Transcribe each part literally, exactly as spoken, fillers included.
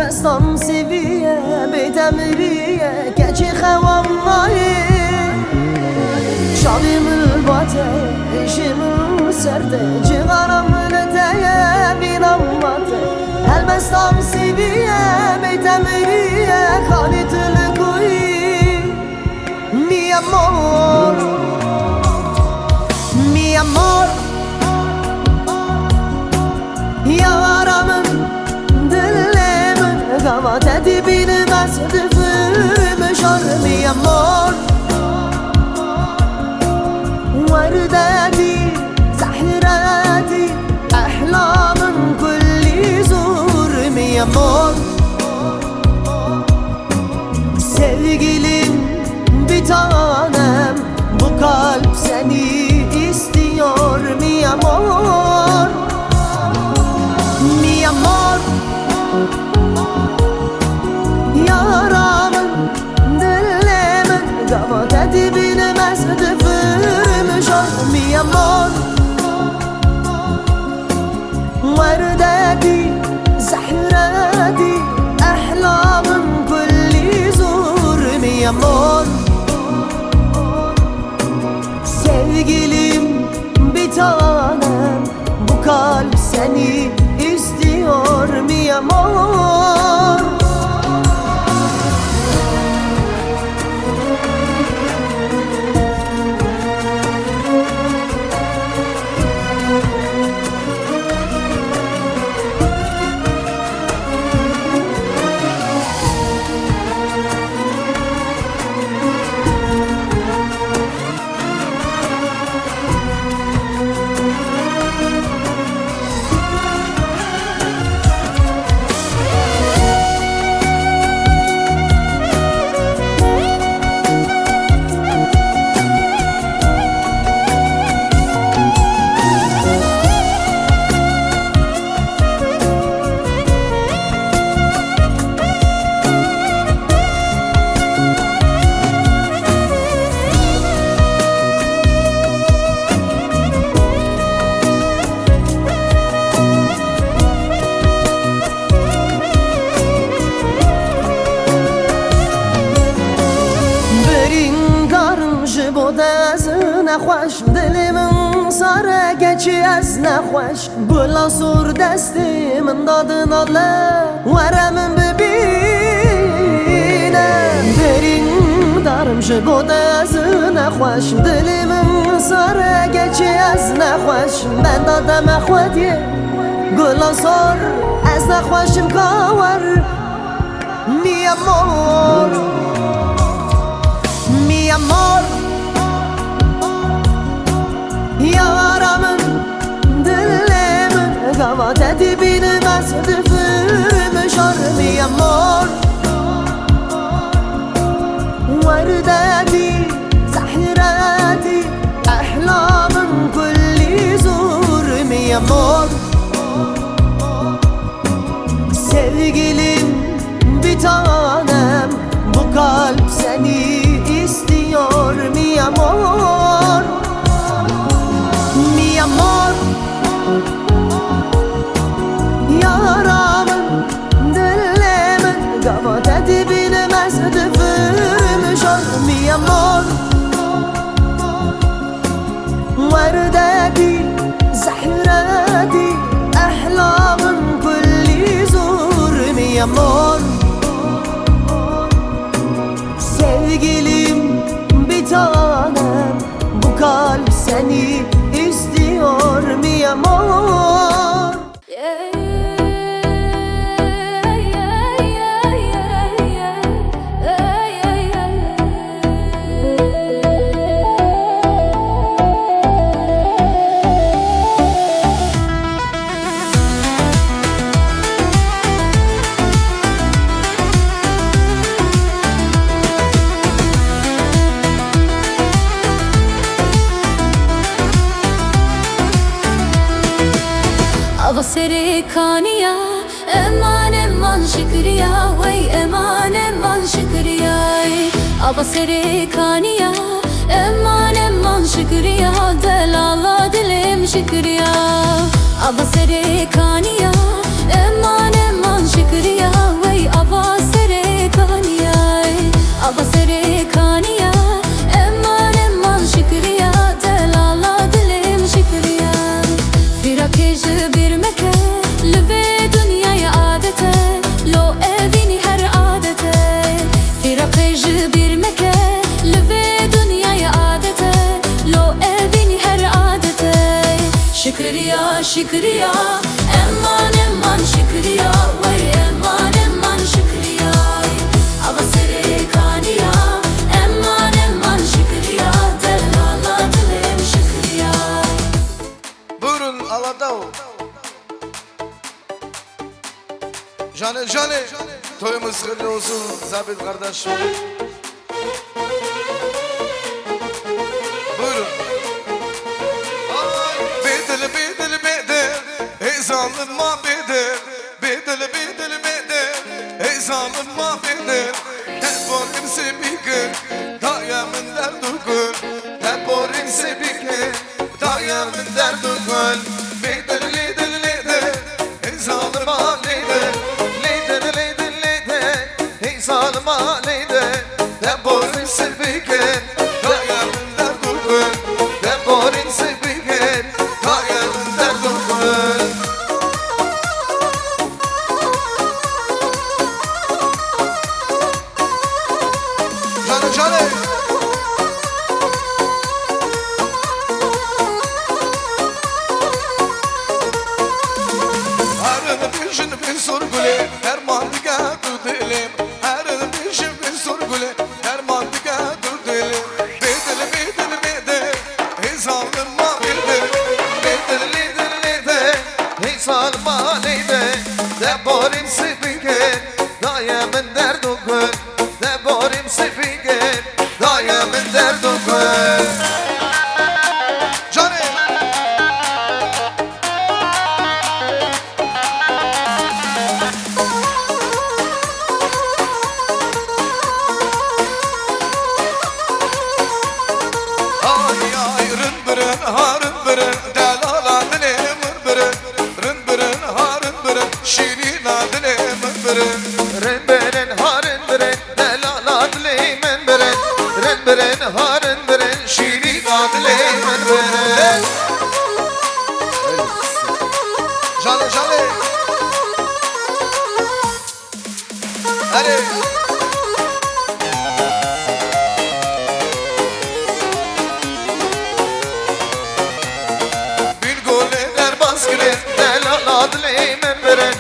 Destan sivî ye, bê demirî ye, keçê xewan nayê. Şadî min bate, ji min ser te, cixara min te ye, vîna mate. Helbestan sivî ye, bê demirî ye, xalî tu li ku yî? Mi amor, mi amor, yara min, dilê min, gava te dibînim ez difirmijor. Mi amor, werdetî, zehretî, ehla min kulî zor. Mi amor, Sevgilim, bir tanem, bu kalp seni istiyor, mi amor, mi amor. Yara min, dilê min, gava te dibînim ez difirmijor, mi amor. Werdetî, zehretî, ehla min kulî zor, mi amor. Sevgilim, bir tanem, bu kalp seni istiyor, mi amor. Birîndarim ji bo te ez nexweş, dilê min sar e, keçî ez nexweş. Gula sor destê min dadin ale, were min bibîne. Birîndarim ji bo te ez nexweş, dilê min sar e, keçî ez nexweş. Benda te me xwediye, gula sor, ez nexweşim ka wer. Mi amor, mi amor, yara min, dilê min, gava te dibînim ez difirmijor, mi amor. Werdetî, zehretî, ehla min kulî zor, mi amor. Sevgilim, bir tanem, bu kalp seni istiyor, mi amor, mi amor. Yara min, dilê min, gava te dibînim ez difirmijor, mi amor. Werdetî, zehretî, ehla min kulî zor, mi amor. Sevgilim, bir tanem, bu kalp seni istiyor, mi amor. Ava serê kaniya, eman, eman şikriya, wey, eman, eman şikriya. Ava serê kaniya, eman, eman şikriya, delala dilêm şikriya. Ava serê kaniya, eman, eman şikriya, wey, Şikriya, eman eman şikriya, wey eman eman şikriya. Ava serê kaniya, eman eman şikriya, delala dilêm şikriya. Buyurun, Aladao. Jane, Jane. Toyumuz hayırlı olsun, Zabit kardeşim. Buyurun. Bêdil, bêdil, bêdil, ey zalim ma bêdil. Bêdil, bêdil, bêdil, ey zalim ma bêdil. Te borim sê bikir, daye min derd û gul. Te borim sê bikir, daye min derd û gul. Bêdil, lêdil, lêdil, ey zalima lêdil. Lêdil, lêdil, lêdil, ey zalima lêdil. Te borin sivîkin, daye min derd û gul. Te borin sivîkin, daye min derd û gul. Canê, canê. Herin bijin bi zor gulê, derman dike tu dilê. Herin bijin bi zor gulê, derman dike tu dilê. Bêdil, bêdil, bêdil, ey zalim ma bêdil. Bêdil, lêdil, lêdil, ey zalim ma lêdil. Te borin sivîkin, daye min derd û gul. Te borim sivîkin, daye min derd û gul. Canê. Ay, ay, rin birin, ha, rin birin, delala dilê min birin. Rin birin, ha, rin birin, şîrîna dilê min birin. Rin birin, ha, rin birin, delala dilê min birin. Rin birin, ha, rin birin, şîrîna dilê min birin. Jale, jale. Erê. Bîn golê derbas kirin, delala dilê min birin.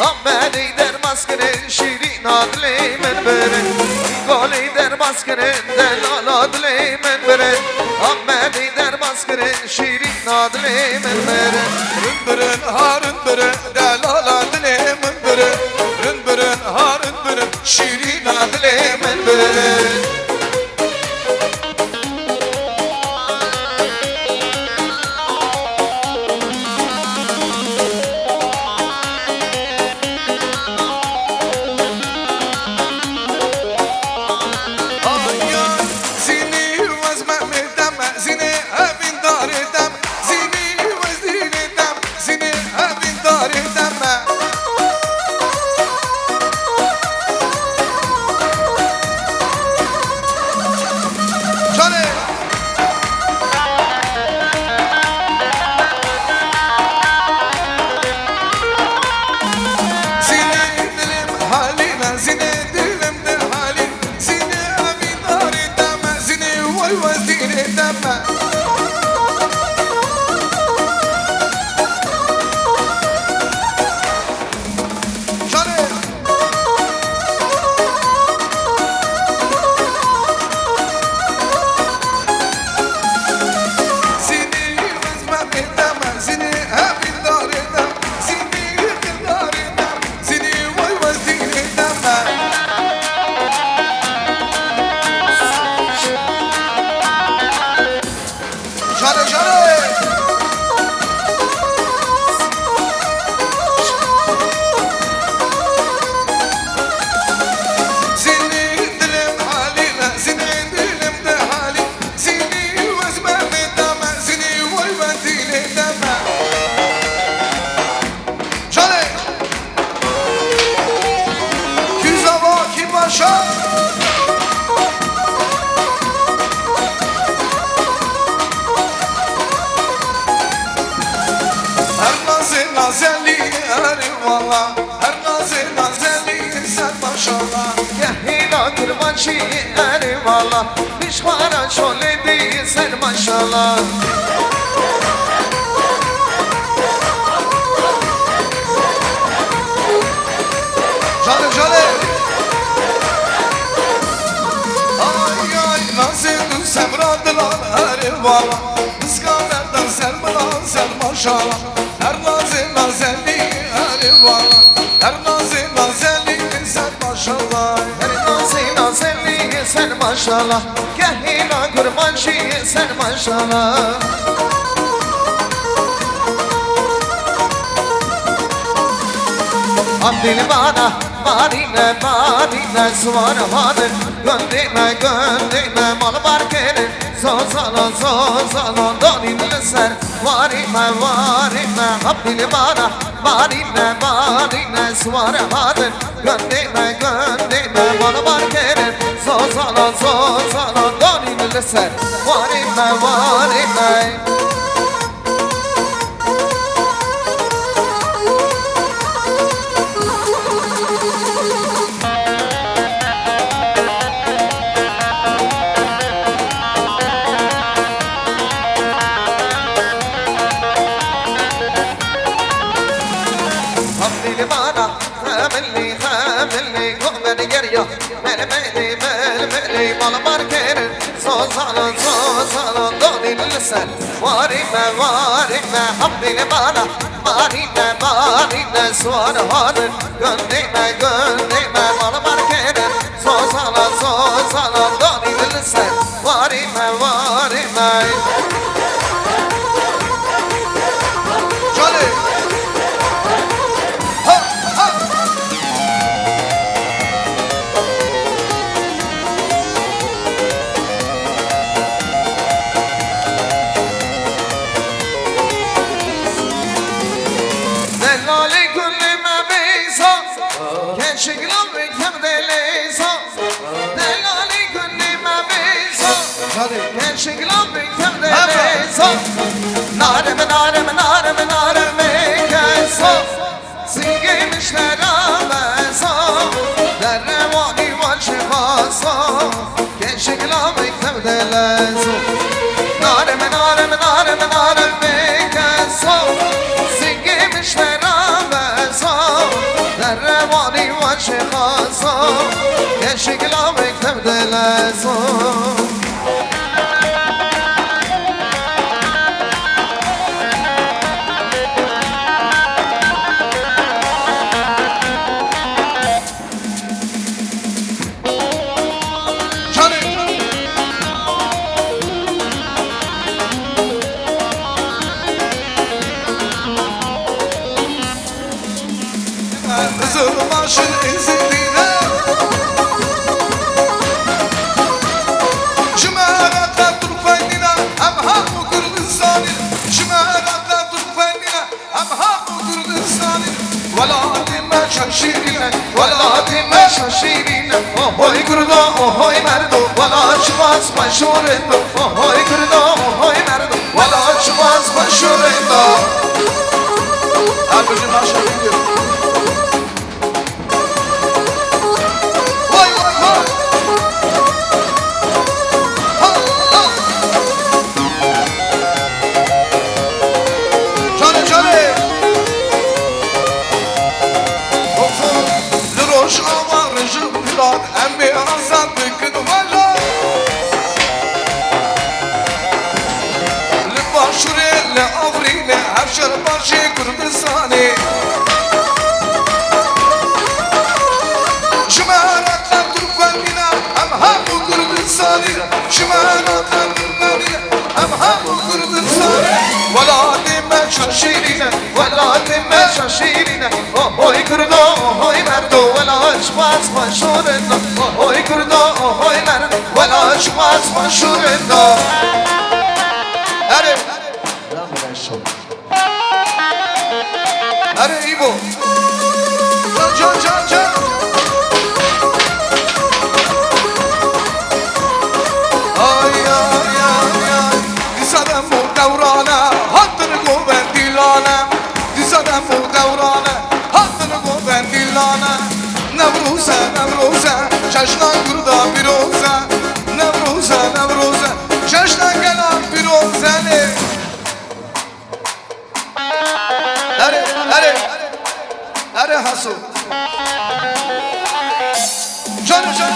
Amedî derbas kirin, şîrîna dilê min birin. Bîn golê derbas kirin, delala dilê min birin. Amedî derbas kirin, şîrîna dilê min birin. Rin birin, ha, rin birin, delala dilê min birin. Rin birin, ha, rin birin, şîrîna dilê min birin. Ay, ay, Zînî wez me mêdem, zînê evîndarê dem, zînî wez dînê dem, zînê evîndarê dem me. Canê. Zînê dilim halîna, zînê dilim de halîn. Zînê evîndarê dame, zînê way wez dînê dame. Canê. Zînê wez me mêdame, zînê evîndarê dame, zînê evîndarê dame. Zînî way wez dînê deme. Jale, jale. Zînî dilim halî, zînî dilim de halî. Zînî wez me mêdame, zînî way wez dînê deme. Canê. Kî zava, kî başa. Her nazê nazelî, erê wala. Her nazê nazelî, ser maşala. Gehîna kirmançî, erê wala. Pişxwara şolê dî, ser maşala. Vala, piska derda ser bila ser maşala. Her nazê nazelî herê vala. Her nazê nazelî ser maşala. Her nazê nazelî ser maşala. Kehîna kurmanşî ser maşala. Hamdî li bana, barîne, barîne, siwar hanin. Gundê me, gundê me, mal bar kirin. Zozala, zozala, danîn li ser. Warî me, warî me, Abdîlbara. Barîne, barîne, siwar hatin. Gundê me, gundê me, mal bar kirin. Zozala, zozala, danîn li ser. Warî me, warî me. Hamdî li bana, xemilî, xemilî, goh me digeriya. Melmelî, melmelî, mal bar kirin. Zozala, zozala, danîn li ser. Warî me, warî me, Hamdî li bana. Barî me, barî me, siwar hanin. Gundê me, gundê me, mal bar kirin. Zozala, zozala, danîn li ser. Warî me, warî me. Canê. Ha, ha. Delalê gundê me bêsa, keçik lavê kevde lêsa. Delalê gundê me bêsa, keçik lavê kevde lêsa. Narim, narim, narim, narim, keso. Singê min ji te re besa, derewanî van çi xasa, keçik lavê kevde leso. Narim, narim, narim, narim, keso, singê min ji te re besa, derewanî van çi xasa, keçik lavê kevde leso. Canê. Qizilbaşin êzidî ne. Ji me re te Tirkmenî ne, em hemû Kurdistanî ne. Ji me re te Tirkmenî ne, em hemû Kurdistanî ne. Welatê me çend şîrîn e, welatê me çend şîrîn e. Ohoy Kurdo, ohoy merdo, welat ji we ez xweş û rind im. Ohoy Kurdo, ohoy merdo, welat ji we ez xweş û rind im. Her bijî maşallah. Vay, vay, vay. Ha, ha. Canê, canê. Li Rojava rijim filan, em ê azad bikin welat. Li Başûrê, li Afrînê, her şer başê Kurdistanê. Ji me re te Tirkmenî ne, em hemû Kurdistanî ne. Ji me re te Tirkmenî ne, em hemû Kurdistanî ne. Welatê me çend şîrîn e, welatê me çend şîrîn e. Ohoy Kurdo, ohoy merdo, welat ji we ez xweş û rind im. Ohoy Kurdo, ohoy merdo, welat ji we ez xweş û rind im. Erê. Erê Îbo. Can, can, can, can. Ay, ay, ay, ay. Dîsa dem û dewran e, hatin govendî lane. Dîsa dem û dewran e, hatin govendî lane. Newroz e, Newroz e, cejna Kurda pîroz e. Newroz e, Newroz e, cejna gela pîroz e. Erê, erê, erê Haso. Can, can.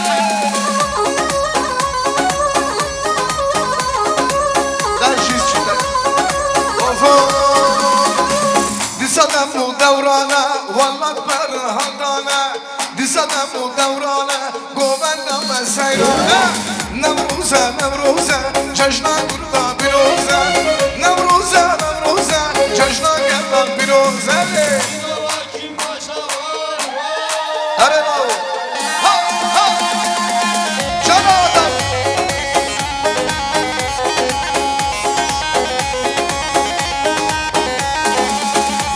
Û dewran e, govenda me seyran e. Newroz e, Newroz e, cejna kurda pîroz e. Newroz e, Newroz e, cejna gerdan pîroz e. Here lawê. Ha, ha. Cana adam.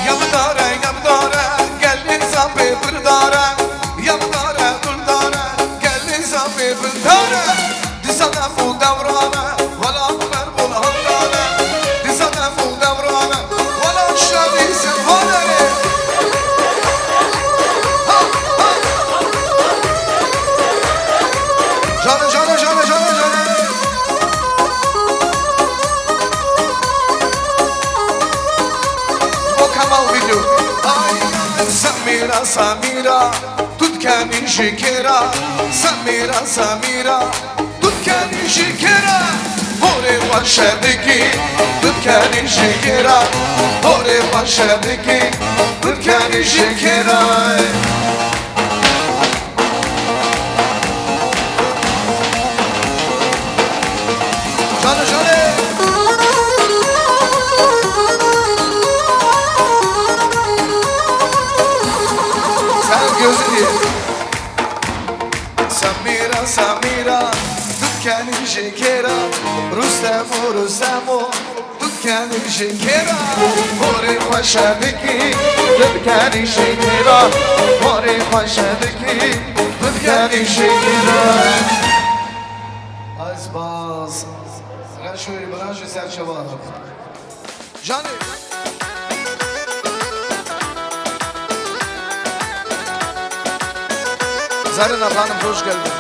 Ya bidare, ya bidare, gelê zapê birdare. Ya bidare, birdare, gelê zapê birdare. Dizane û dewrane, wela ber bol handane. Dizane û dewrane, wela şerî sefane. Ha, ha. Jane, jane, jane, jane, jane. O Kemal video. Ay, Semîra, Semîra, tu dikenî ji kêra. Semîra, Semîra, tu dikenî ji kêra. Horê xwe şedikî, tu dikenî ji kêra. Horê xwe şedikî, tu dikenî ji kêra. Jane, jane. Sen gözünü ye. Semîra, Semîra, tu dikenî ji kêra. Rûstemo, Rûstemo, tu dikenî ji kêra. Horê xwe şedikî, tu dikenî ji kêra. Horê xwe şedikî, tu dikenî ji kêra. Ez baz. Reşoyê bira ji ser çavan. Canê. Zarina Hanım, hoş geldin.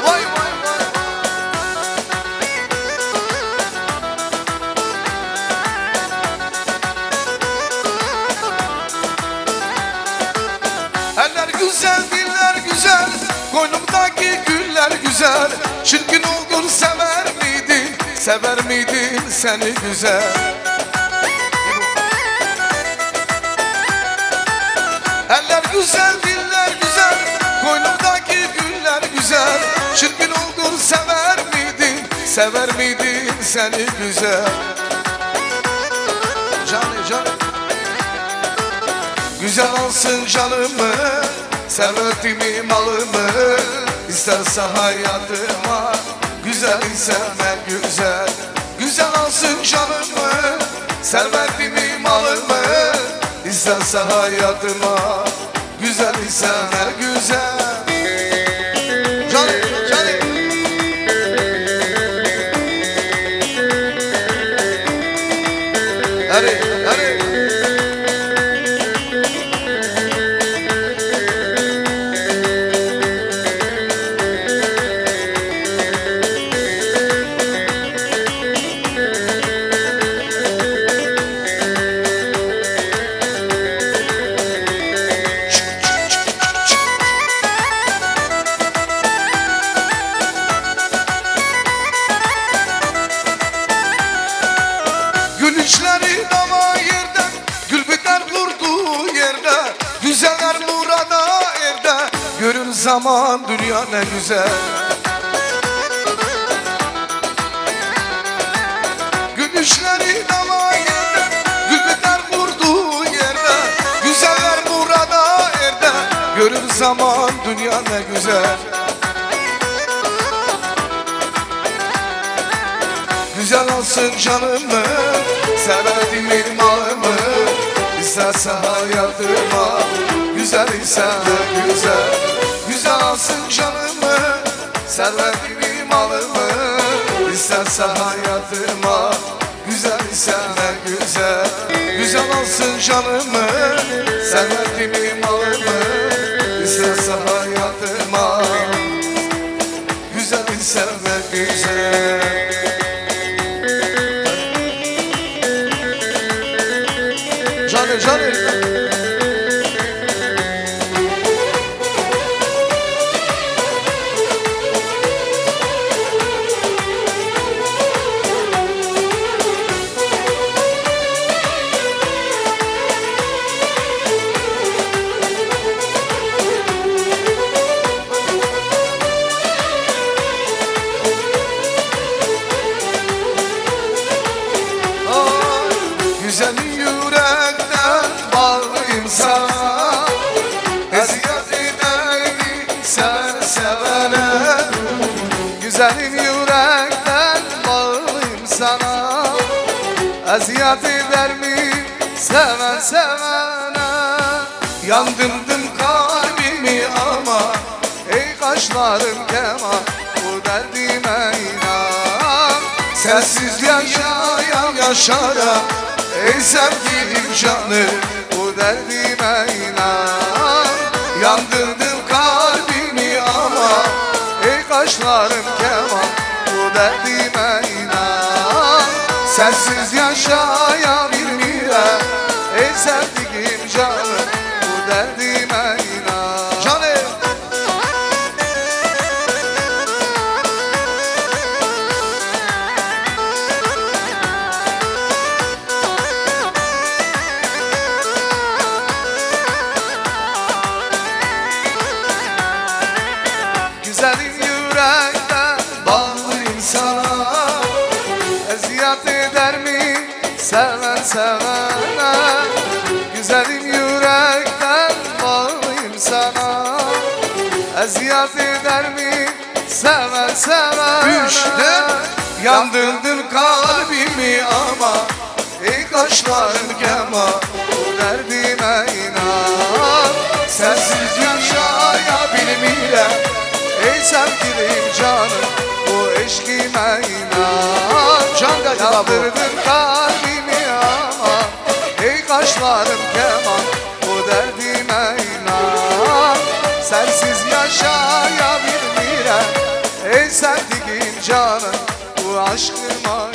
Vay, vay, vay, vay. Eller güzel, diller güzel, koynumdaki güller güzel. Çirkin olur, sever miydin, sever miydin seni güzel? Eller güzel, diller güzel, koynumdaki güller güzel. Çirkin olur, sever miydin, sever miydin seni güzel? Canê, canê. Güzel alsın canımı, servetimi, malımı, isterse hayatıma. Güzel ise ne güzel. Güzel alsın canımı, servetimi, malımı, isterse hayatıma. Güzel ise ne güzel. Canê, canê. Erê, erê. Gülüşleri dava yerde, gül biter durduğu yerde. Güzeller burada evde, görür zaman dünya ne güzel. Gülüşleri dava yerde, gül biter durduğu yerde. Güzeller burada evde, görür zaman dünya ne güzel. Güzel alsın canımı, servetimi, malımı, isterse hayatıma. Güzel ise ne güzel. Güzel alsın canımı, servetimi, malımı, isterse hayatıma. Güzel ise ne güzel. Güzel alsın canımı, servetimi, malımı, isterse hayatıma. Güzel sevmek güzel. Canê, canê. Senin yürekten bağlıyım sana. Eziyet eder mi seven sevene? Yandırdım kalbimi ama, ey kaşların keman, bu derdime inan. Sensiz yaşayam yaşaram, ey sevgilim canım, bu derdime inan. Yandırdın kalbimi ama, ey kaşların keman, bu derdime inan. Sensiz yaşayabilmirem, ey sevdiğim canım, bu derdime inan. Canım. Güzelim, yürekten bağlıyım sana. Eziyet eder mi seven sevene? Güzelim, yürekten bağlıyım sana. Eziyet eder mi seven sevene? Üç, dört. Yandırdın kalbimi ama, ey kaşların keman, bu derdime inan. Sensiz yaşayabilmirem, ey sevgilim canım, bu eşkime inan. Can dedi baba. Yandırdın kalbimi ama, ey kaşların keman, bu derdime inan. Sensiz yaşayabilmirem, ey sevdiğim canım, bu aşkıma inan.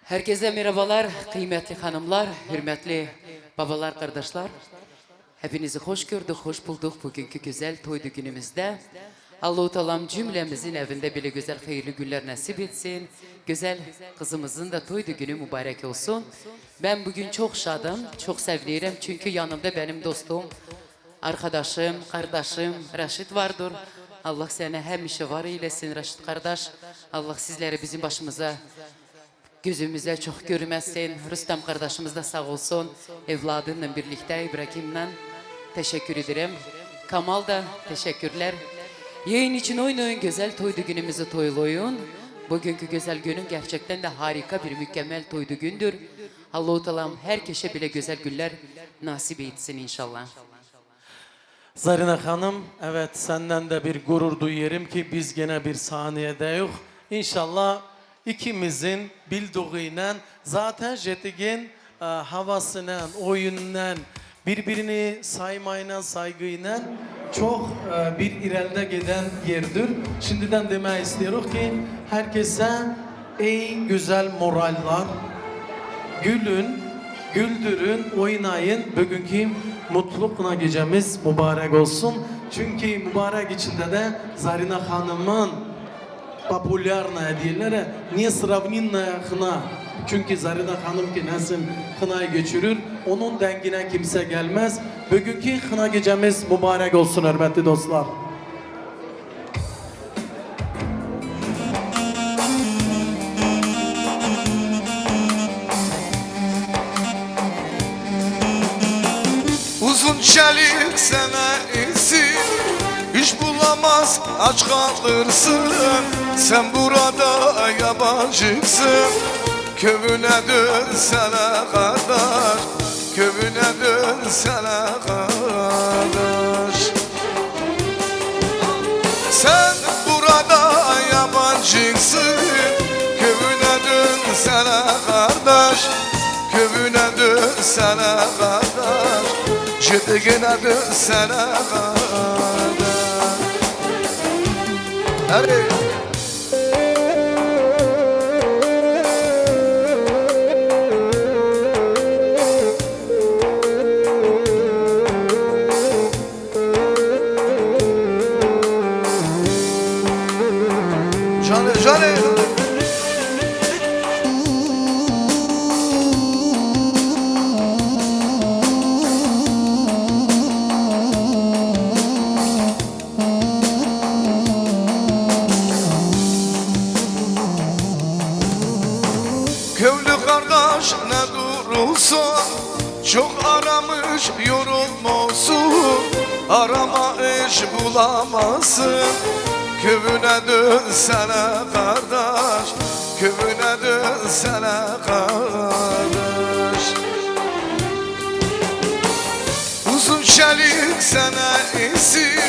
Herkese merhabalar, kıymetli hanımlar, hürmetli babalar, kardeşler. Hepinizi hoş gördük, hoş bulduk bugünkü güzel toy düğünümüzde. Allahu Teala'm cümlemizin evinde bile güzel, hayırlı günler nasip etsin. Güzel kızımızın da toy düğünü mübarek olsun. Ben bugün çok şadım, çok sevinirim çünkü yanımda benim dostum, arkadaşım, kardeşim Raşit vardır. Allah seni hemişe var eylesin Raşit kardeş. Allah sizleri bizim başımıza, gözümüze çok görmesin. Rüstem kardeşimiz de sağ olsun. Evladınla birlikte, İbrahim'le teşekkür ederim. Kamal da teşekkürler. Yayın için oynayın, güzel toy düğünümüzü toylayın. Bugünkü güzel günün gerçekten de harika bir mükemmel toy düğündür. Allahu Teala'm herkese bile güzel günler nasip etsin inşallah. Zarina Hanım, evet, senden de bir gurur duyuyorum ki biz gene bir sahnede yok. İnşallah ikimizin bildiğiyle zaten Jetigin, e, havasıyla, oyunla, birbirini saymayla, saygıyla çok, e, bir ileride giden yerdir. Şimdiden demek istiyoruz ki herkese ey güzel moraller, gülün, güldürün, oynayın. Bugünkü mutlu kına gecemiz mübarek olsun. Çünkü mübarek içinde de Zarina Hanım'ın популярная diyorlar, несравненная kına. Çünkü Zarina Hanım ki nasıl kınayı geçirir, onun dengine kimse gelmez. Bugünkü kına gecemiz mübarek olsun, hürmetli dostlar. Uzun çelik sana isim, iş bulamaz, aç kalırsın. Sen burada yabancısın, köyüne dönsene kardeş, köyüne dönsene kardeş. Sen burada yabancısın, köyüne dönsene kardeş, köyüne dönsene kardeş, Jetigine dönsene kardeş. Hadi. Canê, canê. Köylü kardeş ne durursun, çok aramış yorulmasın, arama iş bulamazsın. Kövüne dönsene kardeş, kövüne dönsene kardeş. Uzun çelik sana esir,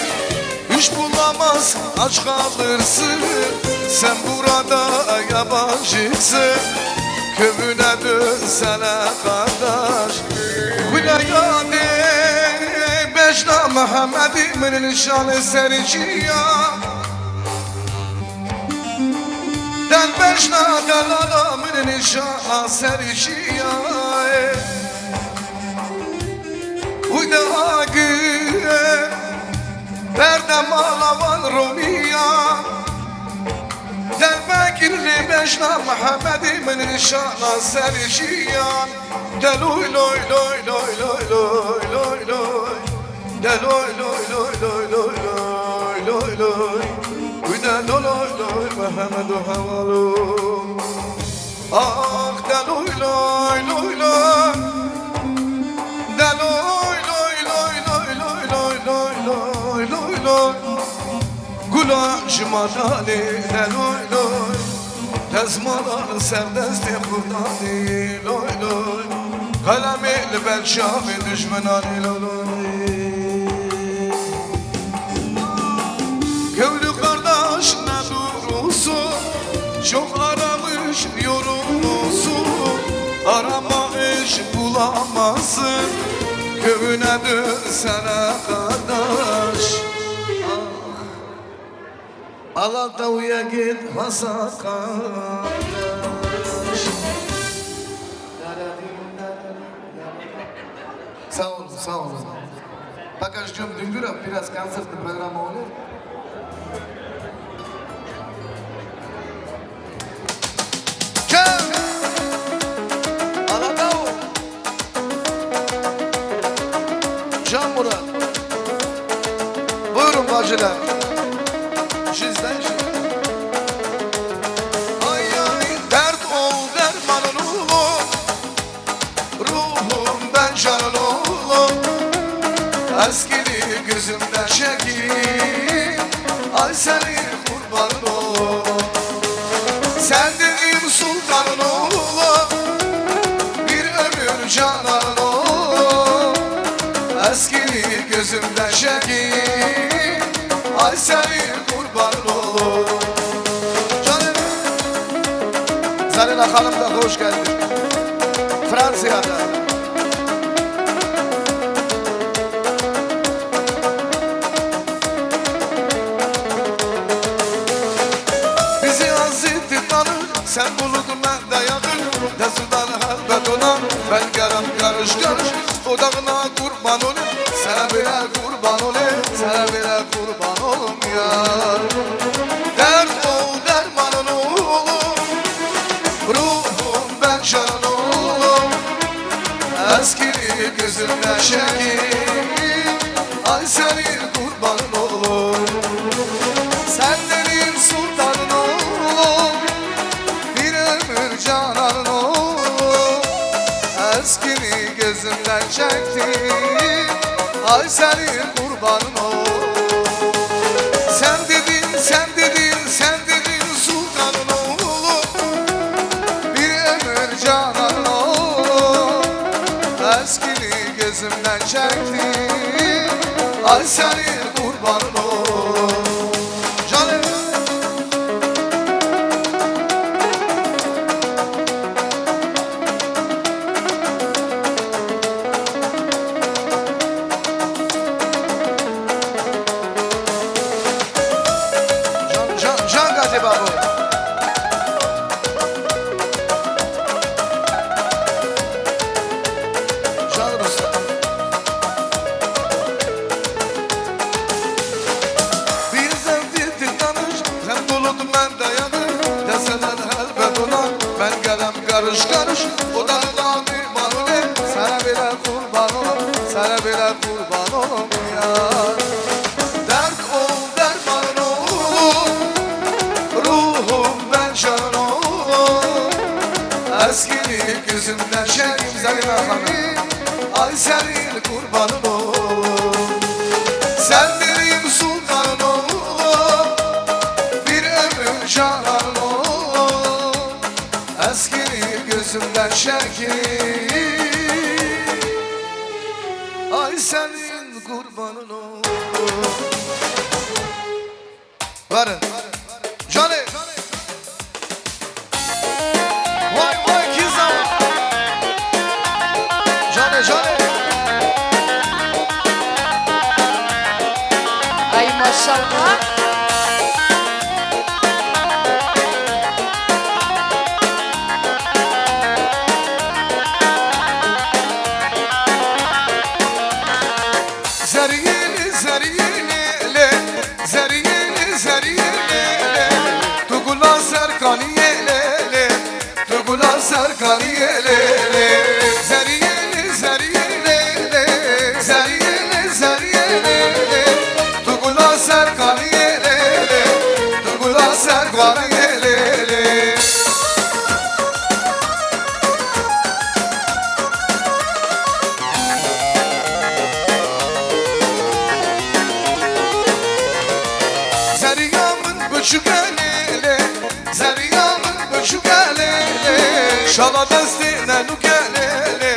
güç bulamaz, aç kalırsın. Sen burada yabancısın, kövüne dönsene kardeş. Wilaya de bejna Muhammed'i, min nişanı sericiya. Del bejna delala, min nişana sericiya. Uy de agir, berde mala wan romiya. Del vekir lê bejna Muhammed'i, min nişana sericiya. De loy loy loy loy loy loy loy loy. De loy loy loy loy loy loy loy loy. Uy de loy loy loy Mehmet o havalu. Ah de loy loy loy loy. De loy loy loy loy loy loy loy loy loy. Gula ji madanê de loy loy. Dezmala ser destê xurdanê loy loy. Qelemê li ber çavê dijminanê loy loy. Köylü kardeş ne durursun, çok aramış yorulmuşsun. Arama eş bulamazsın, köyüne dönsene kardeş. Alata uya git hasa kardeş. Sağ olun, sağ olun. Bagaj cüm düngüra biraz kanser programı olur. Cem! Alata o. Can Murat. Buyurun bacılar. Sizden şey. Ay ay, dert ol dermanın oğlu. Ruhum ben canın oğlu. Eskili gözümden çekil. Ay seni kurbanın oğlu. Sen dediğim sultanın oğlu, bir ömür cananın oğlu. Eskili gözümden çekil, ay senin kurbanın oğlu. Canım. Zarina Hanım da hoş geldin. Fransa'da. Bizi azizdi tanır, sen buludun ben dayağın. Desudan helbet olan, ben kerem karış karış. O dağına kurban olayım, sana bile kurban olayım, sana bile kurban olayım ya. Dert ol dermanın oğlum, ruhum ben canın oğlum. Eskili gözümden çekil, ay senin kurbanın oğlum. Sen benim sultanın oğlum, bir ömür cananın oğlum. Eskini gözümden çektim, ay senin kurbanın oğlum. Sen dedin, sen dedin, sen dedin sultanın oğlum. Bir ömür canan ol. Eskini gözümden çektim. Ay senin kurbanın ol. Canım. Can, can, can Gazi Babo. Can Ruslan. Bir zevdi tıklanır, hem bulut men dayanır. Deseler helbet ona, ben gelem karış karış. O da dağını manule, sana bile kurban olum, sana bile kurban olum ya. Dert ol derman ol, ruhum ben can ol. Eskini gözümden çekim Zerina Hanım. Ay senin kurbanın ol. Sen benim sultanın ol. Senin kurbanın ol. Verin. Canê. Vay vay kîza. Canê, canê. Ay maşallah. Zeriyê lê, zeriyê lê lê, zeriyê lê, zeriyê lê lê. Tu gula ser kaniyê lê lê, tu gula ser kaniyê lê lê. Zeriyê lê, zeriyê lê lê, zeriyê lê, zeriyê lê lê. Tu gula ser kaniyê lê lê, tu gula ser kaniyê lê lê. Zeriya min biçûk e lê lê, zeriya min biçûk e lê lê. Şala destê nenûk e lê lê,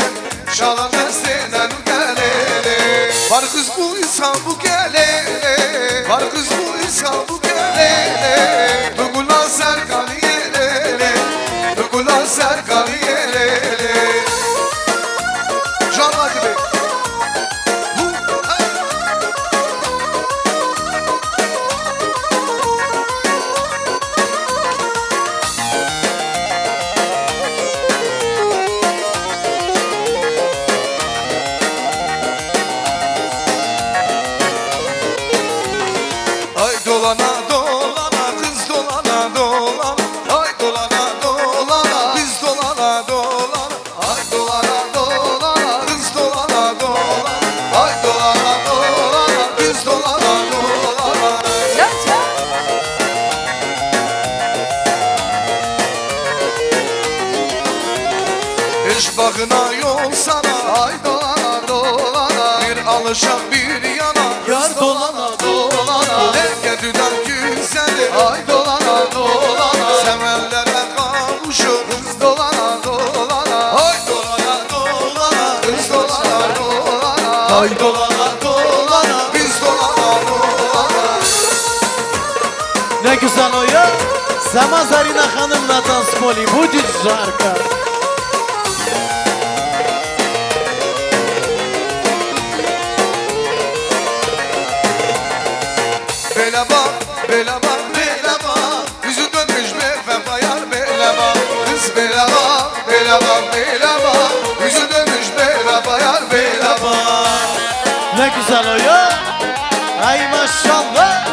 şala destê nenûk e lê lê. Barxiz bû îsa bûk e lê lê, barxiz bû îsa bûk e lê lê. Tu gula ser kaniyê lê lê, tu gula ser kaniyê lê lê. Can Akif'e. Ay dolana dolana, kız dolana dolana. Ay dolana dolana, kız dolana dolana. Ay dolana dolana, kız dolana dolana. Ay dolana dolana, kız dolana dolana. Çal, çal. Iş bağına yol sana. Ay dolana dolana, bir alışa bir yana. Yar dolana dolana, derke dudak güzeli. Ay dolana dolana, sevenlere kavuşur. Kız dolana dolana, ay dolana dolana, kız dolana dolana. Ay dolana dolana, biz dolana dolana. Ne güzel o ya. Sema Zarina Hanım na danspolî, bu şarkı. Bela bak, bela bak, bela bak. Yüzü dönmüş be vefa yar bela bak. Kız bela bak, bela bak, bela bak. Yüzü dönmüş be vefa yar bela bak. Ne güzel o ya. Ay maşallah.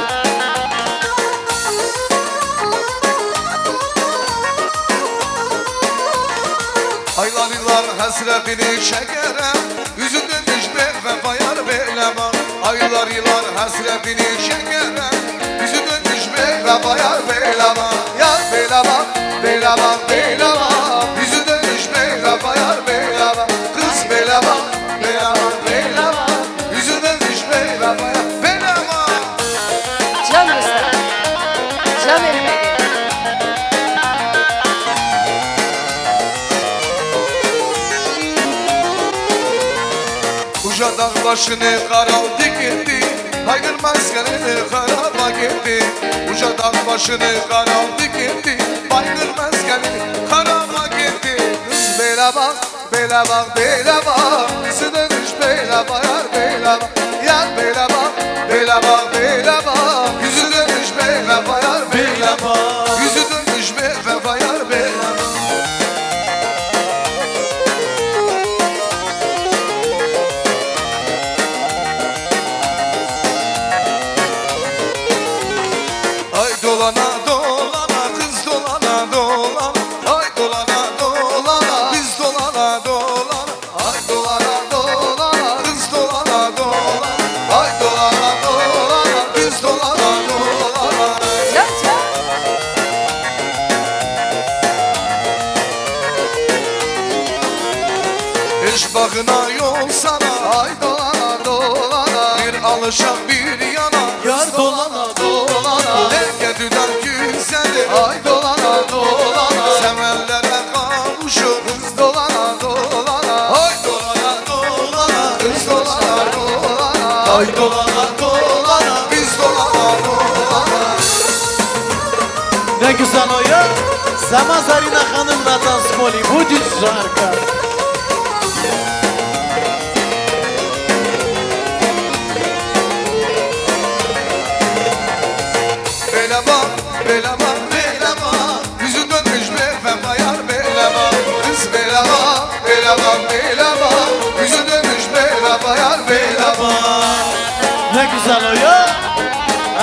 Aylar yıllar hasretini çekerem. Yüzü dönmüş be vefa yar bela bak. Aylar yıllar hasretini çekerem. Yüzü dönmüş be vefa yar bela bak. Yar bela bak, bela bak, bela bak. Yüzü dönmüş be vefa yar bela bak. Kız bela bak, bela bak, bela bak. Yüzü dönmüş be vefa yar bela bak. Can Rüstem. Can Elmegin. Uca dağ başını karanlık etti, baygın maskerini haraba gitti. Uca dağ başını karanlık etti, baygın maskerini haraba gitti. Kız bela bak, bela bak, bela bak, yüzü dönmüş bela bak, yar bela bak. Yar bela bak, bela bak, bela bak, yüzü dönmüş bela bak, yar bela bak. Yüzü dönmüş bela bak, yar bela bak. Ay dolana dolana, kız dolana dolana. Ay dolana dolana, kız dolana dolana. Ay dolana dolana, kız dolana dolana. Ay dolana dolana, kız dolana dolana. Çal, çal. Iş bağına yol sana. Ay dolana dolana, bir alışa bir yana. Yar dolana dolana, derke dudak güzeli. Ay dolana dolana, sevenlere kavuşur. Kız dolana dolana, ay dolana dolana, kız dolana dolana. Dolana dolana biz dolana dolana. Ne güzel o ya. Sema Zarîna Xanim ve Dans Molî. Bu güzel. Bêlema, bêlema, bêlema. Yüzü dönmüş bir vefayar bêlema. Kız bêlema, bêlema, bêlema. Yüzü dönmüş bir vefayar bêlema. Ne güzel o ya.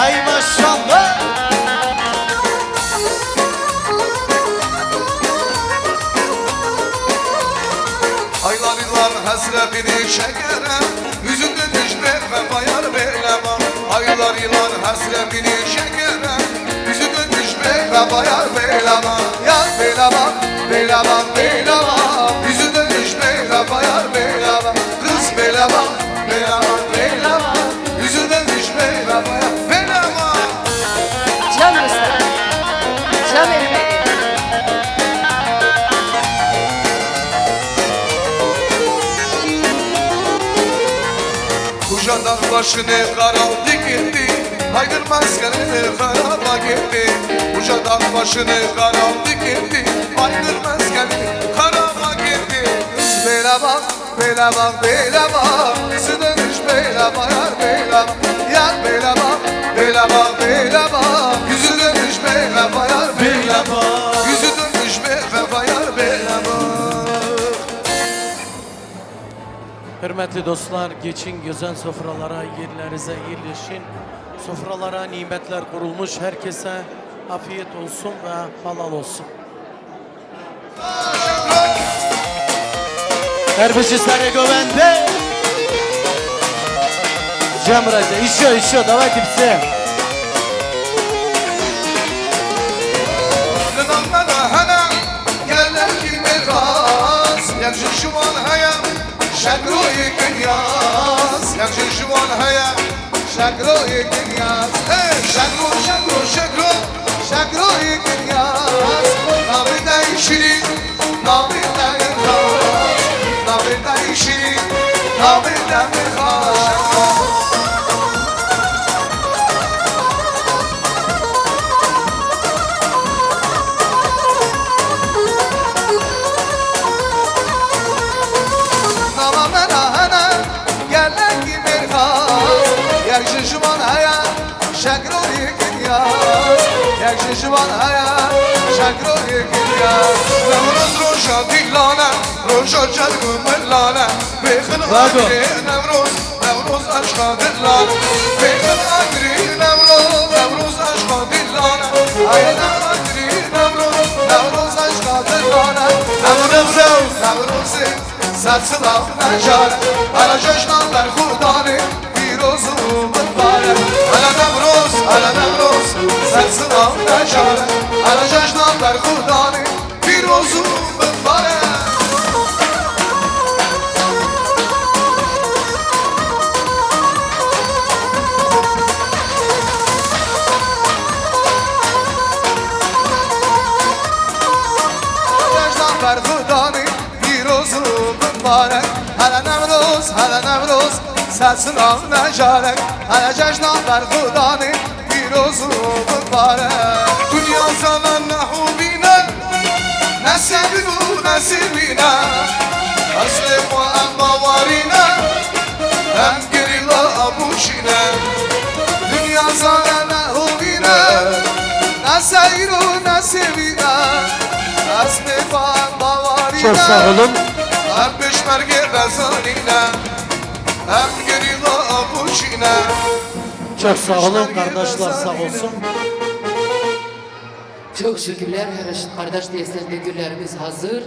Ay maşallah. Aylar yıllar hasretini çekerim. Yüzü dönmüş bir vefayar bêlema. Aylar yıllar hasretini çekerim. Yüzü dönmüş bir vefayar bêlema. Yar bêlema, bêlema, bêlema. Yüzü dönmüş bir vefayar bêlema. Kız bêlema, bêlema, bêlema. Yüzü dönmüş bir vefayar bêlema. Can Rüstem. Can Ermeni. Uca dağ başını karanlık etti. Haydar meskenini haraba gitti. Uca dağ başını karanlık etti. Haydar meskenini haraba gitti. Bêlema, bêlema, bêlema. Yüzü dönmüş bêlema, yar bêlema. Yar bêlema, bêlema, bêlema. Yüzü dönmüş bêlema, yar bêlema. Yüzü dönmüş bêlema, yar bêlema. Hürmetli dostlar, geçin güzel sofralara, yerlerinize yerleşin. Sofralara nimetler kurulmuş, herkese afiyet olsun ve halal olsun. Her bir şey sarı güvende. Cemre, işiyor, işiyor, давайте все. Li navmena hene gelek mêrxas, yek ji şivan heye, şekroyê kinyas, yek ji şivan heye, şekroyê kinyas. Hey, şekro, şekro, şekro, şekroyê kinyas. Navê te yî şirîn, navê te yî xas, navê te yî şirîn, navê te yî xas. Nava me ra hene gelekî mêrxas, yek ji şivan heye, şekroyê kinyas. Yek ji şivan heye, şekroyê kinyas. Newroz roja dîlan e, roja cerg û milan e. Bêxin Bravo. Egrê Newroz, Newroz eşqa dilan. Bêxin egrî Newroz, Newroz eşqa dilan. Hayda egrî Newroz, Newroz eşqa dilan. Newroz, Newroz, ser silav necar. Hele cejna berxudanê, pîroz û mibarek. Hele Newroz, hele Newroz, ser silav necar. Hele cejna berxudanê, pîroz û mibarek. Cejna berxudanê, pîroz û mibarek. Hele Newroz, hele Newroz, ser silav necarek. Hele cejna berxudanê, pîroz û mibarek. Dinya zana nehûbîne, ne sebîn û ne sêvîne. Eslê xwe em bawerî ne, em gerîla abûçî ne. Dinya zana nehûbîne, ne seyr û ne sêvîne. Eslê xwe em bawerî ne. Çok sağ olun. Em pêşmergê bezanî ne, em gerîla abûçî ne. Çok sağ olun kardeşler, sağ olsun. Çok şükürler, kardeş destekleyicilerimiz hazır.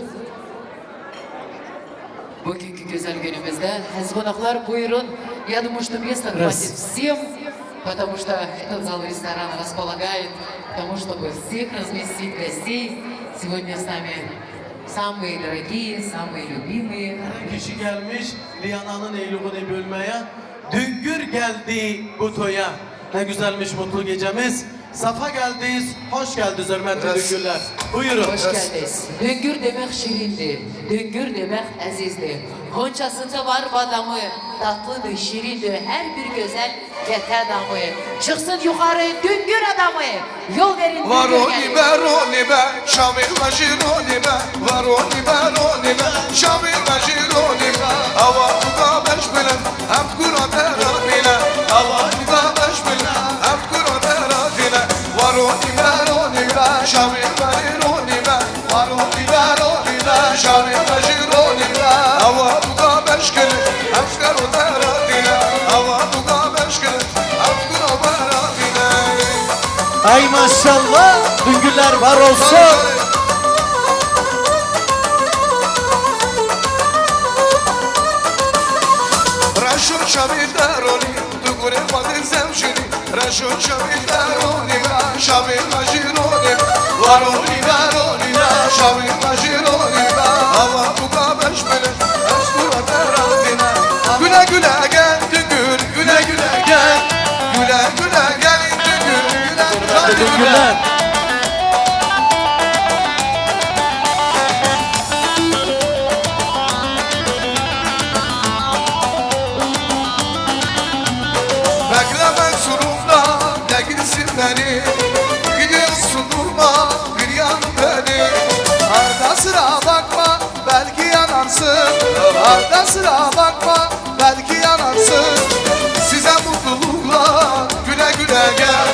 Bugünkü güzel günümüzde. Aziz konaklar, buyurun. Я думаю, что места хватит всем, потому что этот зал-ресторан располагает к тому, чтобы всех разместить гостей. Сегодня с нами самые дорогие, самые любимые. Her kişi gelmiş Liyana'nın eylüğünü bölmeye. Düngür geldi bu toya. Ne güzelmiş mutlu gecemiz. Safa geldiniz, hoş geldiniz hürmetli Düngürler. Buyurun. Hoş geldiniz. Düngür demek şirindi, düngür demek ezizdi. Gonca sütü var badamı, tatlıdır, şirindir, her bir güzel getir adamı. Çıksın yukarı Güngör adamı, yol verin Güngör Varoni gelin. be, roni be, şamê me jî ronî be. Varoni be, roni be, şamê me jî ronî be. Awa tu da beş bile, em kura te re bîne. Awa tu da beş bile, em kura te re bîne. Varoni be, roni be, şamê me jî ronî be. Ronî be, ronî be, şarê me jî ronî be. Awa tu da beş kir, ev kero te re dîne. Awa tu da beş kir, ev kero te re dîne. Ay maşallah, Güngöller var olsun. Reşo şamê te ronî. Tu gurê xwe dizem jî, reşo şevî de ronî be, şevî me jî ronî be. Wa ronî be, ronî be, şevî me jî ronî be. Awa tu ka beş bile, ez tu re te razî ne. Güle güle gel, tu gül, güle güle gel. Güle güle gel, tu gül, güle güle gel. Teşekkürler. Bekleme sonunda ne girsin beni. Gidiyorsun durma bir yan beni. Arda sıra bakma belki yanarsın. Arda sıra bakma belki yanarsın. Size mutluluklar, güle güle gel.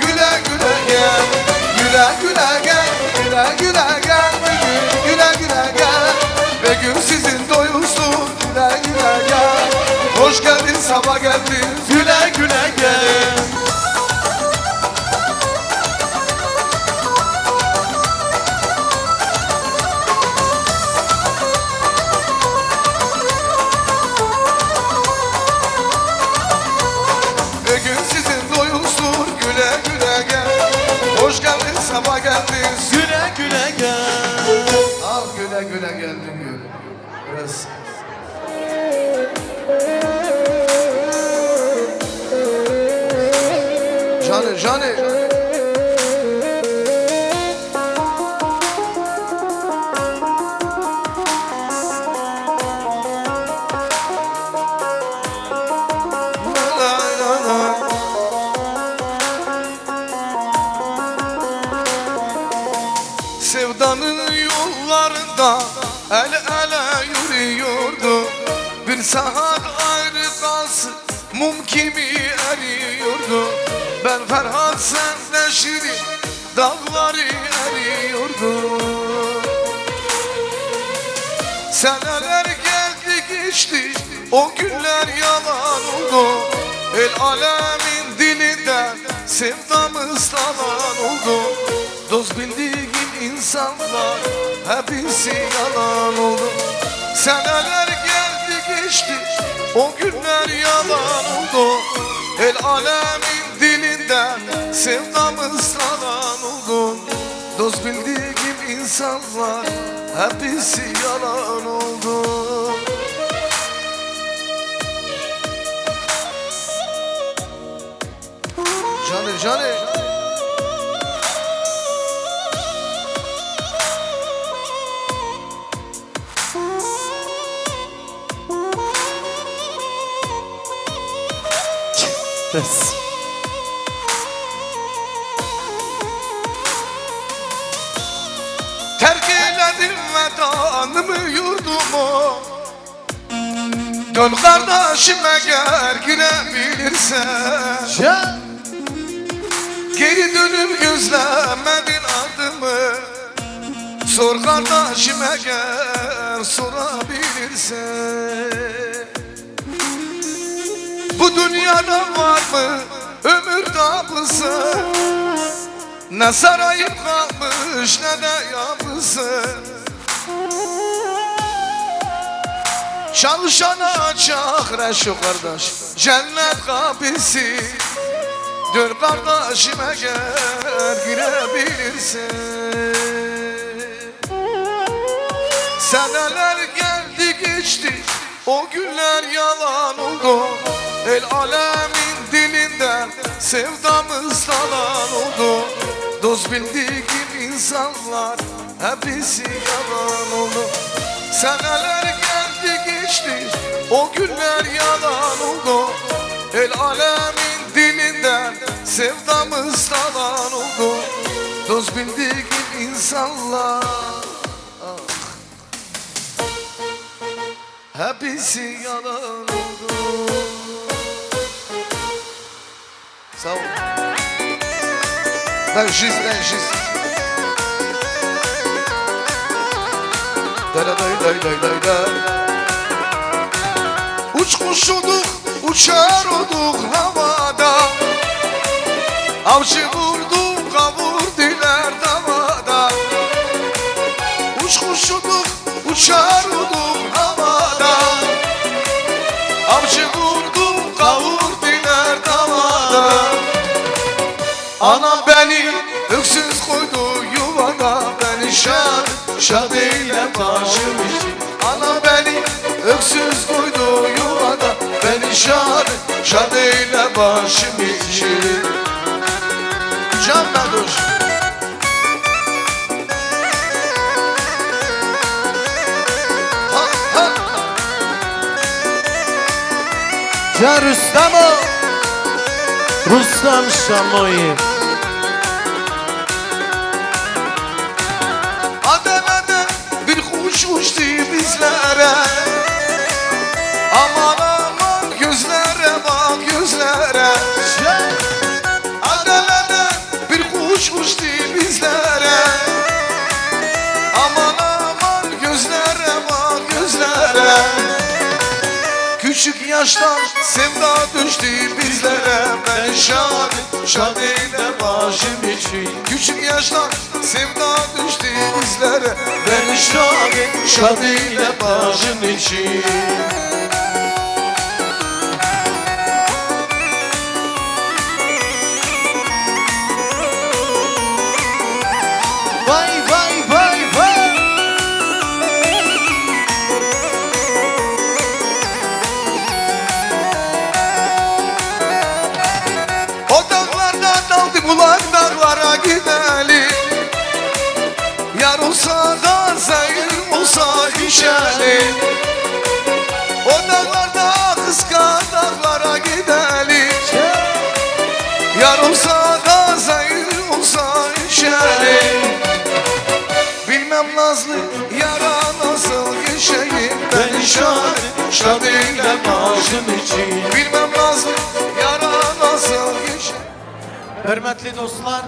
Güle güle gel, güle güle gel, güle güle gel, güle güle gel. Begüm sizin doyursun, güle güle gel. Hoş geldin, sabah geldin, güle güle gel. Begüm sizin doyursun, güle güle gel. Hoş geldin, sabah geldin. Güle güle gel. Al güle güle geldin gül. Biraz. Canı, canı. Sevdanın yollarında el ele yürüyordu. Bir saat ayrı kalsın mum kimi eriyordu. Ben Ferhat, sen de Şirin, dağları eriyordu. Seneler geldi geçti, o günler yalan oldu. El alemin dilinden sevdamız talan oldu. Dost bildiğim insanlar hepsi yalan oldu. Seneler geldi geçti, o günler yalan oldu. El alemin dilinden sevdamız talan oldu. Dost bildiğim insanlar hepsi yalan oldu. Canım, canım. Yes. Terk eyledim vatanımı, yurdumu. Dön kardeşim eğer girebilirsen. Ya. Geri dönüp gözlemedin ardımı. Sor kardeşim eğer sorabilirsen. Bu dünyada var mı ömür tapusu? Ne sarayım kalmış ne de yapısı. Çalışana açar Reşo kardeş cennet kapısı. Dön kardeşim eğer girebilirsen. Seneler geldi geçti, o günler yalan oldu. El alemin dilinden sevdamız talan oldu. Dost bildiğim insanlar hepsi yalan oldu. Seneler geldi geçti, o günler yalan oldu. El alemin dilinden sevdamız talan oldu. Dost bildiğim insanlar, ah, hepsi yalan oldu. Sağ ol. Ben jiz, ben jiz. Dara day day day day da. Uç kuş olduk, uçar olduk havada. Avcı vurdu, kavurdular davada. Uç kuş olduk, uçar olduk havada. Avcı vurdu, kavurdular davada. Ana beni öksüz koydu yuvada, beni şad, şad eyle başım için. Ana beni öksüz koydu yuvada, beni şad, şad eyle başım için. Can Medoş. Ha, ha. Can Rüstem o. Rüstem Şamoyî. Adana'da bir kuş uçtu bizlere. Aman aman gözlere bak, gözlere. Adana'da bir kuş uçtu bizlere. Aman aman gözlere bak, gözlere. Küçük yaştan sevda düştü bizlere. Ben şad, şad eyle başım için. Küçük yaştan sevda düştü bizlere. Ben şad, şad eyle başım için. Vay, vay, vay, vay. O dağlarda daldı bulak, dağlara gidelim. Yar olsa da zehir olsa içelim. O dağlarda kıska dağlara gidelim. Yar olsa da zehir olsa içelim. Bilmem nazlı yara nasıl geçeyim. Ben şad, şad eyle başım için. Bilmem nazlı yara nasıl geçeyim. Hürmetli dostlar,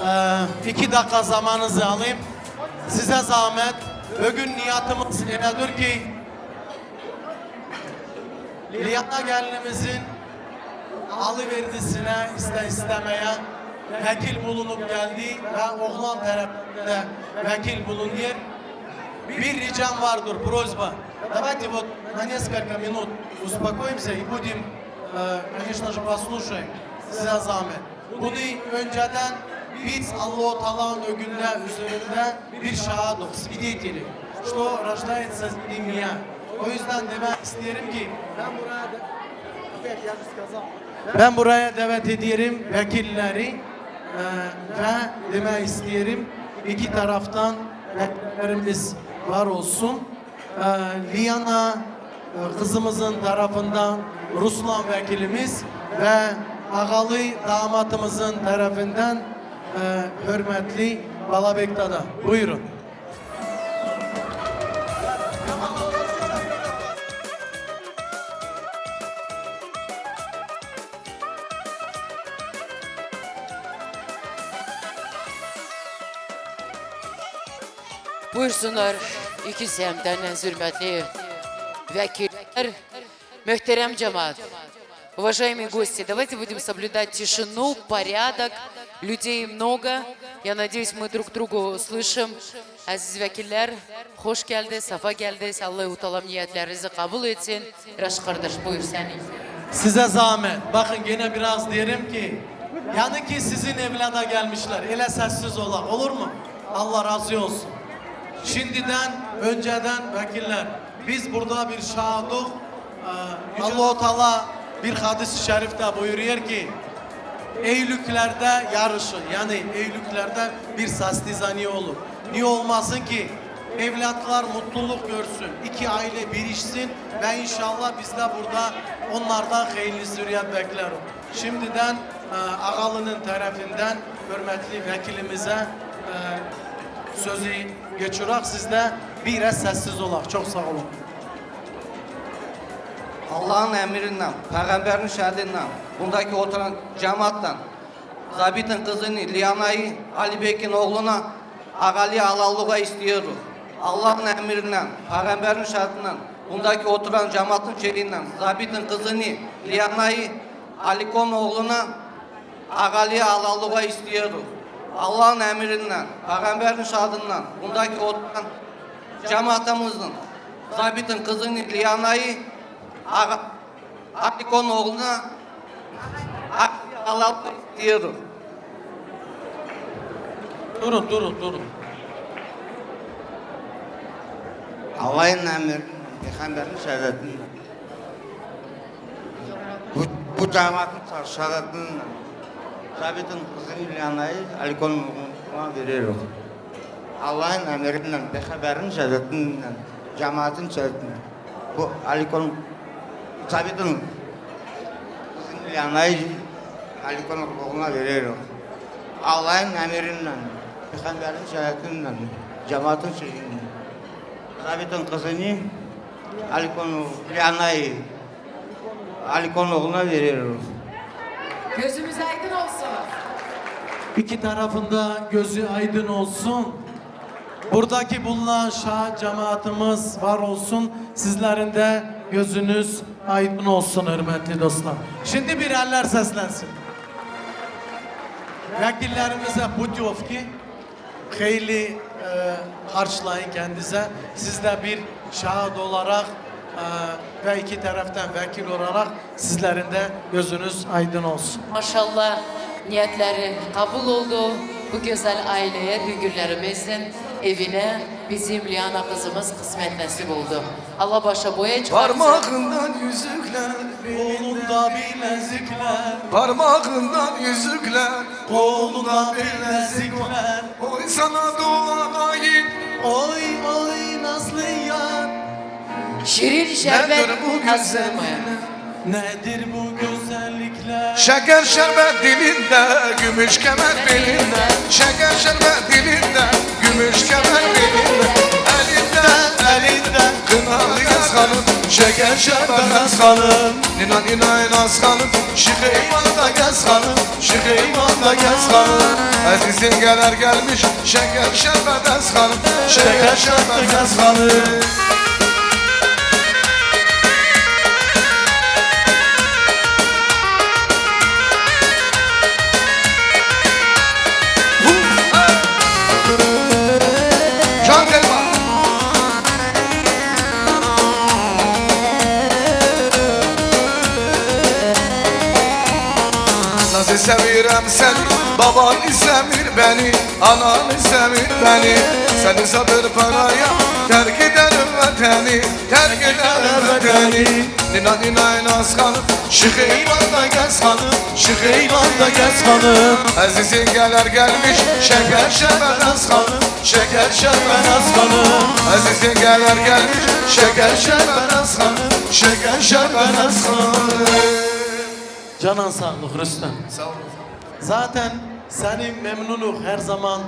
e, iki dakika zamanınızı alayım. Size zahmet. Bugün niyetimiz nedir ki, Liana gelinimizin alıverdisine iste istemeye vekil bulunup geldi ve oğlan tarafında vekil bulunuyor. Bir ricam vardır, просьба. Давайте вот на несколько минут успокоимся и будем, э, конечно же, послушаем. Size zahmet. Bunu önceden biz Allahu Teala'nın ögünde, üzerinde bir şahadok, свидетели, что рождается семья. O yüzden demek isterim ki, ben buraya da, опять я же сказал, ben buraya davet ederim vekilleri, e, ve demek isterim iki taraftan vekillerimiz var olsun. E, Liana, e, kızımızın tarafından Ruslan vekilimiz ve Ağalı damatımızın tarafından, e, hürmetli Balabek Dada. Buyurun. Buyursunlar, iki semtten hürmetli vekiller, muhterem cemaat. Уважаемые гости, давайте будем соблюдать тишину, порядок. Людей много. Я надеюсь, мы друг друга услышим. Aziz vekiller, hoş geldi, safa geldi. Allahu Teala niyetlerinizi kabul etsin. Raş kardeş, buyur seni. Size zahmet. Bakın, gene biraz derim ki, yani ki sizin evine de gelmişler. Ele sessiz olak, olur mu? Allah razı olsun. Şimdiden, önceden vekiller, biz burada bir şahadok. Ee, Allahu Teala bir hadis-i şerifte buyuruyor ki, evliliklerde yarışın, yani evliliklerde bir sastizani olur. Niye olmasın ki? Evlatlar mutluluk görsün, iki aile birişsin ve inşallah biz de burada onlardan hayırlı zürriyet bekleriz. Şimdiden e, ağalının tarafından hürmetli vekilimize e, sözü geçiyoruz. Siz de biraz sessiz olak. Çok sağ olun. Allah'ın emrinden, peygamberin şahidindän, bundaki oturan cemaattan, Zabit'in kızını Liyana'yı Ali Bek'in oğluna ağalığa alallığa istiyoruz. Allah'ın emrinden, peygamberin şahidindän, bundaki oturan cemaatin şeyinden, Zabit'in kızını Liyana'yı Alikon oğluna ağalığa alallığa istiyoruz. Allah'ın emrinden, peygamberin şahidindän, bundaki oturan cemaatimizin, Zabit'in kızını Liyana'yı ağa, Alikon oğluna ağalığa istiyoruz. Durun, durun, durun. Allah'ın emri, peygamberin şehadetini. Bu, bu cemaatin şehadetini Zabit'in kızını Liyana'yı Alikon oğluna veriyoruz. Allah'ın emrinden, peygamberin şehadetinden, cemaatin şehadetinden. Bu Alikon, Zabit'in kızını Liyana'yı Alikon oğluna veriyoruz. Allah'ın emrinden, peygamberin şehadetinden, cemaatin şehadinden. Zabit'in kızını Alikon, Liyana'yı Alikon oğluna veriyoruz. Gözümüz aydın olsun. İki tarafında gözü aydın olsun. Buradaki bulunan şaha cemaatimiz var olsun. Sizlerin de gözünüz aydın olsun hürmetli dostlar. Şimdi bir eller seslensin. Vekillerimize putyovki, hayırlı e, harçlayın kendinize. Siz de bir şahit olarak e, ve iki taraftan vekil olarak sizlerin de gözünüz aydın olsun. Maşallah, niyetleri kabul oldu. Bu güzel aileye, Düngürlerimizin evine bizim Liana kızımız kısmet nasip oldu. Allah başa boya çıkartsın. Parmağından yüzükler, Kolunda bilezikler, parmağından yüzükler, kolunda bilezikler. Oy sana doğayım, Oy oy nazlı yar, Şirin şerbet nedir bu nasıl güzellik? mı? Nedir bu güzellikler? Şeker şerbet dilinde, gümüş kemer belinde. Şeker şerbet dilinde, gümüş kemer belinde. Elinde, elinde, kınalı yaz hanım. Şeker şerbet naz hanım. Nina nina naz hanım. Şık eyvanda gez hanım. Şık eyvanda gez hanım. Azizin geler gelmiş. Şeker şerbet naz hanım. Şeker şerbet naz hanım. Can Kayma. Nasıl sevirem seni, baban istemir beni, anan istemir beni. Seni satır paraya, terk ederim vateni. Terk eder bedeni. Nina nina naz hanım. Şık eyvanda gez hanım. Şık eyvanda gez hanım. Azizin geler gelmiş. Şeker şerbet naz hanım. Şeker şerbet naz hanım. Azizin geler gelmiş. Şeker şerbet naz hanım. Şeker şerbet naz hanım. Canan sağlık Rüstem. Sağ olun. Zaten seni memnunuk her zaman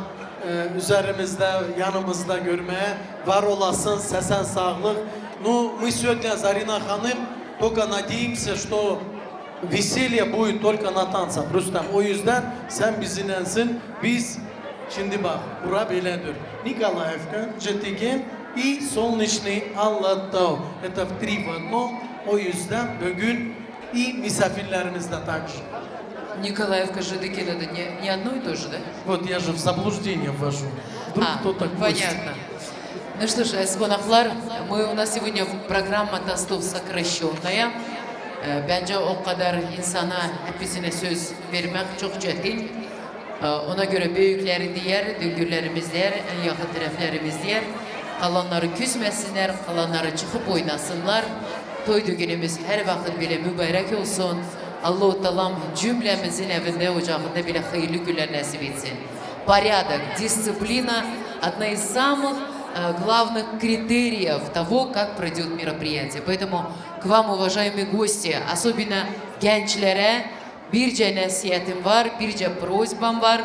e, üzerimizde, yanımızda görmeye. Var olasın, sesen sağlık. Ну, мы сегодня, Зарина Ханум, только надеемся, что веселье будет только на танцах, Рустам. O yüzden sen bizimlensin. Biz şimdi bak, bura beyledir. Николаевка, Cetigin и Солнечный Алатау. Это в три в одном. O yüzden bugün и misafirlerimiz de также. Николаевка, Жидыкин, это не, не одно и то же, да? Вот я же в заблуждение ввожу. Вдруг А, кто-то гостит. Понятно. Ну что ж, aziz qonaqlar, мы, у нас сегодня программа танцев сокращённая. Ee, Bence o kadar insana hepsine söz vermek çok çetin. Ee, Ona göre büyükleri diğer, düngürlerimiz diğer, en yakın taraflarımız diğer. Kalanları küsmesinler, kalanları çıkıp oynasınlar. Toy düğünümüz her vakit bile mübarek olsun. Allahu Teala cümlemizin evinde, ocağında bile hayırlı günler nasip etsin. Порядок, дисциплина, одна из самых э, главных критериев того, как пройдёт мероприятие. Поэтому к вам, уважаемые гости, особенно gençlere, birce nesiyetim var, birce prozbam var.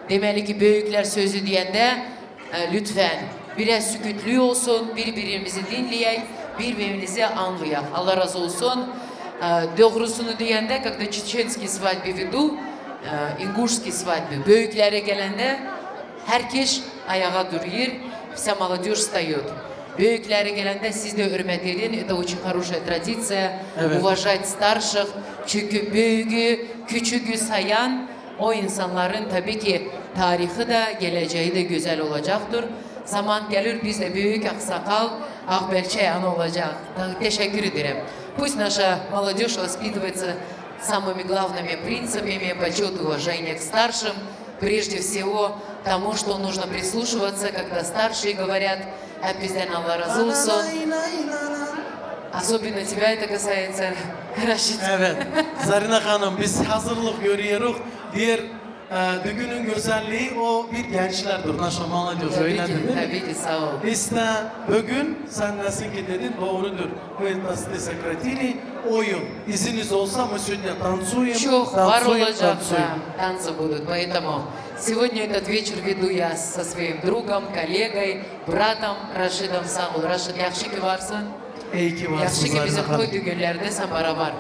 Demeli ki büyükler sözü diyende, e, lütfen biraz sükütlü olsun, birbirimizi dinleyek, birbirimizi anlayak. Allah razı olsun. E, doğrusunu diyende, когда чеченские свадьбы веду, e, ингушские свадьбы, büyüklere gelende, herkes ayağa duruyor, вся молодёжь встаёт. Büyüklere gelende siz de hürmet edin. Это очень хорошая традиция. Evet. Уважать старших. Çünkü büyüğü, küçüğü sayan o insanların tabii ki tarihi de, geleceği de güzel olacaktır. Zaman gelir, biz de büyük aksakal, akbelçe yan olacak. Teşekkür ederim. Пусть наша молодёжь воспитывается самыми главными принципами: почёт и уважение к старшим, прежде всего тому, что нужно прислушиваться, когда старшие говорят. Hepinizden Allah razı olsun. Особенно тебя это касается, Raşit. Evet. Zarina Hanım, biz hazırlık görüyoruz. Diğer, e, düğünün güzelliği o bir gençlerdir. Naša mala diyor, öyle değil mi? Tabii ki, sağ ol. İşte bugün sen nesin ki dedin, doğrudur. Вы нас сократили, oyun. İzniniz olsa мы сегодня танцуем, Çok var olacak da, танцы будут. Поэтому сегодня этот вечер веду я со своим другом, коллегой, bratım Raşidom. Sağ ol Raşid, yaxşı ki varsın. İyi ki varsın. Yaxşı ki bizim toy düğünlerde sen beraber.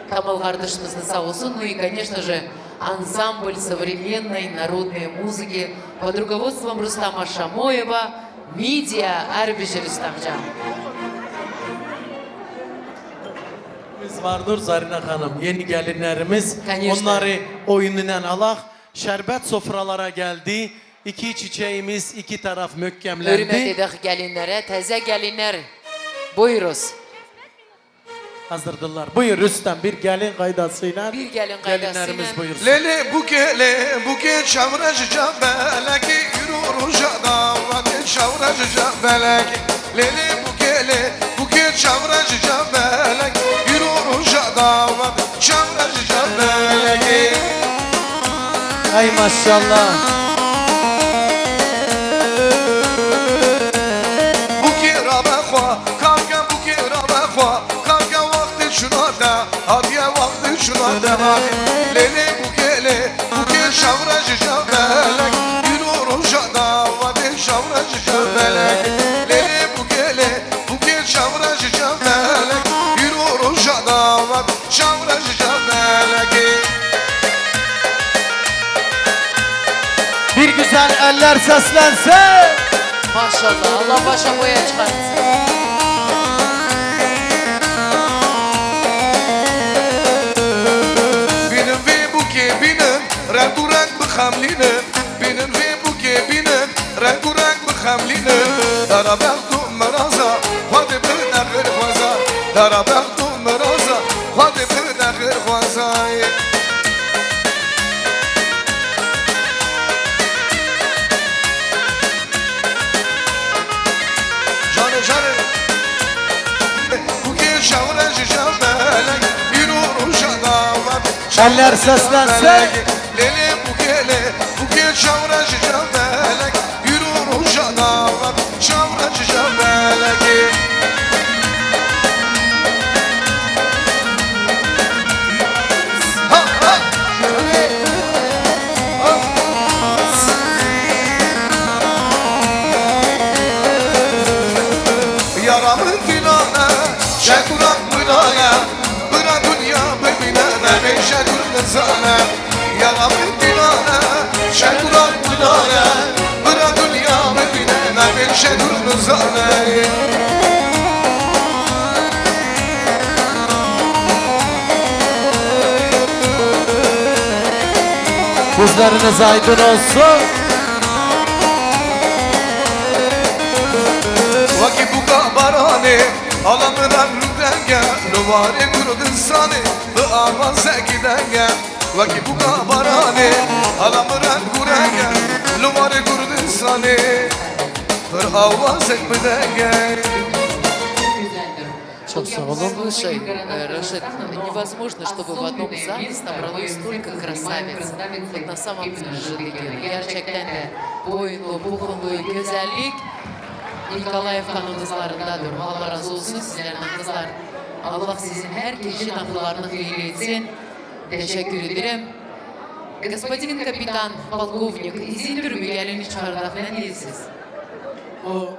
Kamal kardeşimiz de sağ olsun. Ну и, конечно же, ансамбль современной народной музыки под руководством Рустама Шамоева, Media, Erbici Rustamcan. Biz vardır Zarina Hanım, yeni gelinlerimiz. Конечно. Onları oyunundan alak. Şerbet sofralara geldi. İki çiçeğimiz iki taraf möhkemlendi. Hürmet edek gelinlere, teze gelinler. Buyuruz. Hazırdılar. Buyur Rüstem, bir gelin kaydasıyla. Bir gelin kaydasıyla. Gelinlerimiz buyursun. Lele buke, le buke, çavra ji cebelekê, îro roja davetê, çavra ji cebelekê. Lele buke, le buke, çavra ji cebelekê, îro roja davetê, çavra ji cebelekê. Ay maşallah. Buke rabe xwe, kavke buke rabe xwe. Kaka wextê çûna te, hatiye wextê çûna te hatiye. Lêlê bûkê lê bûkê çavre ji çavbelek. Îro roja davetê çavre ji çavbelek. Lêlê bûkê lê bûkê çavre ji çavbelek. Îro roja davet çavre ji çavbelekê. Bir güzel eller seslensin. Maşallah, Allah başa boya çıkartsın. Bînin vê bûkê bînin, reng û reng bixemlînin. Bînin vê bûkê bînin, reng û reng bixemlînin. Dara bext û miraza, xwedê bide xêrxwaza. Dara bext û miraza, xwedê bide xêrxwaza. Canê, canê. Bûkê çavre ji çavbelek, îro roja davet. Eller seslensin. Lêlê bûkê lê, bûkê çavre ji çavbelek. Îro roja davet, çavre ji çavbelekê. Ha, ha. Yara min dîlane, şegurak min dane, bira dinya bibîne, nebê şegur nizane. Yara min dîlane, şegurak min dane, bira dinya bibîne, nebê şegur nizane. Gözleriniz aydın olsun. Wekî bûka baranê, ala min reng rû reng e, li warê Kurdistanê, bi awazekî deng e. Wekî bûka baranê, ala min reng û reng e, li warê Kurdistanê, bi awazek bi deng e. Çok sağ olun. Слушай, э, Рашид, невозможно, чтобы в одном зале собралось столько красавиц. Вот на самом же деле, gerçekten de boyunlu, popunlu, güzellik. İlk Alayev kanımızlarındadır. Allah razı olsun sizlerden kızlar. Allah sizin herkesin akıllarını hayırlı etsin. Teşekkür ederim. Господин капитан, полковник, izin durumı gelin çıkardak ne diyorsunuz? O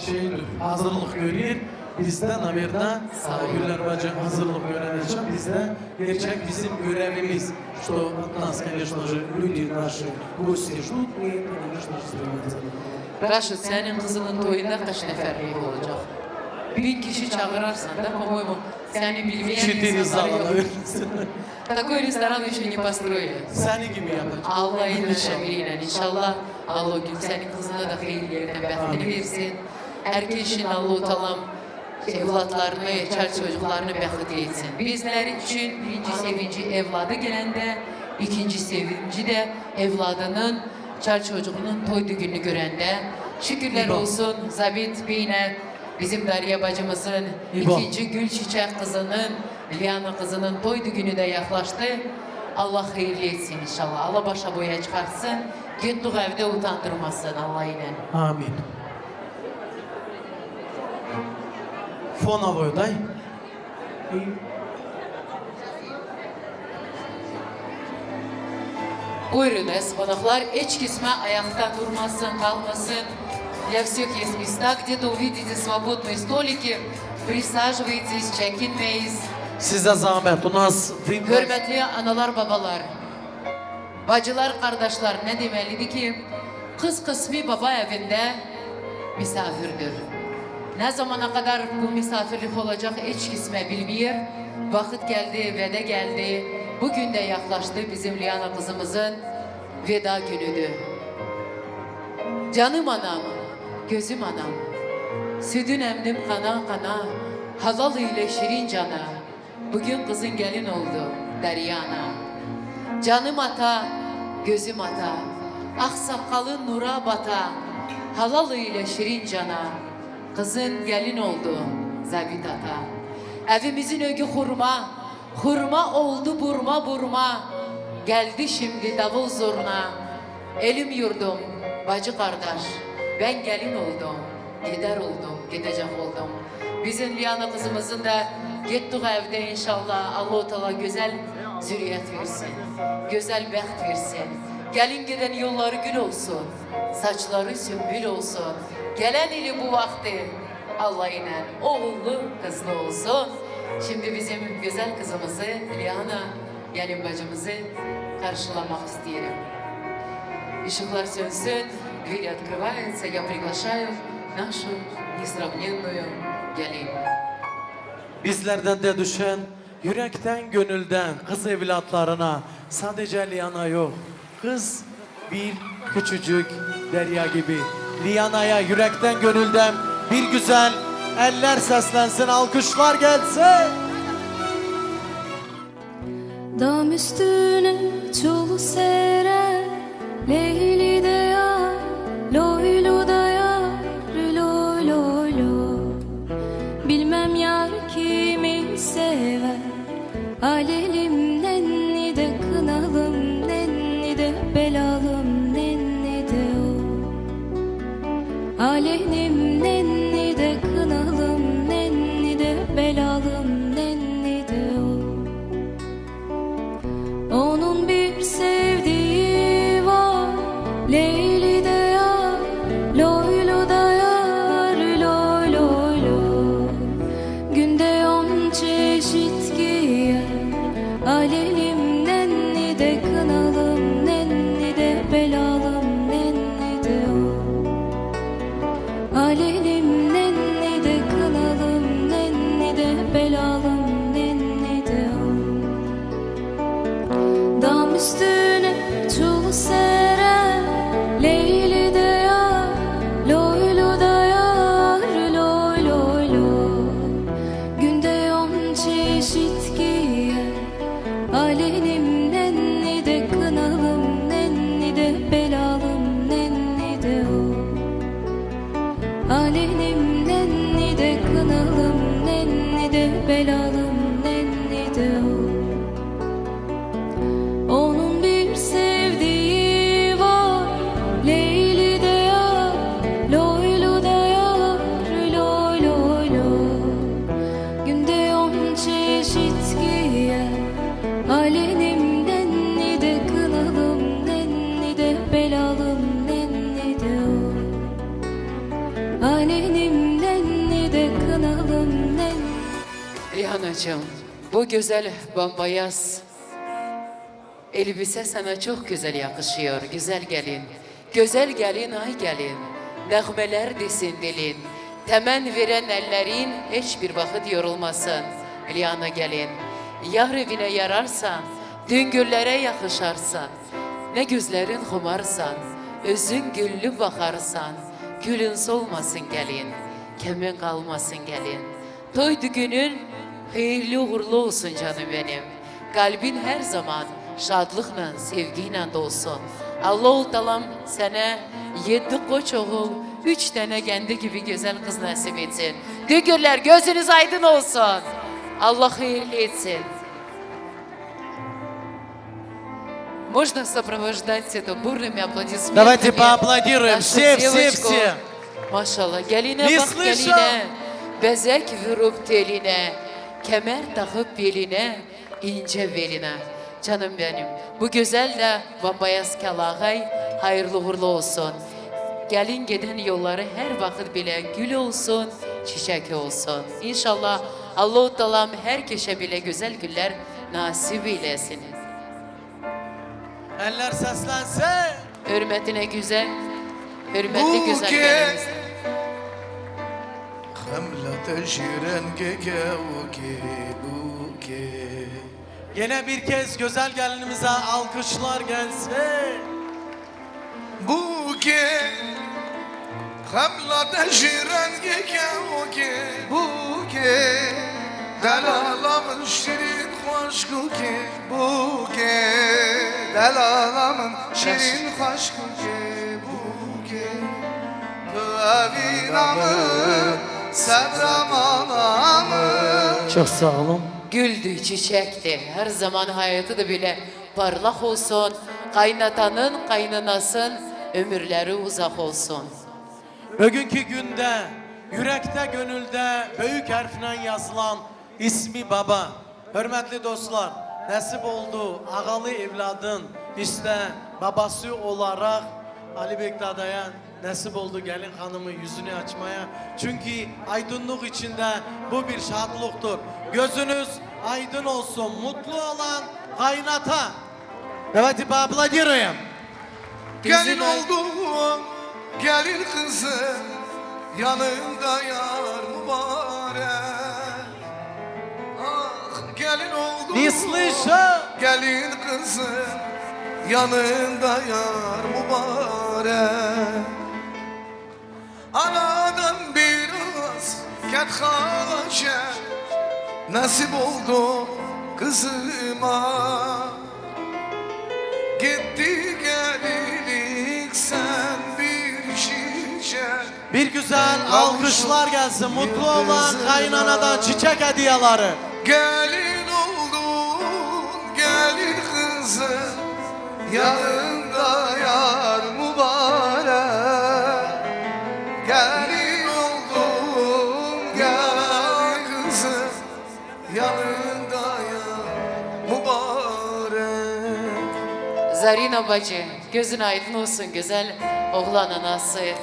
şey hazırlık görüyor. Bizde, наверное, Sağ olun. Güller Bacı hazırlık gören için bizde gerçek bizim görevimiz, что от нас, конечно же, люди наши, гости ждут, мы это, конечно же, сделаем. Raşit, senin kızının toyunda kaç neferlik olacak? Bin kişi çağırırsan da, по-моему, seni bilmeyen Четыре insanlar zala yok. Такой ресторан еще не построили. Seni gibi yapacak. Allah'ın emriyle inşallah. Allah o gün senin kızına da hayırlı yerden behtini versin. Herkesin Allahu Teala evlatlarını, çar çocuklarını behtli etsin. Bizler için birinci sevinci evladı gelende, ikinci sevinci de evladının, çar çocuğunun toy düğününü görende. Şükürler olsun Zabit Bey'ine, bizim Derya bacımızın İbo. ikinci gül çiçek kızının, Liana kızının toy düğünü de yaklaştı. Allah hayırlı etsin inşallah. Allah başa boya çıkartsın. Gittiği evde utandırmasın Allah ile. Amin. Fon avoyday. Buyurun, ez konaklar, hiç kisme ayakta durmasın, kalmasın. Не все есть места, где-то увидите свободные столики, присаживайтесь, çekinmeyiz. Size zahmet, у нас Hürmetli analar, babalar, bacılar, kardeşler, ne demelidir ki, kız kısmı baba evinde misafirdir. Ne zamana kadar bu misafirlik olacak hiç kimse bilmiyor. Vakit geldi, veda geldi. Bugün de yaklaştı bizim Liana kızımızın veda günüdür. Canım anam, gözüm anam, sütün emdim kana kana, halal ile şirin cana. Bugün kızın gelin oldu Deryana. Canım ata, gözüm ata, ak sakalın nura bata, halal ile şirin cana. Kızın gelin oldu Zabit ata. Evimizin ögü hurma, hurma oldu burma burma. Geldi şimdi davul zurna. Elim yurdum, bacı kardeş, ben gelin oldum, gider oldum, gidecek oldum. Bizim Liana kızımızın da gittiği evde inşallah Allahu Teala güzel zürriyet versin, güzel beht versin. Gelin giden yolları gül olsun, saçları sümbül olsun. Gelen ili bu vakti Allah ile oğullu kızlı olsun. Şimdi bizim güzel kızımızı Liana gelin bacımızı karşılamak isteyelim. Işıklar sönsün, дверь открывается, я приглашаю нашу несравненную gelin. Bizlerden de düşen yürekten gönülden kız evlatlarına, sadece Liana yok, kız bir küçücük derya gibi. Liana'ya yürekten gönülden bir güzel eller seslensin, alkışlar gelsin. Dam üstüne çul sere, Leyli de yar, loylu da yar, loy loy loy. Bilmem yar kimi sever, alelim nenni de kınalım nenni de belalım nenni de o. Alelim nenni de kınalım nenni de belalım nenni de o. Onun bir sevdiği var, Leyli de yar, loylu da yar, loy loy loy. Günde on çeşit giyer, alelim nenni de kınalım nenni de belalım nenni de o. Alelim nenni de kınalım nenni de belalım nenni de o. Dam üstüne çul sere, Leyli de yar, loylu da yar, loy loy loy. Günde on çeşit giyer, alelim Gelinimden ne de kınalımden ne de belalımden ne de o Alenimden ne de kınalımden Rihanacığım, bu güzel bambayaz elbise sana çok güzel yakışıyor, güzel gelin. Güzel gelin, ay gelin, nağmeler desin dilin. Temen veren ellerin hiçbir vakit yorulmasın, Liana gelin. Yar evine yararsan, dün güllere yakışarsan. Ne gözlerin xumarsan, özün güllü bakarsan, külün solmasın gelin, kemin kalmasın gelin. Toy düğünün hayırlı uğurlu olsun canım benim. Kalbin her zaman şadlıkla, sevgiyle dolsun. Allahu Tealam sana yedi koç oğul, üç tane kendi gibi güzel kız nasip etsin. Düğünler gözünüz aydın olsun. Allah hayırlı etsin. Можно сопровождать это бурными аплодисментами? Давайте поаплодируем. Нашу все, все, девочку. Все. Maşallah. Geline bak, geline. Bezek vurup teline, kemer takıp beline, ince beline. Canım benim. Bu güzel de bambayaz kelaxay hayırlı uğurlu olsun. Gelin giden yolları her vakit bile gül olsun, çiçek olsun. İnşallah Allahu Tealam her kişiye bile güzel güller nasip eylesin. Eller seslensin. Hürmetine güzel, hürmetli güzel gelin. Buke, xemlete ji rengeke buke, buke. Yine bir kez güzel gelinimize alkışlar gelsin. Buke, xemlate ji rengeke buke, delala min şirîn xweşkokê buke, delala min şirîn xweşkokê buke. Tu evîna min, sebra mala min. Çok sağ olun. Güldü, çiçekti. Her zaman hayatı da bile parlak olsun, kaynatanın, kaynanasın ömürleri uzak olsun. Bugünkü günde yürekte, gönülde büyük harfle yazılan ismi baba. Hürmetli dostlar, nasip oldu ağalı evladın işte babası olarak Ali Bekdada'ya nasip oldu gelin hanımı yüzünü açmaya. Çünkü aydınlık içinde bu bir şadlıktır. Gözünüz aydın olsun. Mutlu olan kaynata. Давайте поаплодируем. Gelin oldum, gelin kızım, yanında yar mübarek. Ah, gelin oldum, gelin kızım, yanında yar mübarek. Anadan biraz ket xalaçe nasip oldu kızıma. Gitti gelinlik sen bir çiçek. Bir güzel alkışlar gelsin. Mutlu olan kaynanadan çiçek hediyeleri. Gelin oldun, gelin kızım, yanında yar mübarek. Gelin oldun, gelin kızım, yanında yar mübarek. Zarina bacı, gözün aydın olsun, güzel oğlan anası.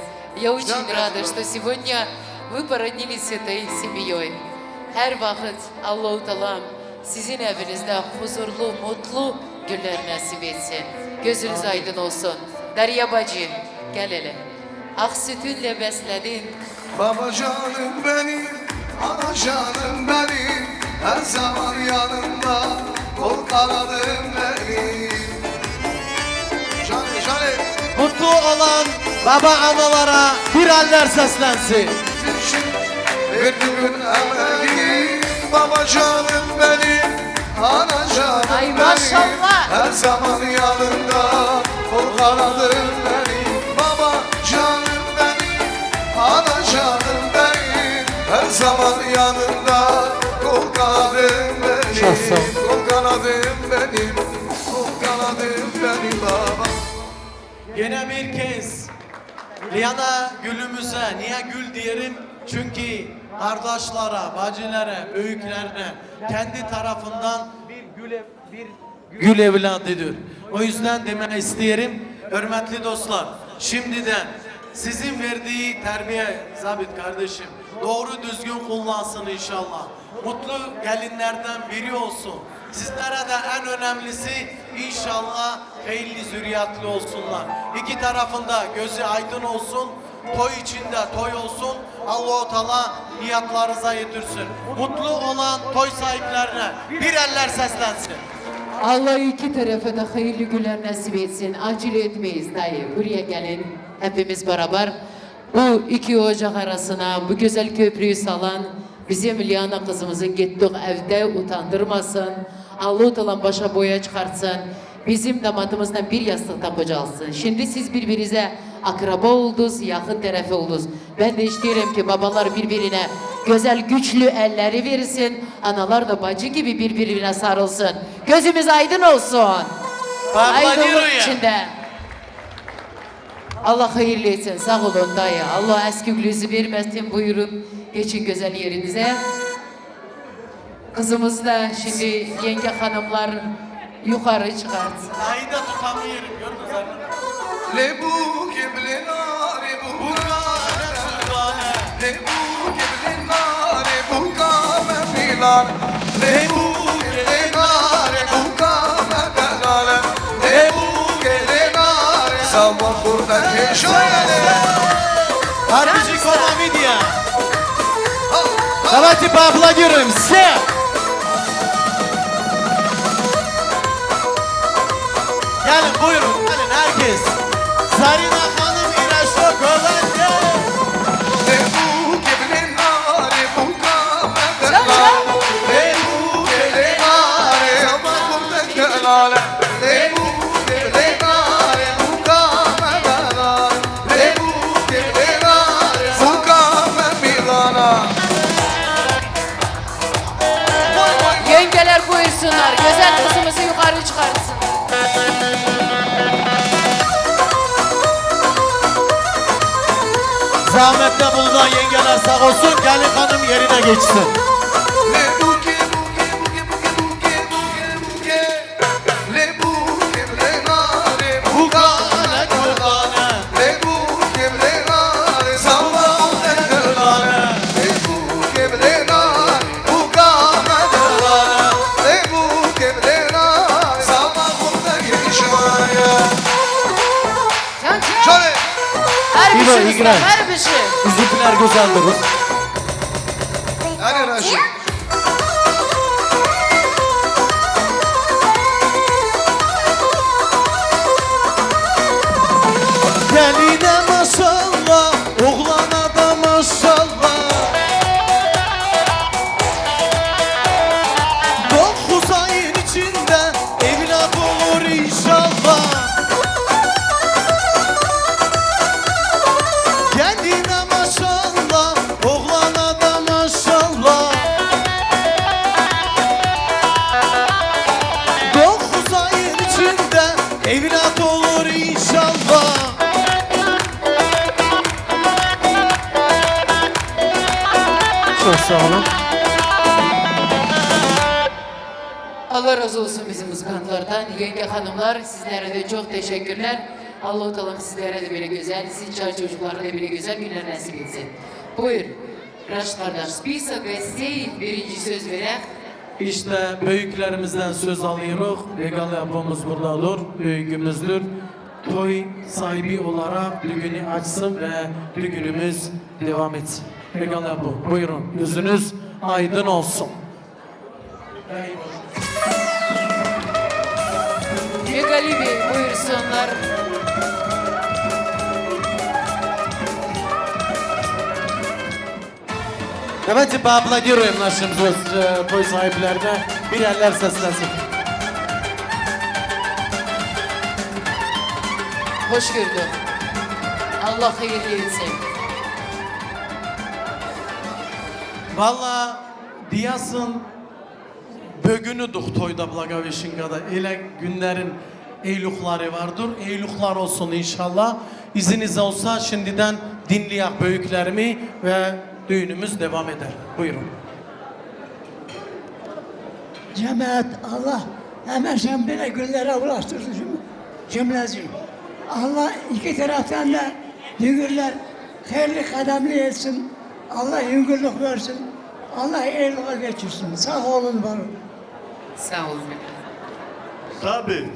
Я очень рада, что сегодня вы породнились с этой семьей. Her vakit Allahu Teala sizin evinizde huzurlu, mutlu günler nasip etsin. Gözünüz aydın olsun. Derya bacı, gel hele. Ak sütünle besledin. Baba canım benim, ana canım benim, her zaman yanımda, kol kanadım benim. Canım, canım. Mutlu olan baba analara bir eller seslensin. Bir gün emeğim, baba canım benim, ana canım benim. Ay, maşallah. Her zaman yanımda, kol kanadım benim, baba canım benim, ana canım benim. Her zaman yanımda, kol kanadım benim, kol kanadım benim, kol kanadım benim baba. Yine bir kez Liana gülümüze, niye gül diyelim? Çünkü kardeşlere, bacılara, büyüklerine kendi tarafından bir güle, bir Gül evladıdır. O yüzden demeye isterim, hürmetli dostlar, şimdiden sizin verdiği terbiye, Zabit kardeşim, doğru düzgün kullansın inşallah. Mutlu gelinlerden biri olsun. Sizlere de en önemlisi, inşallah hayırlı zürriyetli olsunlar. İki tarafında gözü aydın olsun. Toy içinde toy olsun. Allahu Teala niyetlerinize yetirsin. Mutlu olan toy sahiplerine bir eller seslensin. Allah iki tarafa da hayırlı günler nasip etsin. Acele etmeyiz dayı. Buraya gelin. Hepimiz beraber bu iki ocak arasına, bu güzel köprüyü salan bizim Liana kızımızı gittik evde utandırmasın. Allahu Teala başa boya çıkartsın. Bizim damatımızdan bir yastıkta kucalsın. Şimdi siz birbirinize akraba oldunuz, yakın tarafı oldunuz. Ben de isterim ki babalar birbirine güzel, güçlü elleri versin, analar da bacı gibi birbirine sarılsın. Gözümüz aydın olsun. Aydınlık içinde. Allah hayırlı etsin. Sağ olun dayı. Allah eski gülüzü vermesin. Buyurun, geçin güzel yerinize. Kızımız da şimdi yenge hanımlar yukarı çıkartsın. Dayı da tutamıyorum, gördünüz mü? Lê bûk ê bilê narê bûka me, lê bûk ê bilê narê bûka me pîlan. Lê bûk ê bilê narê bûka me delal e. Lê bûk ê bilê narê. Sawa xurte hêşo ye. Harbiji Koma Media. Давайте поаплодируем все. Gelin, buyurun, gelin herkes. Zarina Hanım, İraşo Göbekli. Lê bûk ê bilê narê bûka me delal. Lê bûk ê bilê narê bûka me delal. Lê bûk ê bilê narê bûka me delal. Lê bûk ê bilê narê bûka me pîlan e. Yengeler buyursunlar. Güzel kızımızı yukarı çıkartsın. Zahmette bulunan yengeler sağ olsun, gelin hanım yerine geçsin. Can, can. Şöyle. Her bir şey usta, her bir şey. Üzüntüler göz aldırır. Hadi Raşit. Geline maşallah, oğlana da maşallah. Dokuz ayın içinde evlat olur inşallah. Geline maşallah, oğlana da maşallah. Dokuz ayın içinde evlat olur inşallah. Çok sağ olun. Allah razı olsun bizim muzikantlardan. Yenge hanımlar, sizlere de çok teşekkürler. Allah-u Teala sizlere de böyle güzel, sizin çay çocuklara da böyle güzel günler nasip etsin. Buyur. Raşit kardeş, список гостей, birinci söz verek. İşte büyüklerimizden söz alıyoruz. Regal yapımız burada olur, büyüğümüzdür. Toy sahibi olarak düğünü açsın ve düğünümüz devam etsin. Regal yapı, buyurun, yüzünüz aydın olsun. Regalî Bey buyursunlar. Давайте поаплодируем нашим звезд-, э, той sahiplerine. Bir eller seslensin. Hoş gördük. Allah hayırlı etsin. Valla diyasın Bugünü doktoyda blagavêşinga da, öyle günlerin eylukları vardır. Eyluklar olsun inşallah. İziniz olsa şimdiden dinleyek büyüklerimi ve düğünümüz devam eder. Buyurun. Cemaat, Allah Hemen sen böyle günlere ulaştırsın cüm-, cümleci. Allah iki taraftan da hüngürler hayırlı kademli etsin. Allah hüngürlük versin. Allah eyvallah geçirsin. Sağ olun, var olun. Sağ olun. Sabit.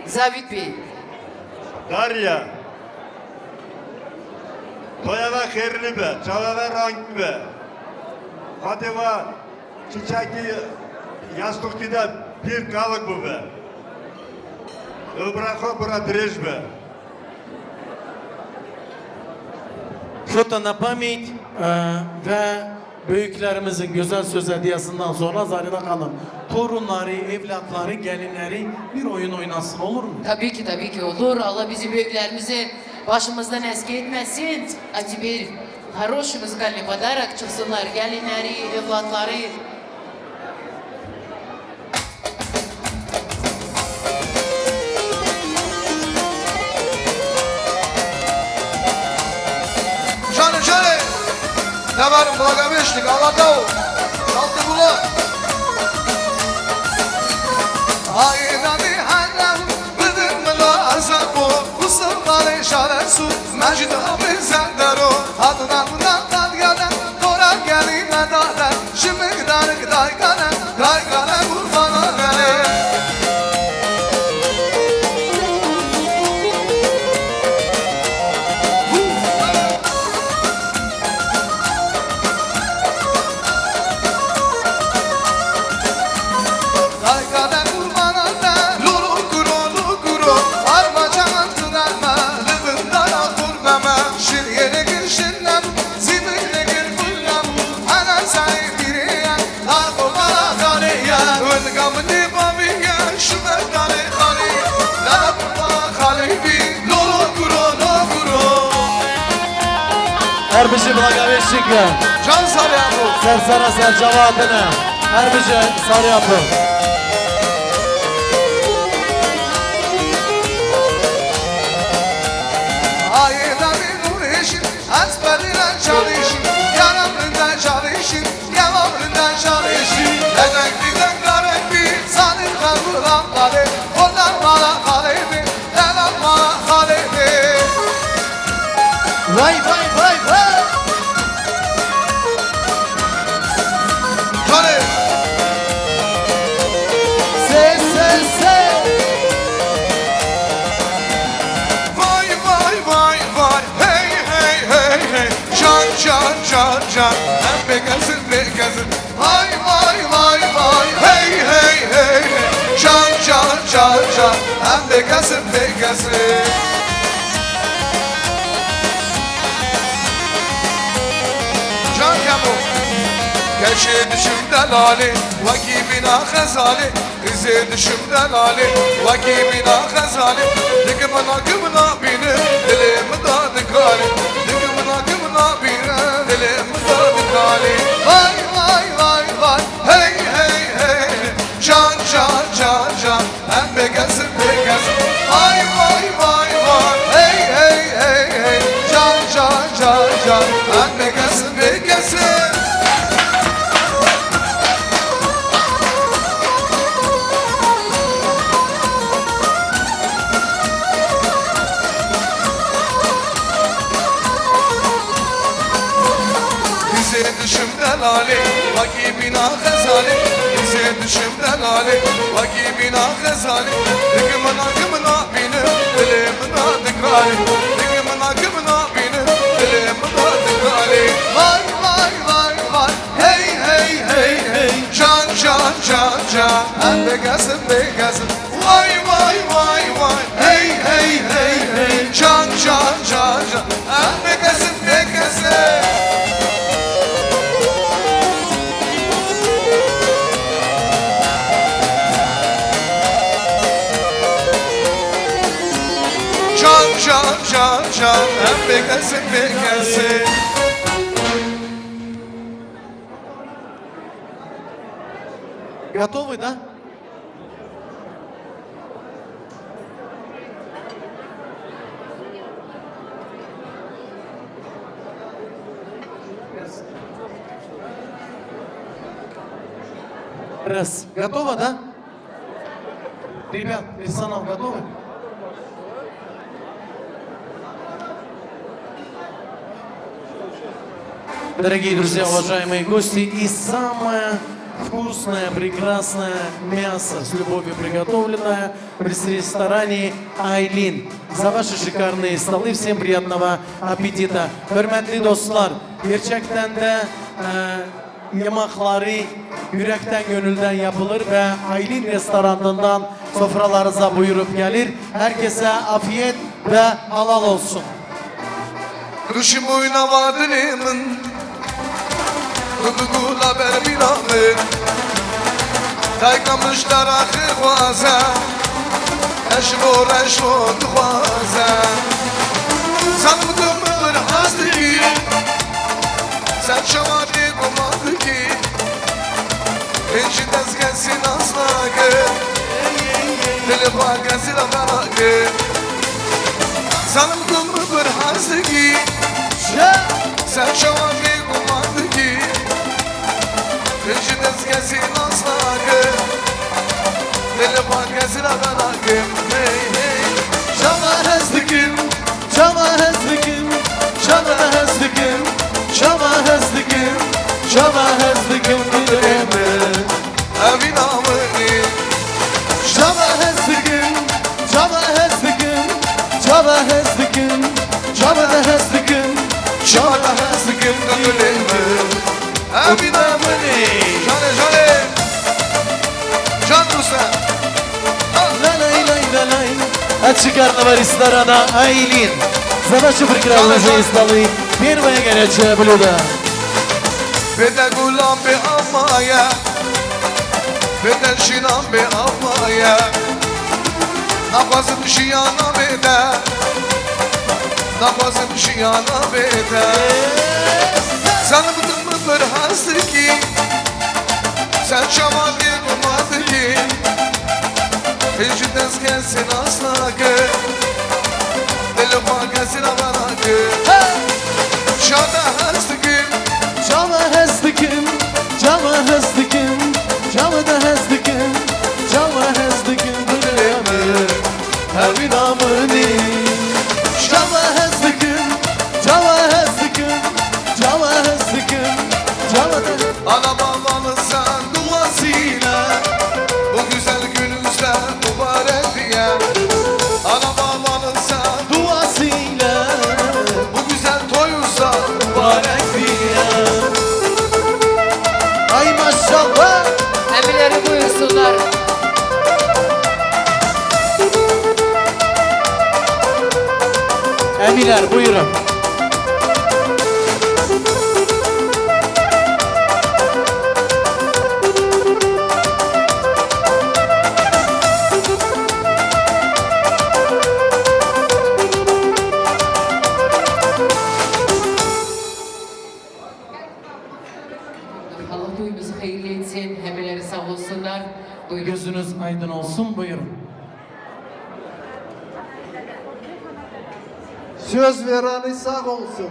Zabit Bey. Darya. Toya ve xêrli be, çawa ve rangîn be. Xwedê we çiçekî yastukî de pîr kalik bibe. Ömra xwe bira dirêj be. Şota na pamît, e, ve büyüklerimizin güzel söz hediyesinden sonra Zahide Hanım, torunları, evlatları, gelinleri bir oyun oynasın, olur mu? Tabii ki, tabii ki olur. Allah bizi büyüklerimizi başımızdan eksik etmesin. Hadi bir хороший музыкальный подарок çıksınlar. Gelinleri, evlatları. Şanê şanê. Teber Blagoveşnik, Aladao. Şaltı Bula. Hayranı hayran, bidin mila azabo. Kusur kale şare su, mecid abi zendero. Adnan nan nan gelen, tora gelin adale. Şimik danik daygane, daygane kurban olene. Daygane kurban olene, lulu kuro, lulu kuro, arma can tunan me, libin dara kurban me, şir yere gir şir nem, zibin yere gir kurban me, ana say biri. Her bijî Blagoveşnik. Can Saryapo. Ser sera ser çava hatine. Her bijî Saryapo. Hayır, abi, nur eşit. Ez berinden çalışın, yaramından çalışın, yalanından çalışın. Dedek didek garek bir, sanır kalır lan bari. Ondan bana kalır bir, yalan bana kalır bir. Vay, vay, vay, vay. Canım. Se, se, se. Vay, vay, vay, vay. Hey, hey, hey, hey. Can, can, can, can. Em bêkezin, bêkezin. Vay, vay, vay, vay. Hey, hey, hey, hey. Can, can, can, can. Em bêkezin, bêkezin. Can Kemo. Keçê dişim delalê, wekî bîna xezalê. Qîzê dişim delalê, wekî bîna xezalê. Digimina gimina bîne, dilê min da dikalê. Digimina gimina bîne, dilê min da dikalê. Vay, vay, vay, vay, hey, hey, hey, hey. Can, can, can, can, em bêkezin, bêkezin. Vay, vay, vay, vay, hey, hey, hey, hey. Can, can, can, can, em bêkezin, bêkezin. Dizê dişim delalê, wekî bîna xezalê. Dizê dişim delalê, wekî bîna xezalê. Digimina gimina bîne, dilê min da dikalê. Digimina gimina bîne, dilê min da dikalê. Vay, vay, vay, vay. Hey, hey, hey, hey. Can, can, can, can. Em bêkezin, bêkezin. Vay, vay, vay, vay. Hey, hey, hey, hey. Can, can, can, can. Em bêkezin, bêkezin. Can, can, can, can. Em bêkezin, bêkezin. Готовы, да? Раз. Готово, да? Ребят, персонал готовы? Дорогие друзья, уважаемые гости, и самое вкусное, прекрасное мясо, с любовью приготовленное в ресторане «Айлин». За ваши шикарные столы, всем приятного аппетита. Hürmetli dostlar, gerçekten de, e, Yemakları yürekten gönülden yapılır ve Aylin restoranından sofralarınıza buyurup gelir. Herkese afiyet ve halal olsun. Ruşim boyuna vadinimin, Rubugula bermina min, Dayka miştara xixwaze, Eşmo reşmo dixwaze. Zanım dim bir hastiki, Sen şevatê ku ma dikî, hêj ji dest kesî nas nake. Dilê xwe kesî re venake. Zanim ku min bir hez dikî, sen şevatê ku ma dikî, hêj ji dest kesî nas nake. Dilê xwe kesî re venake. Hey, hey. Çawa hez dikim, Çawa hez dikim, çawa hez dikim, çawa hez dikim, çawa hez dikim dilê min. Evîna min î. Çawa hez dikim, çawa hez dikim, çawa hez dikim, çawa da hez dikim, çawa da hez dikim dilê min. Evîna min î. Canê, canê. Can Ruse. Lalay lay lalay. Ez çi karnavalî starana Aylin. Zava şifir kira Can, wêjê Can. Îstalî. Pêr ve gere çe biluda. Bêde gulan bê amaye. Bêde şînan bê amaye. Naxwazim jiyana bêde. Naxwazim jiyana bêde. Zanim tu min bir hez dikî. Sen çawa dî duma dikî. Hêj ji dest kesî nas nake. Dilê xwe kesî re venake. Çawa hez dikim. Çawa hez dikim. Çawa hez dikim. Çawa da hez dikim. Çawa hez dikim. Dilê min. Evîna min î. Çawa hez dikim, çawa hez dikim, çawa hez dikim, çawa da. Ana babanın sen duasıyla bu güzel günümüzde mübarek diye. Ana babanın sen duasıyla bu güzel toyumuzda mübarek diye. Ay maşallah. Emirleri buyursunlar. Emiler, buyurun. Allah toyumuzu hayırlı etsin. Hemeleri sağ olsunlar. Buyurun. Gözünüz aydın olsun. Buyurun. Söz vereni sağ olsun.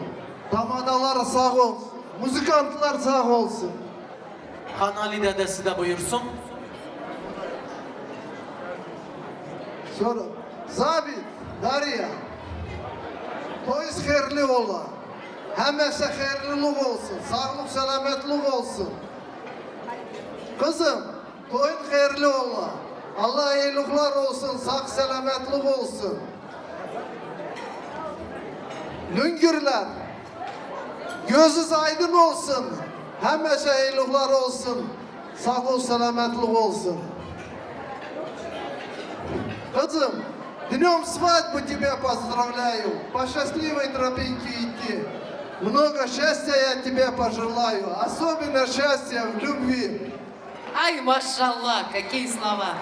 Tamadalar sağ olsun. Muzikantlar sağ olsun. Hanali dedesi de buyursun. Sonra Zabit, Darya, toyuz hayırlı ola. Hemesi hayırlılık olsun. Sağlık, selametlik olsun. Kızım, toyun hayırlı ola. Allah iyilikler olsun, sağ selametlik olsun. Lüngürler, gözünüz aydın olsun. Hemesi iyilikler olsun. Sağ ol, selametlik olsun. Kızım, днём свадьбы тебя поздравляю. По счастливой тропинке идти. Много счастья я тебе пожелаю. Особенно счастья в любви. Ay maşallah, какие слова.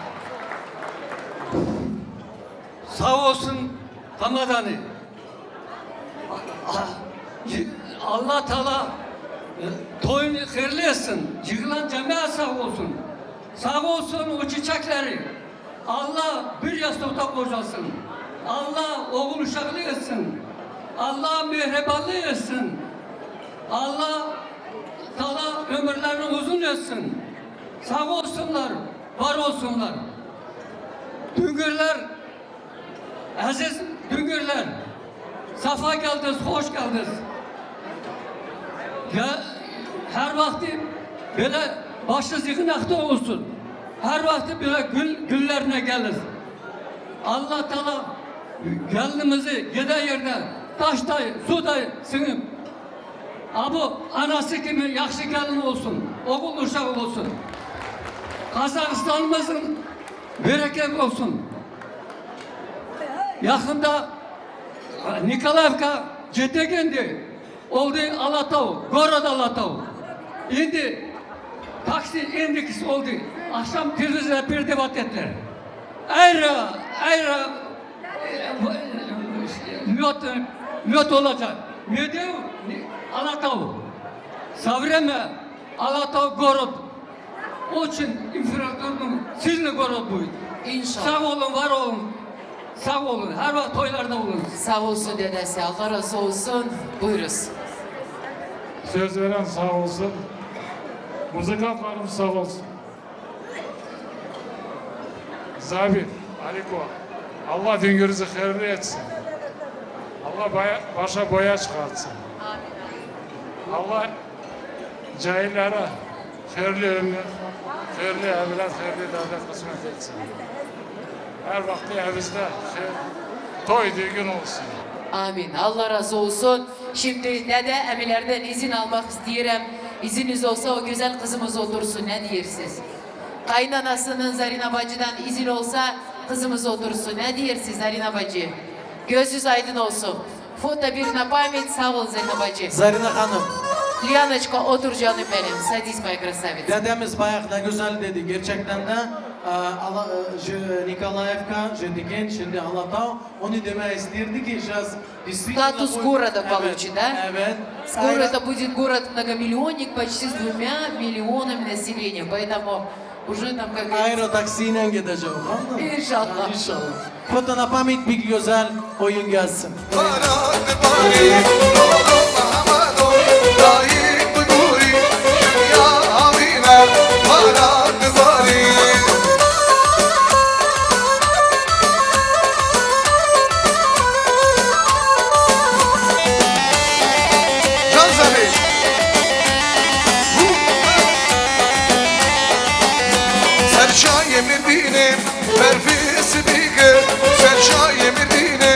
Sağ olsun Hamadan'ı. Allah Teala, e, toyunu hayırlı etsin. Yığılan cemaat sağ olsun. Sağ olsun o çiçekleri. Allah bir yastıkta kocasın. Allah oğul uşaklı etsin. Allah mehribanlı etsin. Allah Teala ömürlerini uzun etsin. Sağ olsunlar, var olsunlar. Düngürler, aziz Düngürler, safa geldiniz, hoş geldiniz. Ya, her vakti böyle başınız yığınakta olsun. Her vakti böyle gül, güllerine gelin. Allah Teala geldiğimizi gide yerde taş da, su da sınıp, abu anası gibi yakşı gelin olsun, oğul uşak olsun. Kazakistan'ımızın bereket olsun. Yakında Nikolaevka ciddi geldi. Oldu Alatau, Gorod Alatau. İndi taksi endeks oldu. Akşam televizyonda bir debat ettiler. Ayra, ayra, e, lüt, lüt olacak. Medeu, Alatau. Savreme, Alatau, Gorod. Очень инфраструктура сильно город будет. İnşallah. Sağ olun, var olun. Sağ olun. Her vakit toylarda olun. Sağ olsun dedesi. Allah razı olsun. Buyuruz. Söz veren sağ olsun. Muzikantlarım sağ olsun. Zabit, Aliko, Allah döngürüzü hayırlı etsin. Allah baya- başa boya çıkartsın. Allah cahillere hayırlı ömür, hayırlı evlat, hayırlı devlet kısmet etsin. Her vakti evinizde hayır, toy düğün olsun. Amin. Allah razı olsun. Şimdi dede emirlerden izin almak isteyerim. İzniniz olsa o güzel kızımız otursun. Ne diyersiniz? Kaynanasının Zarina bacıdan izin olsa kızımız otursun. Ne diyersiniz Zarina bacı? Gözünüz aydın olsun. Foto bir на память, sağ ol Zarina bacı. Zarina Hanım. Лианочка, otur canım benim. Садись, моя красавица. Dedemiz bayağı ne güzel dedi. Gerçekten de e, Ala, e, ji Nikolaevka, ji Dikin, şimdi Alatau, onu demeye isterdi ki biraz Статус города получит, да? Evet. Скоро это будет город-многомиллионник, почти с двумя миллионами населения. Поэтому уже там, как говорится, Aero taksiyle gidecek, anladın mı? İnşallah. İnşallah. Foto na pamit bir güzel oyun gelsin. Can Zeliş. Serçayê Mirdînê berfê sibî kir, serçayê Mirdînê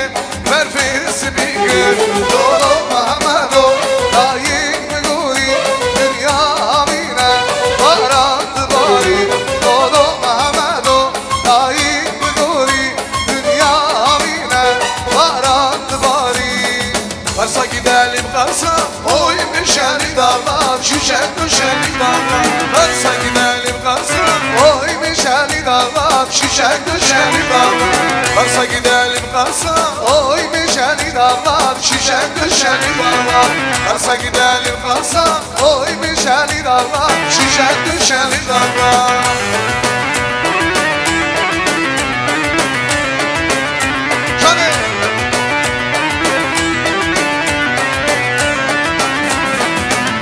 berfê sibî kir. Dolo Mehmedo, dayîk bi gorî, dinya avîne, baran dibarî. Dolo Mehmedo, dayîk bi gorî, dinya avîne, baran dibarî. Persa gidelim Kars'a, oy meşeli dağlar, çiçek döşeli dağlar. Persa gidelim Kars'a, oy meşeli dağlar, çiçek döşeli dağlar. Persa gidelim Kars'a, oy meşeli dağlar, çiçek döşeli dağlar. Persa gidelim Kars'a, oy meşeli dağlar, çiçek döşeli dağlar. Canım.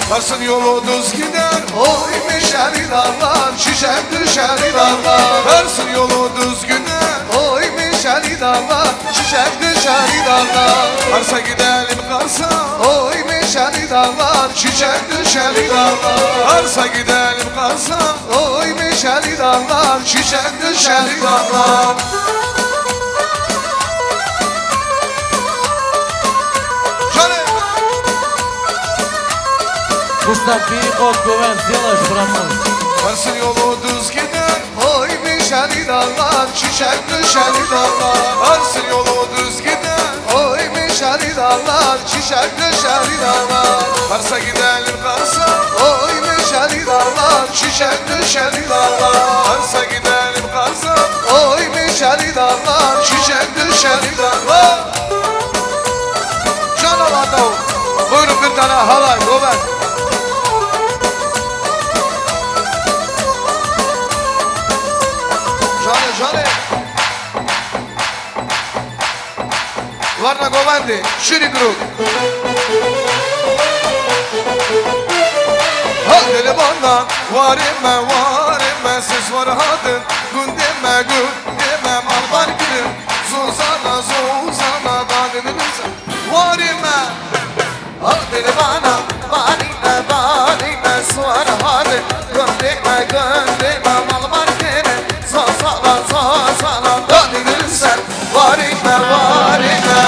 Kars'ın yolu düz gider, oy meşeli dağlar, çiçek döşeli dağlar. Kars'ın yolu düz gider, oy meşeli dağlar, çiçek döşeli dağlar. Kars'a gidelim Kars'a, oy meşeli dağlar, çiçek döşeli dağlar. Kars'a gidelim Kars'a, oy meşeli dağlar, çiçek döşeli dağlar. Canım. Mustafa, bir kot güven, zila şuramız. Kars'ın yolu düz gider, oy meşeli dağlar, çiçek döşeli dağlar. Kars'ın yolu düz gider, oy meşeli dağlar, çiçek döşeli dağlar. Kars'a gidelim Kars'a, oy meşeli dağlar, çiçek döşeli dağlar. Kars'a gidelim Kars'a, oy meşeli dağlar, çiçek döşeli dağlar. Can Alatau, buyurun bir tane halay, Gober. Canê, canê. Varna Govendê, Şirî Group. Ha dili bana, warime, warime. Sor hatin gundê me, gundê me malbar kirin. Zozana, zozana, dadin bize. Warê me. Adil bana, barî me, barî me, sor hatin gundê me, gundê me malbar kirin. Zozana, zozana, dadin bize. Warê me, warê me.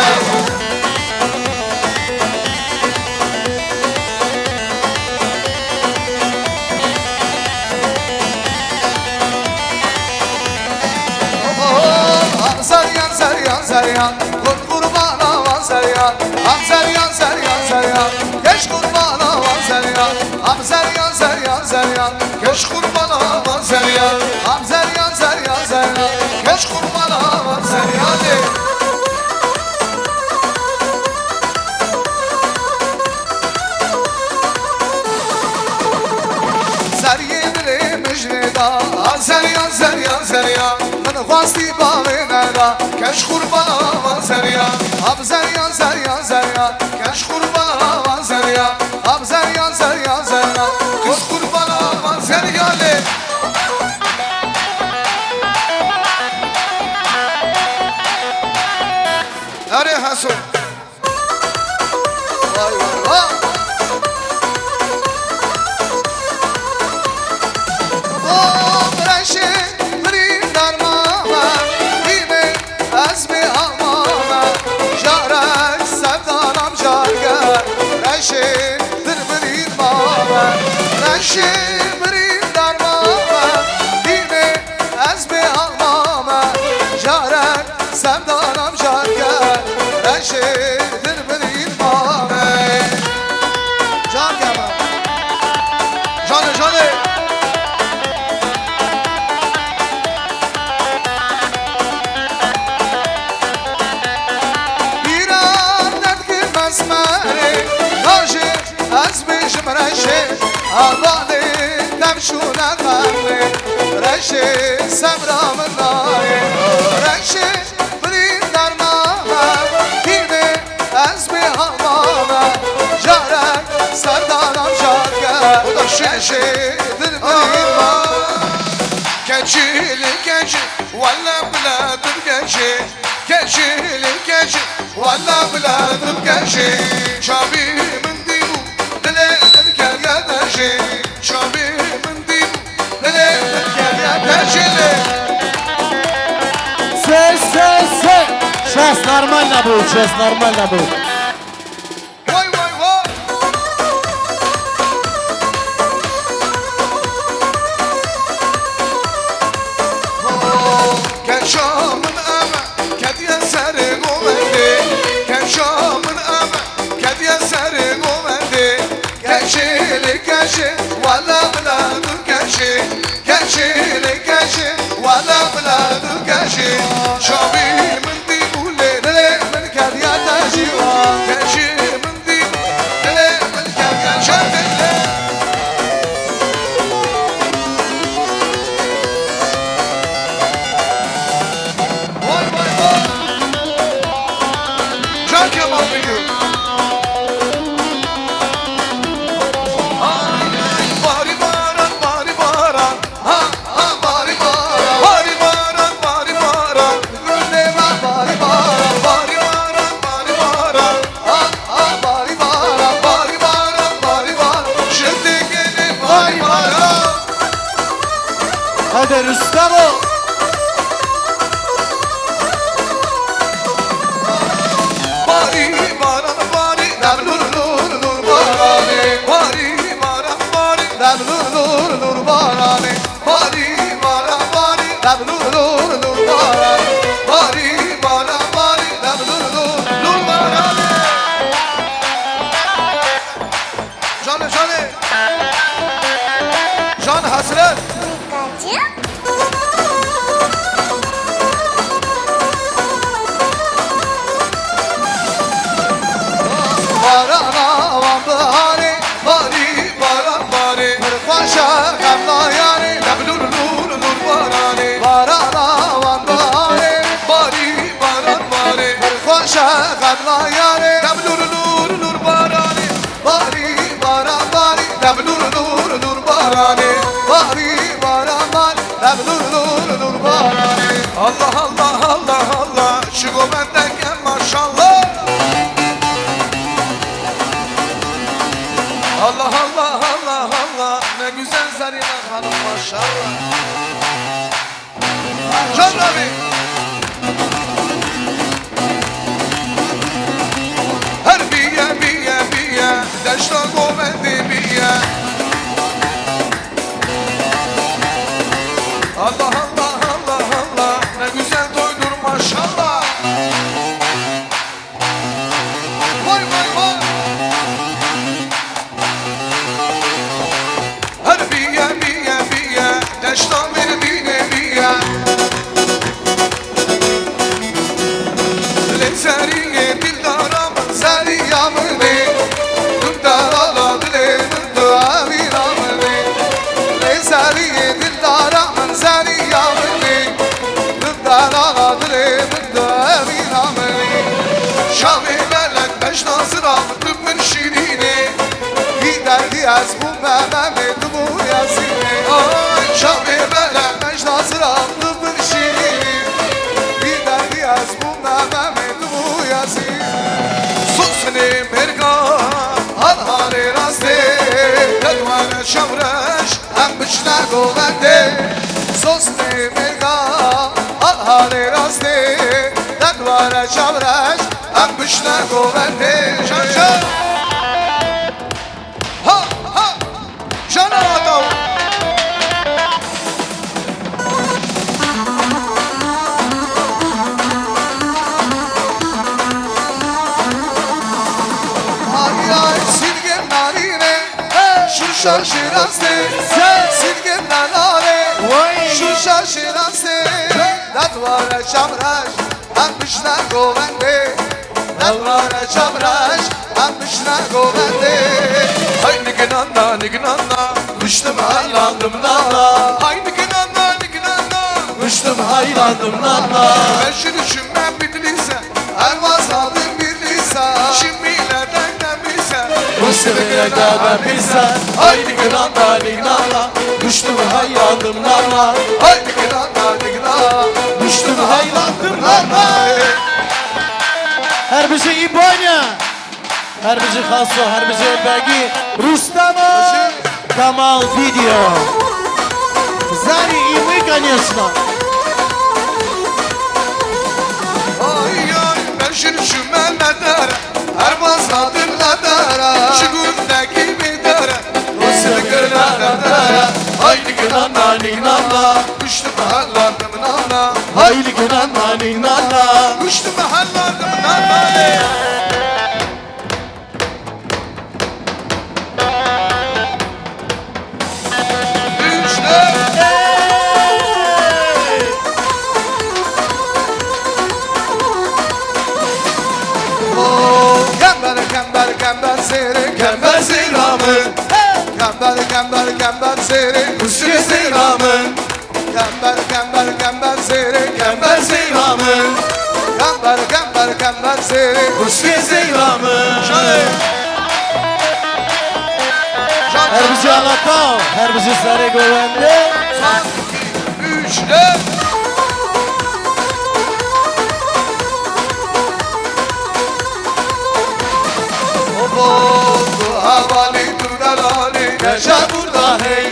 Zeryan, zeryan, zeryan, qut qurbana wan zeryan. Am zeryan, zeryan, zeryan, keş qurbana wan zeryan. Am zeryan, zeryan, zeryan, keş qurbana wan zeryan. Am zeryan, zeryan, zeryan, keş qurbana wan zeryan. Seriyê dilê min jê da, a zerya, zerya, zerya. Min xwestî bavê neda, keş qurbana van zerya. Ab zerya, zerya, zerya, keş qurbana van zerya. Ab zerya, zerya, zerya, keş qurbana van zerya lê. Erê Heso. Vay vay vay. Oh, reşê birîndar mame, dîmê ez bê hamame, carek sevdanam carge, reşê dir birîn mame, reşê birîndar mame, dîmê ez bê hamame, carek sevdanam carge, reşê dir birîn mame. Carge me. Jane, jane. Bîra derdkî mesmerê, najê ez bêjim reşê, hevalê dev şûne qemê, reşê sebra min nayê, reşê birîndar mame, dîmê ez bê hamame, carek sevdanam carge, reşê dir birîn mame. Keçî li keçî, wele bila dim keçî. Keçî li keçî, wele bila dim keçî. Çavî min dîbû, dilê min keriye deşî. Çavî min dîbû, dilê min keriye deşî lê. Ses, ses, ses. Ses normal nebû, ses normal nebû. Vay, vay, vay. Keşa min eve ketiye serê govendê. Keşa min eve ketiye serê govendê. Keşê lê keşê, wele bila tu keşê. Keşê lê keşê, wele bila tu keşê. Çavî min dîbû lê, lê min keriye deşî. Keşê min dîbû, lê min keriye şerfê lê. Vay, vay, vay. Can Kemal Bingöl. Ay, ay, bari baran, bari baran. Ha, ha, bari baran. Bari baran, bari baran. Gülde var, bari baran. Bari baran, bari baran. Ha, ha, bari baran, bari baran, bari baran. Şimdi gene bari baran. Hadi Rüstem o. Barî baran barî, dem lûr lûr lûr baranê. Barî baran barî, dem lûr lûr lûr baranê. Barî baran barî, dem lûr lûr lûr baranê. Barî baran barî, dem lûr lûr lûr baranê. Canê, canê. Can Hesret. Barana wan biharê, barî baran barê. Pir xweş e xem nayarê, deb lûr lûr lûr baranê. Barana wan biharê, barî baran barê. Pir xweş e xem nayarê, deb lûr lûr lûr baranê. Barî baran barî, deb lûr lûr lûr baranê. Barî baran barî, Dur, dur, dur, baranê. Allah, Allah, Allah, Allah. Şu govendeke maşallah. Allah, Allah, Allah, Allah. Ne güzel Zarina Hanım, maşallah. Can abi. Her biye, biye, biye, deşta govendê biye. Allah, Allah, Allah, Allah, ne güzel toydur maşallah. Vay, vay, vay. Her biye, biye, biye, deşta me bîne biye. Lê zeriyê dildara min zeriya min ê. Dildara dilê min tu evîna min ê. Lê zeriyê dildara min zeriya min ê. Dildara dilê min tu evîna min ê. Çavê belek bejna zira min tu min şîrînê. Vî derdî ez bûme Memê tu bûye zînê. Ay, çavê belek bejna zira min tu min şîrînê. Vî derdî ez bûme Memê tu bûye zînê. Sosinê mêrga, al halê rastê, te dware çavreş, em biçine govendê. Sosinê mêrga, al halê rastê, te dware çavreş, em biçine govendê. Çar, çar. Ha, ha. Cana Ataw. Ay, ay, silgê narînê, şûşa şîrastê. Silgê nanarê, şûşa şîrastê. Dadware çavreş, em bişne govendê. Dadware çavreş, em bişne govendê. Hay niginana, niginana, kuştum hayrandım nana. Hay niginana, niginana, kuştum hayrandım nana. Ben şimdi çümme Bitlis'e, Ervaz aldım Bitlis'e. Şimdi nereden gelmişse, bu sebeple ben bilse. Hay niginana, niginana, kuştum hayrandım nana. Hay niginana, niginana, kuştum hayrandım nana. Her bijî Îbanya, her bijî Xaso, her bijî Begî, Rustema, Kamal Video. Zarî îmî, конечно. Ay, ay, ben şimdi şu Mehmet'e, Ervaz aldım Ladara. Şu gündeki bir dara, o seni kırlara dara. Ay niginana, niginana, kuştum hayrandım nana. Hay niginana, niginana, kuştum hayrandım nana. Üç, dört. Oh, kember, kember, kember zêrê, kember zêra min. Kember, kember, kember zêrê, kuskê zêra min. Kember, kember, kember zêrê, kember zêra min. Kember, kember, kember zêrê, kuskê zêra min. Şanê. Her bijî Alata, her bijî serê govendê. Üç, dört. Oho, tu hevalî, tu delalî, yaşa burada hey.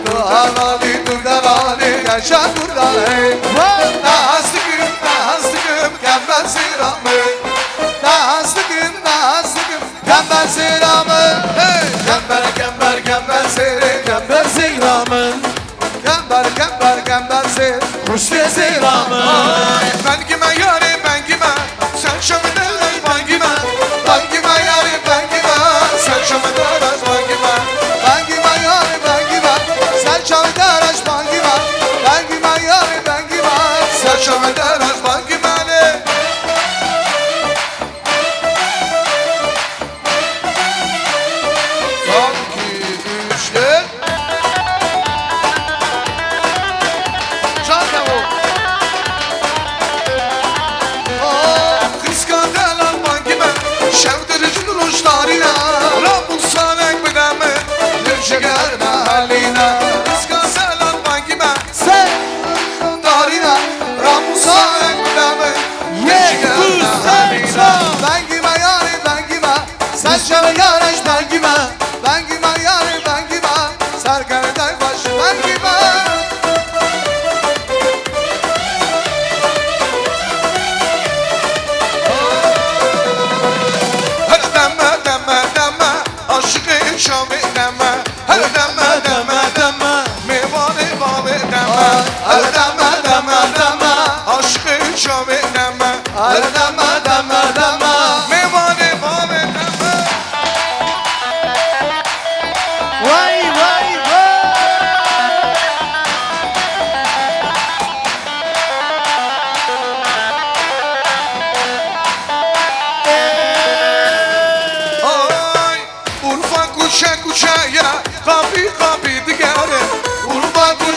Tu hevalî, tu delalî, yaşa burada hey. Naz dikim, naz dikim, kember zêra min. Naz dikim, naz dikim, kember zêra min. Hey! Kember, kember, kember zêrê, kember zêra min. Kember, kember, kember zêr, kuşkê zêra min. Ay, bengime yarê, bengime. Serçe min dereş bangî me, bangî me yarê bangî me, serçe min dereş bangî me. Bangî me yarê bangî me, serçe min dereş bangî me. Bangî me yarê bangî me, serçe min dereş bangî me lê. Son, iki, üç, dört. Can Kevo. Oh, kıskan delal bangime, şevdir cin roj tarine, Rabbim sanek bideme, lim jiger me haline. Kıskan delal bangime, sen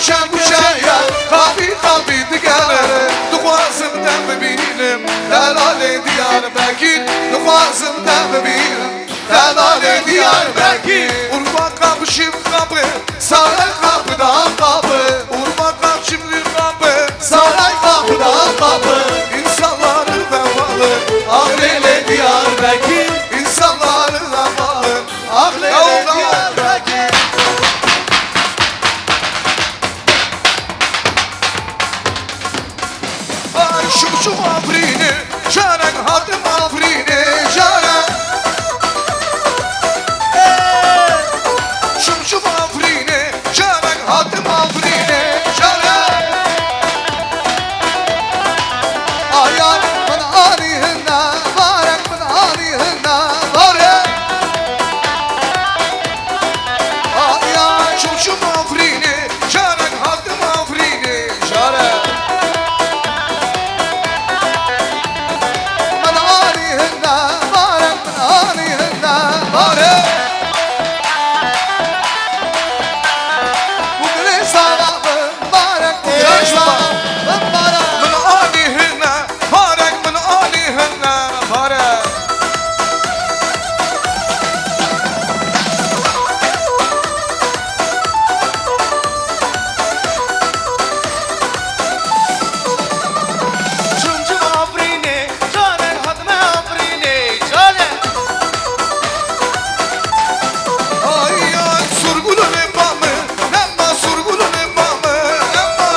Şev û şeya, xapî xapî digere. Dixwazim te bibînim, delalê Diyarbekir. Dixwazim te bibînim, delalê Diyarbekir. Urfa kapışıp kapı, saray kapıda kapı. Urfa kapışıp kapı, saray kapıda kapı. İnsanların vefalı, ahlele Diyarbekir. İnsanların vefalı, ahlele Diyarbekir. Ay, şum şum Afrînê, carek hatim Afrînê, carek. Ê, şum şum Afrînê, carek hatim Afrînê, carek. Aya min anî hina, barek min anî hina, barek. Aya şum şum Afrînê, carek hatim Afrînê, carek. Min anî hina, barek min anî hina, barek. Û dilê sala min barek, dilê sala min barek. Min anî hina, barek min anî hina, barek. Çimçim Afrînê, carek hatime Afrînê, carek. Ay, ay, surgulun ê bamı, nema surgulun ê bamı, nema.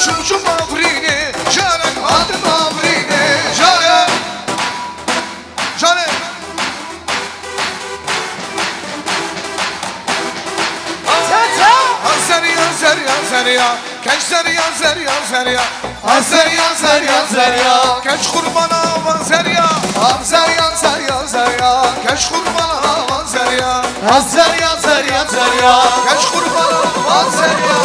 Çimçim Afrînê, carek hatim Afrînê, carek. Canê. Çe, çe. Ha zerya, zerya, zerya. Keç zerya, zerya, zerya. Ha zerya, zerya, zerya. Keç qurbana va zerya. Ha zerya, zerya, zerya. Keç qurbana va zerya. Ha zerya, zerya, zerya. Keç qurbana va zerya.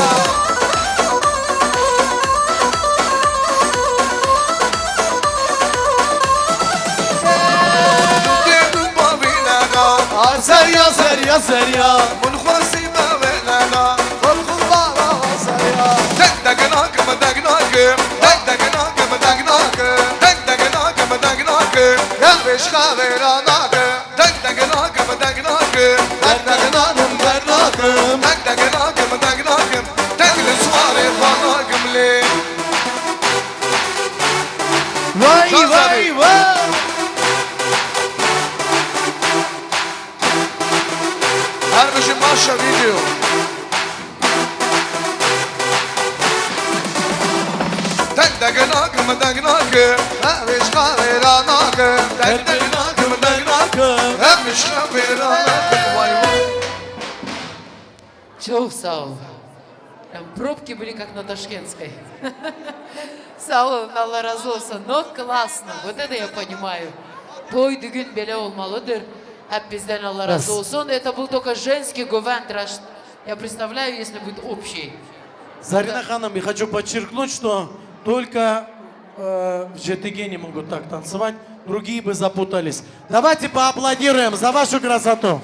Derdum bavînega. Ay zerya, zerya, zerya. Min xwestî me vênega. Xulxul bava zerya. Deg deginakim, degnakim. Deg deginakim, degnakim. Deg deginakim, degnakim. Ya vêşka vêra nakim. Deg deginakim, degnakim. Deg deginakim, degnakim. Deg deginakim, degnakim. Deg li ziwarê xwe nakim lê. Vay, vay, vay. Her bijî maşa video. Deg deginakim, degnakim. Ev êşqa vêra nakim. Deg deginakim, degnakim. Ev êşqa vêra nakim. Vay, vay. Çok sağ ol. Прям пробки были как на Ташкентской. Sağ olun, Allah razı olsun. Ну, классно. Вот это я понимаю. Toy, düğün böyle olmalıdır. Hep bizden Allah razı olsun. Это был только женский гвалт. Я представляю, если будет общий. Зарина Ханум, я хочу подчеркнуть, что только э, в Жетыге не могут так танцевать, другие бы запутались. Давайте поаплодируем за вашу красоту.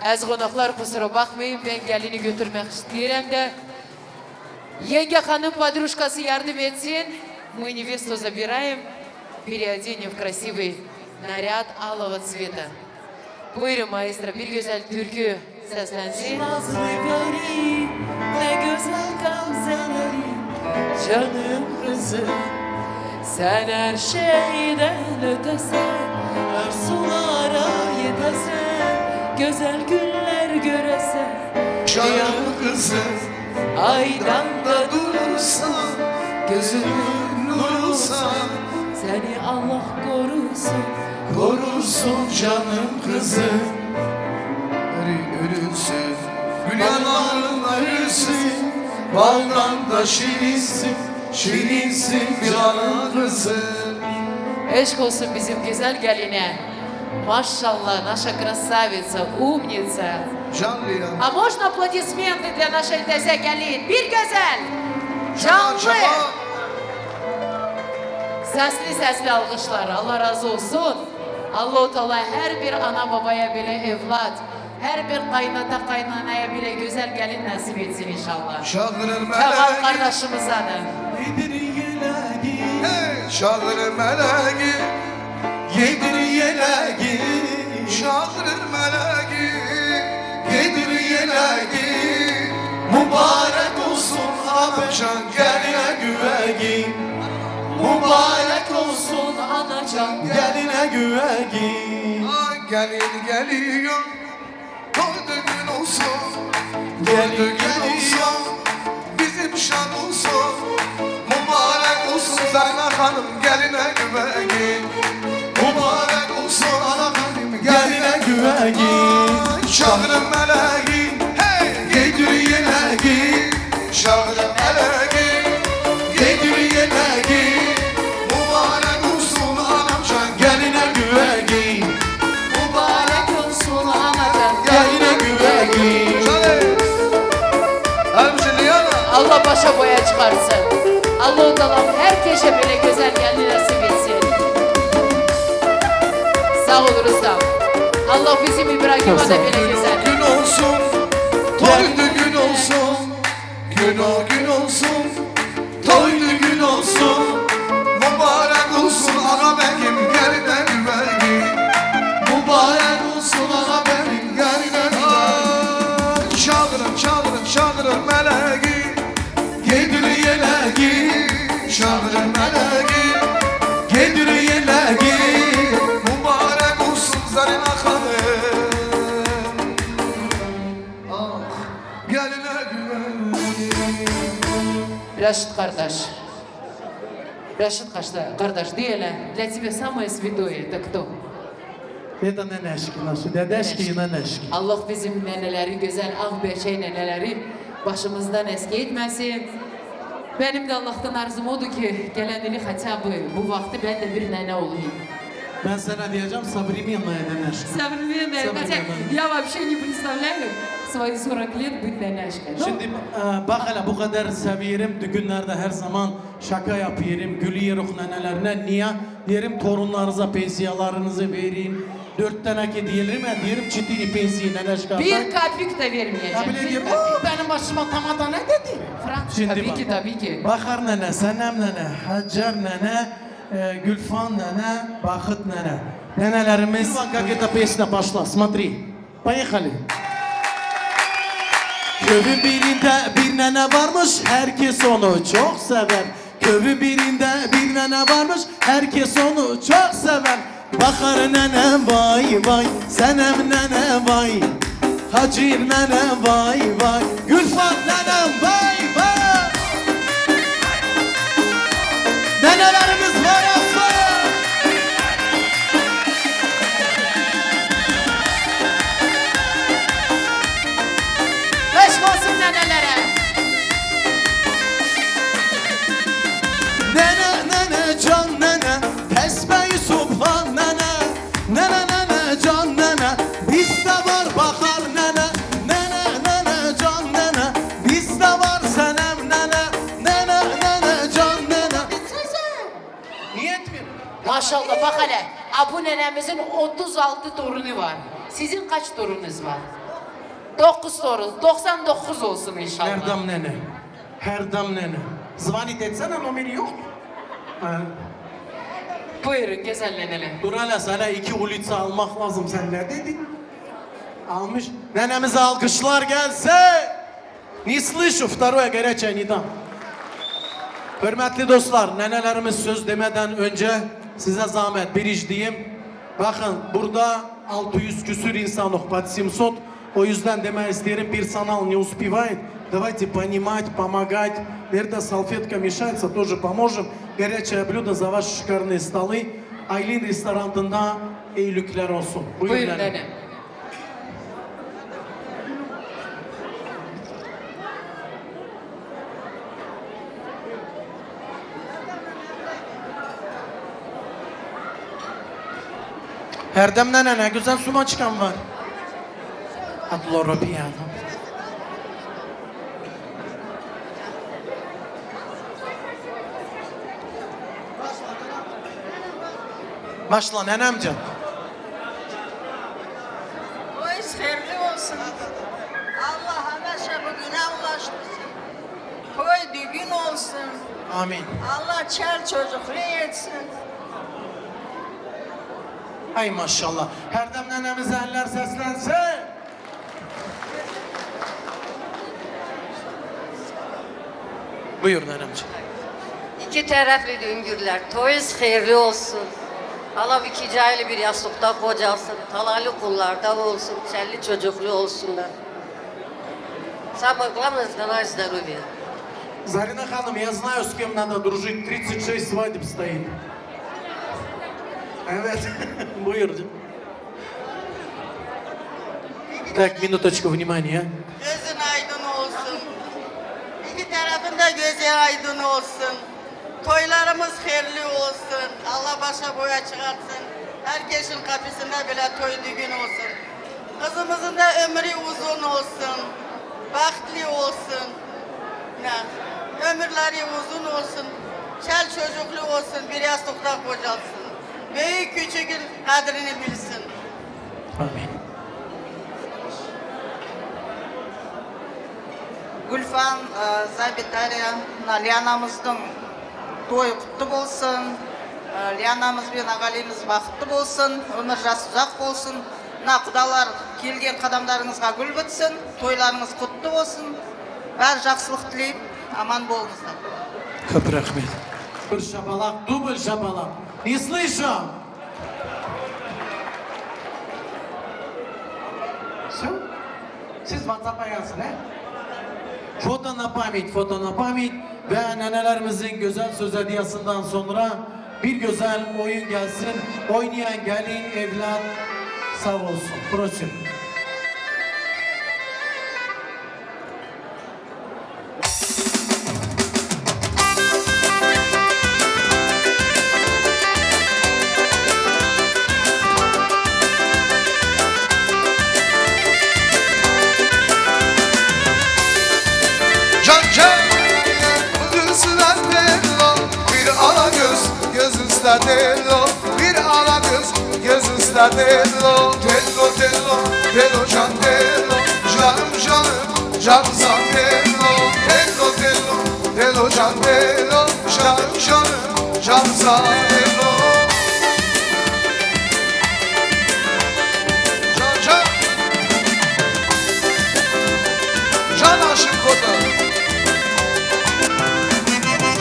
Ez qonaxlar, kusura bakmayın, ben gelini götürmek isterim de. Yenge hanım, подружкасы yardım etsin. Мы невесту забираем, переоденем в красивый наряд алого цвета. Buyurun maestro, bir güzel türkü seslensin. Nazlı garip, ne güzel gamzeleri, canım kızım. Sen her şeyden ötesen, arzulara yetesen, güzel günler göresen. Canım kızım. Aydan da durursan, gözümün nurusan. Seni Allah korusun, korusun canım kızım. Ürü-, ürüsün, gül yanağın ürüsün, baldan da şirinsin, şirinsin canım kızım. Eşk olsun bizim güzel geline. Maşallah, наша красавица, умница. Canlı ya. А можно аплодисменты для нашей тeze gelin? Bir güzel. Canlı. Çaba, çaba. Sesli sesli alkışlar. Allah razı olsun. Allahu Teala her bir ana babaya bile evlat, her bir kaynata kaynanaya bile güzel gelin nasip etsin inşallah. Şaxirîn Kemal melekî kardeşimize de. Yedir yelegi. Hey! Şaxirîn melekî. Yedir yelegi. Şaxirîn melekî. Yedir yelegi. Mübarek olsun anacan geline güvegi. Mübarek olsun anacan geline güvegi. Ay, gelin geliyor. Doğdu gün olsun. Gelin geliyor. Bizim şan olsun. Mübarek olsun Zerna Hanım geline güvegi. Mübarek olsun ana hanım geline güvegi. Ay, Şaxirîn melekî. Hey! Giydir yelegi. Şaxirîn melekî. Giydir yelegi. Mübarek olsun anamcan geline güvegi. Mübarek olsun anacan geline güvegi. Şöyle. Hemşire yana. Allah başa boya çıkarsın. Allah-u Teala herkese böyle güzel gelin nasip etsin. Sağ ol Rıza. Allah bizim İbrahim'e de böyle güzel. Gün olsun, toy düğün olsun. Gün o gün olsun, toy düğün olsun. Mübarek olsun ağa beyim, gel de güvegi. Mübarek olsun ağa beyim, gel de güvegi. Şaxirîn, Şaxirîn, Şaxirîn melegi. Gedir yelegi, Şaxirîn melegi. Gedir yelegi. Mübarek olsun Zerna Hanım. Ah, geline güvegi. Reşit kardeş. Reşit kardeş, kardeş, diye le, для тебя самое святое, так кто? Dede neneşki nasıl? Dedeşki neneşki. Allah bizim neneleri, güzel Akbehçe neneleri başımızdan eksik etmesin. Benim de Allah'tan arzum oldu ki gelen yılı hatta bu, bu vakti ben de bir nene olayım. Ben sana diyeceğim, Sabrimi yanına neneşki. Sabrimi yanına, Sabrimi yanına. Я вообще не представляю свои сорок лет быть нянёшкой. Ну. Şimdi, e, bak hele bu kadar seviyorum. Düğünlerde her zaman şaka yapıyorum. Gülüyoruz nenelerine. Niye? Derim torunlarınıza pensiyalarınızı verin. Dört tane ki diyelim ya, derim çitini pensiyi neneşka. Bir kapik de vermeyeceğim. Ya bile Bir diyor, kapik. "Oo, benim başıma tamada ne dedi?" Frank, Şimdi tabii bak. ki, tabii ki. Bahar nene, Senem nene, Hacer nene, e, Gülfan nene, Bahıt nene. Nenelerimiz. Как эта песня пошла, смотри. Поехали. Köyün birinde bir nene varmış, herkes onu çok sever. Köyün birinde bir nene varmış, herkes onu çok sever. Bahar nenem vay vay, Senem nene vay. Hacı nene vay vay, Gülfan nenem vay vay. Nenelerimiz var olsun. Eşk olsun nenelere. Nene, nene, can nene, tesbih-i subhan nene. Nene, nene, can nene, bizde var bahar nene. Nene, nene, can nene, bizde var Senem nene. Nene, nene, can nene. Niye etmiyor? Maşallah, bak hele. A, bu nenemizin otuz altı torunu var. Sizin kaç torununuz var? Dokuz torun. Doksan dokuz olsun inşallah. Erdem nene. Her dam nene. Zvanî detsene, nomeri yok. Ha. Buyurun, güzel neneler. Dur hele, sana iki ulica almak lazım. Sen ne dedin? Almış. Nenemize alkışlar gelse. Не слышу, второе горячее не дам. Hürmetli dostlar, nenelerimiz söz demeden önce size zahmet bir iş diyeyim. Bakın, burada altı yüz küsür insan yok, под семьсот. O yüzden demek isterim, персонал не успевает. Давайте понимать, помогать. Nerede салфетка мешается, тоже поможем. Горячее блюдо за ваши шикарные столы. Aylin restoranında iyilikler olsun. Buyurun. Buyurun efendim. Erdem nene, ne güzel sumaçkan var. Adlo Rabbi ya. Başla nenemcan. Gün olsun. Amin. Allah çel çocuklu etsin. Ay maşallah. Her dem nenemize eller seslensin. Buyur nenemciğim. İki taraflı döngürler. Toyuz hayırlı olsun. Allah iki cahili bir yastıkta kocasın. Talalı kullarda olsun. Çelli çocuklu olsunlar. Самое главное, здоровья, здоровья. Зарина Ханум, я знаю, с кем надо дружить. Тридцать шесть свадеб стоит. Evet. Buyur canım. Так, минуточку внимания. Gözün aydın olsun. İki tarafın da gözü aydın olsun. Toylarımız hayırlı olsun. Allah başa boya çıkartsın. Herkesin kapısında bile toy düğün olsun. Kızımızın da ömrü uzun olsun. Bahtlı olsun. Ya, ömürleri uzun olsun. Çel çocuklu olsun. Bir yastıkta kocalsın. Büyük küçüğün kadrini bilsin. Amin. Gülfan, e, Zabitare, Lyanamızın toyu kutlu olsun. E, Lyanamız ve ahalimiz bahtlı olsun. Ömür jas uzak olsun. Na kudalar kelgen kadamlarınızga gül bitsin. Toylarınız kutlu olsun. Bar jahsılık tileyim. Aman bolunuzlar. Köp rahmet. Bir şapalak, dubl şapalak. Не слышу. Всё? Siz WhatsApp'a yazın, he? Foto на память, foto на память ve nenelerimizin güzel söz hediyesinden sonra bir güzel oyun gelsin. Oynayan gelin, evlat sağ olsun. Prosim. Can can. Göz üstüne tello, bir ala göz, göz üstüne tello, bir ala göz, göz üstüne tello. Tello, tello, tello, can tello, canım, canım, canım, can tello. Tello, tello, tello, can tello, canım, canım, canım, can tello. Can, can. Can aşık Kota.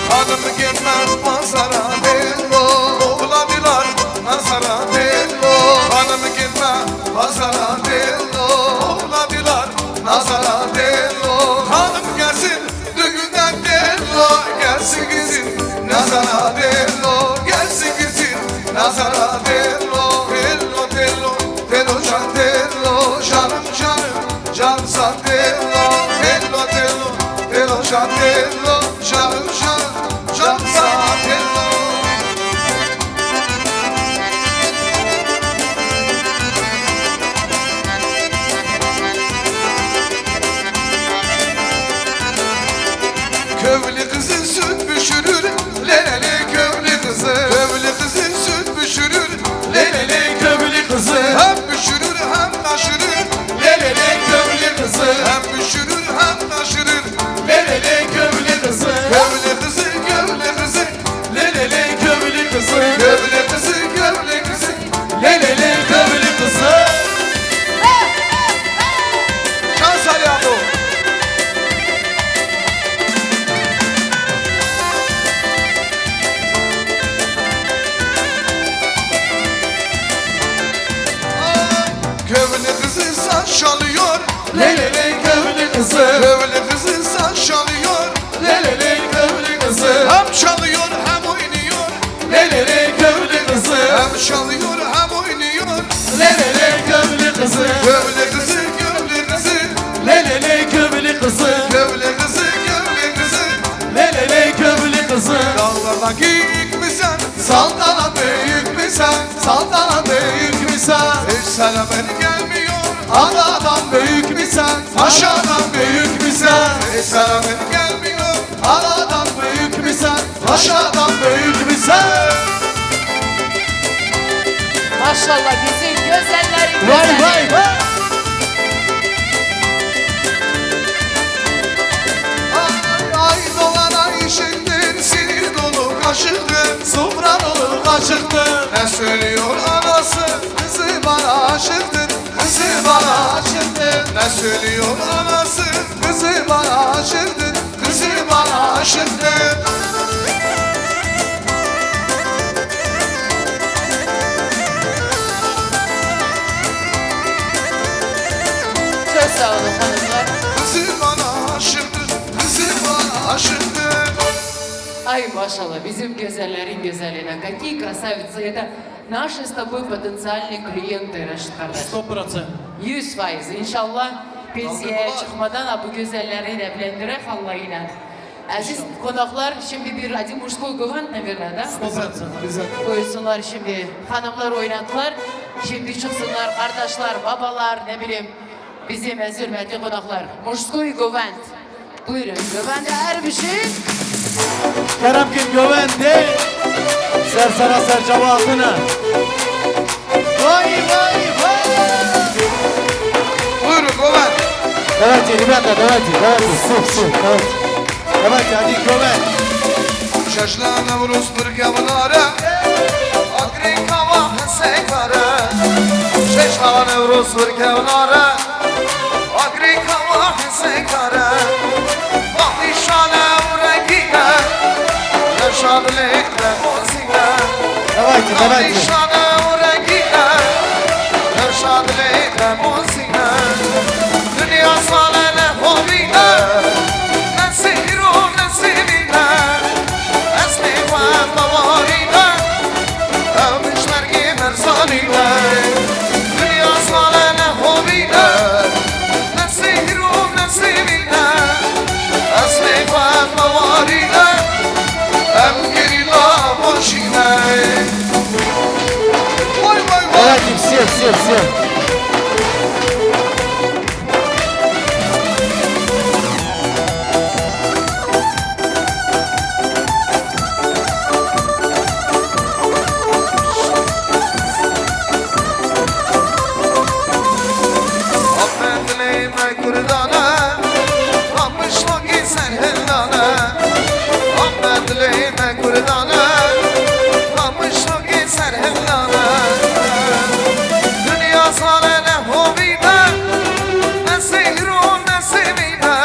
Hanım gitmez pazara tello, oğladılar nazara tello. Hanım gitmez pazara tello, oğladılar nazara tello. Hanım gelsin düğünden tello, gelsin gitsin nazara tello, gelsin gitsin nazara tello. Tello, tello, tello, can tello, canım, canım, can san tello. Tello, tello, tello, can tello, canım, canım, can san tello. Köylü kızı süt pişirir, le le le köylü kızı. Köylü kızı süt pişirir, le le le köylü kızı. Hem pişirir hem taşırır, le le le köylü kızı. Hem pişirir hem taşırır, le le le köylü kızı. Köylü kızı, köylü kızı, le le le köylü kızı. Köylü kızı, köylü kızı, le le le köylü kızı. Şans Aliyato. Köylü kızı saz çalıyor, le le le köylü kızı. Köylü kızı saz çalıyor, le le le köylü kızı. Hem çalıyor hem oynuyor, le le le köylü kızı. Hem çalıyor hem oynuyor, le le le köylü kızı. Köylü kızı, köylü kızı, le le le köylü kızı. Köylü kızı, köylü kızı, le le le köylü kızı. Dağlarda geyik mi sen? Saltana büyük mü sen? Saltana büyük mü sen? Hiç selamın gelmiyor. Adadan büyük mü sen? Paşadan büyük mü sen? Hiç selamın gelmiyor. Adadan büyük mü sen? Paşadan büyük mü sen? Maşallah, bizim gözellerin Vay, gözeli. Vay, vay. Ay, ay, dolan, ay, Aşıktır. Ne söylüyor anası? Kızı bana aşıktır. Kızı bana aşıktır. Ne söylüyor anası? Kızı bana aşıktır. Kızı bana aşıktır. Çok sağ olun hanımlar. Kızı bana aşıktır. Kızı bana aşıktır. Ay maşallah, bizim gözellerin gözelliğine. Какие красавицы. Это наши с тобой потенциальные клиенты, Raşit kardeş. Сто процентов. Yüz faiz. İnşallah pensiye çıkmadan da bu gözelleri evlendirek Allah'ıyla. Aziz konaklar, şimdi bir один мужской гвалт, наверное, да? Сто процентов, обязательно. Koysunlar şimdi. Hanımlar oynadılar. Şimdi çıksınlar kardeşler, babalar, ne bileyim, bizim aziz hürmetli konaklar. Мужской гвалт. Buyurun, Govende Erbişî. Kerem kin Govende. Ser sera ser çava hatine. Vay, vay, vay. Buyurun, Govend. Давайте, ребята, давайте, давайте, всё, всё, давайте. Давайте, hadi, Govend. Şeşla Nevruz bir kevnare, Agrîka wa Hesêkare. Şeşla Nevruz bir kevnare, Agrîka wa Hesêkare. Bak nîşane û rengîne, Reşad lê me bozîne. Давайте, давайте. Bak nîşane û rengîne, Reşad lê me bozîne. Dinya sale ne xovîne, ne sihir û ne sivîne. Ez lê xwe bawarî ne, ew min ji mergê berzanî ne. Dinya sale ne xovî ne, ne sihir û ne sivî ne. Ez lê xwe bawarî ne, ew gerîla boşî ne. Vay, vay, vay. Давайте, все, все, все. Ahmet dilê me Kurdan e, Qamişlokî serhildan e. Ahmet dilê me Kurdan e, Qamişlokî serhildan e. Dinya sale ne xovî ne, ne sihir û ne sivî ne.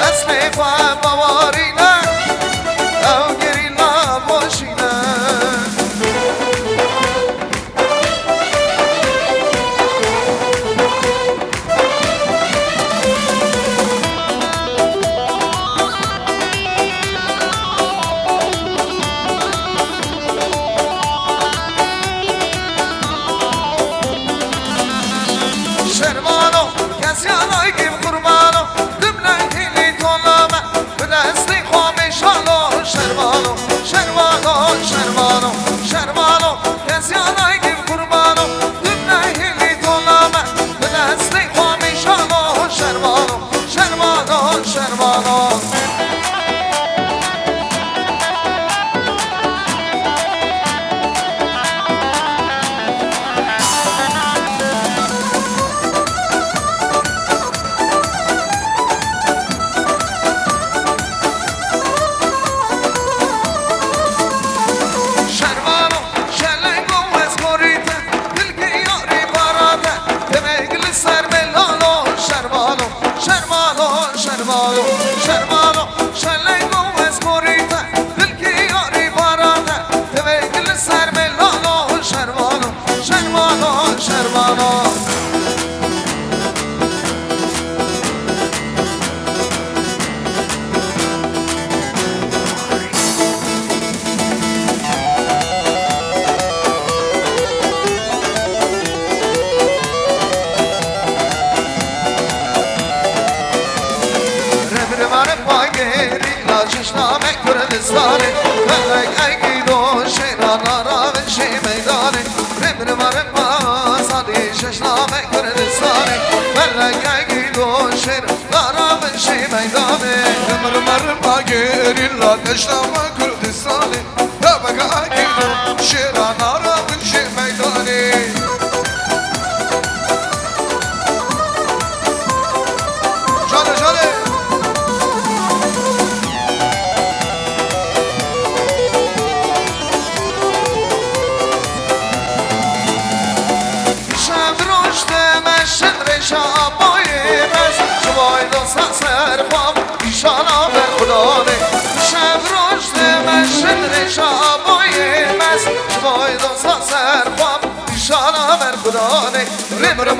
Ez lê xwe bawarî ne, ew gerîla boşî ne. Şermano, kes ya naykim qurbano, dimle hîlî tolame. Bi destê xwe mêşalo, şermano, şermano, şermano, şermano. Kes ya naykim qurbano, tu nehêlî dolame. Bi destê xwe mêşalo, şermano, şermano, şermano. Şermano, şelengo ez gorî te, dilkê yarê bara te, divêg li ser me lalo. Şermano, şermano, şermano, şermano, şelengo ez gorî te, dilkê yarê bara te, divêg li ser me lalo. Şermano, şermano, şermano. Rib rib rib bagêrî, la çişna me Kurdistanê. Felek egî do şêra nara vin şê meydanê. Rimrima rimma sadî şeşname Kurdistanê. Beleke gîlo şêr dara min şî meydanê. Rimrima rimma gerîla şeşname Kurdistanê. Beleke gîlo şêra nara min şî meydanê. Jale, jale.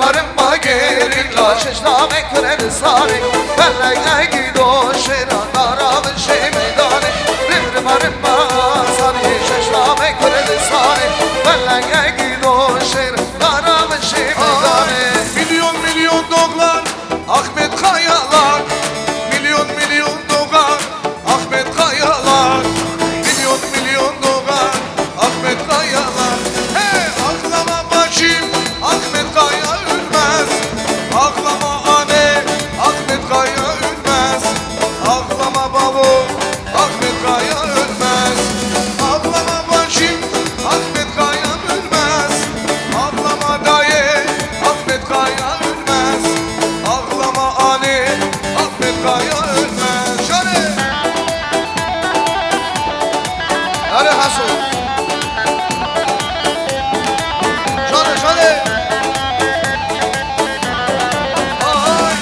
Rimba gerîla şeşlamê Kurdistanê, belek egîdo şêra dara min şê meydanê. Rim rima rimba sariyê şeşlamê Kurdistanê, belek egîdo şêra dara min şê meydanê. Milyon milyon dolar, Ahmet Kayalar. Milyon milyon dolar, Ahmet Kayalar. Milyon milyon dolar, Ahmet Kayalar. Hey, ağlama bacım, Ahmet Kaya ölmez. Ağlama anne, Ahmet Kaya ölmez. Ağlama babo, Ahmet Kaya ölmez. Ağlama bacım, Ahmet Kaya ölmez. Ağlama dayı, Ahmet Kaya ölmez. Ağlama anne, Ahmet Kaya ölmez. Şöyle. Hadi Hasan. Şöyle, şöyle. Ay,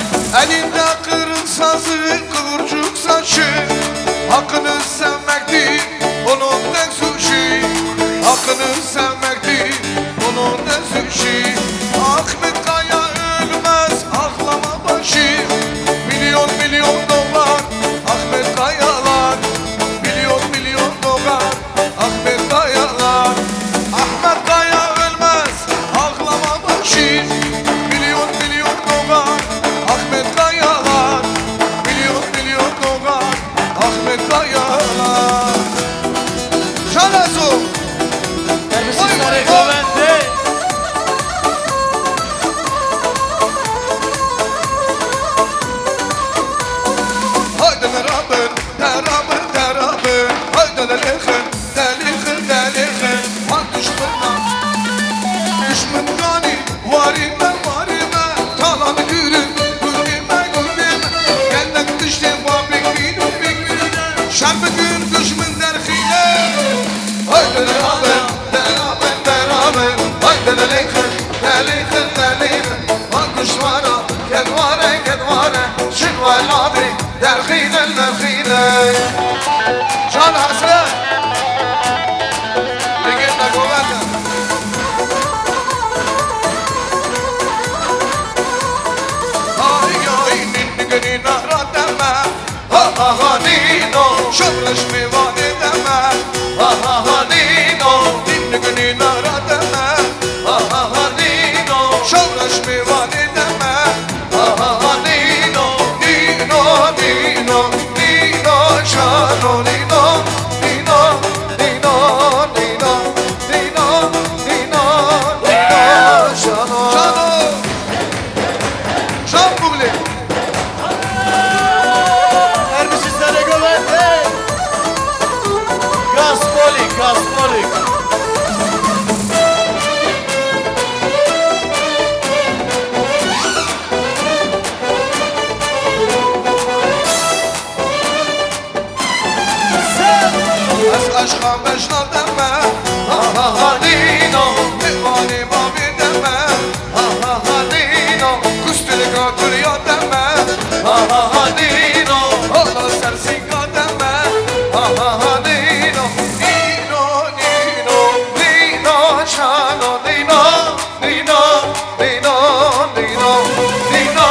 elinde kırın sazı, kıvırcık saçı. Hakkını sevmekti onun tek suçu. Hakkını sevmekti onun tek suçu. Ahmet Kaya ölmez, ağlama başı. Milyon milyon dolar, Ahmet Kayalar. Milyon milyon dolar, Ahmet Kayalar. Ahmet Kaya ölmez, ağlama başı. Milyon milyon dolar, Ahmet Kayalar. Milyon milyon dolar, Ahmet Kayalar. Şanezo. Terbiyesiz Vay, vay, vay. Govende. Haydi merabın. Derabin, derabin, haydi delixin, delixin, delixin. Ha düşmana, düşmün gani, varime, varime. Talan gürün, gürüme, gürüme. Gelmek düşte, va bik binu, bik binu. Şer bikün, düşmün derxine. Haydi derabin, derabin, derabin, haydi delixin, delixin, delixin. Ha düşmana, kedware, kedware, şin weladî. Derxîne, derxîne. Can Hesret. Ligê te govende. Ay, ay, nin, nin, nin, ara deme. Ha, ha, ha, nino. Şoreş mêvanê deme. Ha, ha, ha, nino. Nin, nin, nin, ara deme. Ha, ha, ha, nino. Şoreş mêvanê deme. Ha, ha, ha, nîno, nîno, nîno, nîno, şano, nîno, nîno, şano. Şano. Şan Bugli. Her bir şey sana göbek, hey. Gaspoli, Gaspoli. Ez aşqa beşna deme, ha ha ha nîno, mêvanê bavê deme, ha ha ha nîno, kustilika gulya deme, ha ha ha nîno, hala sersîka deme, ha ha ha nîno, nîno, nîno, nîno, şano nîno. Nîna, nîna, nîna, nîna,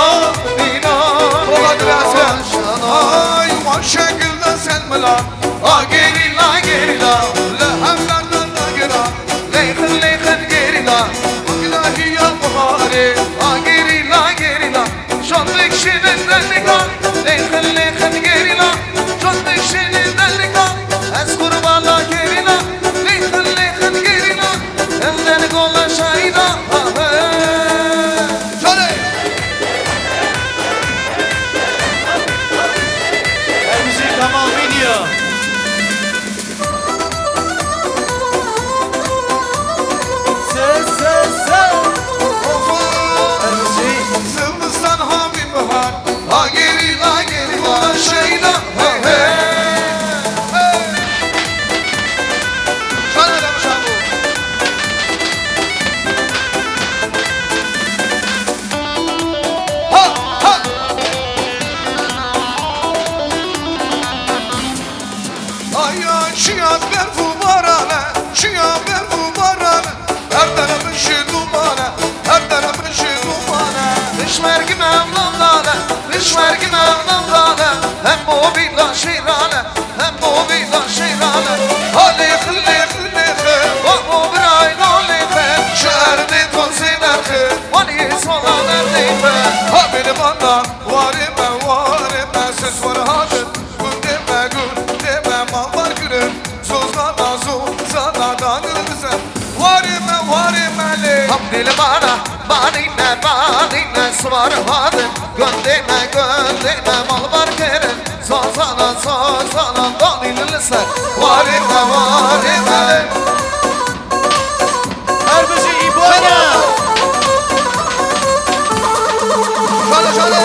nîna, Polat nîna, Resmen. Ay, wan şekilde sen mila. A gerîla, gerîla, li hevlerde dagira. Lêxin, lêxin gerîla. Ilahiya buharê. A gerîla, gerîla. Şan dikşînin delika, lêxin, lêxin gerîla. Şan dikşînin delika, ez qurbana gerîla. Lêxin, lêxin gerîla, em dergola şahîda. Şalê! Her müzik Kamal Video. Se, se, se. Zimistan ha bi bihar. Ha geri, ha geri, ha şeyda. Hey, hey. Hey. Siz war hatin, gundê me, gundê me, malbar kirin. Zozana, zozana, danil bize. Warê me, warê me lê. Hem dilbana, banîne, banîne, siwar hatin. Gundê me, gundê me, malbar kirin. Zozana, zozana, danî li ser. Warê me, warê me lê. Her bijî Îboya. Şale, şale.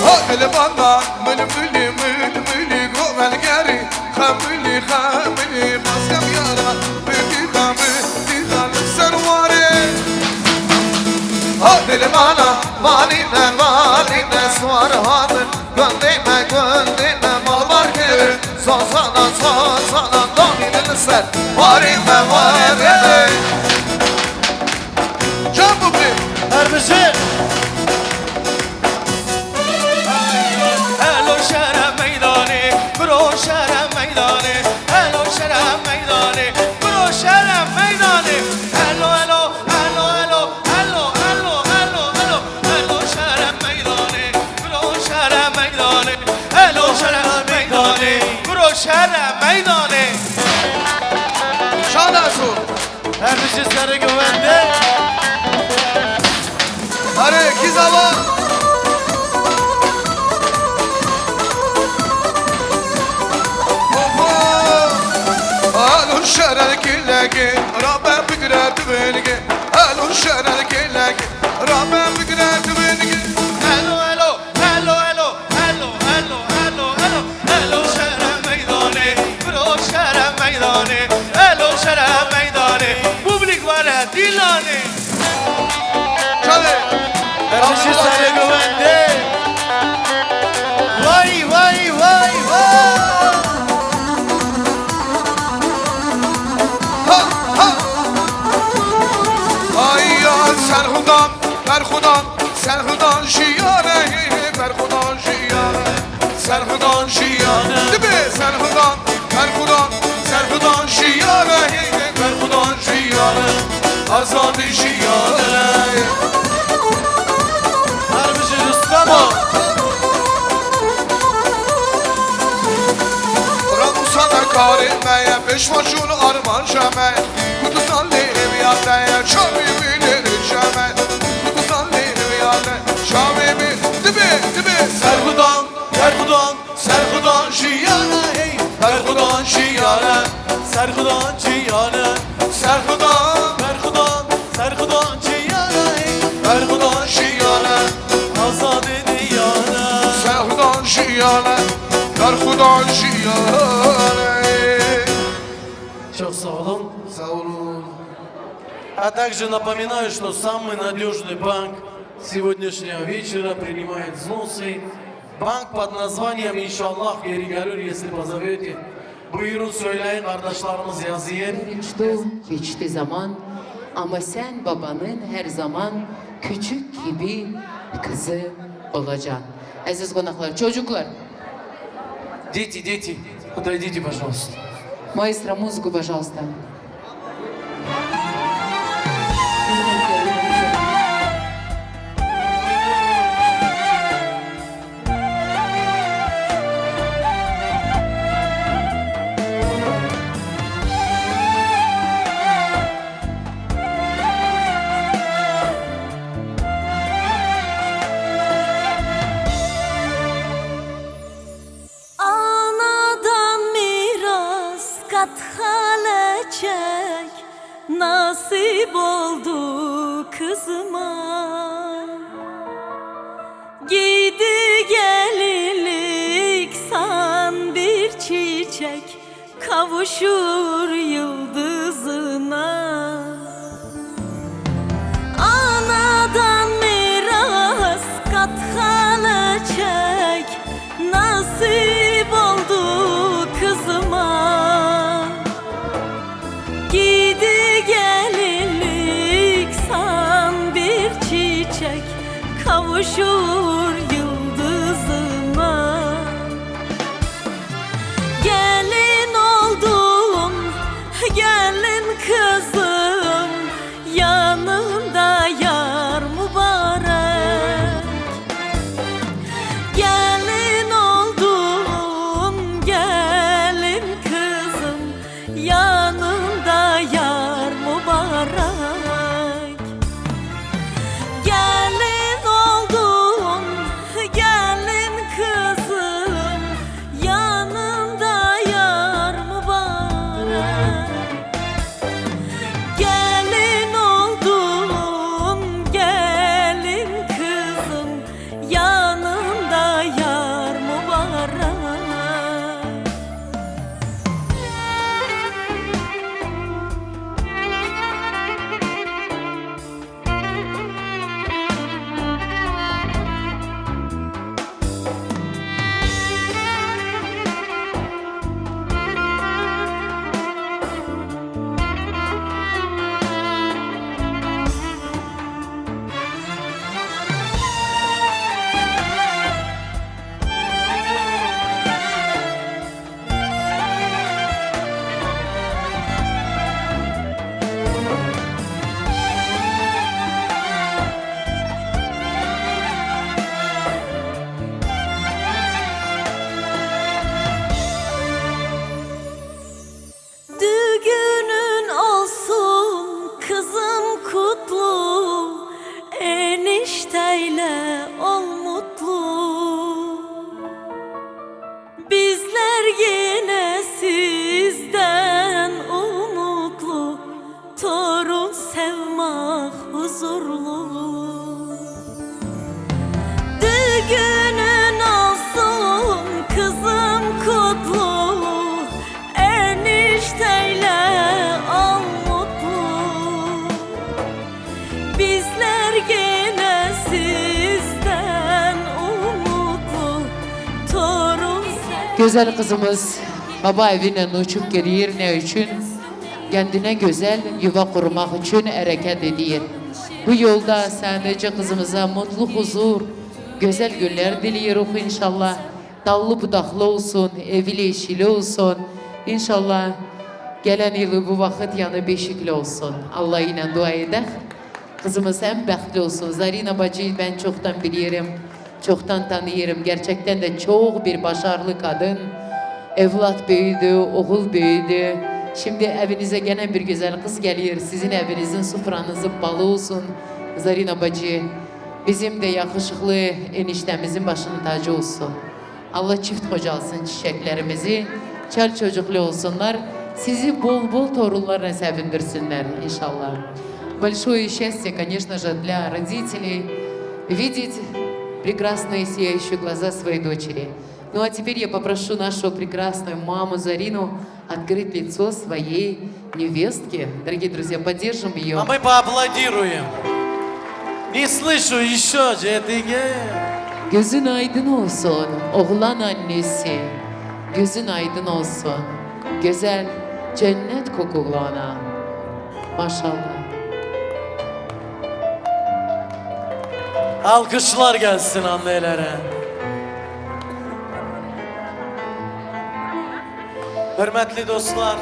Ha, dilbana, mil, mili, mil, mili, go, ben, geri. Xemilî, xemilî, baskem yara, bidî xemilî, dîda li ser warê. Ha, dilbana, vanîne, vanîne, siwar hatin. Gundê me, gundê me, malbar kirin. Zozana, zozana, danî li ser. Warê me, warê me. Can bû bi. Her bijî. Helo şere meydanê, biro şere meydanê, helo şere meydanê, biro şere meydanê. Helo, helo, helo, helo, helo, helo, helo, helo, helo şere meydanê, biro şere meydanê, helo şere meydanê, biro şere meydanê. Şadasu. Her bijî serê govendê. Erê, kî zava? Oho! Alun şerer kilege, rabe bigre dibelge. Alun şerer kilege, rabe bigre dibelge. Elo, elo. Helo, helo, helo, helo, helo, helo, helo, şere meydanê, biro şere meydanê, helo, şere meydanê, publik were dîlanê. Çalê. Her bijî serê govendê. Vay, vay, vay, vay. Ha, ha. Ay ya, serhudan, berhudan. Serhudan jiyane, hey, hey, berhudan jiyane. Serhudan jiyane. Dibe serhudan, berhudan. Serhudan jiyane, hey, hey, berhudan jiyane. Azadî jiyane. Her bijî Rustemo. Ramusana karê me ye, pêşvaşûn armanca me. Kurdistan lê hêviya te ye, çavê wî lê rêje me. Kurdistan lê hêviya te. Çavê min dibe, dibe. Serxudan, berxudan, serxudan jiyane hey. Berxudan jiyane, serxudan jiyane. Serxudan, berxudan, serxudan jiyane hey. Berxudan jiyane, azadê diyane. Serxudan jiyane, berxudan jiyane. Çok sağ olun. Sağ olun. А также напоминаю, что самый надежный банк сегодняшнего вечера принимает взносы. Банк под названием «Иншаллах», Геригорюр, если позовете. Buyurun söyleyin, kardeşlerimiz yazıyor. Geçti, geçti zaman ama sen babanın her zaman küçük gibi kızı olacaksın. Aziz konaklar, çocuklar. Дети, дети, подойдите, пожалуйста. Маэстро, музыку, пожалуйста. Anadan miras kat hale çek, nasip oldu kızıma. Giydi gelinlik san bir çiçek, kavuşur yıldızına. Anadan miras kat hale çek, nasip oldu kızıma. Giydi gelinlik san bir çiçek, kavuşur yıldızına. Gelin oldu Güzel kızımız baba evine nuçuk gelir ne için? Kendine güzel yuva kurmak için hareket ediyor. Bu yolda sadece kızımıza mutlu, huzur, güzel günler diliyoruz inşallah. Dallı budaklı olsun, evli eşili olsun. İnşallah gelen yılı bu vakit yanı beşikli olsun. Allah ile dua edek. Kızımız hem behtli olsun. Zarina bacıyı ben çoktan biliyorum. Çoktan tanıyorum. Gerçekten de çok bir başarılı kadın. Evlat büyüdü, oğul büyüdü. Şimdi evinize gene bir güzel kız geliyor. Sizin evinizin, sofranızın balı olsun. Zarina bacı, bizim de yakışıklı eniştemizin başının tacı olsun. Allah çift kocalsın çiçeklerimizi. Çel çocuklu olsunlar. Sizi bol bol torunlarla sevindirsinler inşallah. Большое счастье, конечно же, для родителей видеть прекрасные сияющие глаза своей дочери. Ну а теперь я попрошу нашу прекрасную маму Зарину открыть лицо своей невестки. Дорогие друзья, поддержим ее. А мы поаплодируем. Не слышу, еще же это. Gözün aydın olsun, oğlan annesi. Gözün aydın olsun, güzel cennet kokulu ana. Maşallah. Alkışlar gelsin annelere. Hürmetli dostlar,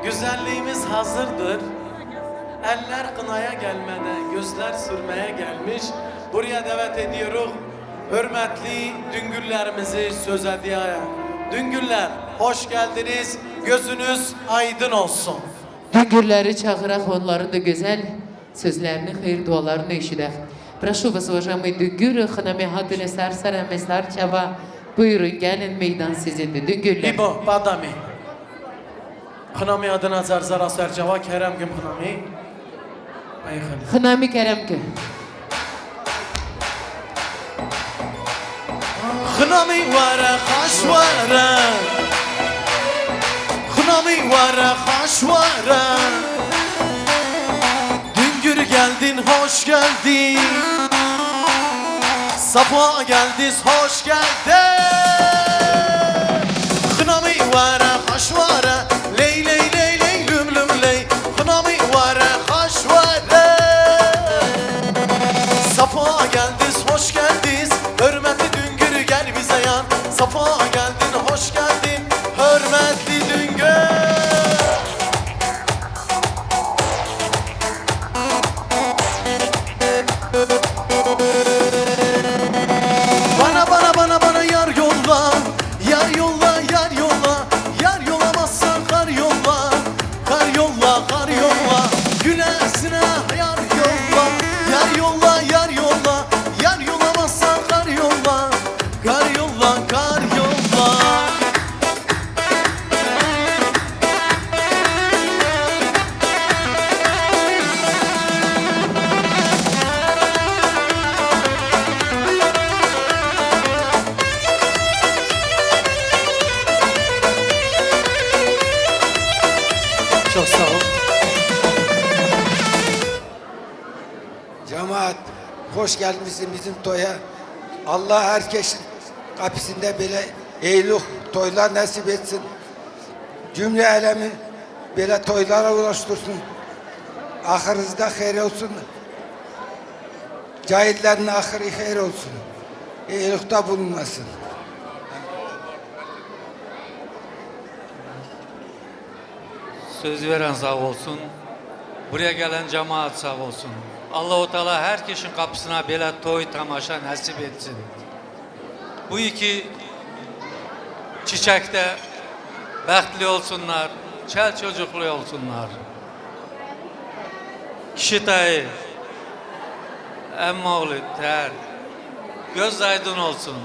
güzelliğimiz hazırdır. Eller kınaya gelmeden, gözler sürmeye gelmiş. Buraya davet ediyorum hürmetli Düngürlerimizi söz ediyor. Düngürler, hoş geldiniz. Gözünüz aydın olsun. Düngürleri çağırak, onların da güzel sözlerini, hayır dualarını eşidek. Прошу вас, уважаемые Düngür, xinamê hatine ser ser em ê ser çava. Buyurun, gelin, meydan sizindir. Düngürler. Bibo, badamê. Xinamê adina zerzera serçava kerem kim xinamê. Ay xinamê. Xinamê kerem kim. Xinamî were xaş were. Xinamî were xaş were. Düngür geldin, hoş geldin. Safa geldiniz, hoş geldin. Xinamî were xaş were. Ley ley ley ley lüm lüm ley. Xinamî were xaş were. Safa geldiniz, hoş geldiniz. Hürmetli Düngür gel bize yan. Safa geldin, hoş geldin. Hürmetli Düngür. Bana, bana, bana, bana yar yolla, yar yolla, yar yolla, yar yollamazsan kar yolla, kar yolla, kar yolla, gülersine yar yolla, yar yolla, yar yolla, yar yollamazsan kar yolla, kar yolla, kar yolla. Çok sağ ol. Cemaat, hoş gelmişsin bizim toya. Allah herkesin kapısında böyle eyluh toylar nasip etsin. Cümle alemi böyle toylara ulaştırsın. Ahırınızda hayır olsun. Cahillerin ahırı hayır olsun. Eyluhta bulunmasın. Söz veren sağ olsun. Buraya gelen cemaat sağ olsun. Allahu Teala herkesin kapısına böyle toy tamaşa nasip etsin. Bu iki çiçekte behtli olsunlar, çel çocuklu olsunlar. Kişi tayı, Emmoğlu, Ter, göz aydın olsun.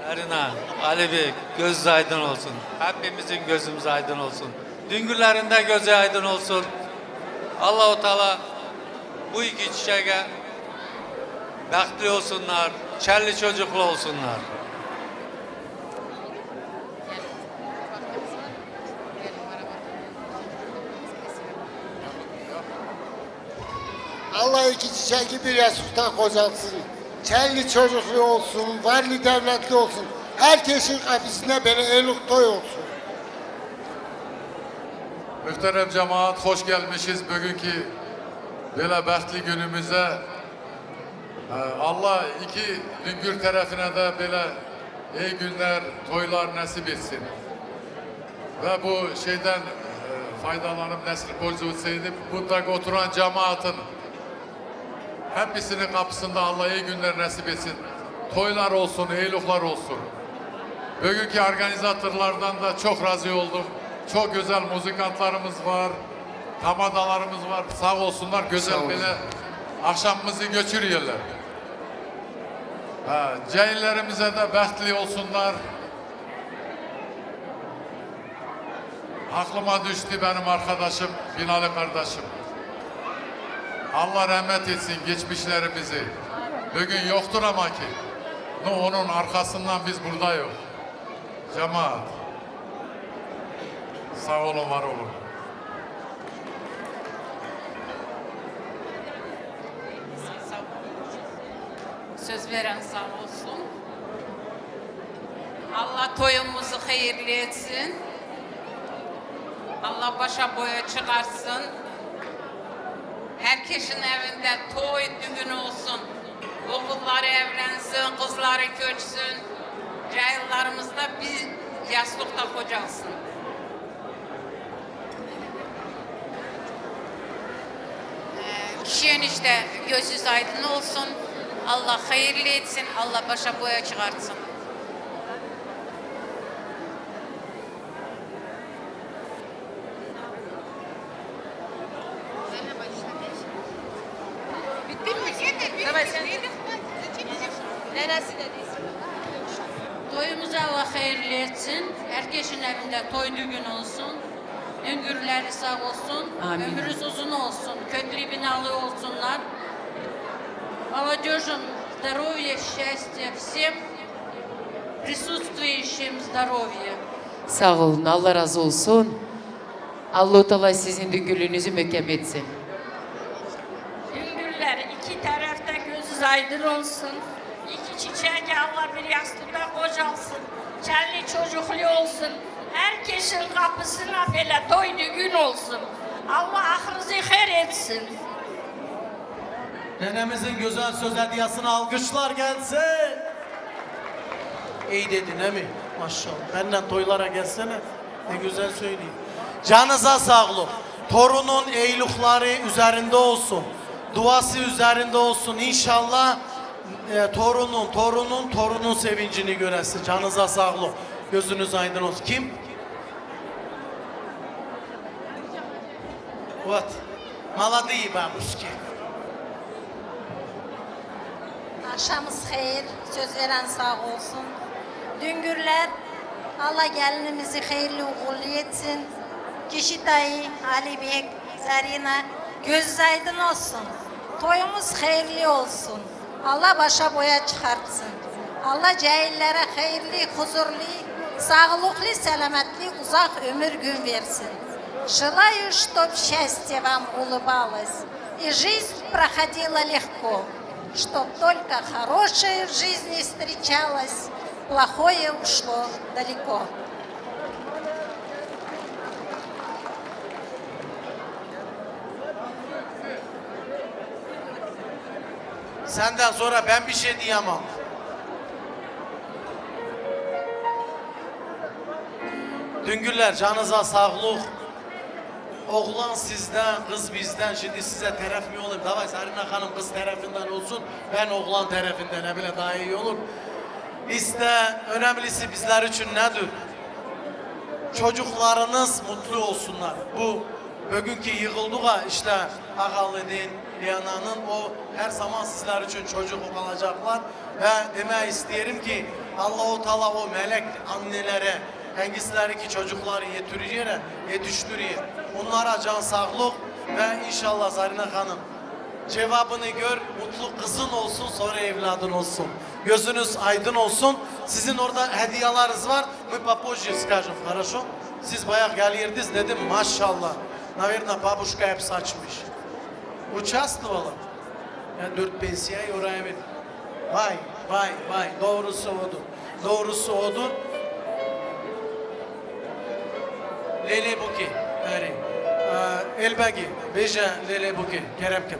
Erina, Ali Bey, göz aydın olsun. Hepimizin gözümüz aydın olsun. Düngürlerinde gözü aydın olsun. Allahu Teala bu iki çiçeğe behtli olsunlar, çelli çocuklu olsunlar. Allah iki çiçeği bir yastıkta kocalsın. Çelli çocuklu olsun, varlı devletli olsun. Herkesin kapısında böyle eluk toy olsun. Muhterem cemaat, hoş gelmişiz bugünkü böyle behtli günümüze. Ee, Allah iki Düngür tarafına da böyle iyi günler, toylar nasip etsin. Ve bu şeyden e, faydalanıp nasip olsaydı, buradaki oturan cemaatın hepsinin kapısında Allah iyi günler nasip etsin. Toylar olsun, eyluklar olsun. Bugünkü organizatörlerden de çok razı oldum. Çok güzel muzikantlarımız var, tamadalarımız var. Sağ olsunlar, güzel Sağ olun. Böyle akşamımızı götürüyorlar. Ha, cahillerimize de behtli olsunlar. Aklıma düştü benim arkadaşım, Binali kardeşim. Allah rahmet etsin geçmişlerimizi. Bugün yoktur ama ki. No, onun arkasından biz buradayız. Cemaat. Sağ olun, var olun. Söz veren sağ olsun. Allah toyumuzu hayırlı etsin. Allah başa boya çıkarsın. Herkesin evinde toy düğün olsun. Oğulları evlensin, kızları köçsün. Cahillerimiz de bir yastıkta kocalsın. Kişiye işte gözünüz aydın olsun. Allah hayırlı etsin. Allah başa boya çıkartsın. Bitti mi? Давай sen. Neresi dedi? Toyumuzu Allah hayırlı etsin. Herkesin evinde toy düğün olsun. Ömürleri sağ olsun. Amin. Ömrünüz uzun olsun. Köklü binalı olsunlar. Молодёжям здоровья, счастья всем присутствующим здоровья. Sağ olun, Allah razı olsun. Allahu Teala sizin düngülünüzü mükem etsin. Düngürler iki tarafta gözünüz aydın olsun. İki çiçek Allah bir yastıkta kocalsın. Çelli çocuklu olsun. Herkesin kapısına böyle toy düğün olsun. Allah ahrınızı her etsin. Nenemizin güzel söz hediyesine alkışlar gelsin. İyi dedin, değil mi? Maşallah. Benden toylara gelsene. Ne güzel söyleyeyim. Canınıza sağlık. Torunun eylukları üzerinde olsun. Duası üzerinde olsun. İnşallah e, torunun, torunun, torunun sevincini göresin. Canınıza sağlık. Gözünüz aydın olsun. Kim? Вот. Молодые бабушки. Akşamız hayır, söz veren sağ olsun. Düngürler, Allah gelinimizi hayırlı uğurlu etsin. Kişi dayı, Ali Bek, Zarina, göz aydın olsun. Toyumuz hayırlı olsun. Allah başa boya çıkartsın. Allah cahillere hayırlı, huzurlu, sağlıklı, selametli, uzak ömür gün versin. Желаю, чтоб счастье вам улыбалось, и жизнь проходила легко, чтоб только хорошее в жизни встречалось, плохое ушло далеко. Senden sonra ben bir şey diyemem. Düngüller, canınıza sağlık. Oğlan sizden, kız bizden. Şimdi size taraf mı olayım? Davay, Zarina Hanım kız tarafından olsun, ben oğlan tarafından, ne bile daha iyi olur. İşte önemlisi bizler için nedir? Çocuklarınız mutlu olsunlar. Bu bugünkü yığıldığa işte Ağalı'nın, Liyana'nın o her zaman sizler için çocuk olacaklar. Ve demek isterim ki Allahu Teala o melek annelere, hangisileri ki çocukları yetiştiriyor, yetiştiriyor. Onlara can sağlık ve inşallah Zarina Hanım cevabını gör, mutlu kızın olsun, sonra evladın olsun. Gözünüz aydın olsun. Sizin orada hediyeleriniz var. Мы попозже скажем, хорошо? Siz bayağı gelirdiniz, dedim maşallah. Наверное, бабушка hep saçmış. Участвовала? Ya dört pensiya oraya bir. Vay, vay, vay. Doğrusu odur. Doğrusu odur. Lele Buke, erê. Ee, Elbegi, bêje Lele Buke, kerem kim.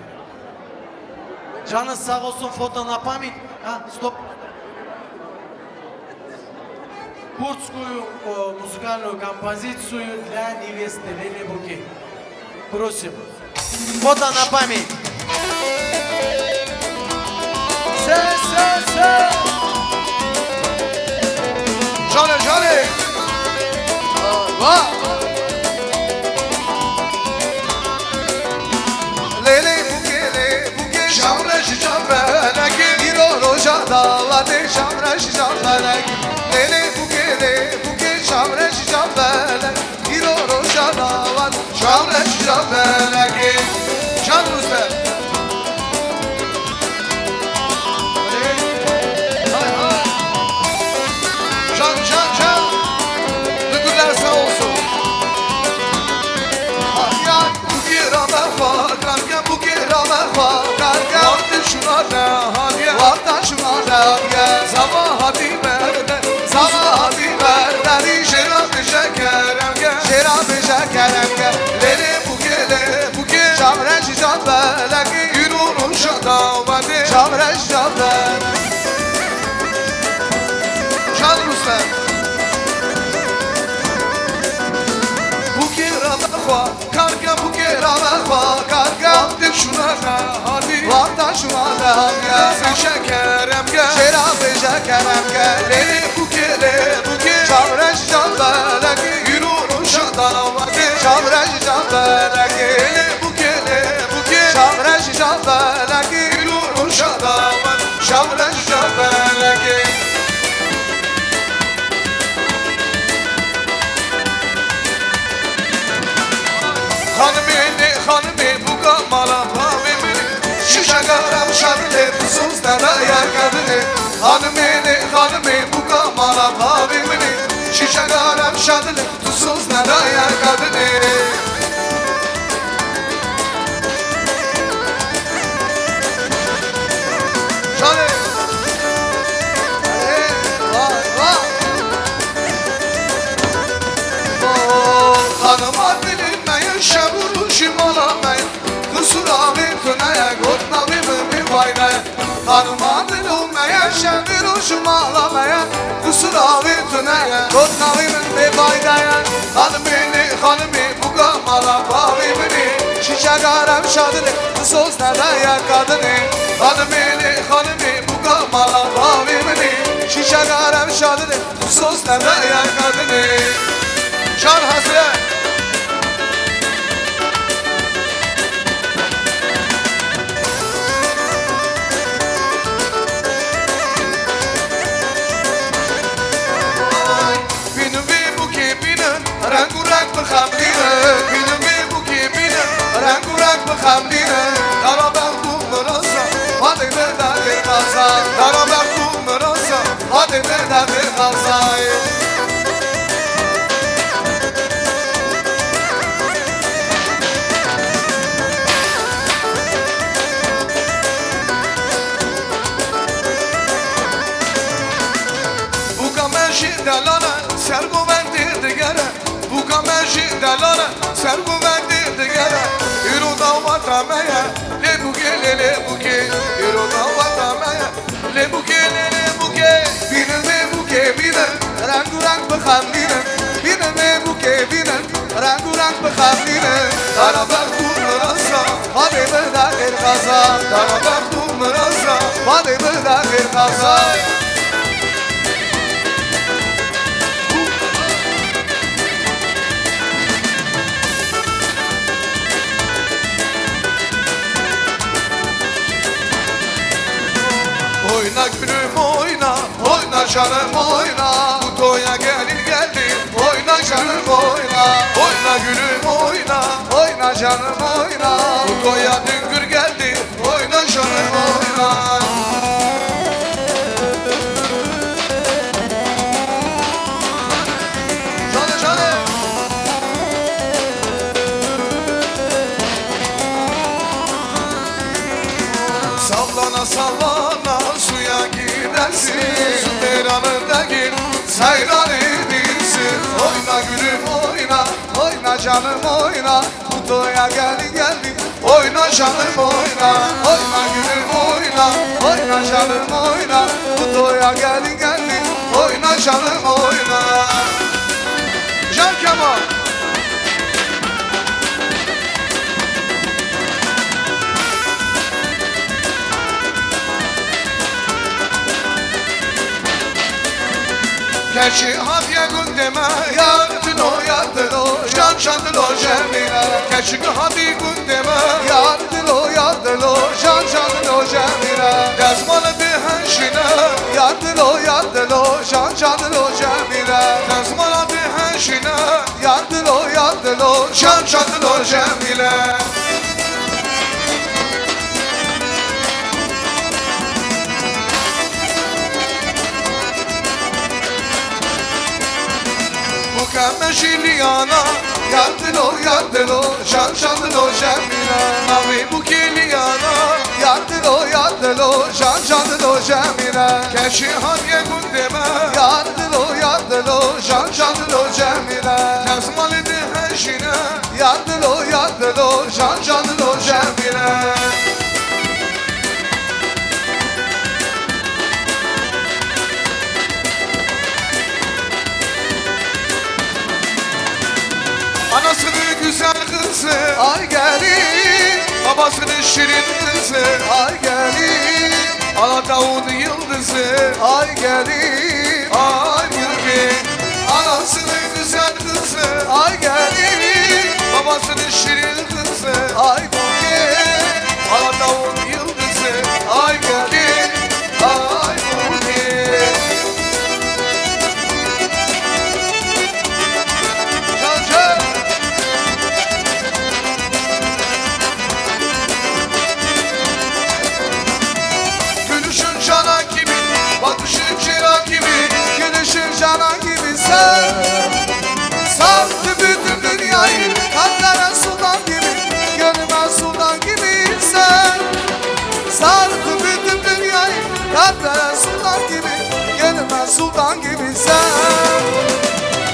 Canınız sağ olsun, foto na pamet. Ha, stop. Kurdsku, o, muzikalo kompoziciju dla neveste Lele Buke. Prosim. Foto na pamet. Se, se, se. Jale, jale. Va. Lê, lê, bûkê, lê, bûkê, şamre ji can felekê. Îro roja dawetê, şamre ji can felekê. Lê, lê, bûkê, lê, bûkê, şamre ji can felekê. Îro roja dawetê, şamre ji can felekê. Can Rûstem. Hay hay. Can, can, can. Müdürler sağ olsun. Hay hay. Bûkê rame xwe, karke bûkê rame xwe, karke. Wextê şûna nehatiye, wexta şûna nehatiye. Zava hatî berde, zava hatî berde. Jêra bêje kerem ke, jêra bêje kerem ke. Lê lê bûkê, lê bûkê. Çavre ji can felekê, îro roja dawetê. Çavre ji can felekê. Can Rûstem. Bûkê rame xwe. Karke bûkê rame xwe, karke. Wextê şûna nehatiye. Wexta şûna nehatiye. Bêje kerem ke. Jêra bêje kerem ke. Lê bûkê, lê bûkê. Çavre ji can felekê. Îro roja dawetê. Çavre ji can felekê. Lê bûkê, lê bûkê. Çavre ji can felekê. Îro roja dawetê. Çavre ji can felekê. Xanimê, nê xanimê, bûka mala bavê min e. Şîşe garam şadile, tu soz neda ya kadine. Xanimê, nê xanimê, bûka mala bavê min e. Şîşe garam şadile, tu soz neda ya kadine. Şadile. Hey, vay, vay. Xanima dilê me ye, şev û roj ji mala me ye. Qisûra wê tune ye, gotina wê min bêfayde ye. Xanima dilê me ye, şev û roj ji mala me ye. Qisûra wê tune ye, gotina wê min bêfayde ye. Xanimê, nê xanimê, bûka mala bavê min e. Şîşe garam şadine, tu soz neda ya kadine. Xanimê, nê xanimê, bûka mala bavê min e. Şîşe garam şadine, tu soz neda ya kadine. Can Hesret. Bînin vê bûkê bînin, reng û reng bi xem nînin. Bînin vê bûkê bînin, reng û reng bi xem nînin. Dara bext û mirasa, vadê min de xêr xaza. Dara bext û mirasa, vadê min de xêr xaza. Bûka me jî delal e, ser govendê digere. Bûka me jî delal e, ser govendê digere. Îro daweta me ye, lê bûkê, lê lê bûkê. Îro daweta me ye, lê bûkê, lê lê bûkê. Bînin vê bûkê bînin, reng û reng bi xem nînin. Bînin vê bûkê bînin, reng û reng bi xem nînin. Dara bext û mirasa, vadê min de xêr xaza. Dara bext û mirasa, vadê min de xêr xaza. Oyna gülüm oyna, oyna canım oyna. Bu toya gelin geldi, oyna canım oyna. Oyna gülüm oyna, oyna canım oyna. Bu toya dün gür geldi, oyna canım oyna. Canım, canım. Sallana sallana suya gidersin. Su meyranında Heyranê dîsin, oyna gülüm oyna, oyna canım oyna, Kutoya geldi geldi. Oyna canım oyna, oyna gülüm oyna, oyna canım oyna, Kutoya geldi geldi. Oyna canım oyna. Can Kemal. Keçik hatiye gundê me, yar dilo, yar dilo, can can dilo Cemîle. Keçik hatiye gundê me, yar dilo, yar dilo, can can dilo Cemîle. Dezmala dihejine, yar dilo, yar dilo, can can dilo Cemîle. Dezmala dihejine, yar dilo, yar dilo, can can dilo Cemîle. Bûke meşî liyana, yar dilo, yar dilo, can can dilo Cemîle. Navê bûkê liyana, yar dilo, yar dilo, can can dilo Cemîle. Keçik hatiye gundê me, yar dilo, yar dilo, can can dilo Cemîle. Dezmalê dihejine, yar dilo, yar dilo, can can dilo Cemîle. Anasının güzel kızı, ay gelin. Babasının şirin kızı, ay gelin. Ala Davut yıldızı, ay gelin. Ay bugün. Anasının güzel kızı, ay gelin. Babasının şirin kızı, ay bugün. Ala Davut yıldızı, ay bugün. Ay bugün. Can can. Gülüşün cana gibi, bakışın çıra gibi. Gülüşün cana gibi sen. Sardı bütün dünyayı, kalplere sultan gibi. Gönlüme sultan gibi sen. Sardı bütün dünyayı, kalplere sultan gibi. Gönlüme sultan gibi sen.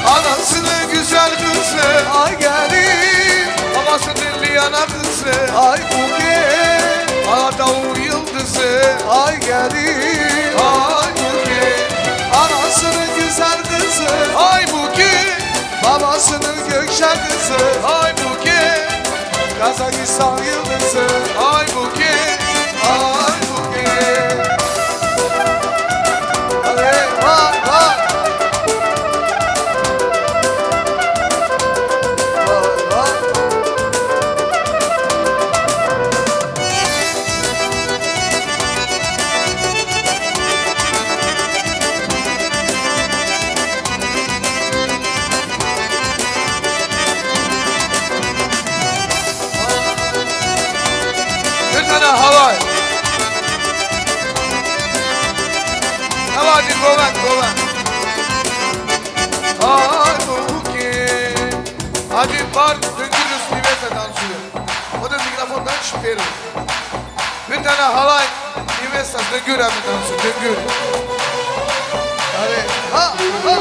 Anasının güzel kızı, ay gelin. Babasının liyana kızı, ay bugün. Ala Davut yıldızı, ay gelin. Ay bugün. Anasının güzel kızı, ay bugün. Babasının gökçe kızı, ay bugün. Kazakistan yıldızı, ay bugün. Ay bugün. Hadi, vay, vay. Vay, vay. Bir tane halay. Hadi govend, govend. Ay, bu ki. Hadi bar, döngürüz, bir vese dansıyor. O da mikrofondan çıkıyor. Bir tane halay, nivêsa döngür em dansu, döngür. Hadi, ha, ha.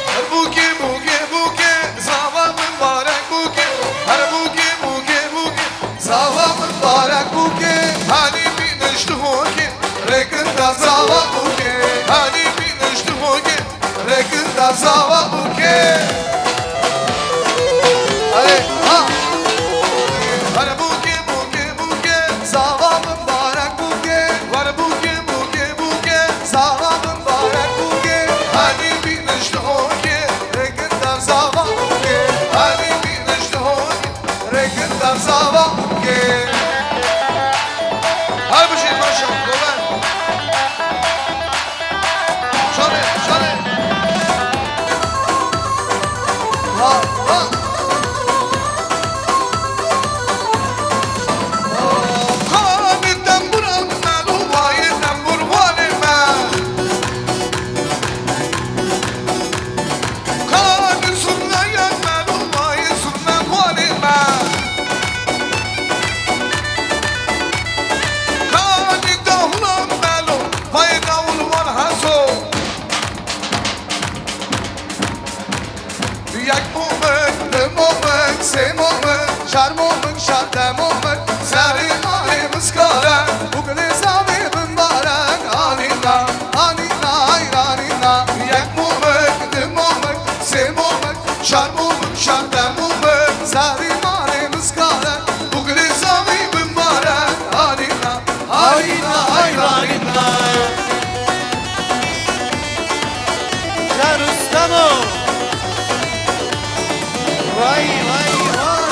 Her buke, buke, buke, zava mibarek buke. Her buke, buke, buke, zava mibarek buke. Hani bir nişti hoke, rekin da zava buke. Hani bir nişti hoke, Rekin da zava buke. Hadi, ha. Hadi buke, buke, buke. Zava mibarek buke. Hadi buke, buke, buke. Zava mibarek buke. Hadi bir nişte hoke. Rekin da zava buke. Hadi bir nişte hoke. Rekin da zava buke. Her bir şey başa, dolar. Şöyle, şöyle. Ha, ha. Kanî tembûra me, lûwayê tembûrwanê me. Kanî zurna ya me, lûwayê zurnaxwanê me. Kanî dahûla me, lûwayê dahûlwan heso. Yek mumik, du mumik, sê mumik, çar mumik, çardeh mumik, serê malê min skare, û gilê zavê min bare, anîna, anîna, ay, anîna. Yek mumik, du mumik, sê mumik, çar mumik, çardeh mumik, serê malê min skare, û gilê zavê min bare, anîna. Ayna, ayna, ayna. Ya Rüstemo. Vay, vay, vay.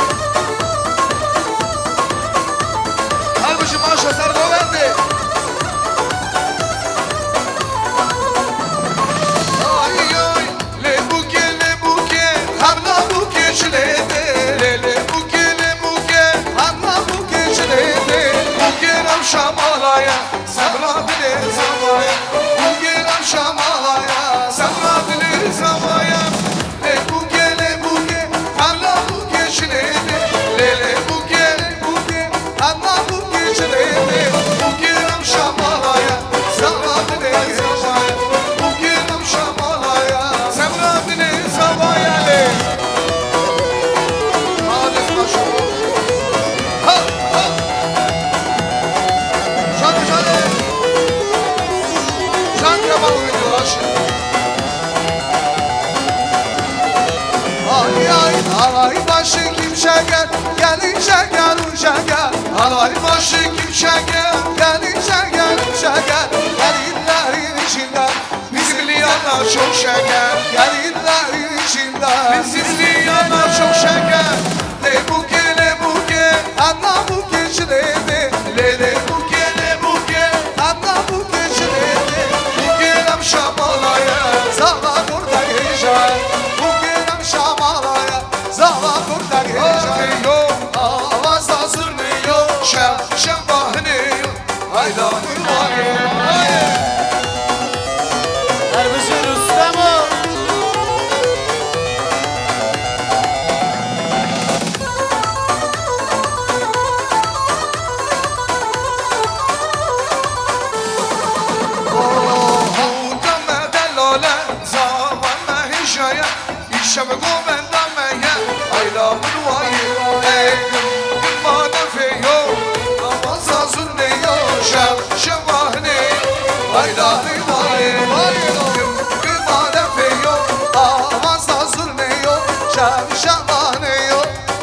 Halbuki maşa ser govende. Ay, ay. Lê bûkê, lê bûkê, hebla bûkê çilê tê. Lê, lê bûkê, lê bûkê, hebla bûkê çilê tê. Bûkê rewşa mala ye, sebra dilê zava ye. Bûkê rewşa mala ye, sebra dilê zava ye. Lê bûkê, lê bûkê, hebla bûkê çilê tê. Lê, lê bûkê, lê bûkê, Hema bûkê çilê tê, bûkê rewşa mala ye, zava dilê zava ye. Bûkê rewşa mala ye, zava dilê zava ye lê. Hadi baş ol. Ha, ha. Canım, canım. Can Kemal Uydu, aşık. Ay, ay, ay, başı kim çeker, gelin çeker, un çeker. Ay, başı kim çeker, gelin çeker, un çeker. Gelinlerin içinde bizim Liyanlar çok şeker. Gelinlerin içinde bizim Liyanlar çok şeker. Lê bûkê, lê bûkê, hema bûkê çilê tê. Lê, lê bûkê, lê bûkê, hema bûkê çilê tê. Bûkê rewşa mala ye, zava xurtek hêja. Bûkê rewşa mala ye, zava xurtek hêja. Yo, awaza zurnê yo, şev, şev bahinê yo. Hayda, hayda, hayda. Her bijî Rüstemo. Oha, uta me delale, zava me hêja ye. Îşev govenda me ye, ayla min wayê. Ey gim, gim ma defê yo, awaza zurnê yo, şev, şev bahinê yo. Ayla min wayê, wayê. Gim, gim ma defê yo, awaza zurnê yo, şev, şev bahinê yo.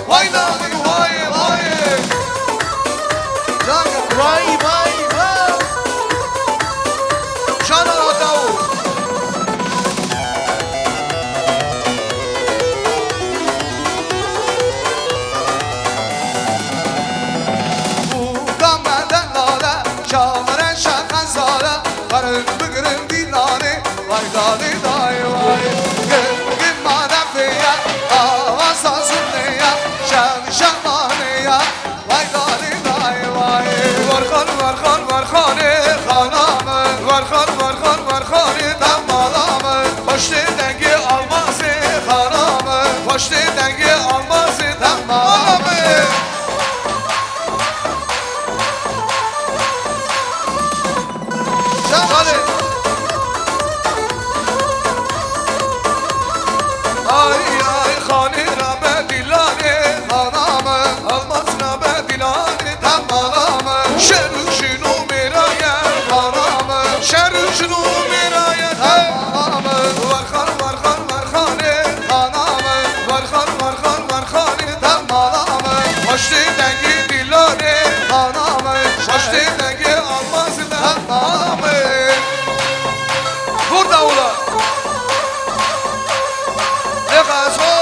Vay la vay, vay, vay. Vay, vay, vay. Cana Adao. Bûka me delale, çavre şexe zale, xerin bigirin dîlanê. Vay dalî day vay, gim, gim ma defê ye, awaza zurnê ye, şev, şev bahinê ye. Vay dalî day vay. Varxan, varxan, varxanê xana min. Varxan, varxan, varxanê dembala min. Xweştê dengê almazê xana min. Xweştê dengê almazê dembala min. Ay, ay, xanê rabe dîlanê, xana min, almaz rabe dîlanê, dembala min. Şer û jin û mêra ye, xana min, şer û jin û mêra ye, dembala min. Varxan, varxan, varxanê, xana min, varxan, varxan, varxanê, dembala min. Xweştê dengê dîlanê, xana min, xweştê dengê almazê, dembala min. Hûr dawula. Lê xezo.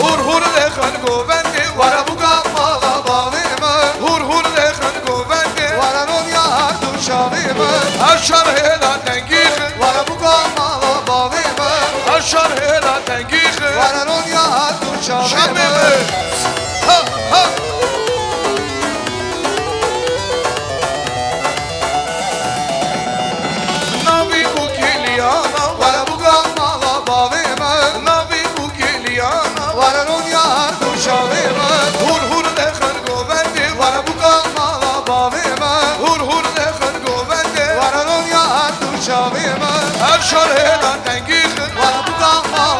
Hûr hûr lê xen govendê, were bûka mala bavê min. Hûr hûr lê xen govendê, were ronya her du çavê min. Her çar hêla dengî xin, were bûka mala bavê min. Her çar hêla dengî xin, were ronya her du çavê min. Ha, ha. Navê bûkê liyana, were bûka mala bavê min. Navê bûkê liyana, were ronya her du çavê min. Hûr hûr lê xen govendê, were bûka mala bavê min. Hûr hûr lê xen govendê, were ronya her du çavê min. Her çar hêla dengî xin, were bûka mala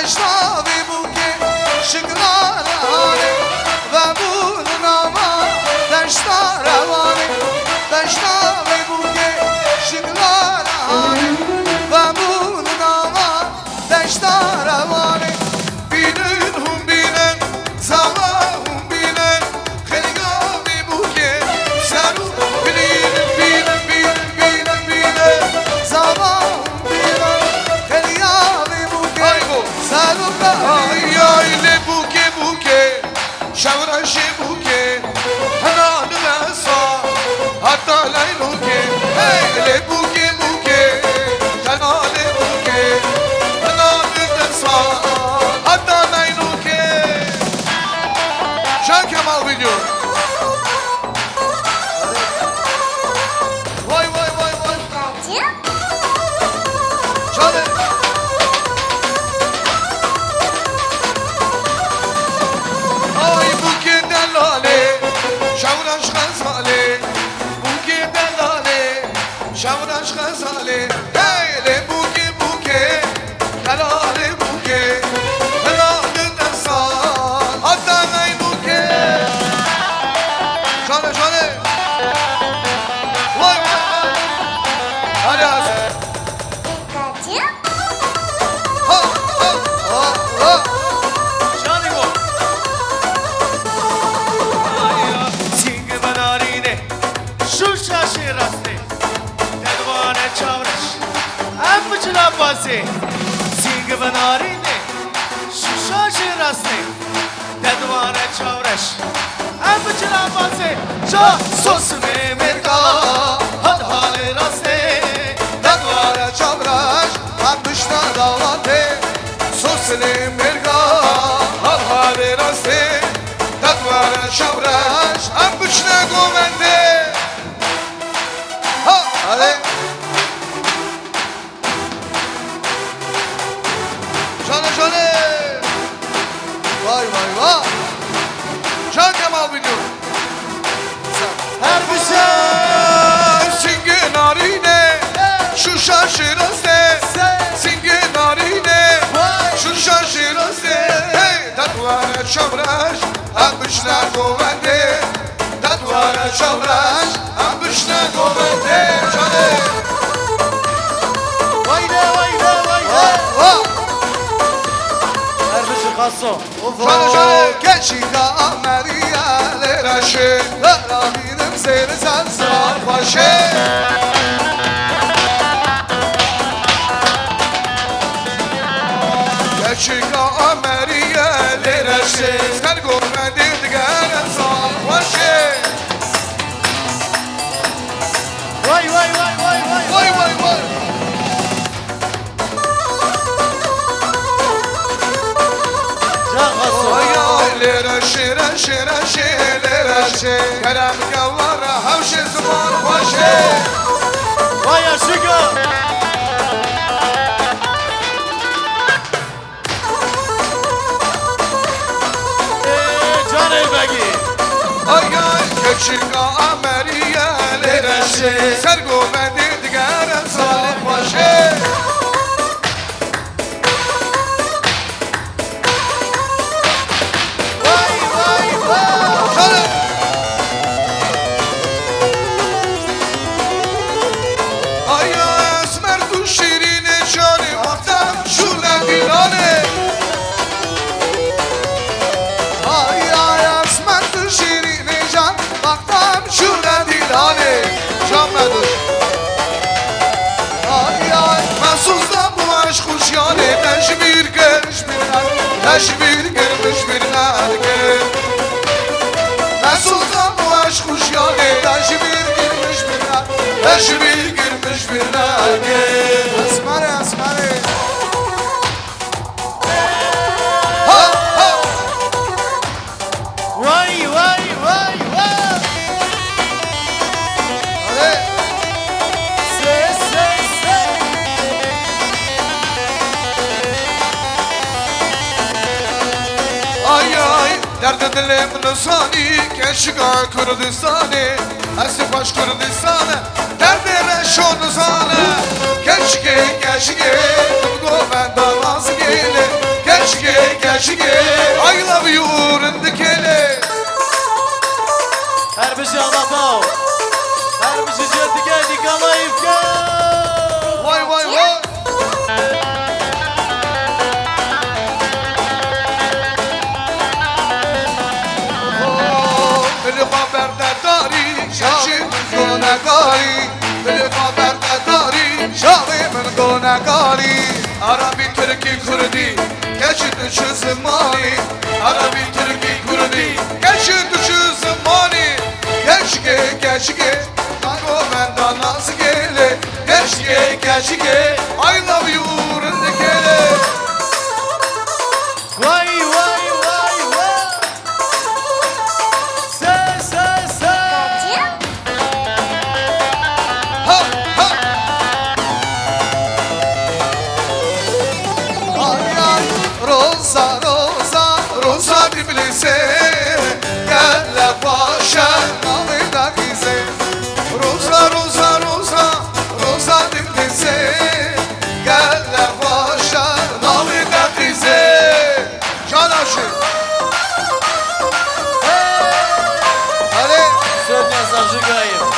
Deşta vê bûkê şikla re hanê, vebûn nava deşta re wanê. Deşta vê bûkê şikla re hanê, vebûn nava deşta re wanê. Bînin hûn bînin, zava hûn bînin, xêliya vê bûkê ser û bilînin, bînin, bînin, bînin, bînin, zava hûn bînin, xêliya vê bûkê ser û bilînin. Ay, ay, lê bûkê, bûkê, şewreşê bûkê, hena li desa heta leylokê. Hey, lê bûkê, bûkê, hena lê bûkê, hena li desa heta leylokê. Şah Kemal Video. Vay, vay, vay, vay. Şahane. Ay bûkê delalê, şewreş xezalê. Bûkê delalê, şewreş xezalê. Hey, lê bûkê, bûkê, delalê bûkê, helalê desa heta neynûkê. Şahane, şahane. Vay, vay, vay. Hadi Hasan. Ha, ha, ha, ha. Şanî bo. Sîng ve narînê, şûşa şêrastê, dedwane çawreş, em biçin apasê. Sîng ve narînê, şûşa şêrastê, dedwane çawreş, em biçin apasê. Şa sosinê mêrga, hat halê rastê, dedwane çawreş, em bişne dawatê. Sosinê mêrga, hat halê rastê, dedwane çawreş, em bişne govendê. Ha, hadi. Şahane, şahane. Vay, vay, vay. Şah Kemal Video. Her bir şey. Singê narîne, şûşa şêrastê. Singê narîne, şûşa şêrastê. Hey, dedwane çawreş, em bişne govendê. Dedwane çawreş, em bişne govendê. Canê. Vay le, vay le, vay le. Vah, vah. Her bir şey xaso. Şahane, şahane. Keçika Ameriye lê reşê, deramînim zêr zenzar xweşê. Keçika Ameriye lê reşê, ser govendê digere zar xweşê. Vay, vay, vay, vay, vay. Vay, vay, vay. Can Hasan. Ay, ay, lê reşê, reşê, reşê, lê reşê. Kerem kewara hewşê ziman xweşê. Vay aşıka. Ê, canê begî. Ay, ay, keçika Ameriye lê reşê. Ser govendê digere zar xweşê. Vay, vay, vay. Şöyle. Ay, ay, esmer tu şirînê canê, bak tam şûle dîlanê. Ay, ay, esmer tu şirînê can, bak tam şûle dîlanê. Can Meduş. Ay, ay, mesûs da bu aşk xuşyanê, te ji bîr kir, ji bîr ne, te ji bîr kir, ji bîr ne kir. Mesûs da bu aşk xuşyanê, te ji bîr kir, ji bîr ne, te ji bîr kir, ji bîr ne kir. Esmerê, esmerê. Ha, ha. Vay, vay, vay, vay. Hadi. Se, se, se. Ay, ay, derdê dilê min zanî, keçika Kurdistanê, ez ê xweş Kurdistane. Derdê reşo nizane, keçikê, keçikê, min govenda nazikê lê, Keşke, keşke, I love you, rindikê lê. Her bijî Anadal. Her bijî Cetike, Nîkolayîvke. Vay, vay, vay. Dilê xwe berde darî, şaxê min gonekarî. Dilê xwe berde darî, şaxê min gonekarî. Arabî, tirkî, kurdî, keşî tu çi zimanî? Arabî, tirkî, kurdî, keşî tu çi zimanî? Keşkê, keşkê, nago menda nazgêlê. Keşkê, keşkê, I love you, rindikê lê. Vay, vay, vay, vay. Se, se, se. Ha, ha. Ay, ay, Roza, Roza, Roza Diblisê, gele xweşe navê de qîzê. Roza, Roza, Roza, Roza Diblisê, gele xweşe navê de qîzê. Can aşık. Hadi. Söz mesajı kayıp.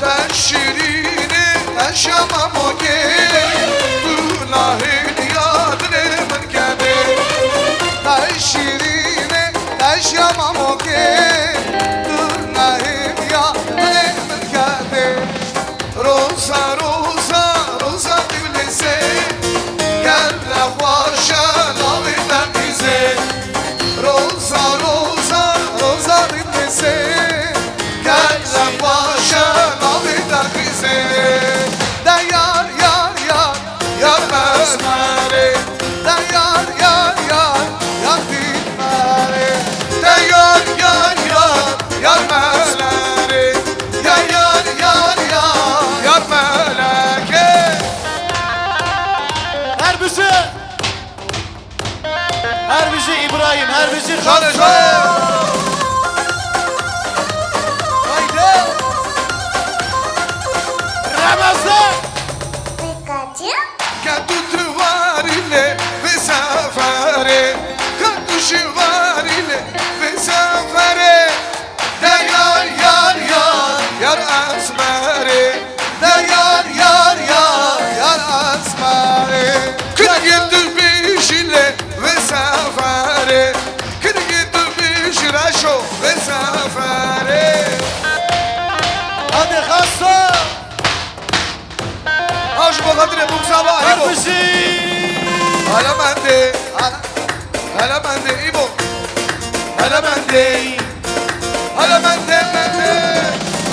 Te şirînê, te şema mokê, tu nahêliya dilê min kedê. Te şirînê, te şema mokê, tu nahêliya dilê min kedê. Roza, Roza, Roza Diblisê, gele xweşe navê te qîzê. Roza, Roza, Roza Diblisê, gele xweşe navê te qîzê. De yar, yar, yar, yar mesmerê. De yar, yar, yar, yar dîmerê. De yar, yar, yar, yar mesmerê. Ya yar, yar, yar, yar melekê. Her bijî. Her bijî Îbrahîm, her bijî Xalid. Haydi. Ramazan. Pikachu. Ka tu tu varî lê vê seferê, ka tu jî varî lê vê seferê. De yar, yar, yar, yar esmerê. De yar, yar, yar, yar esmerê. Kirgê tu bêjî lê vê seferê. Kirgê tu bêjî reşo vê seferê. Hadi Xaso. Ha ji bo xatirê Bûksa va, Hîbo. Bêjî. Hele mendê, hele, hele mendê, Îbo. Hele mendê, hele mendê, mendê.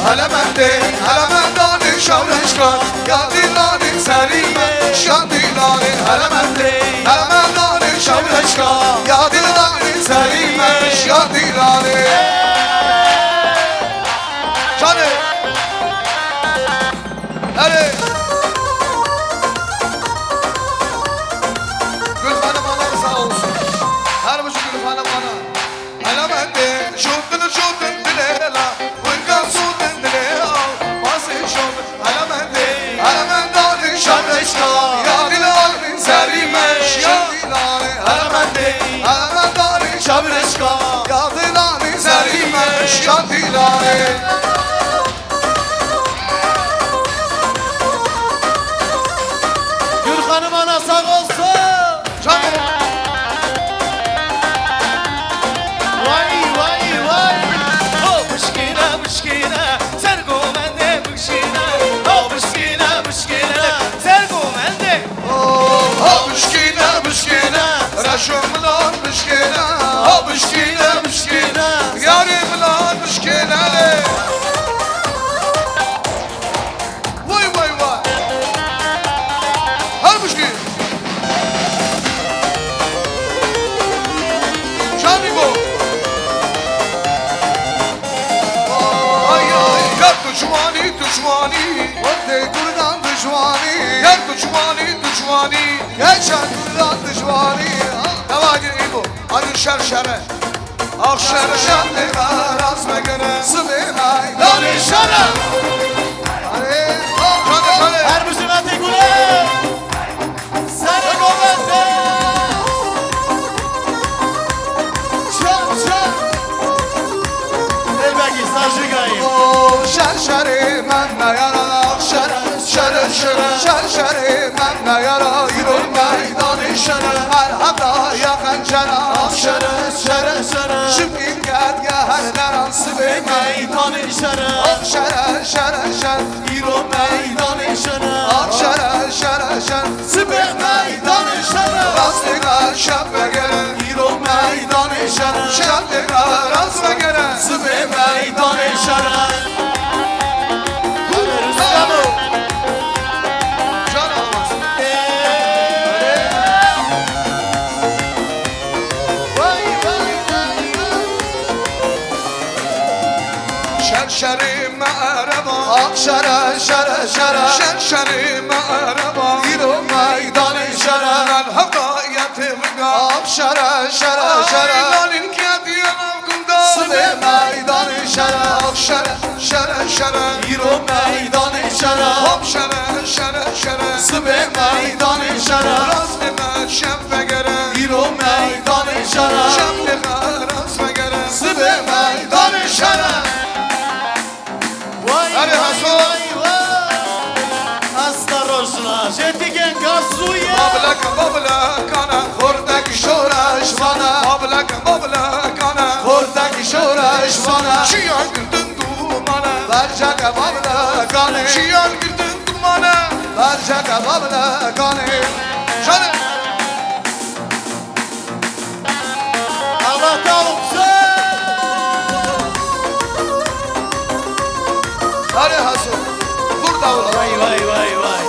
Hele mendê, hele mendanê şewreşkan, ya dîlanê serî me, şan dîlanê. Hele mendê, hele mendanê şewreşkan, ya dîlanê serî me, şan dîlanê. Canê. Erê! Gülxanım Hanım sağ olsun. Her bir Gülxanım Hanım. Elemende şutun şutun dilela, winka sutun dilela, bazı şutun elemende, elemende şarışka, ya dilanın zerime, ya dilanı, elemende, elemende şarışka, ya dilanın zerime, ya dilanı. Gül Hanım ana sağ olsun. Canım. Vay, vay, vay. O bişkîne, bişkîne, ser gomende bişkîne. O bişkîne, bişkîne, ser gomende. Ha bişkîne, bişkîne, reşo min an bişkîne. Ha bişkîne, bişkîne, yarê min an bişkîne. Vay, vay, vay. Her bişkî. Çandî bo. Ay, ay, ya tu ciwanî, tu ciwanî. Wextê kurdan tu ciwanî. Ya tu ciwanî, tu ciwanî. Geçen kurdan tu ciwanî. Dewa gir, Îbo. Hadi şer şere. Ax şer şer, lê raz mekene. Sibê nayda. Şere! Her bijî Metê Gule! Serê govende! Çal, çal! Elbegî, sajîgayî. Şer şerê me meyara, şer, şer, şer, şer şerê me meyara, îro meydanê şer, her hevda ya xencera, şer, şer, şer, şer. Şifî ket ya her leran sibê meydanê şer, şer, şer, şer. Îro meydanê şer, şer, şer, şer. Sibê meydanê şer, rastê me şev vegere. Îro meydanê şer, şev tê me rast vegere. Sibê meydanê şer. Rüstem o. Can olmasın. Vay, vay, vay, vay. Şer şerê me ereba. Ak şere, şere, şere. Şer şerê me ereba. Îro meydanê şere. Mel hevda ya têvinga. Ak şere, şere, şere. Ay, nalîn ketiye nav gunda. Sibê meydanê şere. Ak şere, şere, şere. Îro meydanê şere. Hop şere, şere, şere. Sibê meydanê şere. Rastê me şev vegere. Îro meydanê şere. Şev tê me rast vegere. Sibê meydanê şere. Vay, Erê vay, Haso. Vay, vay. Asta rojna, jê digên gazûye. Bablek, bablekane, xortek şoreş vane. Bablek, bablekane, xortek şoreş vane. Çiyan girtin dumane. Berceke bablekane. Çiyan girtin dumane. Berceke bablekane. Şöyle. Allah tavuk. Hadi Haso. Burada ola. Vay, vay, vay, vay.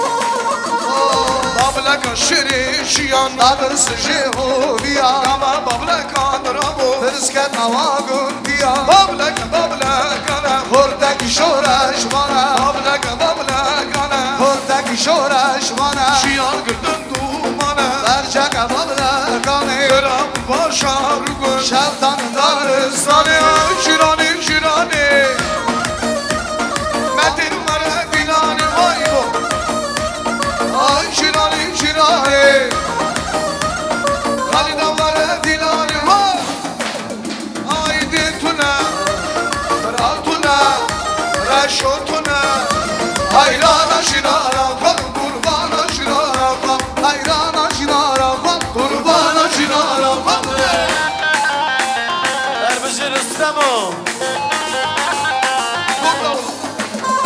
Bableka şirî şiyan. Nadir sijê hoviya. Gama bablekan rabo. Firsket awa gundiya. Bablek, bablekane. Xortek şoreş vane. Bablek, bablekane. Xortek şoreş vane. Şiyan girdin dumane. Berceke bablekane. Kiram başar gun. Şevdan daristanê. Ay cîranê, cîranê. Metê were dîlanê, vay bo. Ay cîranê, cîranê. Xalîda were dîlanê, vay. Aydê tune, bira tune, reşo tune. Hayrana jînara xwe, qurbana jînara xwe. Hayrana jînara xwe, qurbana jînara xwe. Her bijî Rustemo.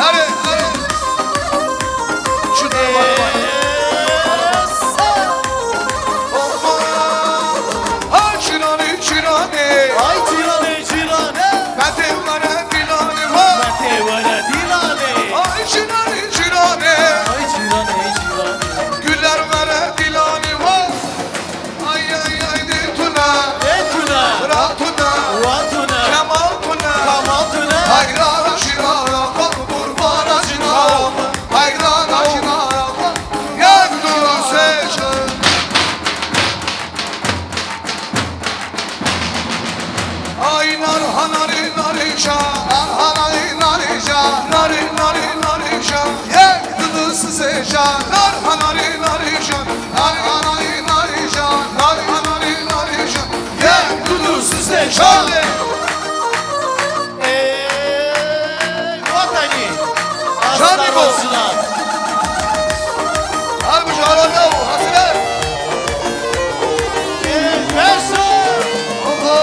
Erê, erê. Şu dê var, var. Ay cîranê, cîranê. Ay cîranê, cîranê. Metê were dîlanê ho. Metê were dîlanê. Ay cîranê, cîranê. Ay cîranê, cîranê. Güller were dîlanê ho. Ay, ay, ay, dê tune. Dê tune. Bira tune. Wa tune. Kemal tune. Kamal tune. Hayra şirara, qurbana şirara. Hayra şirara. Yek, du, sê, çar. Ay nar hanari nari şa, nar hanari nari şa, nari nari nari şa. Yek, du, du, sê, çar. Nar hanari nari şa, nar hanari nari şa, nar hanari nari şa. Yek, du, du, sê, çar. Şöyle. Ey, vatanî. Şanî bo. Aslan olsun ha. Her bu şarada o, hazire. Ey, Berso. Oho,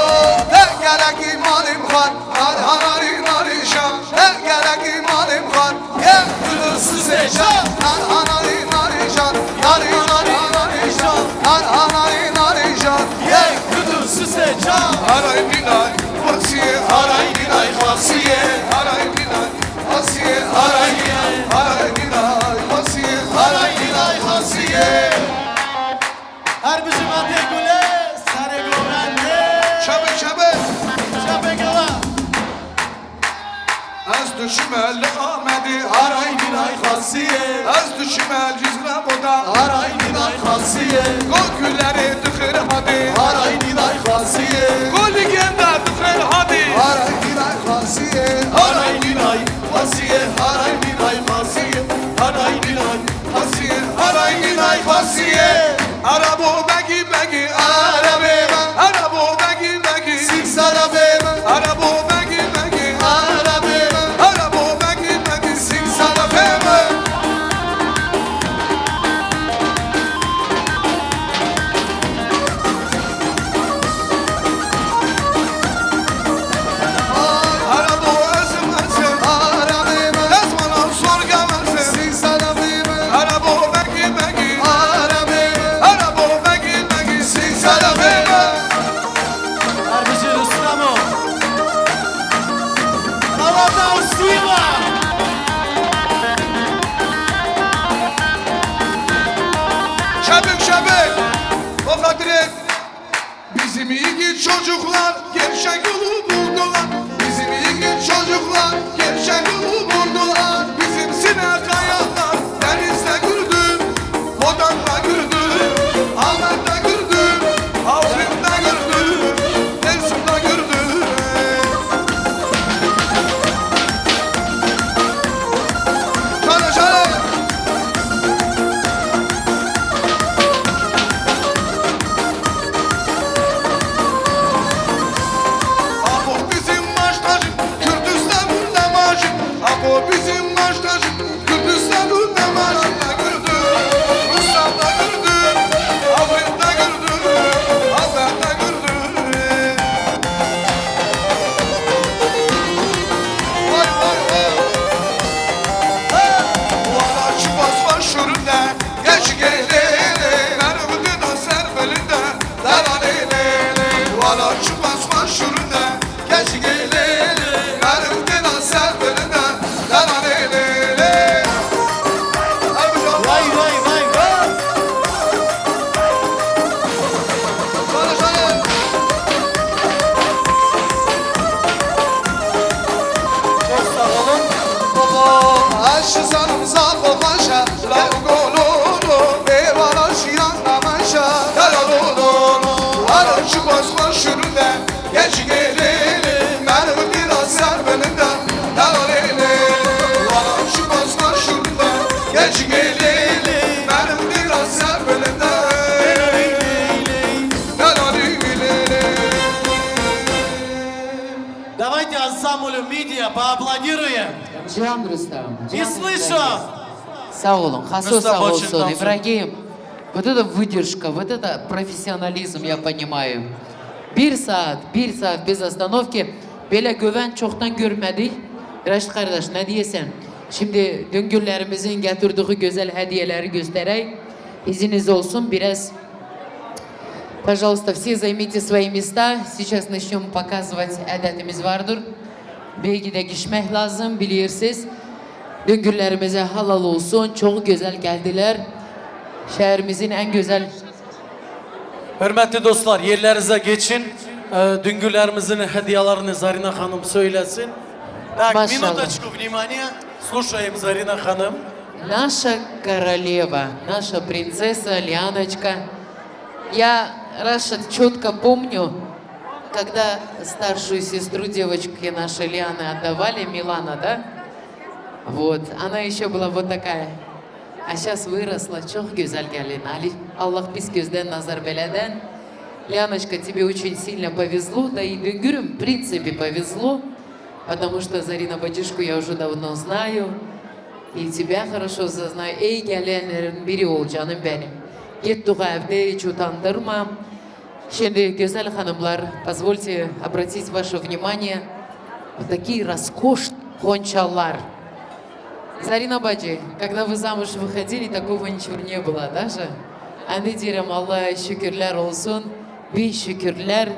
ne gerek imanım var. Nar hanari nari şa, ne gerek imanım var. Yek, du, du, sê, çar. Nar hanari nari şa, nari nari nari şa, nar hanari nari şa. Yek, du, du, sê, çar. Haray nînay xwasiye, haray nînay xwasiye, haray nînay xwasiye, haray nînay, haray nînay xwasiye, haray nînay xwasiye. Her bijî Metê Gule, serê govendê. Çabê, çabê. Çabê gava. Ez dişime li Amedê, haray nînay xasiyê. Ez dişime Cizre boda, haray nînay xasiyê. Go Gülerê dixêr hadê, haray nînay xasiyê. Go Ligenda dixêr hadê, haray nînay xasiyê. Haray nînay. Çocuklar gerçek yolu buldular. Bizim yiğit çocuklar gerçek yolu buldular. Bizim Sine Kayalar denizde gördüm, Bodan'da gördüm, Ahmet'te gördüm, Afrin'de gördüm, Dersim'de gördüm. Şöyle şöyle. Apo bizim baş tacı, Kürdistan'ın namacı. Apo bizim baş tacı, Kürdistan'ın namacı. Gördüm, Rusya'da gördüm, Afrin'de gördüm, Afrin'de gördüm. Vay, vay, vay. He! Wala çi xwest xwe şûrinde, geç gêlê, merivdê da ser bilinde, dara lê lê lê. Wala çi xwest xwe şûrinde, geç gêlê, merivdê da ser bilinde, dara lê lê lê. Vay, vay, vay, vay. Şöyle, şöyle. Çok sağ olun. Baba, aşk sanım sağ ol, maşa. La, go, lo, lo, be, vara, şiyan, da, maşa. La, la, lo, lo, lo. Ara, şu, bas, bas, şunu da. Geç gelelim, benim biraz ser benimde. La, la, le, le, le. Ara, şu, bas, bas, şunu da. Geç gelelim, benim biraz ser benimde. La, la, le, le, le. Давайте ансамблю Мидия поаплодируем. Can Rustam. Не слышу. Sağ olun. Haso sağ olsun. İbrahim. Вот это выдержка, вот это профессионализм, я понимаю. Bir saat, bir saat без остановки. Böyle güven çoktan görmedik. Reşit kardeş, ne diyorsun? Şimdi dün günlerimizin getirdiği güzel hediyeleri göstereyim. İzniniz olsun, biraz Пожалуйста, все займите свои места. Сейчас начнём показывать, adetimiz vardır. Belki de geçmek lazım, bilirsiniz. Dün günlerimize halal olsun, çok güzel geldiler. Şehrimizin en güzel Hürmetli dostlar, yerlerinize geçin. Ee, dünkülerimizin hediyelerini Zarina Hanım söylesin. Так, Maşallah. Минуточку внимания. Слушаем, Зарина Hanım. Наша королева, наша принцесса Лианочка. Я, Рашид, чётко помню, когда старшую сестру девочки нашей Лианы отдавали, Милана, да? Вот, она ещё была вот такая. А щас выросла, çok güzel gelin. Ali, Allah pis gözden, nazar beladan. Лианочка, тебе очень сильно повезло, да и Döngürüm, в принципе, повезло, потому что Зарина бачку я уже давно знаю, и тебя хорошо знаю. Ey gelenlerin biri ol, canım benim. Git dua evde, hiç utandırma. Şimdi, güzel hanımlar, позвольте обратить ваше внимание, вот такие роскошные хончалар. Зарина bacı, когда вы замуж выходили, такого ничего не было даже. Andi diyelim, Allah'a şükürler olsun, bin şükürler.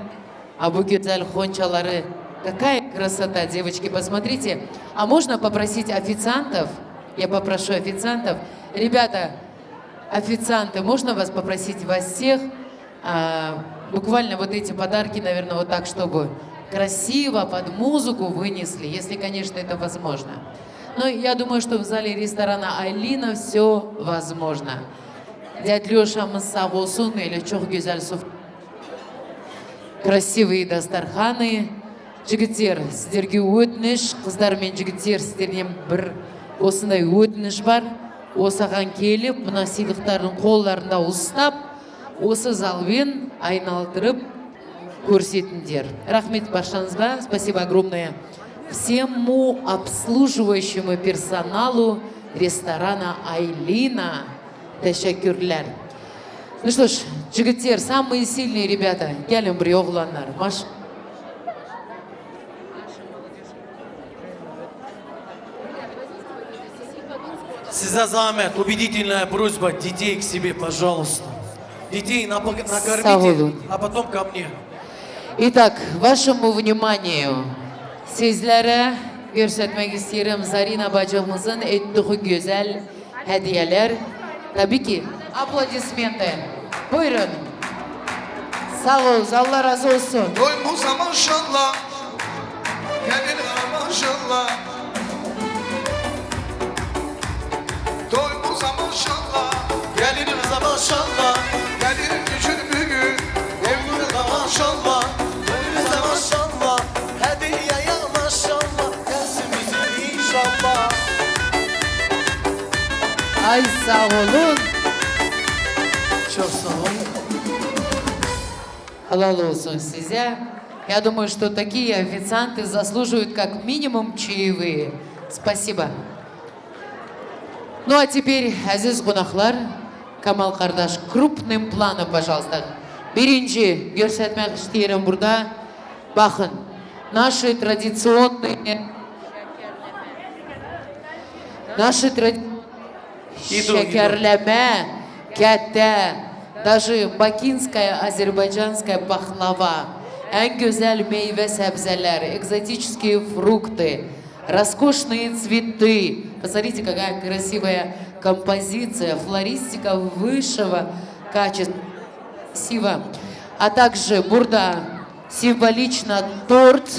А bu güzel хончалары, какая красота, девочки, посмотрите. А можно попросить официантов? Я попрошу официантов. Ребята, официанты, можно вас попросить, вас всех, а, буквально вот эти подарки, наверное, вот так, чтобы красиво под музыку вынесли, если, конечно, это возможно. Но я думаю, что в зале ресторана «Айлина» всё возможно. Дядь Лёша, мы с Савосун, или çok güzel соф-, красивые дастарханы. Жигитер, сиздерге өтініш, қыздар мен жигитер, сиздерден бір осындай өтініш бар. Осыған келіп, мына сыйлықтарын қолларында ұстап, осы залбен айналдырып көрсетіңдер. Рахмет баршаңызға, спасибо огромное. Всему обслуживающему персоналу ресторана «Айлина». Teşekkürler. Ну что ж, жигитер, самые сильные ребята. Gelin buraya oğlanlar. Maş- Size zahmet, убедительная просьба, детей к себе, пожалуйста. Детей напо-, накормите, а потом ко мне. Итак, вашему вниманию, sizlere göstermek isterim Zarina bacımızın ettiği güzel hediyeler. Tabii ki, аплодисменты. Buyurun. Sağ olun, Allah razı olsun. Toyumuza maşallah, gelin maşallah. Toyumuza maşallah, gelinimize maşallah. Gelin için bugün evimize maşallah. Toyumuza maşallah, hediyeye maşallah. Gelsin bizim inşallah. Ay sağ olun. Çok sağ olun. Helal olsun size. Я думаю, что такие официанты заслуживают как минимум чаевые. Спасибо. Ну а теперь, aziz qonaqlar, Kamal qardaş, крупным планом, пожалуйста. Birinci göstermek isterim burada. Bakın, наши традиционные, наши тради- Şekerleme, kete, даже бакинская азербайджанская пахлава, en güzel meyve sebzeler, экзотические фрукты, роскошные цветы. Посмотрите, какая красивая композиция, флористика высшего качества. Красиво. А также burada символично торт.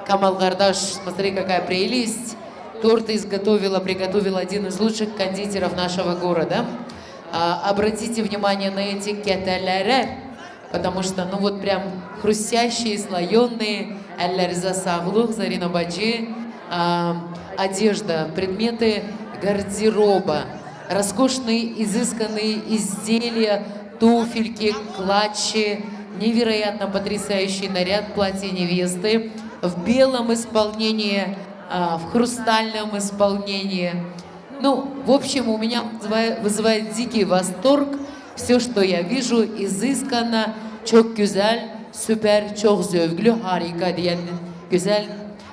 Kamal qardaş, смотри, какая прелесть. Торт изготовила, приготовил один из лучших кондитеров нашего города. А, обратите внимание на эти ketelere, потому что, ну вот прям хрустящие, слоёные, ellerize sağlık, Zarina bacı. А, одежда, предметы гардероба, роскошные, изысканные изделия, туфельки, клатчи, невероятно потрясающий наряд, платье невесты в белом исполнении, а, в хрустальном исполнении. Ну, в общем, у меня вызывает, вызывает дикий восторг всё, что я вижу, изысканно, çok güzel, süper, çok zövqlü, harika diyen güzel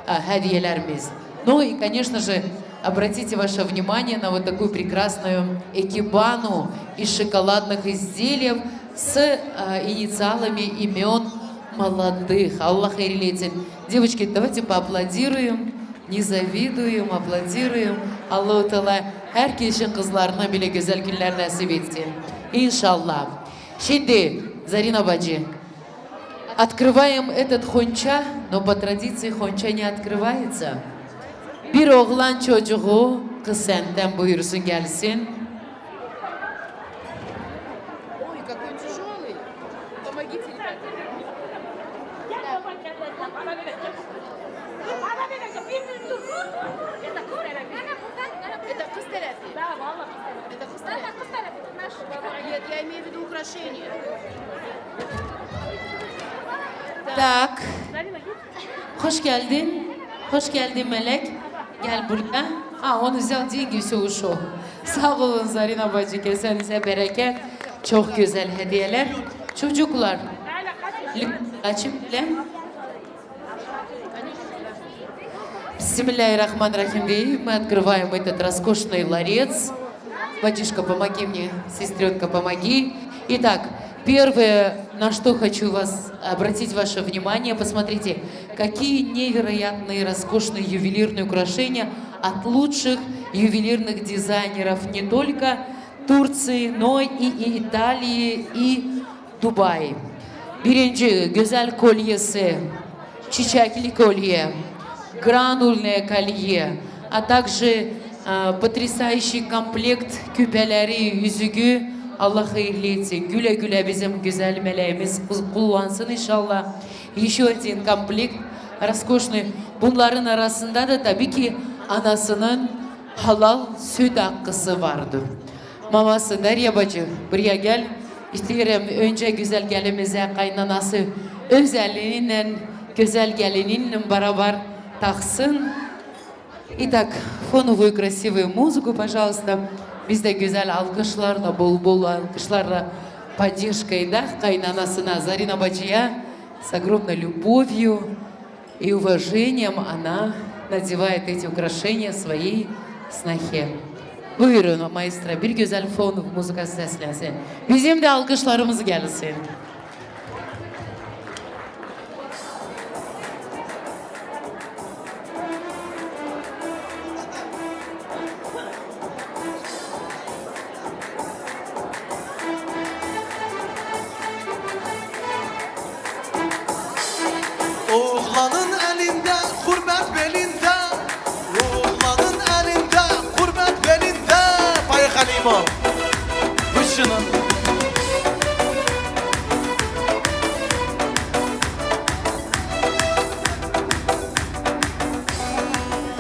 а, hediyelerimiz. Ну и, конечно же, обратите ваше внимание на вот такую прекрасную экибану из шоколадных изделий с, а, инициалами имён молодых. Allah hayırlı etsin. Девочки, давайте поаплодируем. Не завидуем, аплодируем. Allahu Teala herkesin kızlarına bile güzel günler nasip etsin. İnşallah. Şimdi Zarina bacı, Открываем этот хонча, но по традиции хонча не открывается. Bir oğlan çocuğu, kız senden buyursun gelsin. Ой, какой тяжёлый. Помогите, ребята. Это кыз tarafı. Это кыз tarafı. Нет, я имею в виду украшения. Так. Hoş geldin. Hoş geldin Melek. Gel buraya. Aa, onu güzel diye göğsü uşu. Sağ olun Zarina bacı, kesenize bereket. Çok güzel hediyeler. Çocuklar, açıp bile. Бисмиллахир-рахманир-рахим. Мы открываем этот роскошный ларец. Батюшка, помоги мне, сестрёнка, помоги. Итак, первое, на что хочу вас обратить ваше внимание, посмотрите, какие невероятные, роскошные ювелирные украшения от лучших ювелирных дизайнеров не только Турции, но и, и Италии, и Dubai. Birinci güzel kolyesi, çiçekli kolye, granulne kolye, а также, e, потрясающий комплект küpeleri, yüzüğü. Allah hayırlı etsin. Güle güle bizim güzel meleğimiz kul-, kullansın inşallah. Ещё один комплект роскошный. Bunların arasında da tabii ki anasının halal süt akısı vardır. Maması Derya bacı, buraya gel. İsterim önce güzel gelimize kaynanası öz eliyle güzel gelinin beraber taksın. Итак, фоновую красивую музыку, пожалуйста. Biz de güzel alkışlarla, bol bol alkışlarla поддержкой da kaynanasına, Zarina bacıya, с огромной любовью и уважением она надевает эти украшения своей снохе. Buyurun, maestro, bir güzel fon muzika seslensin. Bizim de alkışlarımız gelsin.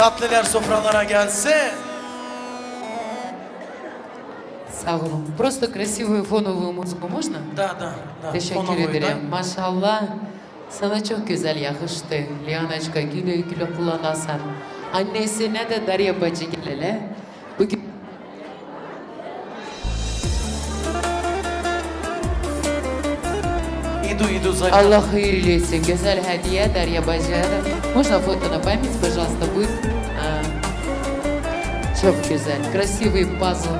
Tatlılar sofralara gelsin. Sağ olun. Просто красивую фоновую музыку можно? Да, да, да. Teşekkür Фоновую, ederim. Да? Maşallah. Sana çok güzel yakıştı. Liyanacka, güle güle kullanasın. Annesine de Darya bacı gel hele. Bugün Иду, иду, Зарина. Allah hayırlı etsin. Güzel hediye Darya bacı. Можно фото на память, пожалуйста, будет? А, Çok güzel. Красивый пазл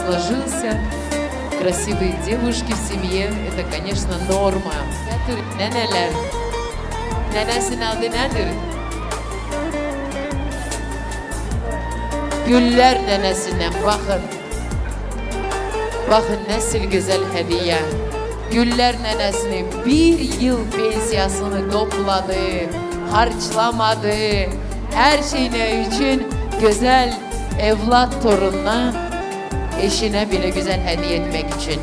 сложился. Красивые девушки в семье. Это, конечно, норма. Nedir? Neneler. Nenesin adı nedir? Güller nenesinden bakın. Bakın nasıl güzel hediye. Güller nenesine bir yıl pensiyasını topladı, harçlamadı. Her şeyine için güzel evlat torununa, eşine bile güzel hediye etmek için.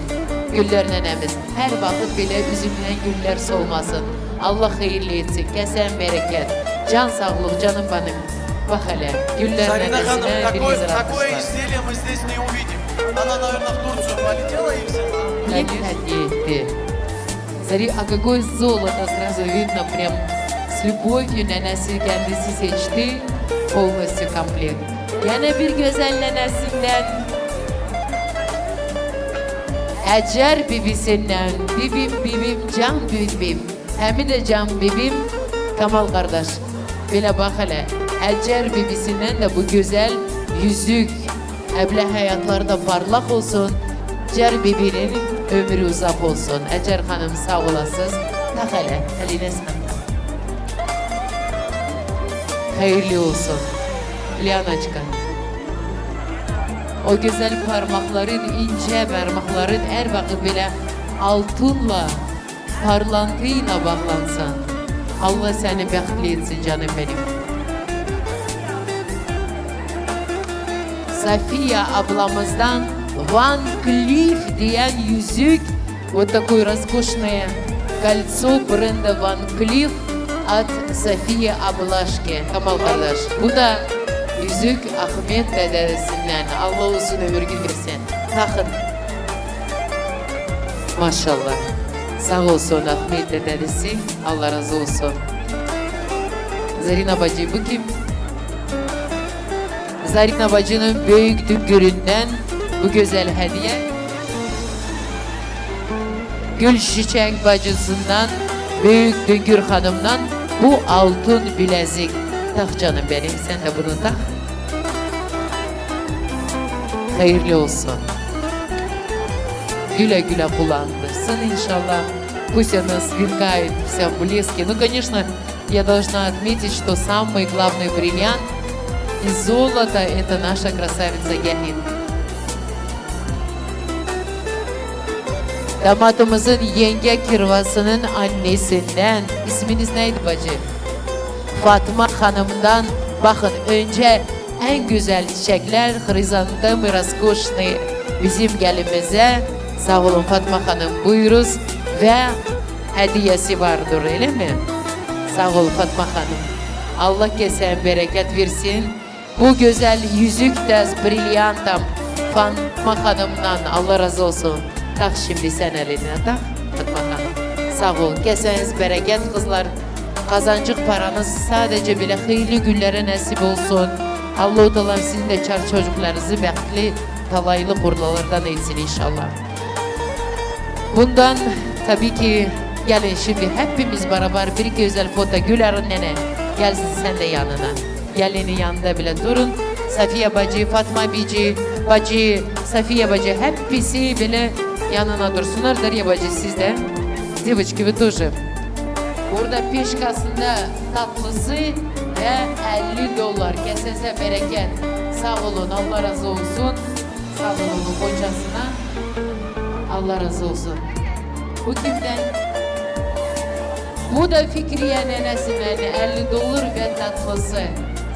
Güller nenemiz her vakit bile üzümden güller solmasın. Allah hayırlı etsin. Kesen bereket. Can sağlık canım benim. Bak hele. Güller Зарина nenesine Ханум, bir такое, güzel такое alkışlar. Изделие мы здесь не увидим. Она, наверное, в Турцию полетела и взяла. Hediye etti. Zari, а какое золото, сразу видно, прям с любовью nenesi kendisi seçti полностью комплект. Yine bir güzel nenesinden, Hacer bibisinden, bibim bibim can bibim, hem de can bibim Kamal kardeş. Bile bak hele, Hacer bibisinden de bu güzel yüzük. Evle hayatları da parlak olsun. Hacer bibinin ömrü uzak olsun. Hacer Hanım sağ olasınız. Tak hele, eline sağlık. Hayırlı olsun. Liyanacka. O güzel parmakların, ince parmakların her vakit bile altınla parlantıyla bağlansın. Allah seni bəxtli etsin canım benim. Safiye ablamızdan Van Cleef diyen yüzük, вот такое роскошное кольцо бренда Van Cleef от Софии Аблашки. Kamal kardeş, bu da yüzük Ahmet dedesinden. Allah uzun ömür versin. Takın. Maşallah. Sağ olsun Ahmet dedesi. Allah razı olsun. Zarina bacı bu kim? Zarina bacının büyük düngüründen bu güzel hediye. Gül Çiçek bacısından, büyük Düngür Hanım'dan bu altın bilezik. Tak canım benim, sen de bunu tak. Hayırlı olsun. Güle güle kullandırsın inşallah. Пусть она сверкает вся в блеске. Ну, конечно, я должна отметить, что самый главный бриллиант из золота — это наша красавица Гелин. Damatımızın yenge kirvasının annesinden, isminiz neydi bacı? Fatma Hanım'dan bakın önce en güzel çiçekler, хризантемы роскошные bizim gelimize. Sağ olun Fatma Hanım, buyuruz ve hediyesi vardır, öyle mi? Sağ ol Fatma Hanım. Allah kesene bereket versin. Bu güzel yüzük de бриллиантом Fatma Hanım'dan, Allah razı olsun. Tak şimdi sen eline tak Fatma Hanım. Sağ ol. Keseniz bereket kızlar. Kazancık paranız sadece bile hayırlı günlere nasip olsun. Allahu Teala sizin de çar çocuklarınızı bəxtli, talaylı kurlalardan etsin inşallah. Bundan tabii ki gelin şimdi hepimiz beraber bir güzel foto. Güler'in nene, gelsin sen de yanına. Gelinin yanında bile durun. Safiye bacı, Fatma bici, bacı, Safiye bacı hepsi bile yanına dursunlar. Darya bacı siz de. Девочки, вы тоже. Burada pêşkasında tatlısı ve elli dolar. Kesenize bereket. Sağ olun, Allah razı olsun. Sağ olun kocasına. Allah razı olsun. Bu kimden? Bu da Fikriye nenesinden elli dolar ve tatlısı.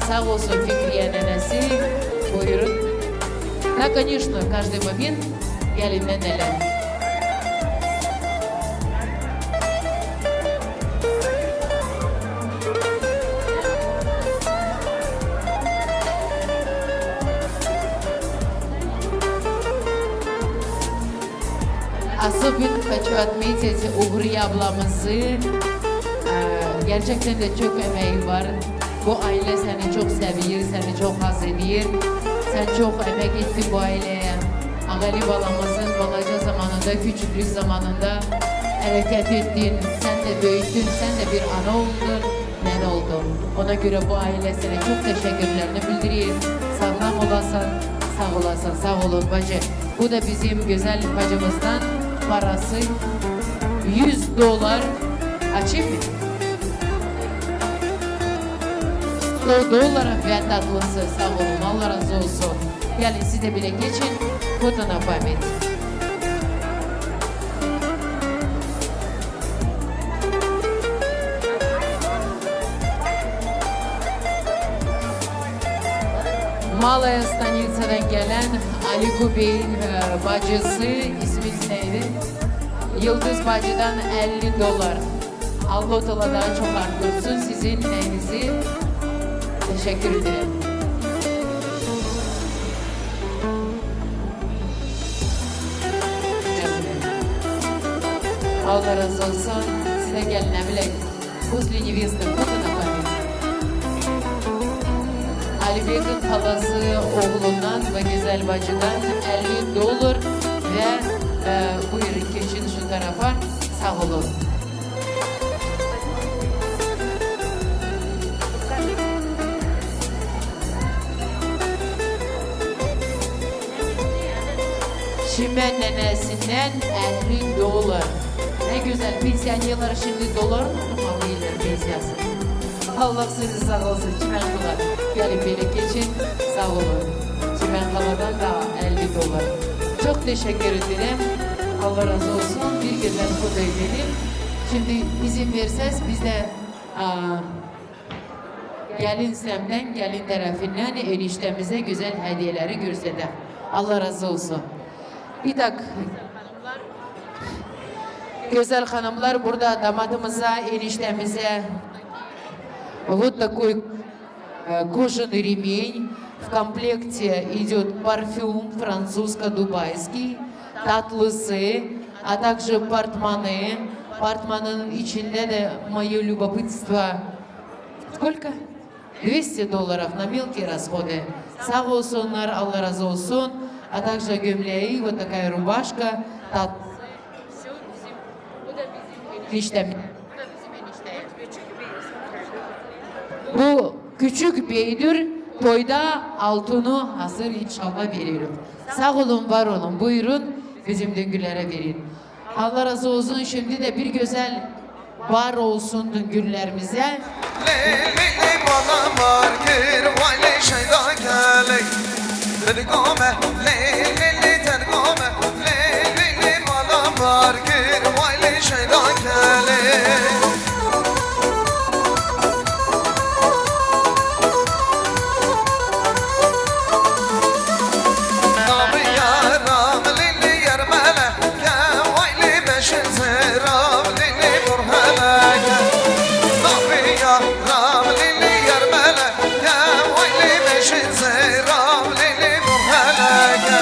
Sağ olsun Fikriye nenesi. Buyurun. Да, конечно, каждый момент gelinden ele. Nasıl bir kaçırtmayacağız Uhriye ablamızı. Ee, gerçekten de çok emeği var. Bu aile seni çok seviyor, seni çok haz ediyor. Sen çok emek ettin bu aileye. Agalip ablamızın balaca zamanında, küçüklük zamanında hareket ettin. Sen de büyüttün, sen de bir ana oldun, nene oldun. Ona göre bu ailesine çok teşekkürlerini bildiriyor. Sağlam olasın, sağ olasın, sağ olun bacı. Bu da bizim güzel bacımızdan parası yüz dolar. Açayım mı? Sto dolar ve tatlısı. Sağ olun. Allah razı olsun. Gelin siz de bile geçin. Foto на память. Malaya Stanitsa'dan gelen Ali Kubey'in, e, bacısı, ismi neydi? Yıldız bacıdan elli dolar. Allah Teala daha çok arttırsın sizin neyinizi. Teşekkür ederim. Allah razı olsun. Size gelin bile. После невесты, фото на память. Alibek'in halası oğlundan ve güzel bacıdan elli dolar ve, e, buyurun geçin şu tarafa. Sağ olun. Çimen nenesinden elli dolar. Ne güzel, pensionerler şimdi dolar mı alıyorlar pensiyasyını? Allah sizi sağ olsun, Çimen Kala. Gelin beni geçin, sağ olun. Çimen Kala'dan da elli dolar. Çok teşekkür ederim. Allah razı olsun. Bir güzel foto edelim. Şimdi izin verseniz biz de, aa, Gelin Sem'den, gelin tarafından eniştemize güzel hediyeleri gösterdi. Allah razı olsun. İtak, güzel hanımlar burada damadımıza, eniştemize вот такой, э, кожаный ремень. В комплекте идет парфюм французско-дубайский, tatlısı, а также портмоне. Портмонеnin içinde de мое любопытство. Сколько? Двести долларов на мелкие расходы. Sağ olsunlar, Allah razı olsun. А также gömleği, вот такая рубашка. Tat-, işte, bu küçük beydür, toyda altını hazır inşallah veririm. Sağ olun, var olun. Buyurun, bizim döngülere verin. Allah razı olsun. Şimdi de bir güzel var olsun günlerimize. Lê, lê, lê, bala mar kir, vay lê şeyda gelê. Dilgome, lê, lê, lê, dilgome, lê, lê, lê, bala mar kir, vay lê şeyda gelê. Navê yaran lê, lê, yar mele. Kewayli beşin zêra, lili burheleke. Nafiya, ram, lili yermele. Kewayli beşin zêra, lili burheleke.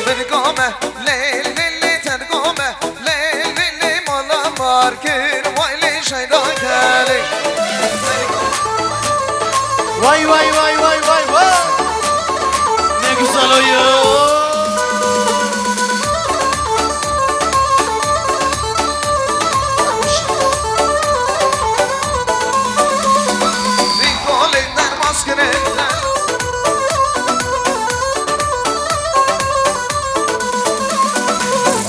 Min gome, lê, lili, ten gome, lê, lili, mala mar kir, vay lê şeyda kelê. Vay, vay, vay, vay, vay, vay. Ne güzel oyun. Bir kolekten maskene.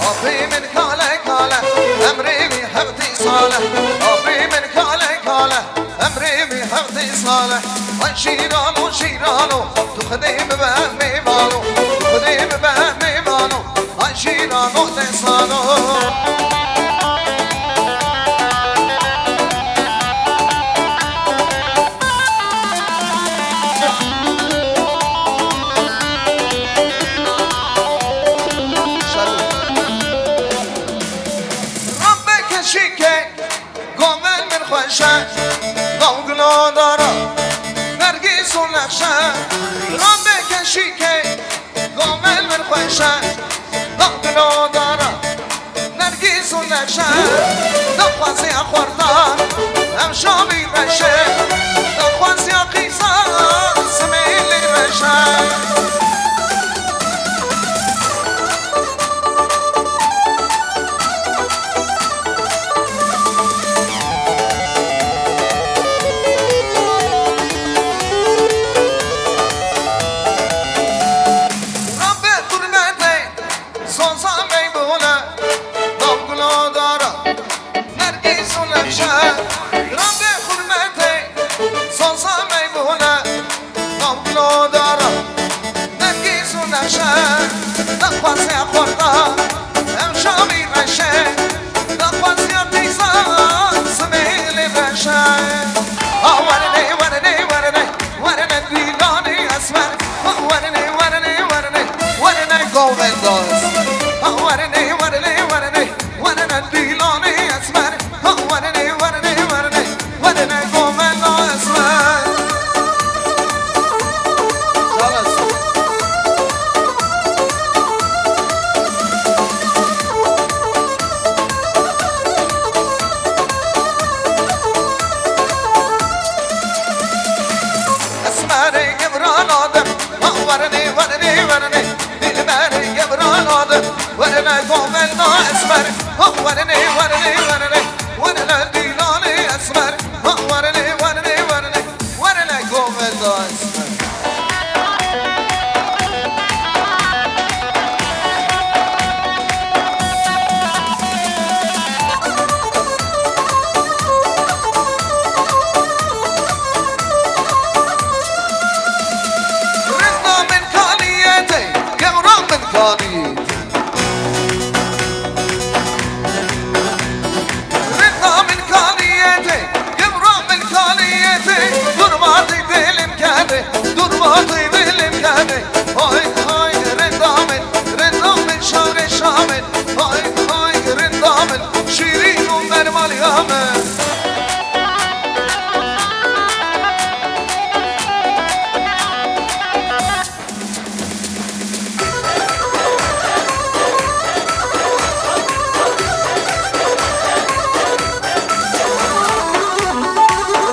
Apê min kale kale, emrê wî heftê sal e. Apê min kale kale, emrê wî heftê sal e. Ay şîrano, şîrano, tu Xwedê min be mêvano, tu Xwedê min be mêvano. Ay şîrano, desano. Rabbe keşîke, govên min xweş e, gav gulodara, nergîs û nexşe. Rabbe keşîke, govên min xweş e, gav gulodara. Reşe, daxwaziya xorta, ev şamî reşe, daxwaziya qîza, simêlê reşe. Rabbe hurmetê, Zoza meybûne, nav gulo dara, nergîs û neşe, rabê hurmetê. Zoza meybûne, nav gulo dara, nergîs û neşe, daxwaziya xorta, ev şamî reşe, daxwaziya qîza, simêlê reşe. Ha werinê, werinê, werinê. Werine dîlanê esmer, werine, werine, werine, werine govenda esmer. Werine, werine, werine, werine dîlanê esmer. Werine, werine, werine, werine govenda esmer. Sağ olasın. Esmerê Gevrana de, ha werinê, werinê, werinê, dilberê Gevrana de, werine govenda esmer, ha werinê, werinê, werinê, werine dîlanê esmer, ha werinê, werinê, werinê, werine govenda esmer. Rinda min kaniyete, gewra min kaniyete. Rinda min kaniyete, gewra min kaniyete. Durmatê dilim kene, durmatê dilim kene. Hay hay rinda min, rinda min şarê şamin. Hay hay rinda min, şîrîn û mermaliya min.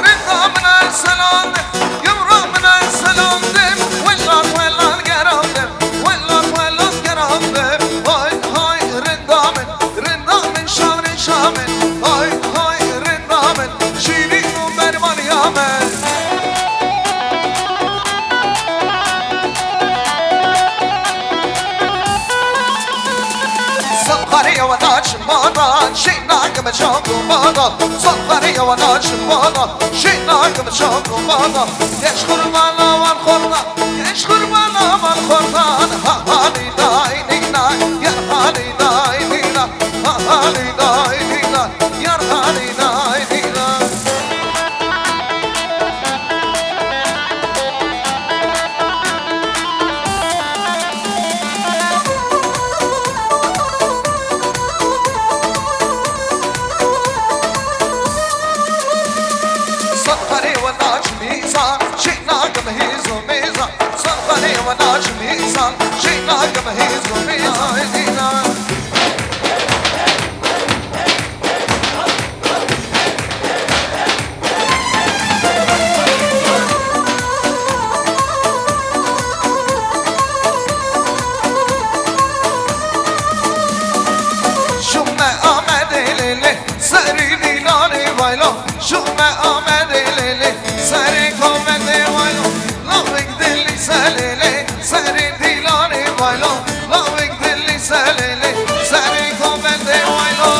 Rinda min selam de, gewra min selam de, welat welat geram de, welat welat geram de. Hay hay rinda min, rinda min şarê şamin. Hay hay rinda min, şîrîn û mermaliya min. Saqarê we naçim bada, şê nakim çak û bada. Saqarê we naçim bada, şê nakim çak û bada. Geç qurbana wan xorta, geç qurbana wan xorta. Ha ha nî nay nî nay, yar ha nî nay nî nay, ha ha nî nay nî nay, yar ha nî nay nî nay. Saqarê we naçim hîza, şê nakim hîz û mêza. Saqarê we naçim hîza, şê nakim hîz û mêza. Şûme Amedê lê lê, serî dîlanê vaylo. Şûme Amedê lê lê, serê Komedê vaylo. Lavik dilî se lê lê, serê dîlanê vaylo. Lavik dilî se lê lê, serê Komedê vaylo.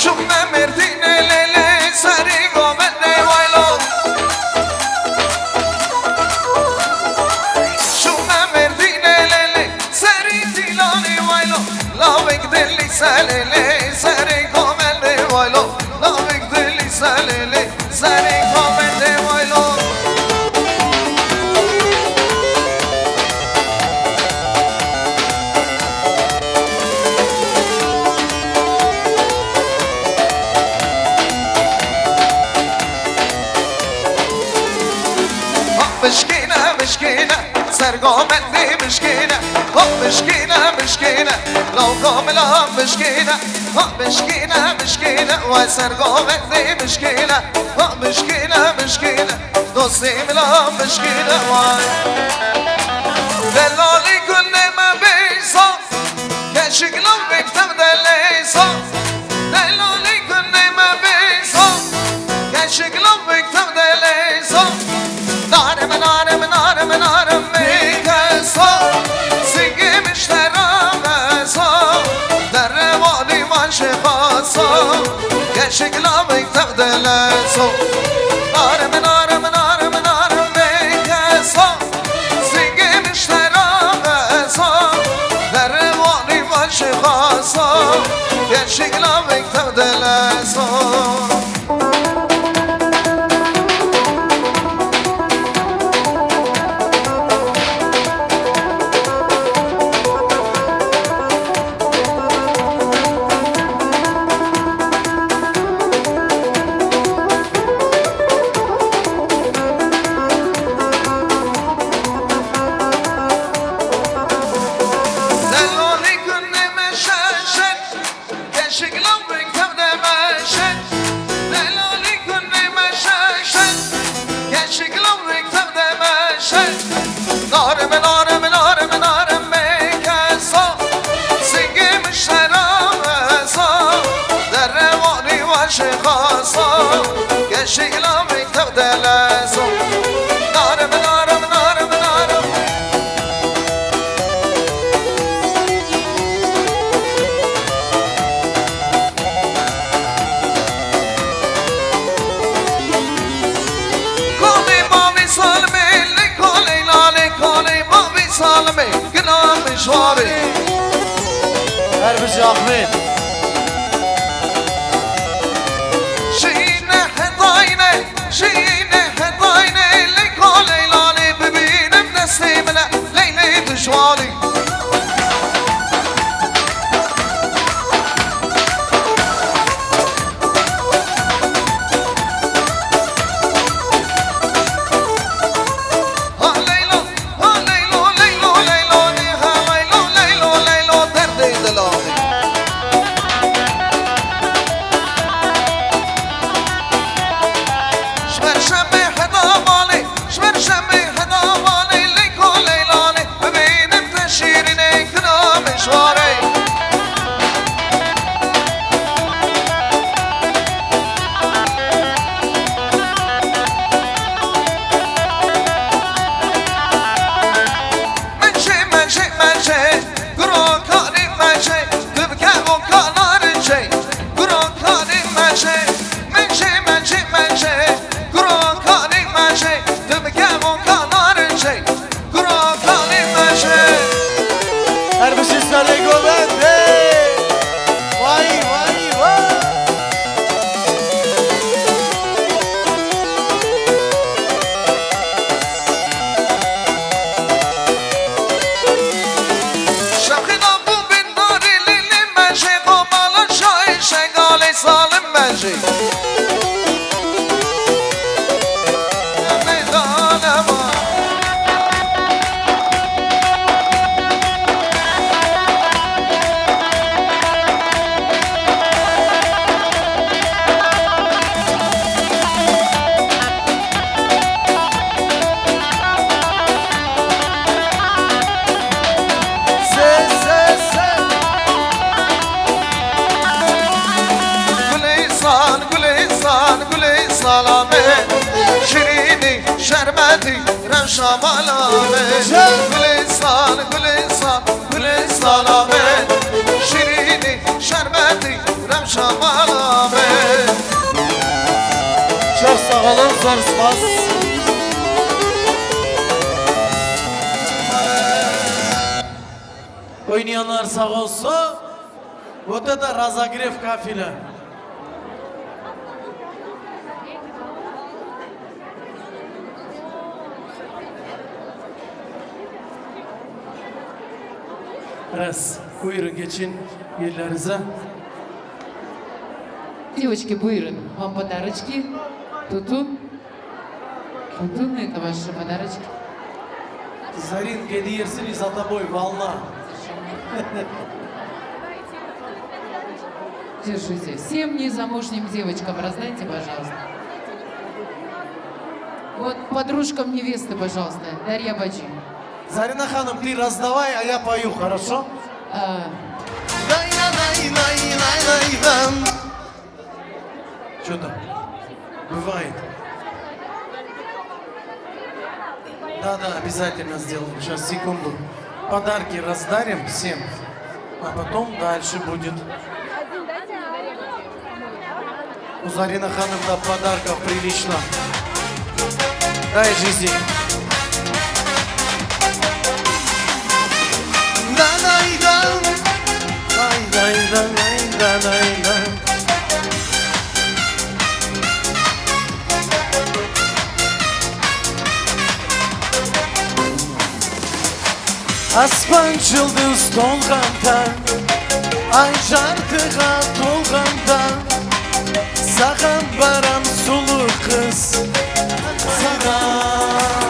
Şûme Mêrdînê lê lê, serê Komedê vaylo. Şûme Mêrdînê lê lê, serê dîlanê vaylo. Lavik dilî se lê lê, serê Komedê vaylo. Lavik dilî se lê lê, serê Komedê vaylo. Sergo bendî mişkîne, ha mişkîne, mişkîne. Lawka mila mişkîne, ha mişkîne, mişkîne. Way sergo bendî mişkîne, ha mişkîne, mişkîne. Dostî mila mişkîne way. Delalî gundê me bêsa, keşik law mekteb de lêsa. Delalî gundê me bêsa, keşik law mekteb de lêsa. Narim, narim, narim, narim, mekesa. Singê miştera mesa. Derrevalî maşê xasa. Keşik law mekteb de lêsa. Narim, narim, narim, narim, mekesa. Singê miştera mesa. Derrevalî maşê xasa. Keşik law mekteb de lêsa. Delalî gundê me şeşe. Keşik law mekteb de meşe. Delalî gundê me şeşe. Keşik law mekteb de meşe. Narim, narim, narim, narim, mekesa. Singê miştera mesa. Derrevalî maşê xasa. Keşik law mekteb de lêsa. Narim, narim, narim, narim. Kolê mavî Salimê, lê kolê lalê, kolê mavî Salimê, gina mişwarê. Her bijî Ahmet. Şîne hedayne, şîne hedayne, lê kolê lalê bibînim destê min e, lê lê dijwarî. Ha Leyla, ha Leylo, Leylo, Leylo, nê ha Leylo, Leylo, Leylo, derdê dilanê. Ji ber şemê heda malê, ji ber şemê heda malê, Leyko, Leylanê, bibînim te şîrînê, gina mişwarê. Menşe, menşe, menşe, guro kanî menşe, tu bi kevo ka narinşe, guro kanî menşe, menşe, menşe, menşe, guro kanî menşe, tu bi kevo ka narinşe, guro kanî menşe. Her bijî Salê Govend, hey! Vay, vay, vay! Şevqîna bû bindarê lê lê me jê, Komala şahê Şengalê Salim me jê. Gulê san, gulê san, gulê salame, şirînî, şerbetî, rewşa mala me. Gulê san, gulê san, gulê salame, şirînî, şerbetî, rewşa mala me. Çok sağ olun, zor spas. Oynayanlar sağ olsun. Öte de Razagrev kafile. Res, buyurun geçin yerlerinize. Девочки, buyurun. Вам подарочки. Tutun. Tutun, это ваши подарочки. Заринка, иди, Ерсини за тобой, волна. Держите. Всем незамужним девочкам раздайте, пожалуйста. Вот подружкам невесты, пожалуйста. Дарья баджи. Зарина ханым, ты раздавай, а я пою, хорошо? А. Дай-на-дай-дай-дай-дай-дан. Что там? Бывает. Да, да, обязательно сделаем. Сейчас, секунду. Подарки раздарим всем, а потом дальше будет. У Зарина Ханымна подарков прилично. Дай жизни. Да-дай-да. Дай-дай-да, дай-да-дай-да. Asman yıldız tolganda, ay jartığa tolganda, sagan baram sulu kız. Sagan.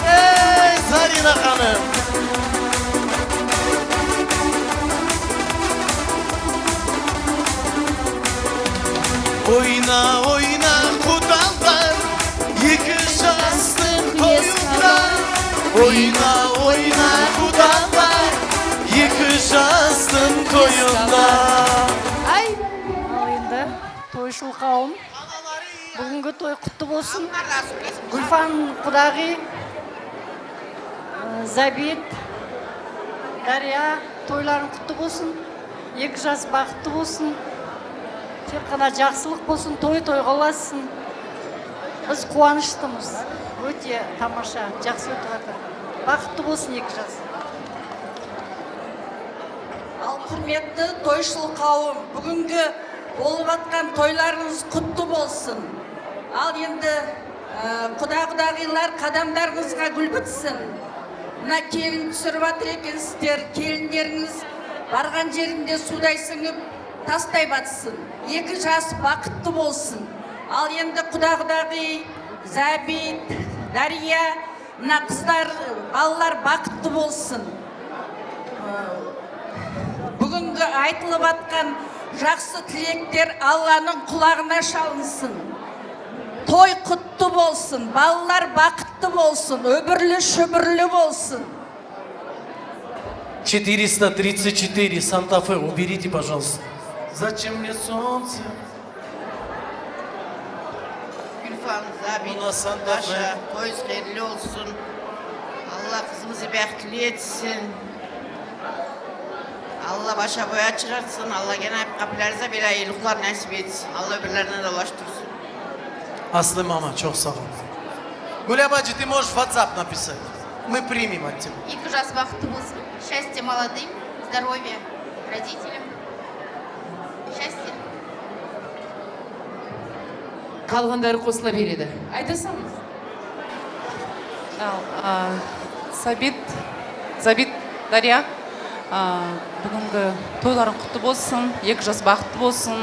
Ey Zarina Hanım. Oyna, oyna, kudallar, yıkışasın toyunda. Oyna, oyna, kudallar, yıkışasın toyunda. Ay. Oyunda toy şulqaum. Bugünkü toy qutlu bolsun. Gulfan Qudagî, Zabit, Derya, toyların qutlu bolsun. Yek jas baxtlı bolsun. Tek qana caxsılık bolsun, toy toy olasın. Biz quwanıştımız. Öte tamaşa, caxsılık vata. Baxtlı bolsun yek jas. Al hürmetli toy şulqaum, bugünkü bolup atkan toylarınız qutlu bolsun. Al endi, e, quda-qudagîlar qadamlarınızga gül bitsin. Mına kelin sürüvatrekeniz ter, kelinleriniz barğan yerinde suday siňip, tastay batsın. Eki jas baxtlı bolsun. Al endi quda-qudagî, Zabit, Derya, Mına qızlar, balalar baxtlı bolsun. Bugünkü aytılıp atkan jaqsı tilekler Allanıñ qulağına şalınsın. Toy qutlu bolsun, balalar baxtlı bolsun, öbürlü şübürlü bolsun. Четыреста тридцать четыре, Санта-Фе, уберите, пожалуйста. Зачем мне солнце? Gülfan, Zabit, Daşa, toyuz hayırlı olsun. Allah kızımızı behtli etsin. Allah başa boya çıkartsın. Allah gene hep kapılarınıza böyle hayırlıklar nasip etsin. Allah öbürlerine de ulaştırsın. Aslı mama, çok sağ ol. Гуля баджи, ты можешь в WhatsApp написать? Мы примем от тебя. Eki jas baxtlı bolsun. Счастья молодым, здоровья родителям. Счастья. Kalğanları Qoslabirî de. Aytasam. Al, a, Sabit, Zabit, Derya, a, bugünkü toyların qutlu bolsun, yek jas baxtlı bolsun,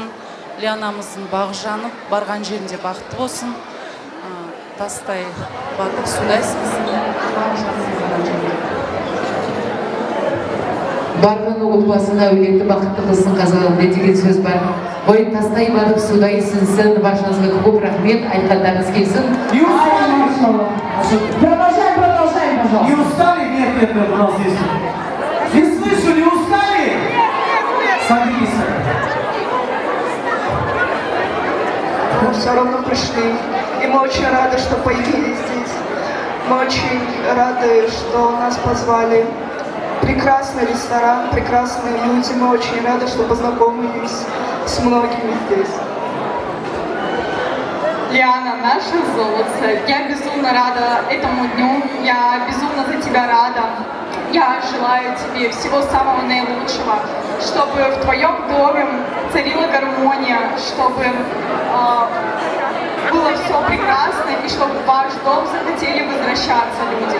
Lianamızın bağışanıp, barğan yerinde baxtlı bolsun. A, Tastay batıp sudaysınız. Barvın okutmasına öğretti, baxtlı kızın kazandı. Dedigin söz bar. Oy tastay batıp sudaysın, sen başınızga kop rahmet, aytqanlarınız kelsin. Ay, maşallah. Продолжаем, продолжаем, пожалуйста. Не устали? Нет, нет, нет, у нас есть. Не слышу, не устали? Садитесь. Мы все равно пришли. И мы очень рады, что появились здесь. Мы очень рады, что нас позвали. Прекрасный ресторан, прекрасные люди. Мы очень рады, что познакомились с многими здесь. Лиана, наше золото. Я безумно рада этому дню. Я безумно за тебя рада. Я желаю тебе всего самого наилучшего, чтобы в твоем доме царила гармония, чтобы, а, было все прекрасно и чтобы в ваш дом захотели возвращаться люди.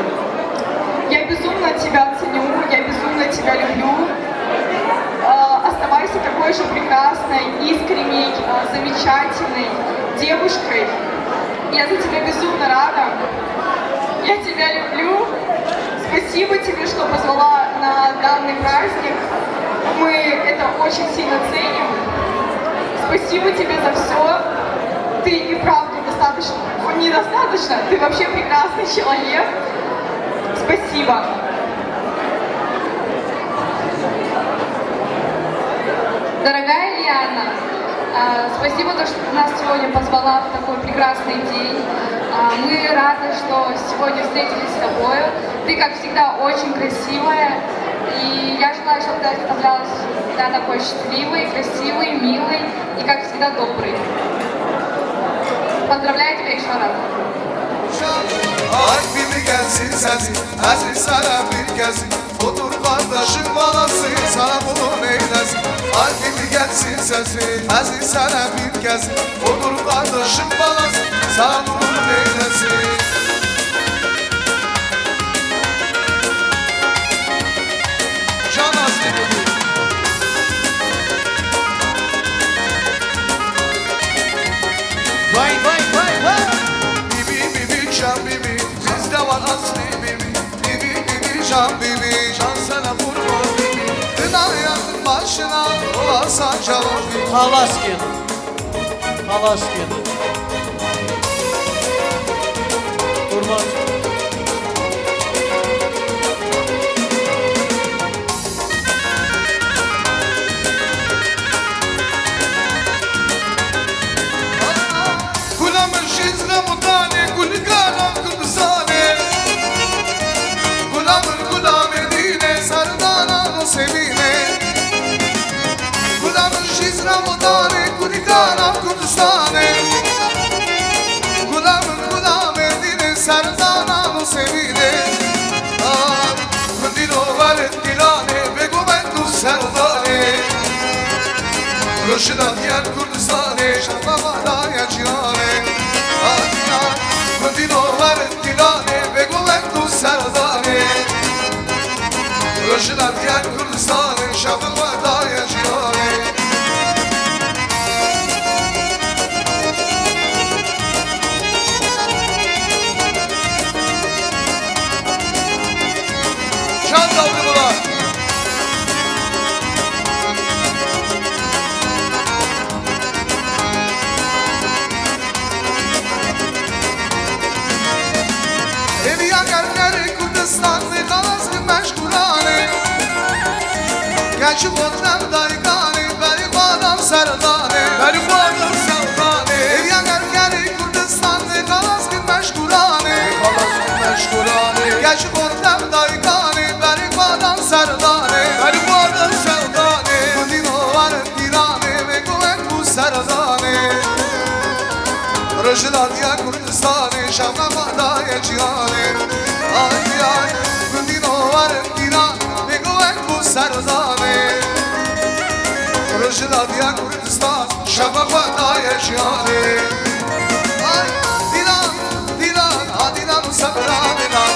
Я безумно тебя ценю, я безумно тебя люблю. А, оставайся такой же прекрасной, искренней, а, замечательной девушкой. Я за тебя безумно рада. Спасибо тебе, что позвала на данный праздник. Мы это очень сильно ценим. Спасибо тебе за все. Ты и правда достаточно, ну, недостаточно. Ты вообще прекрасный человек. Спасибо. Дорогая Лиана, а, спасибо, то, что ты нас сегодня позвала в такой прекрасный день. А, мы рады, что сегодня встретились с тобою. Ты, как всегда, очень красивая. И я желаю, чтобы ты оставалась всегда такой счастливой, красивой, милой и, как всегда, доброй. Поздравляю тебя еще раз. Ay, bir gelsin sesi, aziz sana bir gelsin. Otur kardeşim balası, sana kulun eylesin. Ay, bir gelsin sesi, aziz sana bir gelsin. Otur kardeşim balası, sana kulun eylesin. Can Aslı dedi. Vay, vay, vay, vay. Bibi, bibi, can bibi. Bizde var asli bibi. Bibi, bibi, can bibi. Can sana kurban bibi. Dün ayağın başına ola saçalım bibi. Halas gel. Halas gel. Kurban. Gula min şîz remutanê, gulîkana Kurdistanê. Gula min gula Medîne, serdana Nûsevînê. Gula min şîz remutanê, gulîkana Kurdistanê. Gula min gula Medîne, serdana Nûsevînê. Ay, min dîno werin dîlanê, bêguman tu serdanê. Rojina diyar Kurdistanê, şefa daye cîhanê. Ay, ay, min dîno werin dîlanê, bêguman tu serdanê. Rojina diyar Kurdistanê, şefa daye cîhanê. Çanda Abdullah. Eviya gergerê Kurdistan, xelas ki meşgulanê. Keçi botlem daykanê, berî badam serdanê. Berî badam serdanê. Eviya gergerê Kurdistan, xelas ki meşgulanê. Xelas ki meşgulanê. Keçi botlem daykanê, berî badam serdanê. Berî badam serdanê. Kurdî no werin dîlanê, vê guven ku serdanê. Rojina diya Kurdistanê, şefa daye cîhanê. Ay, ay, gundîno werin dîlan, bêguven ku serdanê. Rojina diya Kurdistan, şefa daye cîhanê. Ay, dîlan, dîlan, a dîlan û sebra dîlan.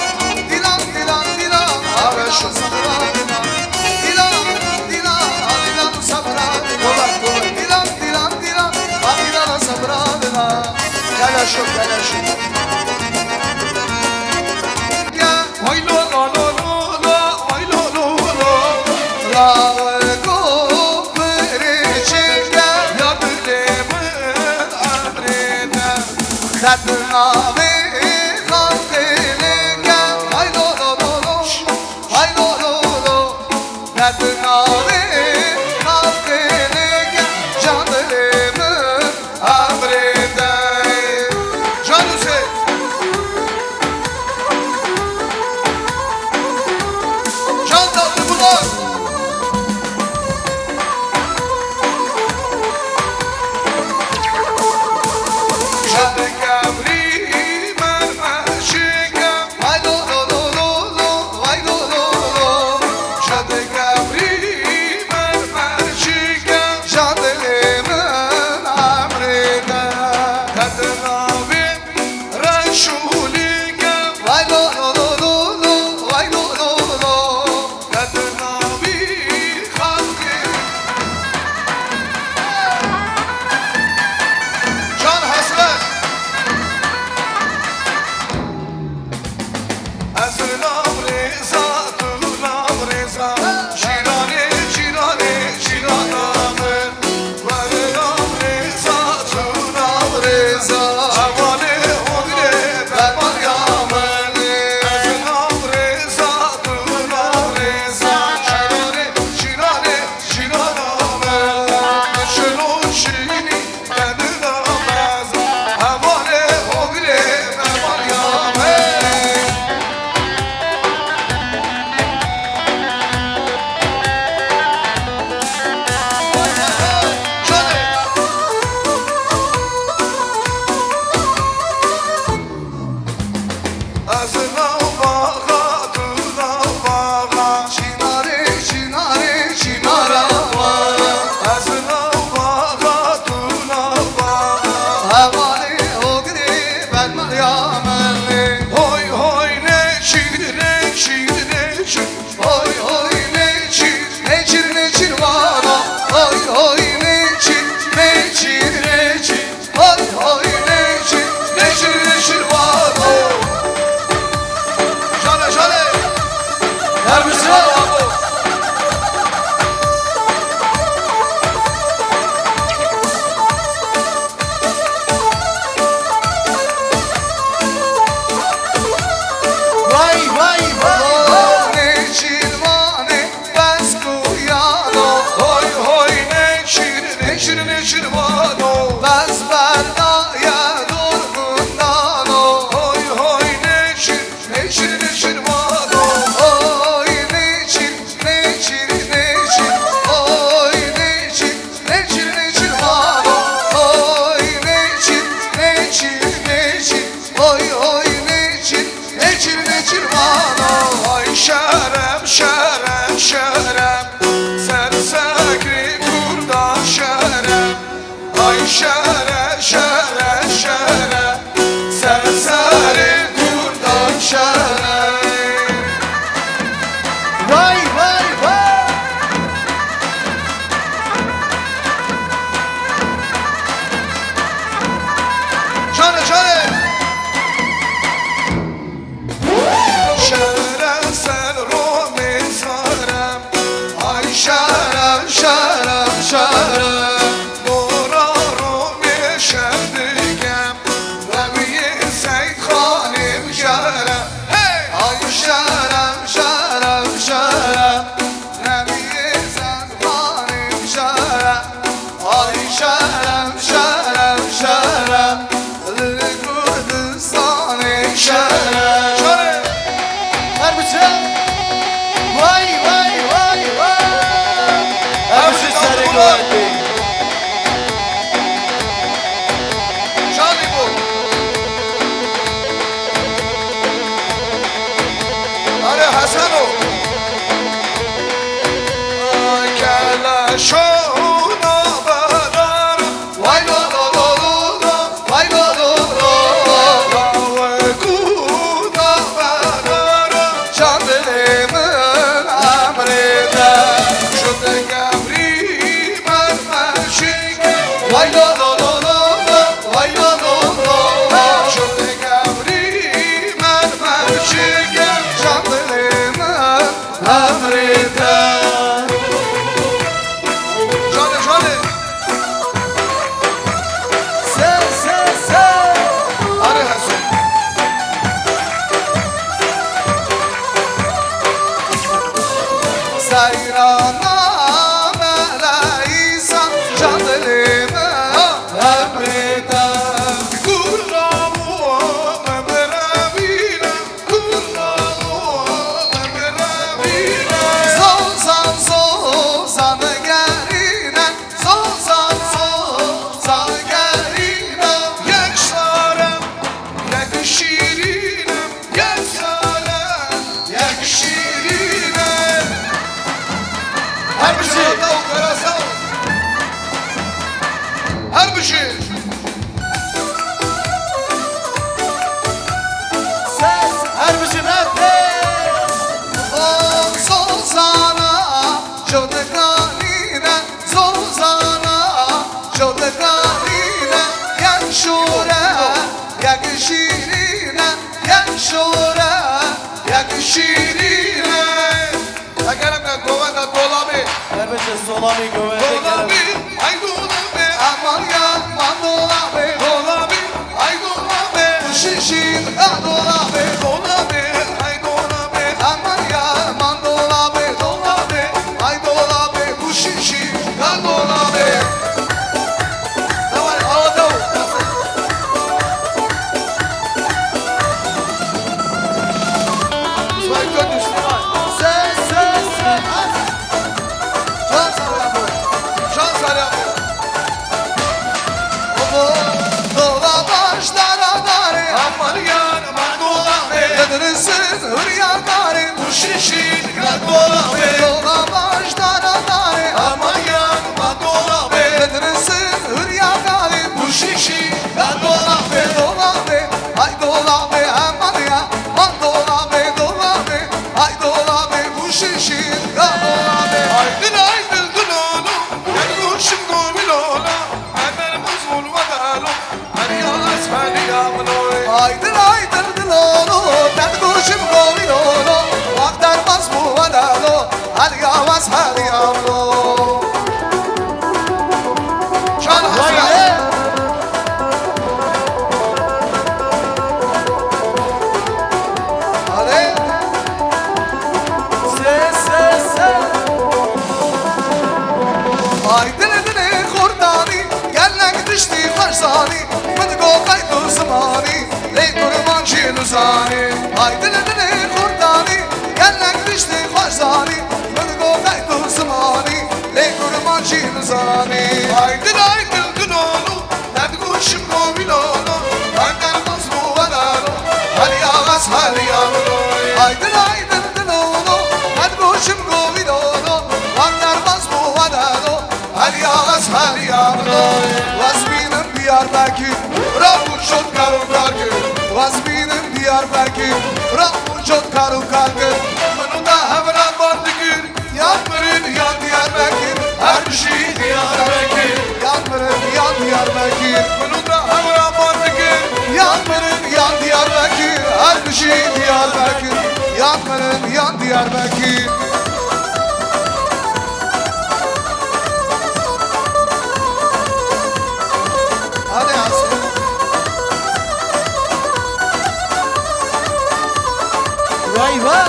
Dîlan, dîlan, dîlan, a beş û sebra dîlan. Dîlan, dîlan, a dîlan û sebra dîlan. Kolay, kolay. Dîlan, dîlan, dîlan, a dîlan û sebra dîlan. Gel aşık, gel aşık. Vay lo lo lo lo lo, vay lo lo lo. Raweko birê çêke ya dilê min emrê me. Derdina vê xalqê lêke. Vay lo lo lo lo, vay lo lo lo. Derdina vê xalqê lêke. Can dilê min emrê te. Can Hüseyin. Can tatlı bunlar. Şadik emrî Ez nav baxa, tu nav baxa. Çînarê, çînarê, çînara baxa. Ez nav baxa, tu nav baxa. Hevalê ogirê bermaya min ê. Hoy, hoy, nêçîr, nêçîr, nêçîr. Hoy, hoy, nêçîr, nêçîr, nêçîr vano. Hoy, hoy, nêçîr, nêçîr, nêçîr. Hoy, hoy, nêçîr, nêçîr, nêçîr vano. Jale, jale. Her bir şey var. Vay, vay, vay, vay. Nêçîrvanê bes kuyano. Hoy, hoy, nêçîr, nêçîr, nêçîrvano. Bes berdaye dor gundano. Hoy, hoy, nêçîr, nêçîr, nêçîrvano. Hoy, nêçîr, nêçîr, nêçîr. Hoy, nêçîr, nêçîr, nêçîrvano. Oy, nêçîr, nêçîr, nêçîr. Oy, oy, nêçîr, nêçîr, nêçîrvano. Ay, şerem, şerem, şerem. Ser segrê kurdan şerem. Ay, şere, şere, şere. Ser serê kurdan şere. Vay, vay, vay. Şare, şare. Şere ser romê sarem. Ay, şere, şere, şere. Dora romê şer dikem. Lewiyê Seyd Xanê bişere. Hey! Ay şere, şere, şere. Lewiyê Seyd Xanê bişere. Ay şere, şere, şere. Li Kurdistanê şere. Şere. Her biçe. Vay, vay, vay, vay. Her biçe serê guhayetê. Şanî bû. Are Heseno. Keleşo nabedar. Vay lo lo lo lo lo, vay lo lo lo lo. Dawe ku nabedar. Çandilê min emrê te. Şute kevri mermeşik. Vay lo lo lo lo lo, vay lo lo lo lo. Şute kevri mermeşik. Çandilê min emrê te. Şade, şade. Se, se, se. Are Heso. Seyrana meleîsa çandilê me emrê te. Kurra bû me birevîne. Zozan, zozan gerîne, zozan, zozan gerîne. Yek sare, yek şîrîne, yek sare, yek şîrîne. Her bijî. Her bijî. Ses, her bijî me tê. Zozana, jodikanîne, zozana, jodikanîne, yek şore, yek şîrîne, yek şore, yek şîrîne. Eger em govenda dolabê. Her bijî solamî govende. Dolabî, ay dolabê. Aman ya, man dolabê. Dolabî, ay dolabê. Şişîn, a dolabê. Dolabê, ay dolabê. Aman ya, man dolabê. Dolabê, ay dolabê. Bu şişîn, a dolabê. Tamam, al, al. Ses, ses, ses. Can sarı yapıyor. Can sarı yapıyor. Oho, dola başlara dare. Aman yar, aman dola be. Hurya karê bûşişî, dola bê. Dola baş dara darê, amayan ma dola bê. Bidirisin hurya karê bûşişî, dola bê. Dola bê, ay dola bê, aman ya. Man dola bê, dola bê, ay dola bê, bûşişî, dola bê. Aydın aydın dulolo, gel goşum govilolo, hemen buzul vadalo. Ay dil, ay dil, dilolo, te digoşim govîlolo, wexter bas bû vedalo, heliya wes heliya milo. Çal Hesra. Alê. Se, se, se. Ay dilê dilê xortanî, gelek tiştî xweş zanî, min digo qey tu zimanî, lê kurmancî nizanî. Ay dilê dilê xortanî, gelek tiştî xweş zanî, min digo qey tu zimanî, lê kurmancî nizanî. Ay dil, ay dil, dilolo, te digoşim govîlolo, ben derbas bû vedalo, heliya wes heliya milo. Ay dil, ay dil, dilolo, te digoşim govîlolo, ben derbas bû vedalo, heliya wes heliya milo. Wes bînim Diyarbekir, rabû şot kar û kar kir. Wes bînim Diyarbekir, rabû şot kar û kar kir. Min û te hevra ban dikir. Yan mirin yan Diyarbekir, her bijî Diyarbekir. Yan mirin yan Diyarbekir. Min û te hevra ban dikir. Yan mirin yan Diyarbekir, her bijî Diyarbekir. Yan mirin yan Diyarbekir. Hadi Asya. Vay vay.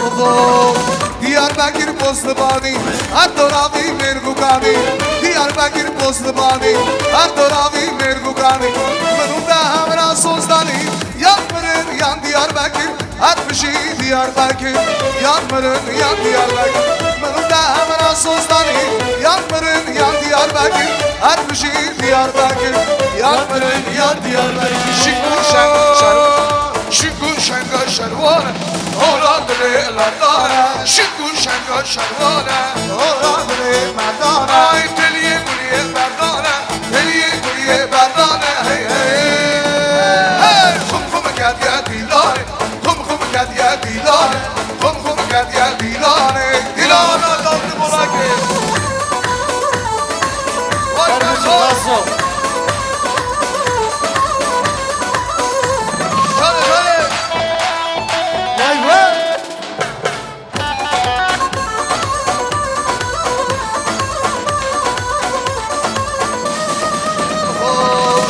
Oho. Diyarbekir Bozlibanî, her doravî Mêrgukanî. Diyarbekir Bozlibanî, her doravî Mêrgukanî. Min û te hevra sozdanî, yan mirin yan Diyarbekir. Her bijî Diyarbekir, yan mirin yan Diyarbekir. Min û te hevra sozdanî, yan mirin yan Diyarbekir. Her bijî Diyarbekir, yan mirin yan Diyarbekir. Şik û şeng şer, şik û şenga şerwar e, hora dilê merdane. Şik û şenga şerwar e, hora dilê merdane. Ay teliyê guliyê merdane, teliyê guliyê merdane. Hey hey. Hey, xum xum kediye dîlanê. Xum xum kediye dîlanê, xum xum kediye dîlanê. Dîlana dawdi bolakê. Vay be, sağ ol. Şöyle, şöyle. Vay be.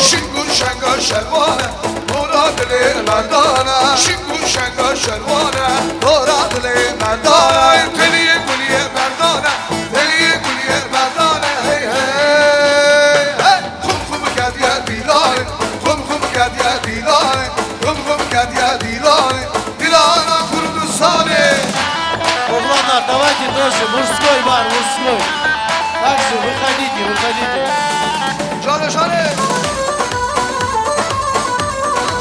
Şing û şenga şerwale, hora dilê merdane. Şing û şenga şerwale, hora dilê merdane. Teliyê guliyê merdane, teliyê guliyê merdane. Hey hey hey. Xum xum kediye dîlanê, xum xum kediye dîlanê, xum xum kediye dîlanê. Dîlana Kurdistanê. Oğlanlar, давайте тоже, мужской бар, мужской. Так же, выходите, выходите. Şanê, şanê.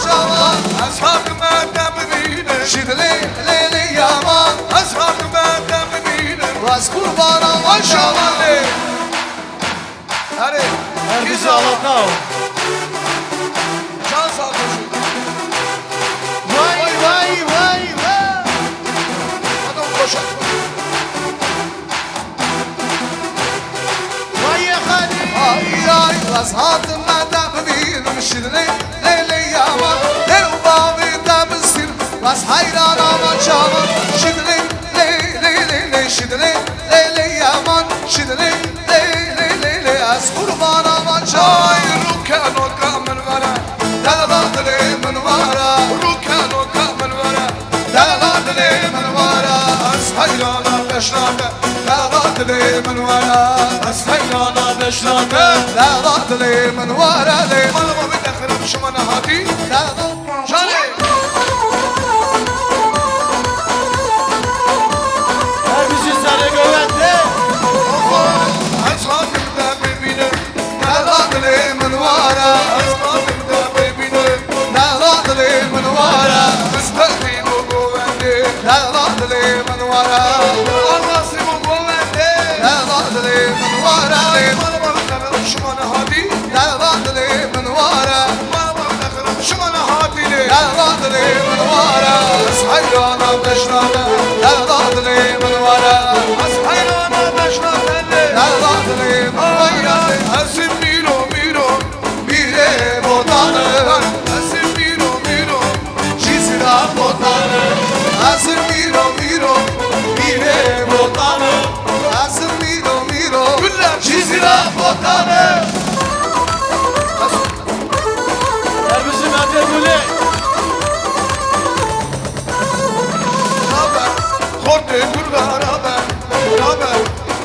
Çawa ez hatime te bibînim. Şidlê, lê, lê, yaman. Ez hatime te bibînim. Waz qurbana, waz şawan lê. Erê, her bizi Alata o. Can sağlığı. Vay, vay, vay, vay. Adam koşar. Vay ya Xalî. Ay, ay, ez hatime te bibînim, şidlê, lê, lê, yaman. Lê û bavê te bistînim, ez heyran ama çawan. Şidlê, lê, lê, lê, lê, şidlê, lê, lê, yaman. Şidlê, lê, lê, lê, lê, ez qurbana van çay. Ay, rûkeno ka min were, dela dilê min were. Rûkeno ka min were, dela dilê min were. Ez heyrana beşnate, dela dilê min were. Ez heyrana beşnate, dela dilê min were. Lê mal û mî dexirem şima nehatî. Dela Canê. Her bizi serê govende. Ez hatim te bibînim. Dela dilê min wara. Ez hatim te bibînim. Dela dilê min wara. Ez te Dilê min ware, ez heyrana beşna te, derda dilê min ware, ez heyrana beşna te, derda dilê min ware. Ez ê mîro, mîro, mîrê botanim. Ez ê mîro, mîro, Cizîra botanim. Ez ê mîro, mîro, mîrê botanim. Ez ê mîro, mîro, Cizîra botanim. Her bijî Nadê Gulê. Rabe, xortê Kurda rabe, rabe,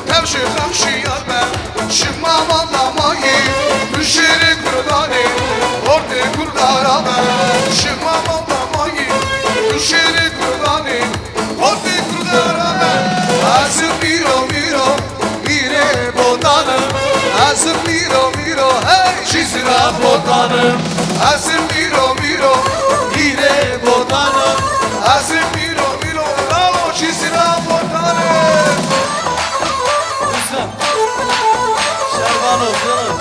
tevşê xemşî yar be, şima mala mayî, tu şêrê Kurdanê, xortê Kurda rabe, şima mala mayî, tu şêrê Kurdanê, xortê Kurda rabe, ez mîro mîro, Mîrê botanim, ez mîro mîro, hey Cizîra botanim. Ez mîro mîro, mîrê botanim. Ez mîro mîro, bravo Cizîra botanim. Şervano, canım.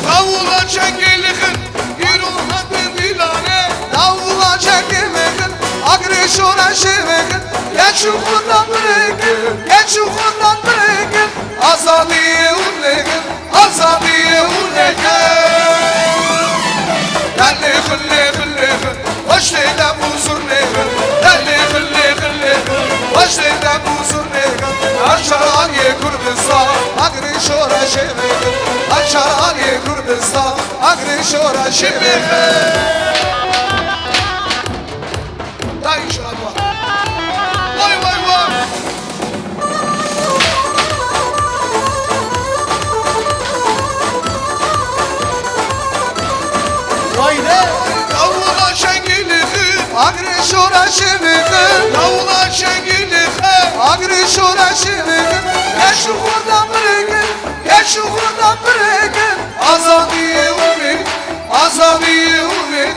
Davula çengê lixin, îro hate dîlane. Davula çengê lixin, agirê şoreşê lixin. Keç û xurdan birêkin, keç û xurdan birêkin. Azadiyê hûn lêkin. Azadiyê hûn ê ke. Lê xilê xilê xil, weştê dem û zurnê xil. Lê xilê xilê xil, weştê dem û zurnê xil. Her çar aliyê Kurdistan, agirê şoreşê xil. Her çar aliyê Kurdistan, agirê şoreşê xil. Dayî şuna bak. Vay vay vay. Vay be! Davula çengî lixin, agirê şoreşê lixin. Davula çengî lixin, agirê şoreşê lixin. Keç û xurdan birêkin, keç û xurdan birêkin. Azadiyê hûn ê, azadiyê hûn ê.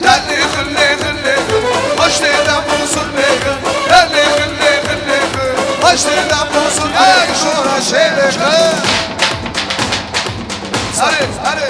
Delê xilê xilê xil, paştê dem û zurnê xil. Delê xilê xilê xil, paştê dem û zurnê xil. Şoreşê lê xil. Serê, serê.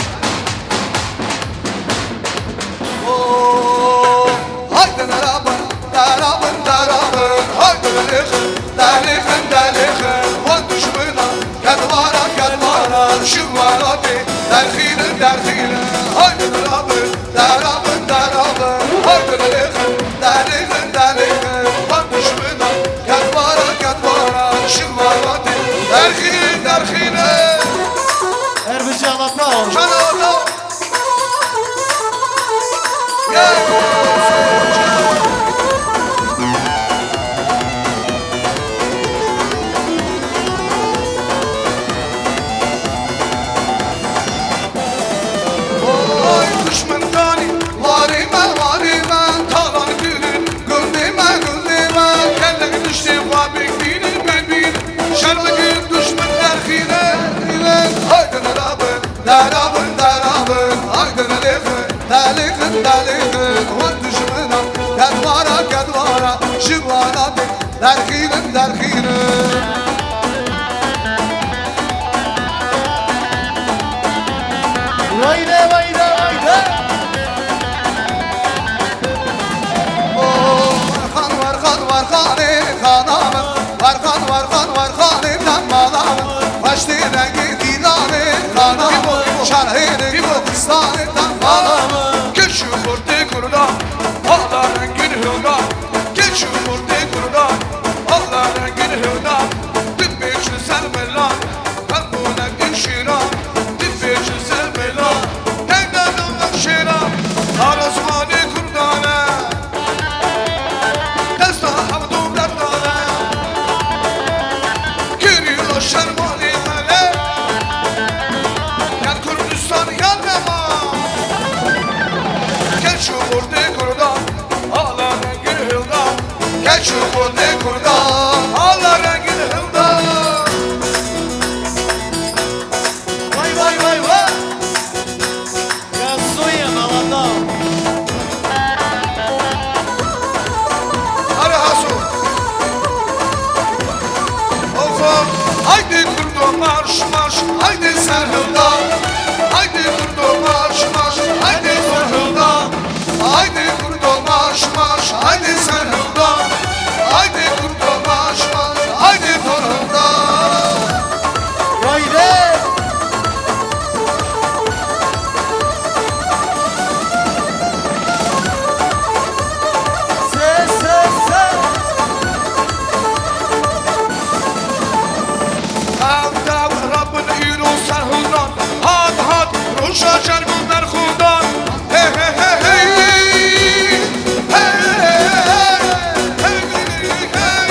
Oh, haydi darabin, darabin, darabin. Haydi lê xil, delê xil, delê xil. Wan duşmina, kedwara, kedwara. Şiwana tê, derxînin, derxînin. Haydi darabin. Darabin, darabin, hardin lêxin, dalêxin, dalêxin, van duşmina, kedwara, kedwara, şivaratê, derxîn, derxîne. Her bijî Alata. Can Alata. Gel. Oy, duşmin kanî, warê me, warê me, talan kirin, gundê me, gundê me, gelek diştê xwe bêk bînin, me bîn, şerm dikin, duşmin derxîne, haydin rabin, derabin, derabin, haydin lêxin, delêxin, delêxin, hûn duşmina, kedwara, kedwara, ji wana bê. Derxînin, derxînin. Weyne, weyne, weyne. Oh, Werxan, Werxan, Werxanê xana min. Werxan, Werxan, Werxanê dem mala min. Xweştê rengê dîlanê xana min. Şerhênê Kurdistanê dem mala min. Keç û xurtê Kurdan, ala rengîn hildan. Keç û xurtê Kurdan, ala rengîn hildan. Dibêjin ser milan, pembûnek din şîran. Dibêjin ser milan, teyna dawek şêran. Ara zimanê Kurdan e, desta hevdû berdan e. Kirî lo şermanê me ne, ya Kurdistan ya nema. Keç û xurtê Kurdan, ala rengîn hildan. Keç û xurtê Kurdan, ala rengîn hildan. Vay, vay, vay, vay. Ya soya malata. Hadi Haso. Haydi kurdo marş marş, haydi serhilda. Haydi kurdo marş marş, haydi serhilda. Haydi kurdo marş marş, haydi serhilda. Haydi kurdo marş marş, haydi serhilda. Haydi. Ses, ses, ses. Ev dev Rabbin îro serhildan, hat, hat, roja şerm û berxwedan. Hey, hey, hey, hey. Hey, hey, hey, hey. Hey, hey, hey, hey.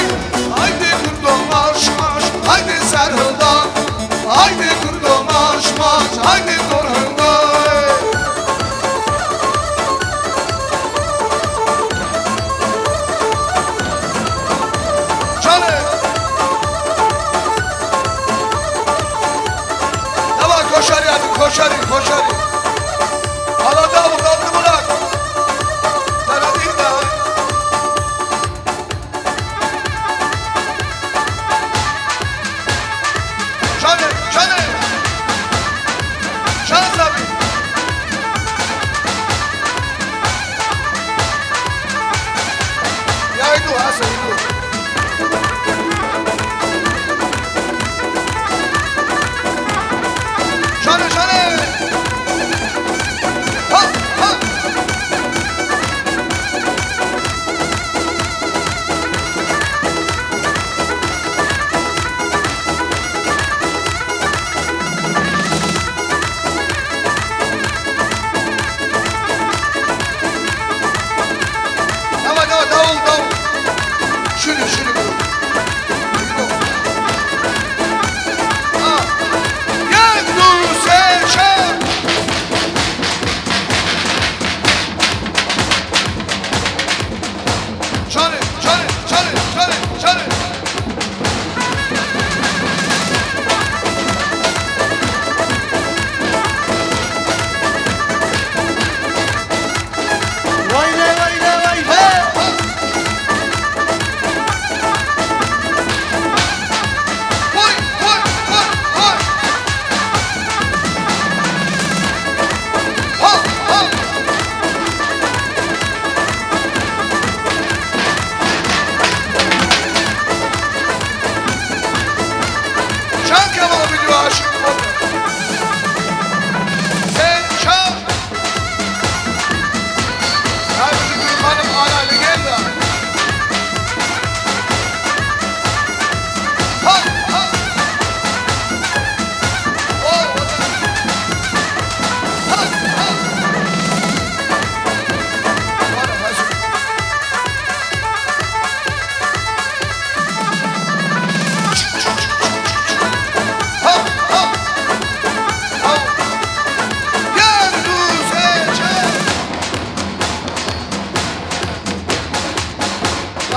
Haydi kurdo marş, marş, haydi serhildan. Haydi kurdo marş, marş, haydi serhildan. Çalê! Deva koşarî hadi, koşarî, koşarî. Ala davu, davu bırak. Sana değil daha. Şanê, şanê. Şans abi. Ya, îdu, hasa, îdu. Şanê, şanê. Ha, ha. Dava, dava, davul, davul. Şunu, şunu, bu. Ha. Yek, du, sê, çar. Çalê, çalê, çalê, çalê, çalê. Vay le, vay le, vay le. Vay, vay, vay, vay. Ha, ha. Çan Kemal biliyor aşık oldu. Sen çal. Kardeşim, benim ana legenda. Ha, ha. O, o da. Ha, ha.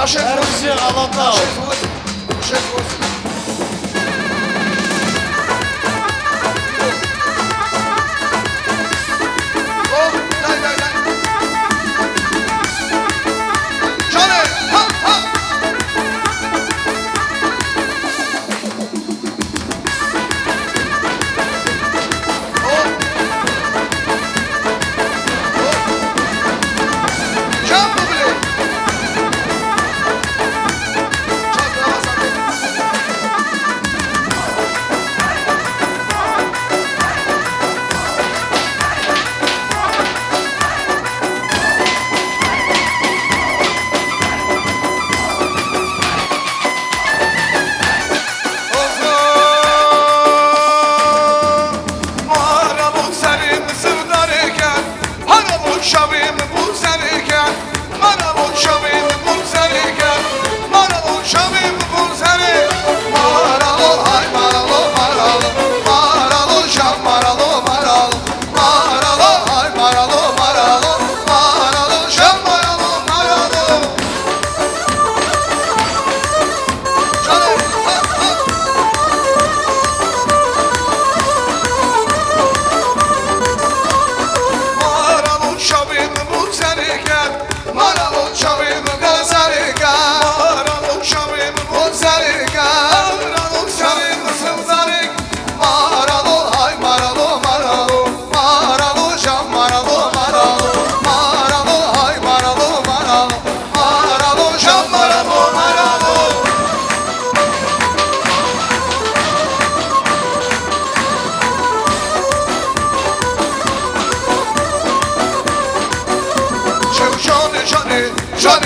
Her şey Allah'tan.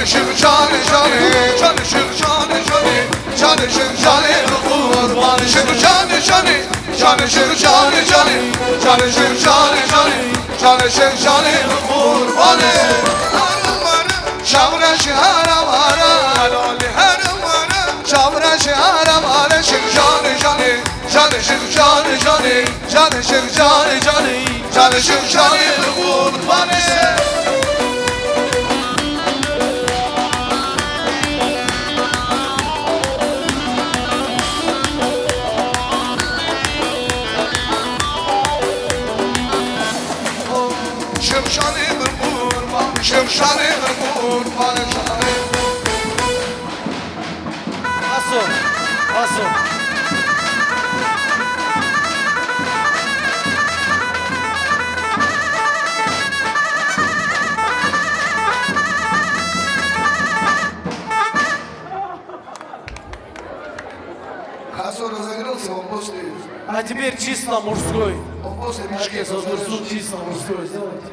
Şir canê canê, canê şir canê canê, canê şir canê qurban. Şir canê canê, canê şir canê canê, canê şir canê canê, canê şir canê qurbanê. Çavre şi hara vara, çavre şi hara vara, şir canê canê, canê şir canê canê, canê şir canê canê, canê şir canê qurbanê. Şevşanê min qurban, şevşanê min qurban, şanê. Aso, aso. Kaso Rıza'nın olsun, o postu. Hadi bir чисто мужской. O postu bir şey. Herkes otursun, чисто мужской сделайте.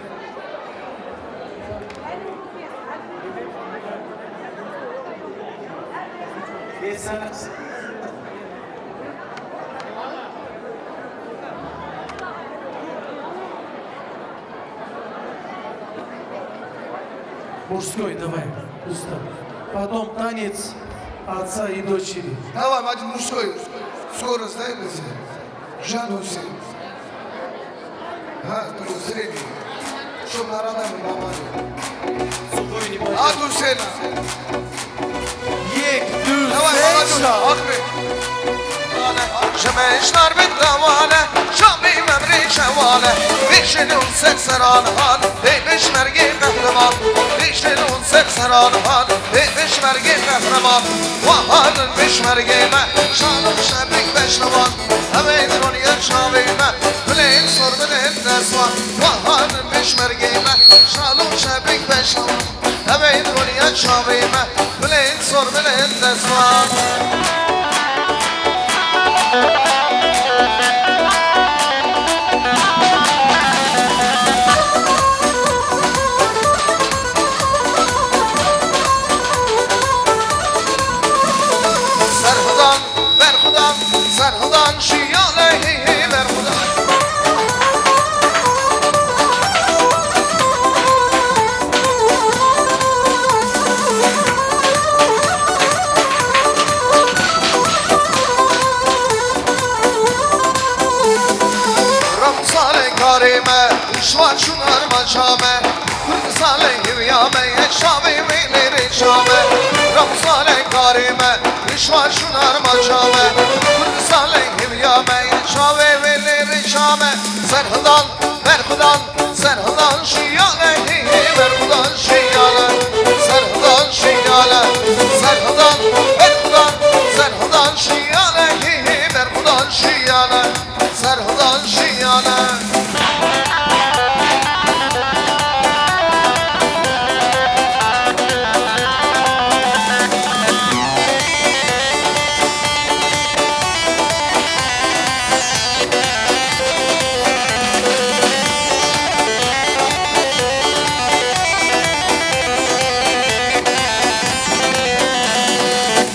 Geçsene. Мужской, давай, уста. Потом танец отца и дочери. Давай, hadi мужской. Скорость дай bize. Can Hüseyin. Ha, dur, Hüseyin. Şu arada mı baba? Hadi Hüseyin. Yek, du, Давай, молодец, sêşa. Ахмед. Ji me ji nar bin dawale, camî memrê şewale. Vêşin û ser seran han, bê pêşmergê qehreman. Vêşin û ser seran han, bê pêşmergê qehreman. Wahan pêşmergê me, şal û şebîk beşlewan. Ew ê dironiya çavê me, bilên sor bilên deswan. Wahan pêşmergê me, şal û şebîk beşlewan. Ew ê dironiya çavê me, bilên sor bilên deswan. Serhudan, berxudan, serhudan şiyale hê hê berxudan. Ramzanê karê me, û şivan şûn armanca me. Kurdistanê hêviya me ye, çavê wê lê rêça me. Ramzanê karê me, û şivan şûn armanca me. Kurdistanê hêviya me ye, çavê wê lê rêça me. Serhildan, berxudan, serhildan şiyane, hê hê berxudan şiyane. Serhildan şiyane, serhildan, berxudan, serhildan şiyane, hê hê berxudan şiyane. Serhildan şiyane.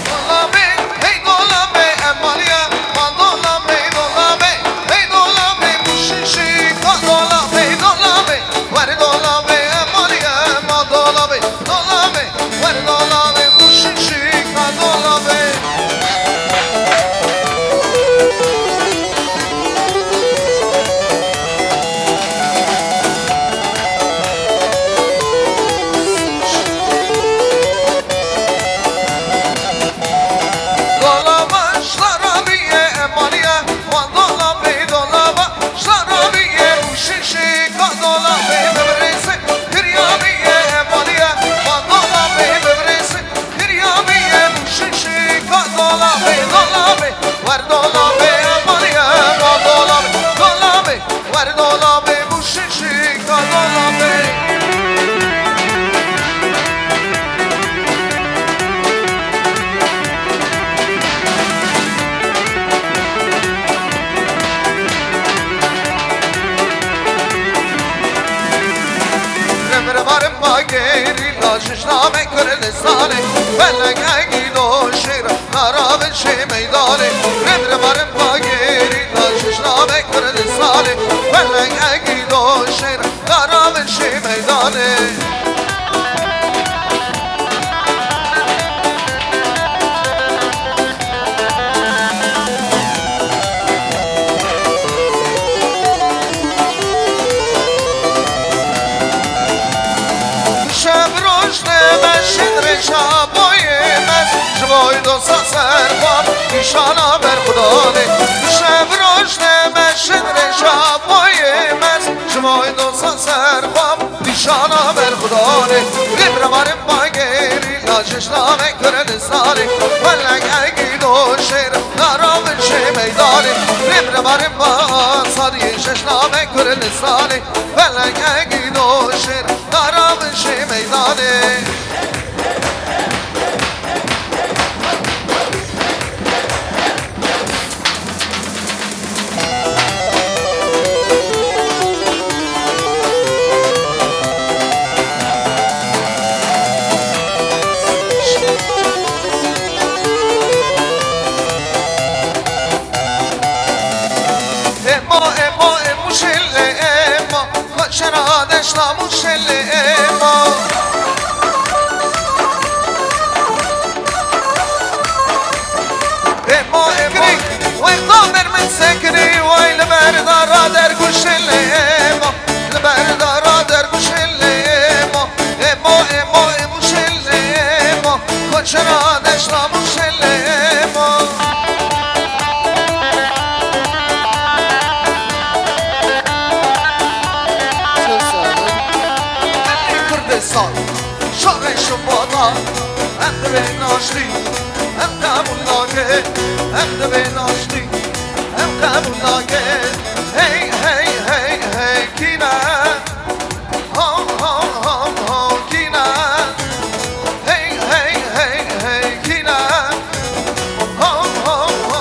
Dolabê, hey dolabê, emaliye, ma dolabê, dolabê, hey dolabê, bu şişika dolabê, dolabê, wer dolabê, emaliye, ma dolabê, dolabê, wer dolabê, bu şişika dolabê. Dolaba şarabiye emaliye, ma dolabê dolaba şarabiye, bu şişika dolabê bibirêse, kiryabiye emaliye, ma dolabê bibirêse, kiryabiye, bu şişika dolabê, dolabê, wer dolabê emaliye, ma dolabê, dolabê. Wer dolabê bu şişika dolabê. Rem rem arem bagêrî la jijna me kure Kurdistanê, felek egî do şêr, naravin şê meydanê, rim rim rim bagêrî, la şişname Kurdistanê, felek egî do şêr, naravin şê meydanê. Şev roj ne meşin rêşa boyê mez, ji boy dosa serxan nîşana berxudanê. Şev roj ne meşin rêşa boyê mez, ji boy dosa serxan nîşana berxudanê. Rim rema rim bagêrî, la şişname Kurdistanê. Felek egî do şêr, naravin şê meydanê. Rim rema rim ba sariyê şişname Kurdistanê. Felek egî do şêr, naravin şê meydanê. Emo, emo, emo, şele, emo. Koçera deşta muşelê emo. Emo, emo, wexta ber min sekinî, way li ber dara derguşelê emo. Li ber dara derguşelê emo. Emo, emo, emo, şelê emo. Koçera deşta muşelê emo. Çok sağ olun. Kurdistan, şarê şibata, em divê naştî, em qebûl nake, em divê naştî, em qebûl nake. Hey, hey, hey, hey, kîne? Ho, ho, ho, ho, kîne? Hey, hey, hey, hey, kîne? Ho, ho, ho.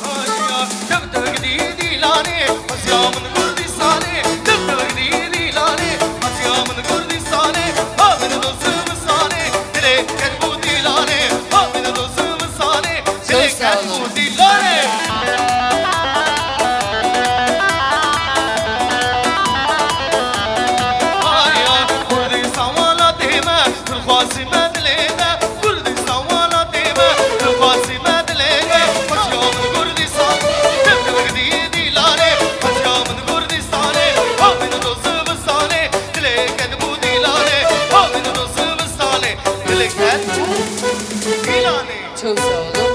Haya, tek tek dî dîlanê, hesiya min Kurdistanê, tek tek dî dîlanê, hesiya min Kurdistanê, ha min do zivistanê, dilê ket bû dîlanê, ha min do zivistanê, dilê ket bû dîlanê. Haya, Kurdistan welatê me, dilxwazî me dilê me, Kurdistan welatê me, dilxwazî me dilê me, hesiya min Kurdistan, tek tek dî dîlanê, hesiya min Kurdistanê, ha min do zivistanê, dilê ket bû dîlanê, ha min do zivistanê, dilê ket bû dîlanê. Çok sağ olun.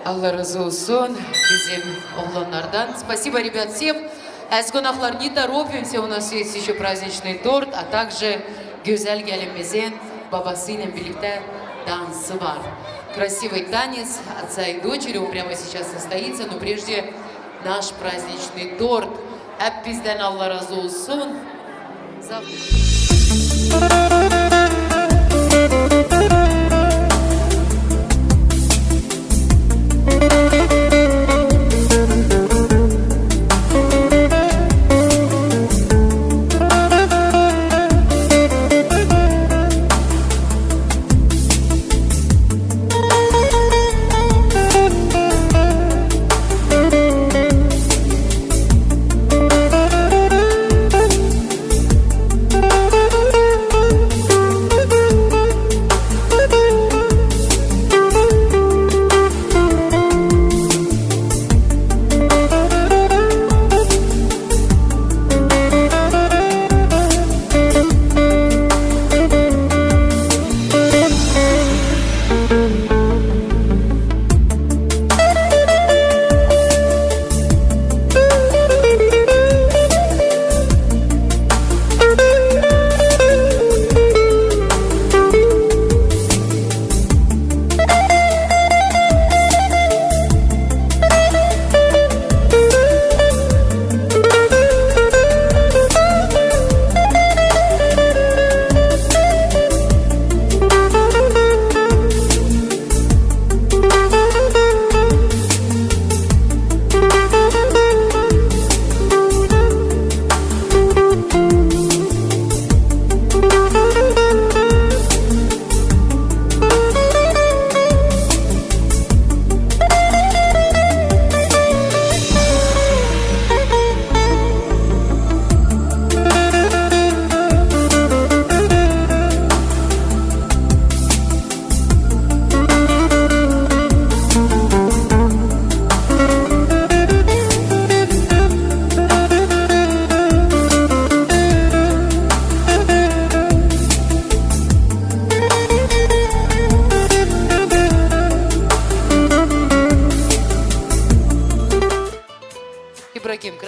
Allah razı olsun bizim oğlanlardan. Спасибо, ребят, всем. Ez konaklar не торопимся, у нас есть еще праздничный торт, а также güzel gelinimizin babasıyla birlikte dansı var. Красивый танец отца и дочери, он прямо сейчас состоится, но прежде наш праздничный торт. Hep bizden Allah razı olsun. Sağ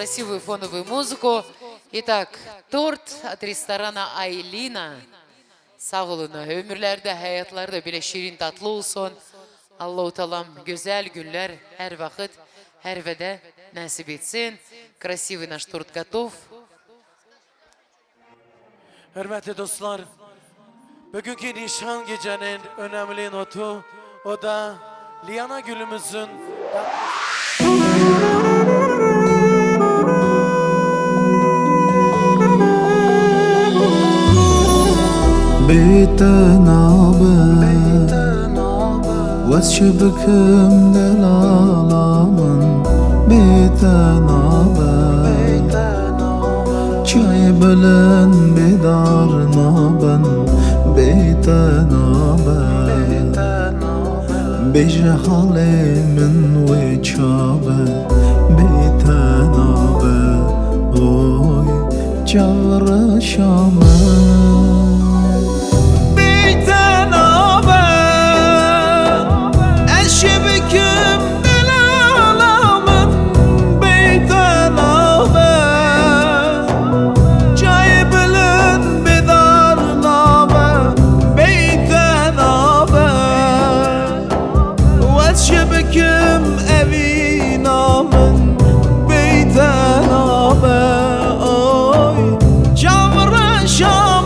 Красивую фоновую музыку. Итак, торт от ресторана Айлина. Sağ olun. Ömürleri de, hayatları da böyle şirin, tatlı olsun. Allahu Teala güzel günler her vakit, her vede nasip etsin. Красивый наш торт готов. Hürmetli dostlar, bugünkü nişan gecenin önemli notu, o da Liana Gülümüzün Bê te nabe, wez çi bikim delala min, bê te nabe. Çayê bilind bêdar nabin, bê te nabe. Bêje halê min wê çabe, bê te nabe. Oy, çavreşa min. Bê te nabe, ez çi bikim delala min, bê te nabe. Çayê bilind bêdar nabe, bê te nabe. Wez çi bikim evîna min, bê te nabe. Oy, çavreşa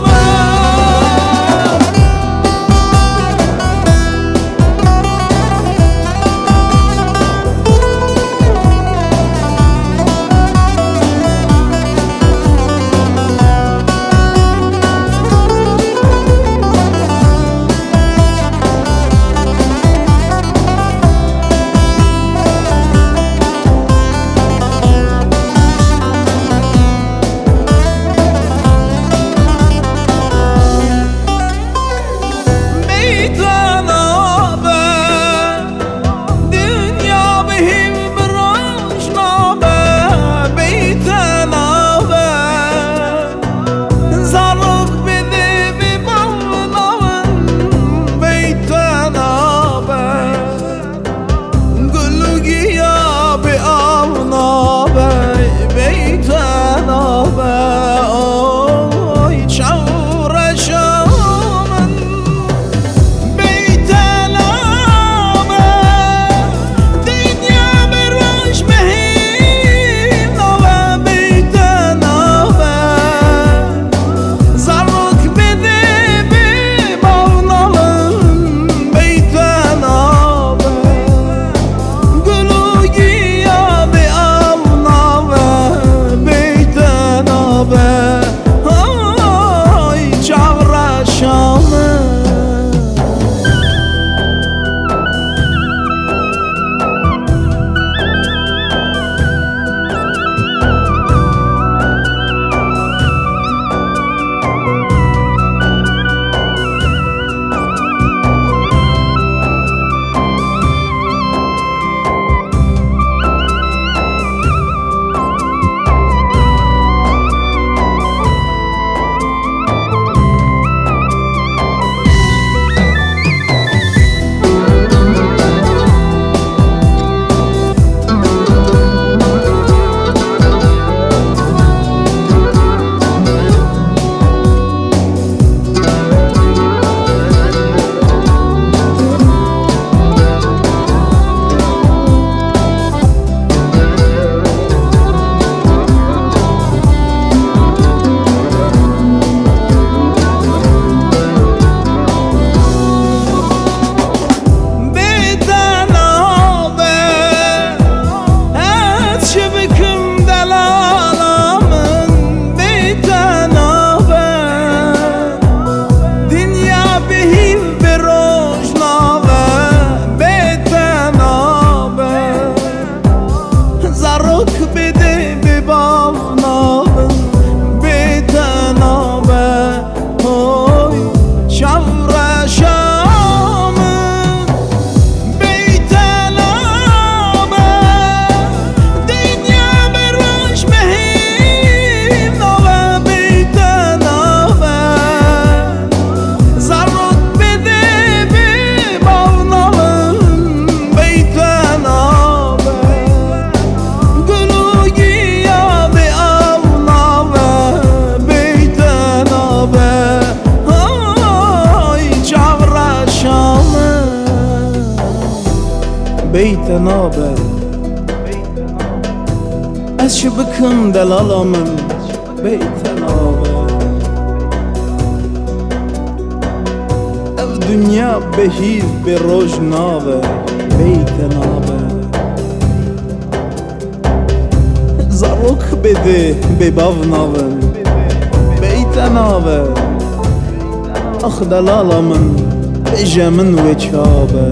Bey te nabe. Ez çi bikim delala min, bey te nabe. Ev dinya bê hîv bê roj nabe, bey te nabe. Zarok bê dê, bê bav nabin, bey te nabe. Ax delala min, bêje min wê ça be.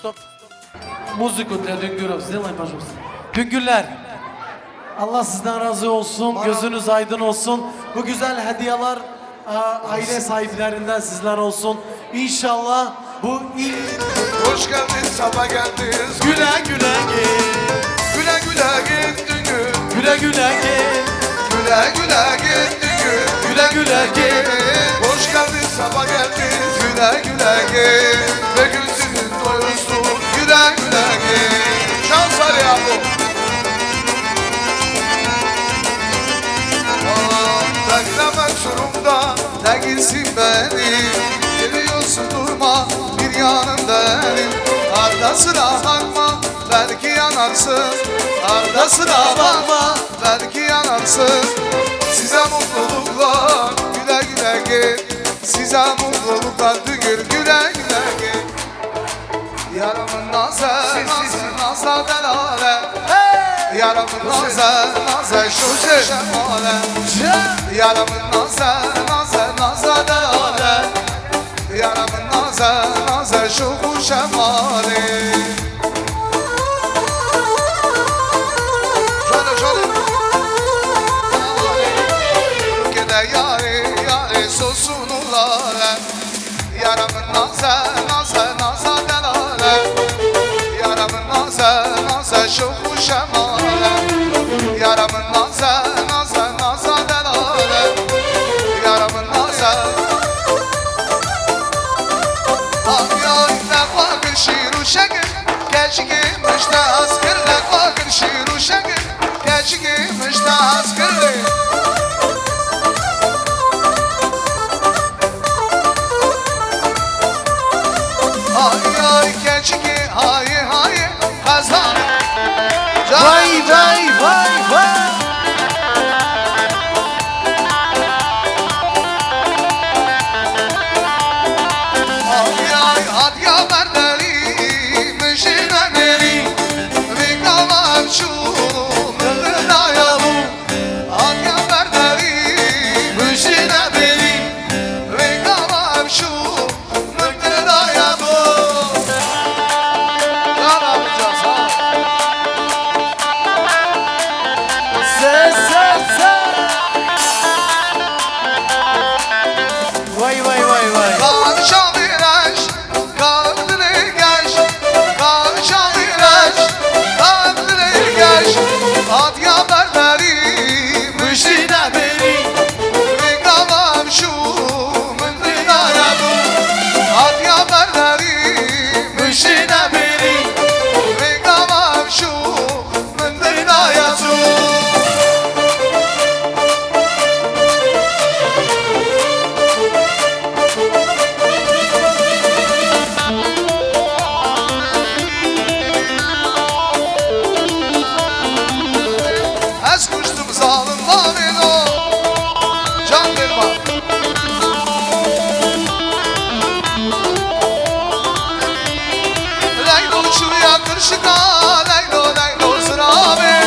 Stop. Музыку для Дүнгүров сделай, пожалуйста. Дүнгүрлер. Allah sizden razı olsun. Gözünüz aydın olsun. Bu güzel hediyeler, e, aile sahiplerinden sizler olsun. İnşallah bu ilk... Hoş geldin, sabah geldiniz. Güle güle git. Güle güle git Düngür. Güle güle git. Güle güle git Düngür. Güle güle git. Hoş geldin, sabah geldiniz. Güle güle git. Ve gözünüz doyursun. Güle güle git. Şans Ali abi. Aa, bekleme durumda. Değilsin benim, geliyorsun durma bir yanım benim. Arda sıra bakma, belki yanarsın. Arda sıra bakma, belki yanarsın. Size mutluluklar, güle güle git. Size mutluluklar, Düngür, güle güle git. Yaramın nazı, nazı, nazı delale. Hey! Yaramın nazı, nazı, şu şemale. Yaramın nazı, nazı, nazı delale. Yaramın nazı, nazı, şu şemale. Şöyle, şöyle. Ülkede yare, yare, sosun ulale. Yaramın nazı, nazı, nazı delale. Yaramın nazı, nazı, şoku şemale. Yaramın nazı, nazı, nazı delale. Yaramın nazı. Ay, ay, ne bakır şiir uşakı. Keçki mişte askır, ne bakır şiir uşakı. Keçki mişte askır. Ay, ay, keçikî, hay, hay, qezan. Vay, vay, vay, vay. Ay, ay, hadiya berdelî, min jî nenerî, vî gava ev çû. Şika leylo leylo ziravê.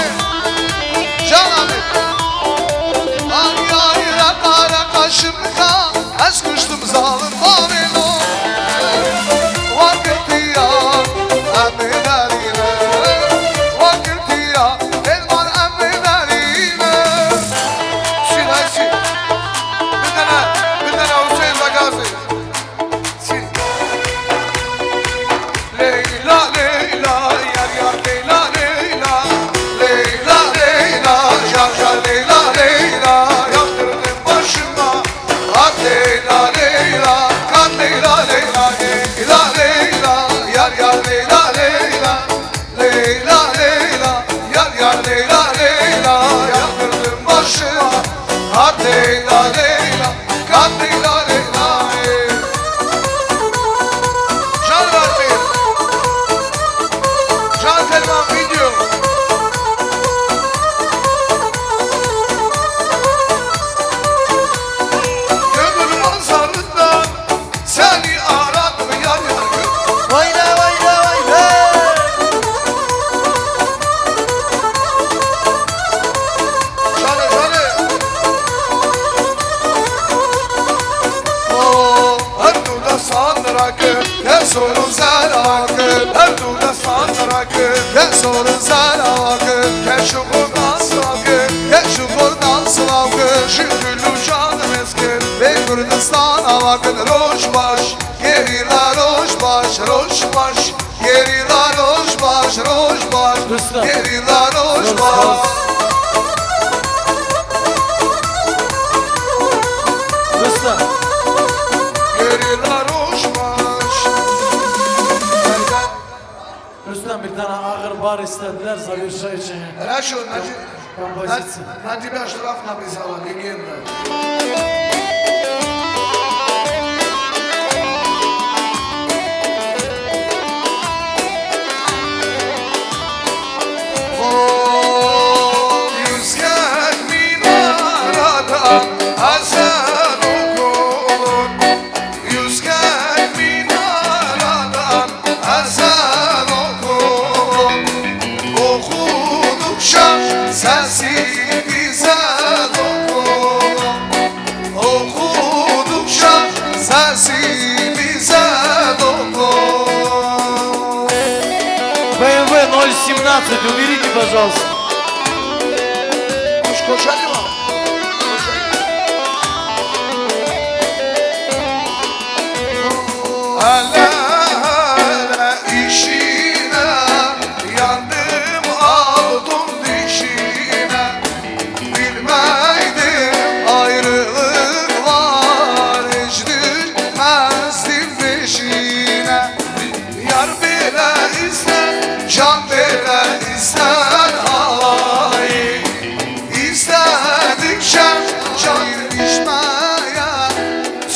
Cana min. Ay ay reqa reqa şimika. Ez kuştim zalim bavêlo. Vakirtiya em ê derîne. Vakirtiya êlman em ê derîne. Şîr her şîr. Bidene, bidene Huseyîn Begazî. Leyla, Leyla, yar, yar, Leyla, Leyla. Leyla, Leyla, yar, yar, Leyla, Leyla. Yaktırdın başıma, ah, Leyla, Leyla. Kan Leyla, Leyla, Leyla, Leyla. Yar, yar, Leyla, Leyla. Leyla, Leyla, yar, yar, Leyla, Leyla. Yaktırdın başıma, ah, Leyla, Leyla. Can Rasim. Can Selman video. Gönül manzarından seni aradım yar yar. Vay be, vay be, vay be. Şöyle, şöyle. Oh, her türlü sanrak, her sorun sanrak, her türlü sanrak, her sorun sanrak, her şu buradan sanrak, her şu buradan sanrak, şu türlü canım eski, ve Kürdistan'a bakın, roş baş, gerilla roş baş, roş baş. Gerilla roj baş, roj baş. Rustam. Gerilla roj baş. Rustam. Gerilla roj baş. Rustam, bir tane ağır bar istediler, Zavir Şah için. Hele şu Naci-, Kompozisyon. Naci Başlaf Nabizala, legenda. Okudukça sesi bize dokun. Okudukça sesi bize dokun. Б М В ноль семнадцать, уберите, пожалуйста. Koş, koş, hadi bak. Hele hele işine, yandım aldım dişine. Bilmeydim ayrılık var, hiç düşmezdim peşine. Yar bile ister, can bile ister, ay. İstedikçe çay içmeye,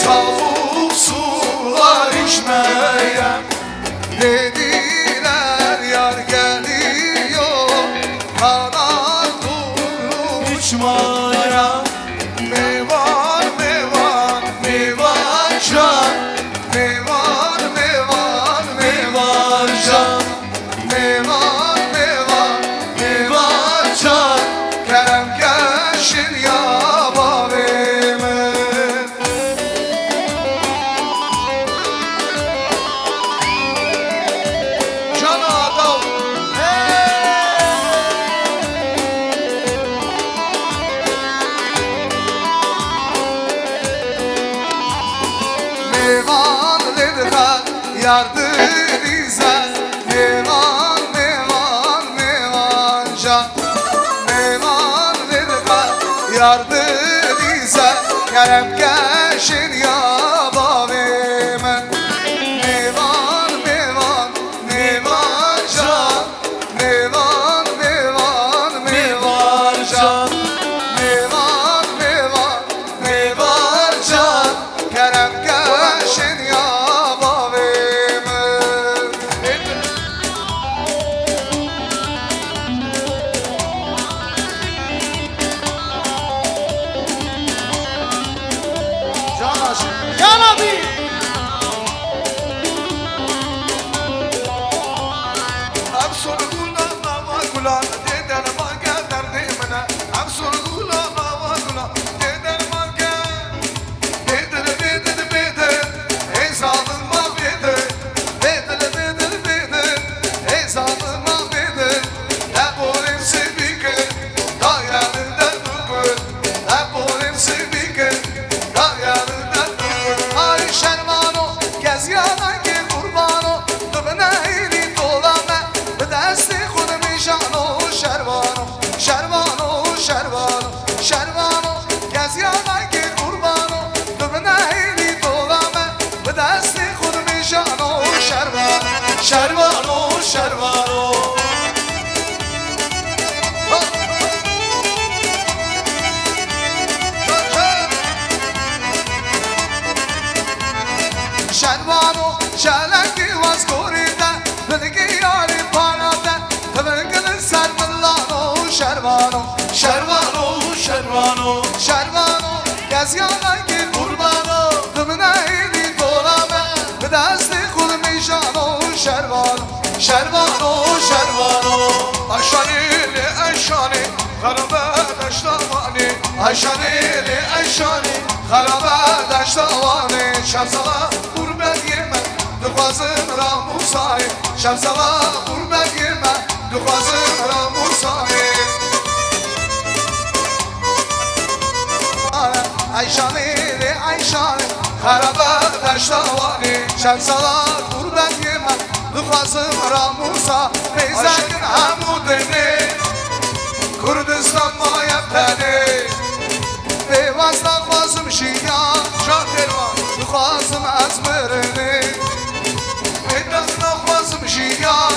soğuk sular içmeye. Dediler yar geliyor, kanar kuru uçmaya. Mevan, mevan, mevan can. Mevan, mevan, mevan can. Mevan, mevan, mevan can. Kerem keşin ya bavê min. Can Adaw. Mêvan lê dixe yar dilîze. Mêvan, mêvan, mêvan can. Mêvan lê dixe yar dilîze. Kerem keşin ya bavê min. Mêvan, mêvan, mêvan can. Mêvan, mêvan, mêvan can. Mêvan, mêvan, mêvan can. Kerem keşin ya bavê min. Can aşık. Şervano, şervano. Şervano, şelengî waz korî te, bilgî yarî para te, tivingil ser milano, şervano, şervano, şervano, şervano, kes yanekî qurbano, dimine îlî dola me, bi destê xwe mijano, şervano, şervano, şervano. Eşanî lê eşanî, xerabe deşta Wanê. Eşanî lê eşanî, xerabe deşta Wanê. Şemsala qurbetiyê me, dixwazim Ramûsayê. Şemsala qurbetiyê me, dixwazim Ramûsayê. Eyşanê lê eyşanê, xerabe deşta Wanê. Çend sala qurbetiyê me, dixwazim Ramûsa, mêzekin hemû dinê. Kurdistan maye tenê, pêwaz naxwazim jiyan. Şah Pêrvan. Dixwazim ez mirinê. Êdez naxwazim jiyan,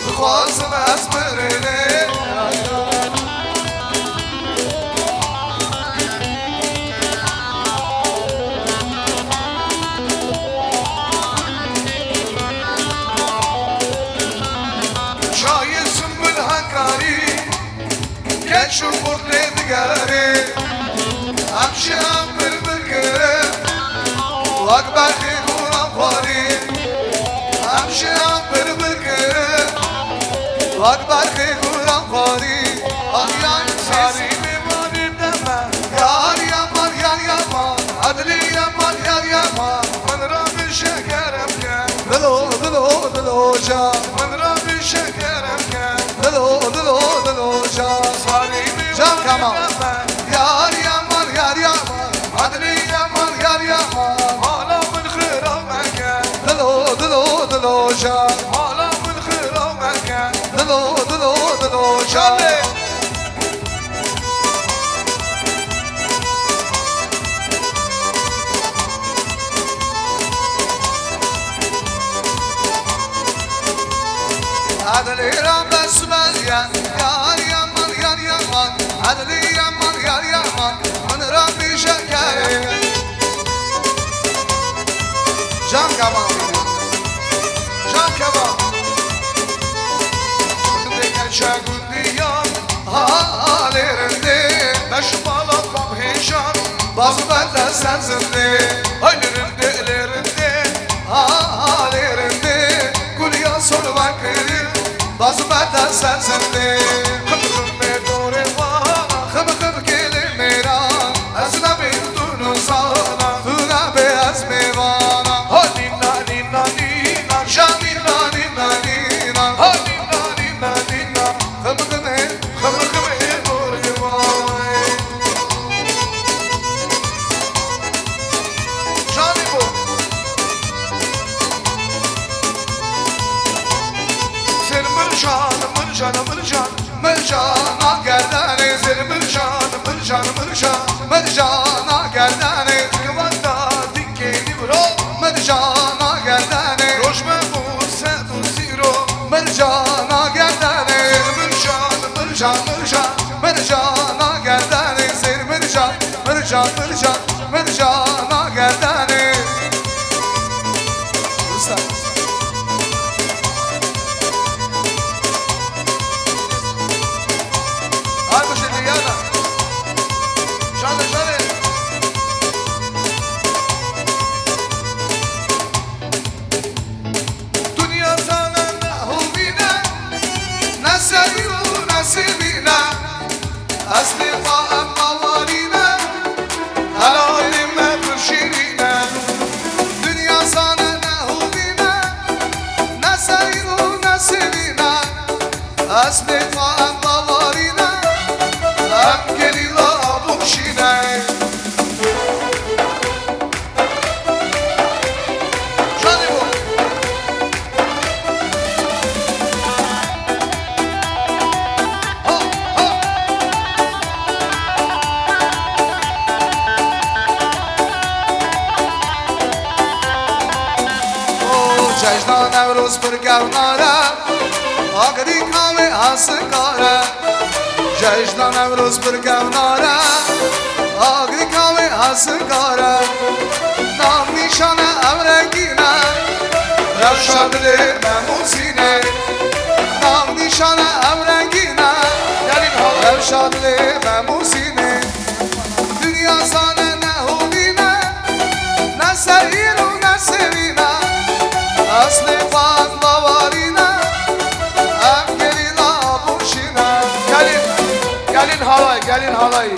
dixwazim ez mirinê. Çayê Sumbul Hekarî. Keç û xurt lê digerê, em ji em pir bikirin, wek berxê goran xwarî. Em ji em pir bikirin, wek berxê goran xwarî. Aliyay sarî mêvanê deme, yar yaman, yar yaman, edlî yaman, yar yaman. Min re bêje kerem ke. Dilo, dilo, dilo can. Min re bêje kerem ke. Dilo, dilo, dilo can. Sarî mêvanê deme. Can Kemal. Yar yaman, yar yaman. Edlî yaman, yar yaman. Mala min xira meke. Dilo, dilo, dilo can. Mala min xira meke. Dilo, dilo, dilo can. Çalê. Edlî ra besmel ye, yar yaman, yar yaman. Edlî yaman, yar yaman. Min ra bêje kerem. Can Kemal. Can Kemal. Rindê keçe gundiyan, ha, ha, lê rindê. Beş mala xwe hêjan, baz berde ser zindê. Hay lê rindê, lê rindê. Ha, ha, lê rindê. Gul ya sol vekirî, baz berde ser zindê. Xim xim bê dorê wana, xim xim kêlê mêran. Ez nebî tu nûzana, tu nebê ez mêvana. Ha nîna, nîna, nîna, ja nîna, nîna, nîna. Ha nîna, nîna, nîna. Xim ximê, xim ximê dorê vay. Canî bo. Zir mircan, mircan, mircan. Mircana gerdenê zir mircan, mircan, mircan. Mircana gerdenê zir wenda dikê nîvro. Mircana gerdenê roj me bû sed û sîro. Mircana gerdenê zir mircan, mircan, mircan. Mircana gerdenê zir mircan, mircan, mircan. Mircana gerdenê. Usta. Ay bu şimdi yana. Şanlı şanlı. Dinya zane ne hovîne, ne serî û ne sêvîne. Eslê xwe em bawerî ne, helalê me pir şîrîn e. Dinya zane ne hovîne, ne serî û ne sêvîne. Eslê xwe em bawerî ne, em gerîla bûşîne. Canê bo. Ha, ha. O cejna Newroz Pir kevnar e, agirîka wê hezikar e. Cejna Newroz pir kevnar e, agirîka wê hezikar e. Nav nîşan e ew rengîn e, rewşa dilê me mûzîn e. Nav nîşan e ew rengîn e, rewşa dilê me mûzîn e. Dinya zane ne holî ne, ne sehîr û ne sêrî ne. Eslê xwe em bawerî ne, em gerîla boşî ne. Gelin, gelin halay, gelin halay.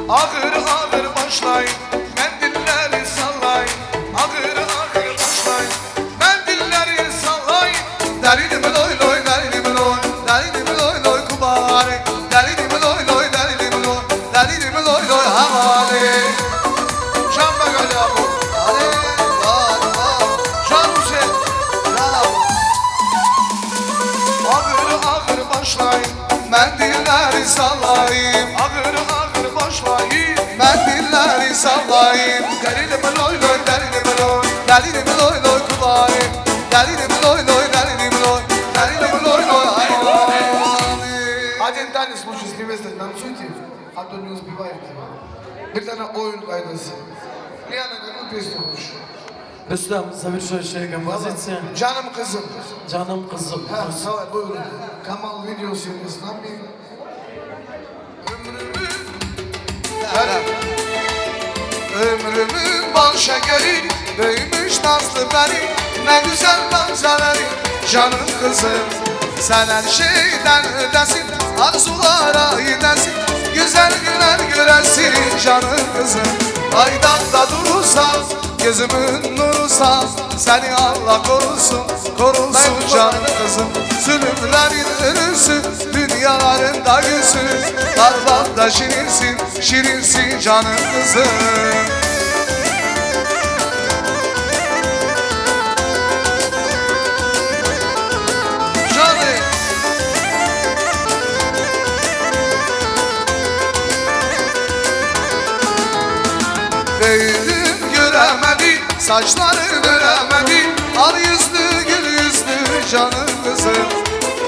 Ağır ağır başlayın, mendilleri sallayın. Ağır ağır başlayın, mendilleri sallayın. Delinim loy loy, delinim loy, delinim loy loy kubare. Delinim loy loy, delinim loy, delinim loy loy havale. Can Begale abi. Ale, var, var. Can Hüseyin. Can abi. Ağır ağır başlayın, mendilleri sallayın. Ağır ağır başlayın, mendilleri sallayın. Delinim loy loy, delinim loy, delinim loy loy kubare. Delinim loy loy, delinim loy, delinim loy loy, ay, ay. Один танец лучше с невестой танцуйте, а то не успеваете. Bir tane oyun kaydası. Liana, gel, bir pes olmuş. Rustam, заберешь ещё композицию? Canım kızım. Canım kızım. Ha, tamam, buyurun. Kamal Video Service, lan bir. Ömrümün, ömrümün bal şekeri, büyümüş nazlı peri, ne güzel gamzeleri, canım kızım. Sen her şeyden ötesin, arzulara gidesin, güzel günler göresin, canım kızım. Ay dağda durursa, gözümün nuru sen, seni Allah korusun, korusun canım kızım. Zulümlerin ürüsü, dünyalarında yüzü, Arbat da şirinsin, şirinsin canım kızım. Canım. Büyüdüm göremedim, saçların öremedim, al yüzlü gül yüzlü canım kızım.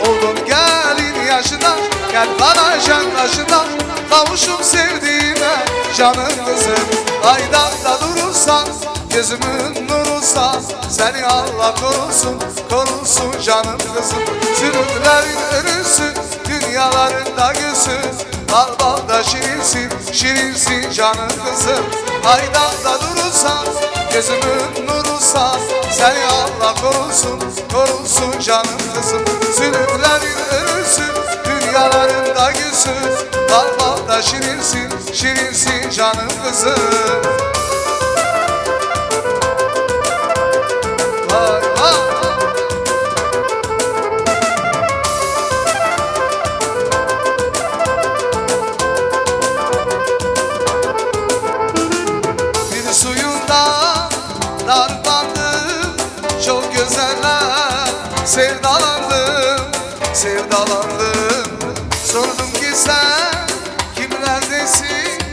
Oldum gelin yaşına, gel kalacan kaşına, kavuşum sevdiğime canım kızım. Ay dağda durursan, gözümün nurusan, seni Allah korusun, korusun canım kızım. Zulümlerin ürüsü, dünyalarında gülsün, al bal da şirinsin, şirinsin canım kızım. Ay dağda durursan, gözümün nurusan, seni Allah korusun, korusun canım kızım. Zulümlerin ürüsü, dünyalarında gülsün, al bal da şirinsin, şirinsin canım kızım. Vay vay. Bir suyunda darlandım, çok gözele sevdalandım, sevdalandım. Sordum ki sen kimlerdesin?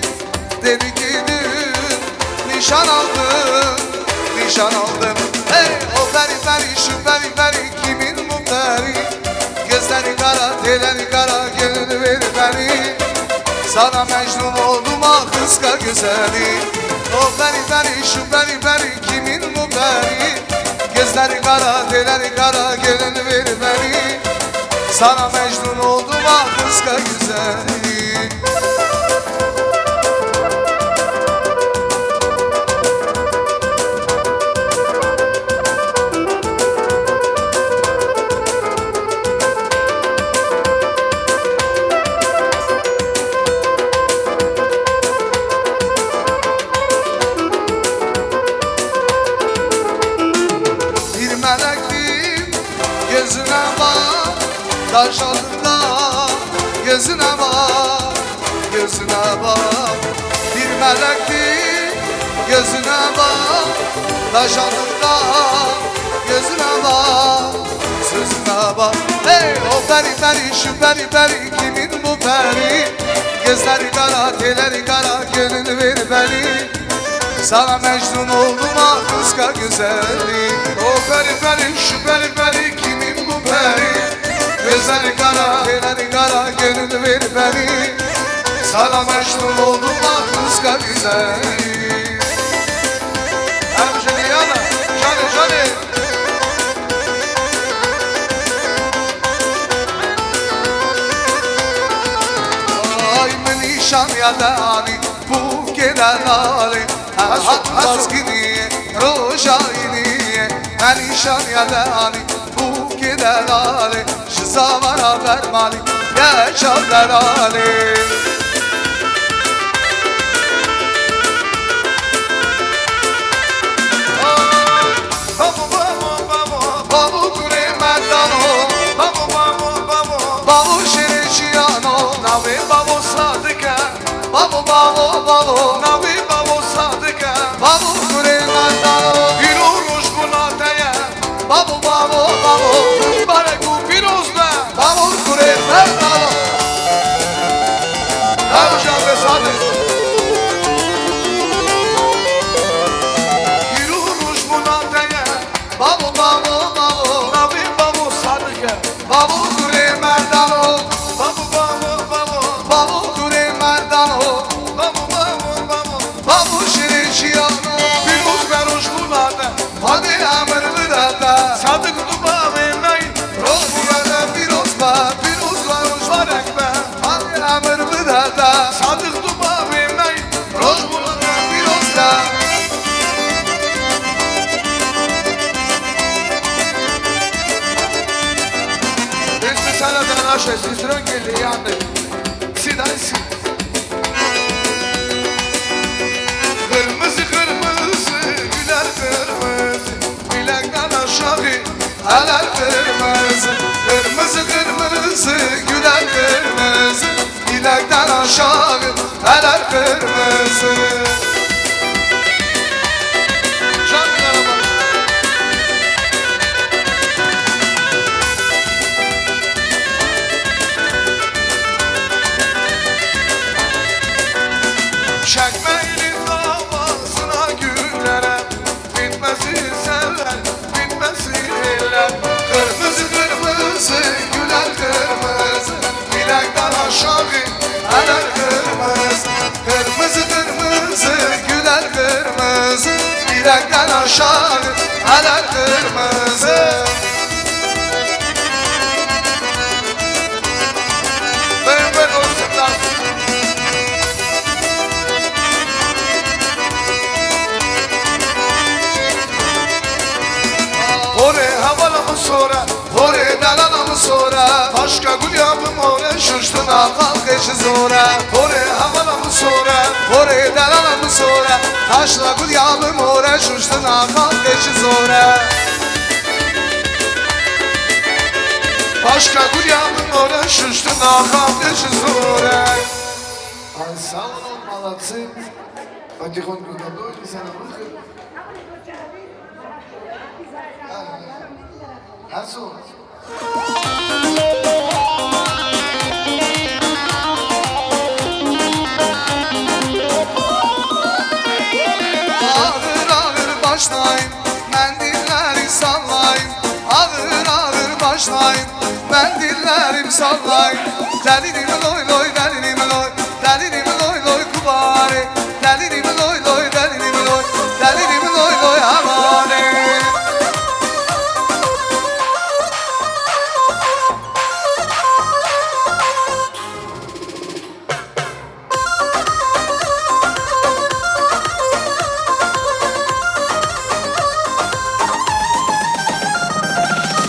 Dedi ki dün nişan aldım, nişan aldım. Hey, o peri peri, şu peri peri, kimin bu peri? Gözleri kara, teleri kara, gönül ver beni. Sana mecnun oldum ah kıska güzeli. O peri peri, şu peri peri, kimin bu peri? Gözleri kara, teleri kara, gönül ver beni. Sana mecnun oldum ah kıska güzeli. Bir melektim, gözüne bak, taş altında gözüne bak, gözüne bak. Bir melektim, gözüne bak, taş altında gözüne bak, sözüne bak. Hey, o peri peri, şu peri peri, kimin bu peri? Gözleri kara, teleri kara, gönül ver beni. Sana mecnun oldum ah kıska güzelliği. O peri peri şu peri peri kimin bu peri? Gözleri kara, elleri kara, gönül ver beni. Sana mecnun oldum ah kıska güzelliği. Hem Juliana, canı canı. Ay min nîşan ya de anî, pûkê delalê, ez baskirî roja înî ye. Me nîşan ya de anî, pûkê delalê, ji zavara bermalî, ye çav delalê. Babo, babo, babo, babo kurê merdano. Babo, babo, babo, babo şêrê jiyano. Navê babo Sadik e. Babo, babo, babo, navê babo Sadik e. Babo kurê merdano. Pîro rojbûna te ye. Babo, babo, babo, barek û pîroz be. Babo kurê merdano. Her roja be Sadik. Pîro rojbûna te ye. Babo, babo, babo. Navê babo Sadik e. Babo kurê merdano. Babo, babo, babo. Babo kurê merdano. Babo, babo, babo. Babo şêrê jiyano. Pîroz be rojbûna te. Xwedê emir bide te. Sadik tu bavê me yî. Rojbûna te pîroz be. Pîroz be rojbûna te. Xwedê emir bide te. Sadik tu bavê me yî. Rojbûna te pîroz be. Biz bir sana da naşe, siz röngeli yandık. Sidaysi. Kırmızı kırmızı güller kırmızı, bilekten aşağı eller kırmızı. Kırmızı kırmızı güller kırmızı, bilekten aşağı eller kırmızı. Can yaralar. Çekme elin davasına güllere, bitmesin seller, bitmesin eller. Kırmızı kırmızı güller kırmızı, bilekten aşağı eller kırmızı. Kırmızı kırmızı güller kırmızı, bilekten aşağı eller kırmızı. Beraber olsunlar. Porê hevala min sor e, porê delala min sor e. Paşka gulya bi more, şuştina xalqê ji zor e. Porê hevala min sor e, porê delala min sor e. Paşka gulya bi more, şuştina xalqê ji zor e. Paşka gulya bi more, şuştina xalqê ji zor e. Ay, sağ olun, malatsin. Fatihon Gülgado, sen alır. Haso. Ağır ağır başlayın, mendilleri sallayın. Ağır ağır başlayın, mendillerim sallayın. Delirim loy loy, delirim loy, delirim loy loy kubare. Delirim loy loy, delirim loy, delirim loy loy amane.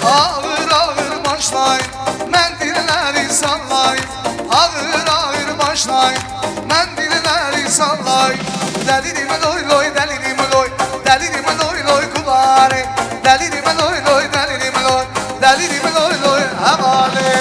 Ağır ağır başlayın, mendilleri sallayın. Ağır ağır başlayın, mendilleri sallayın. Delirim loy loy, delirim loy, delirim loy loy kubare. Delirim loy loy, delirim loy, delirim loy loy hevale.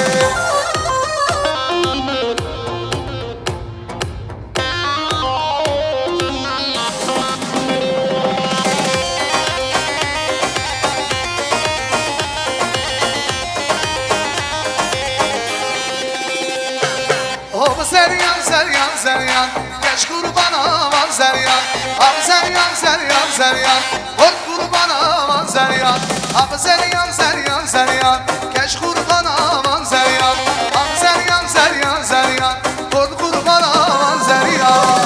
O bi zeryan, zeryan, zeryan, keç kurbana van zeryan. Av zeryan, zeryan, zeryan, xort qurbana van zeryan. Av zeryan, zeryan, zeryan, keş qurbana van zeryan. Av zeryan, zeryan, zeryan, xort qurbana van zeryan.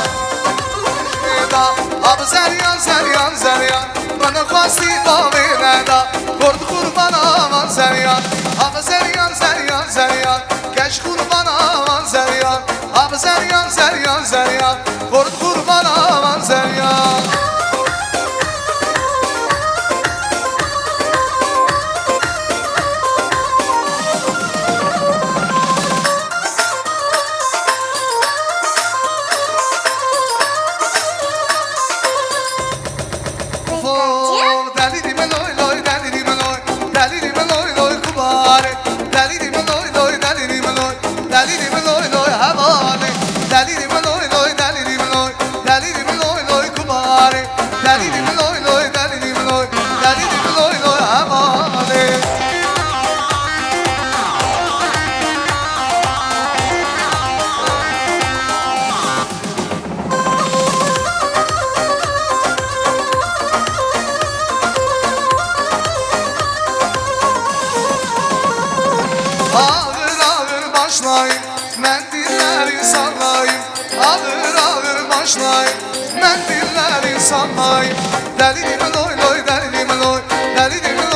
Av zeryan, zeryan, zeryan, min xwestî bavê neda. Xort qurbana van zeryan. Av zeryan, zeryan, zeryan, keş qurbana van zeryan. Av zeryan, zeryan, zeryan, xort qurbana van zeryan. Vo, delî dî me loy loy, delî dî me loy, delî dî me loy loy kubarê, delî dî me loy loy, delî dî me loy, delî dî me loy loy hevalê, delî dî me loy loy, delî dî me loy, delî dî me loy loy kubarê, delî dî me loy loy, delî dî me loy, delî dî me loy loy hevalê. Ağır ağır başlayıp mendilleri sallayıp, ağır ağır başlayıp mendilleri sallayıp, delî dî me loy loy, delî dî me loy, delî dî me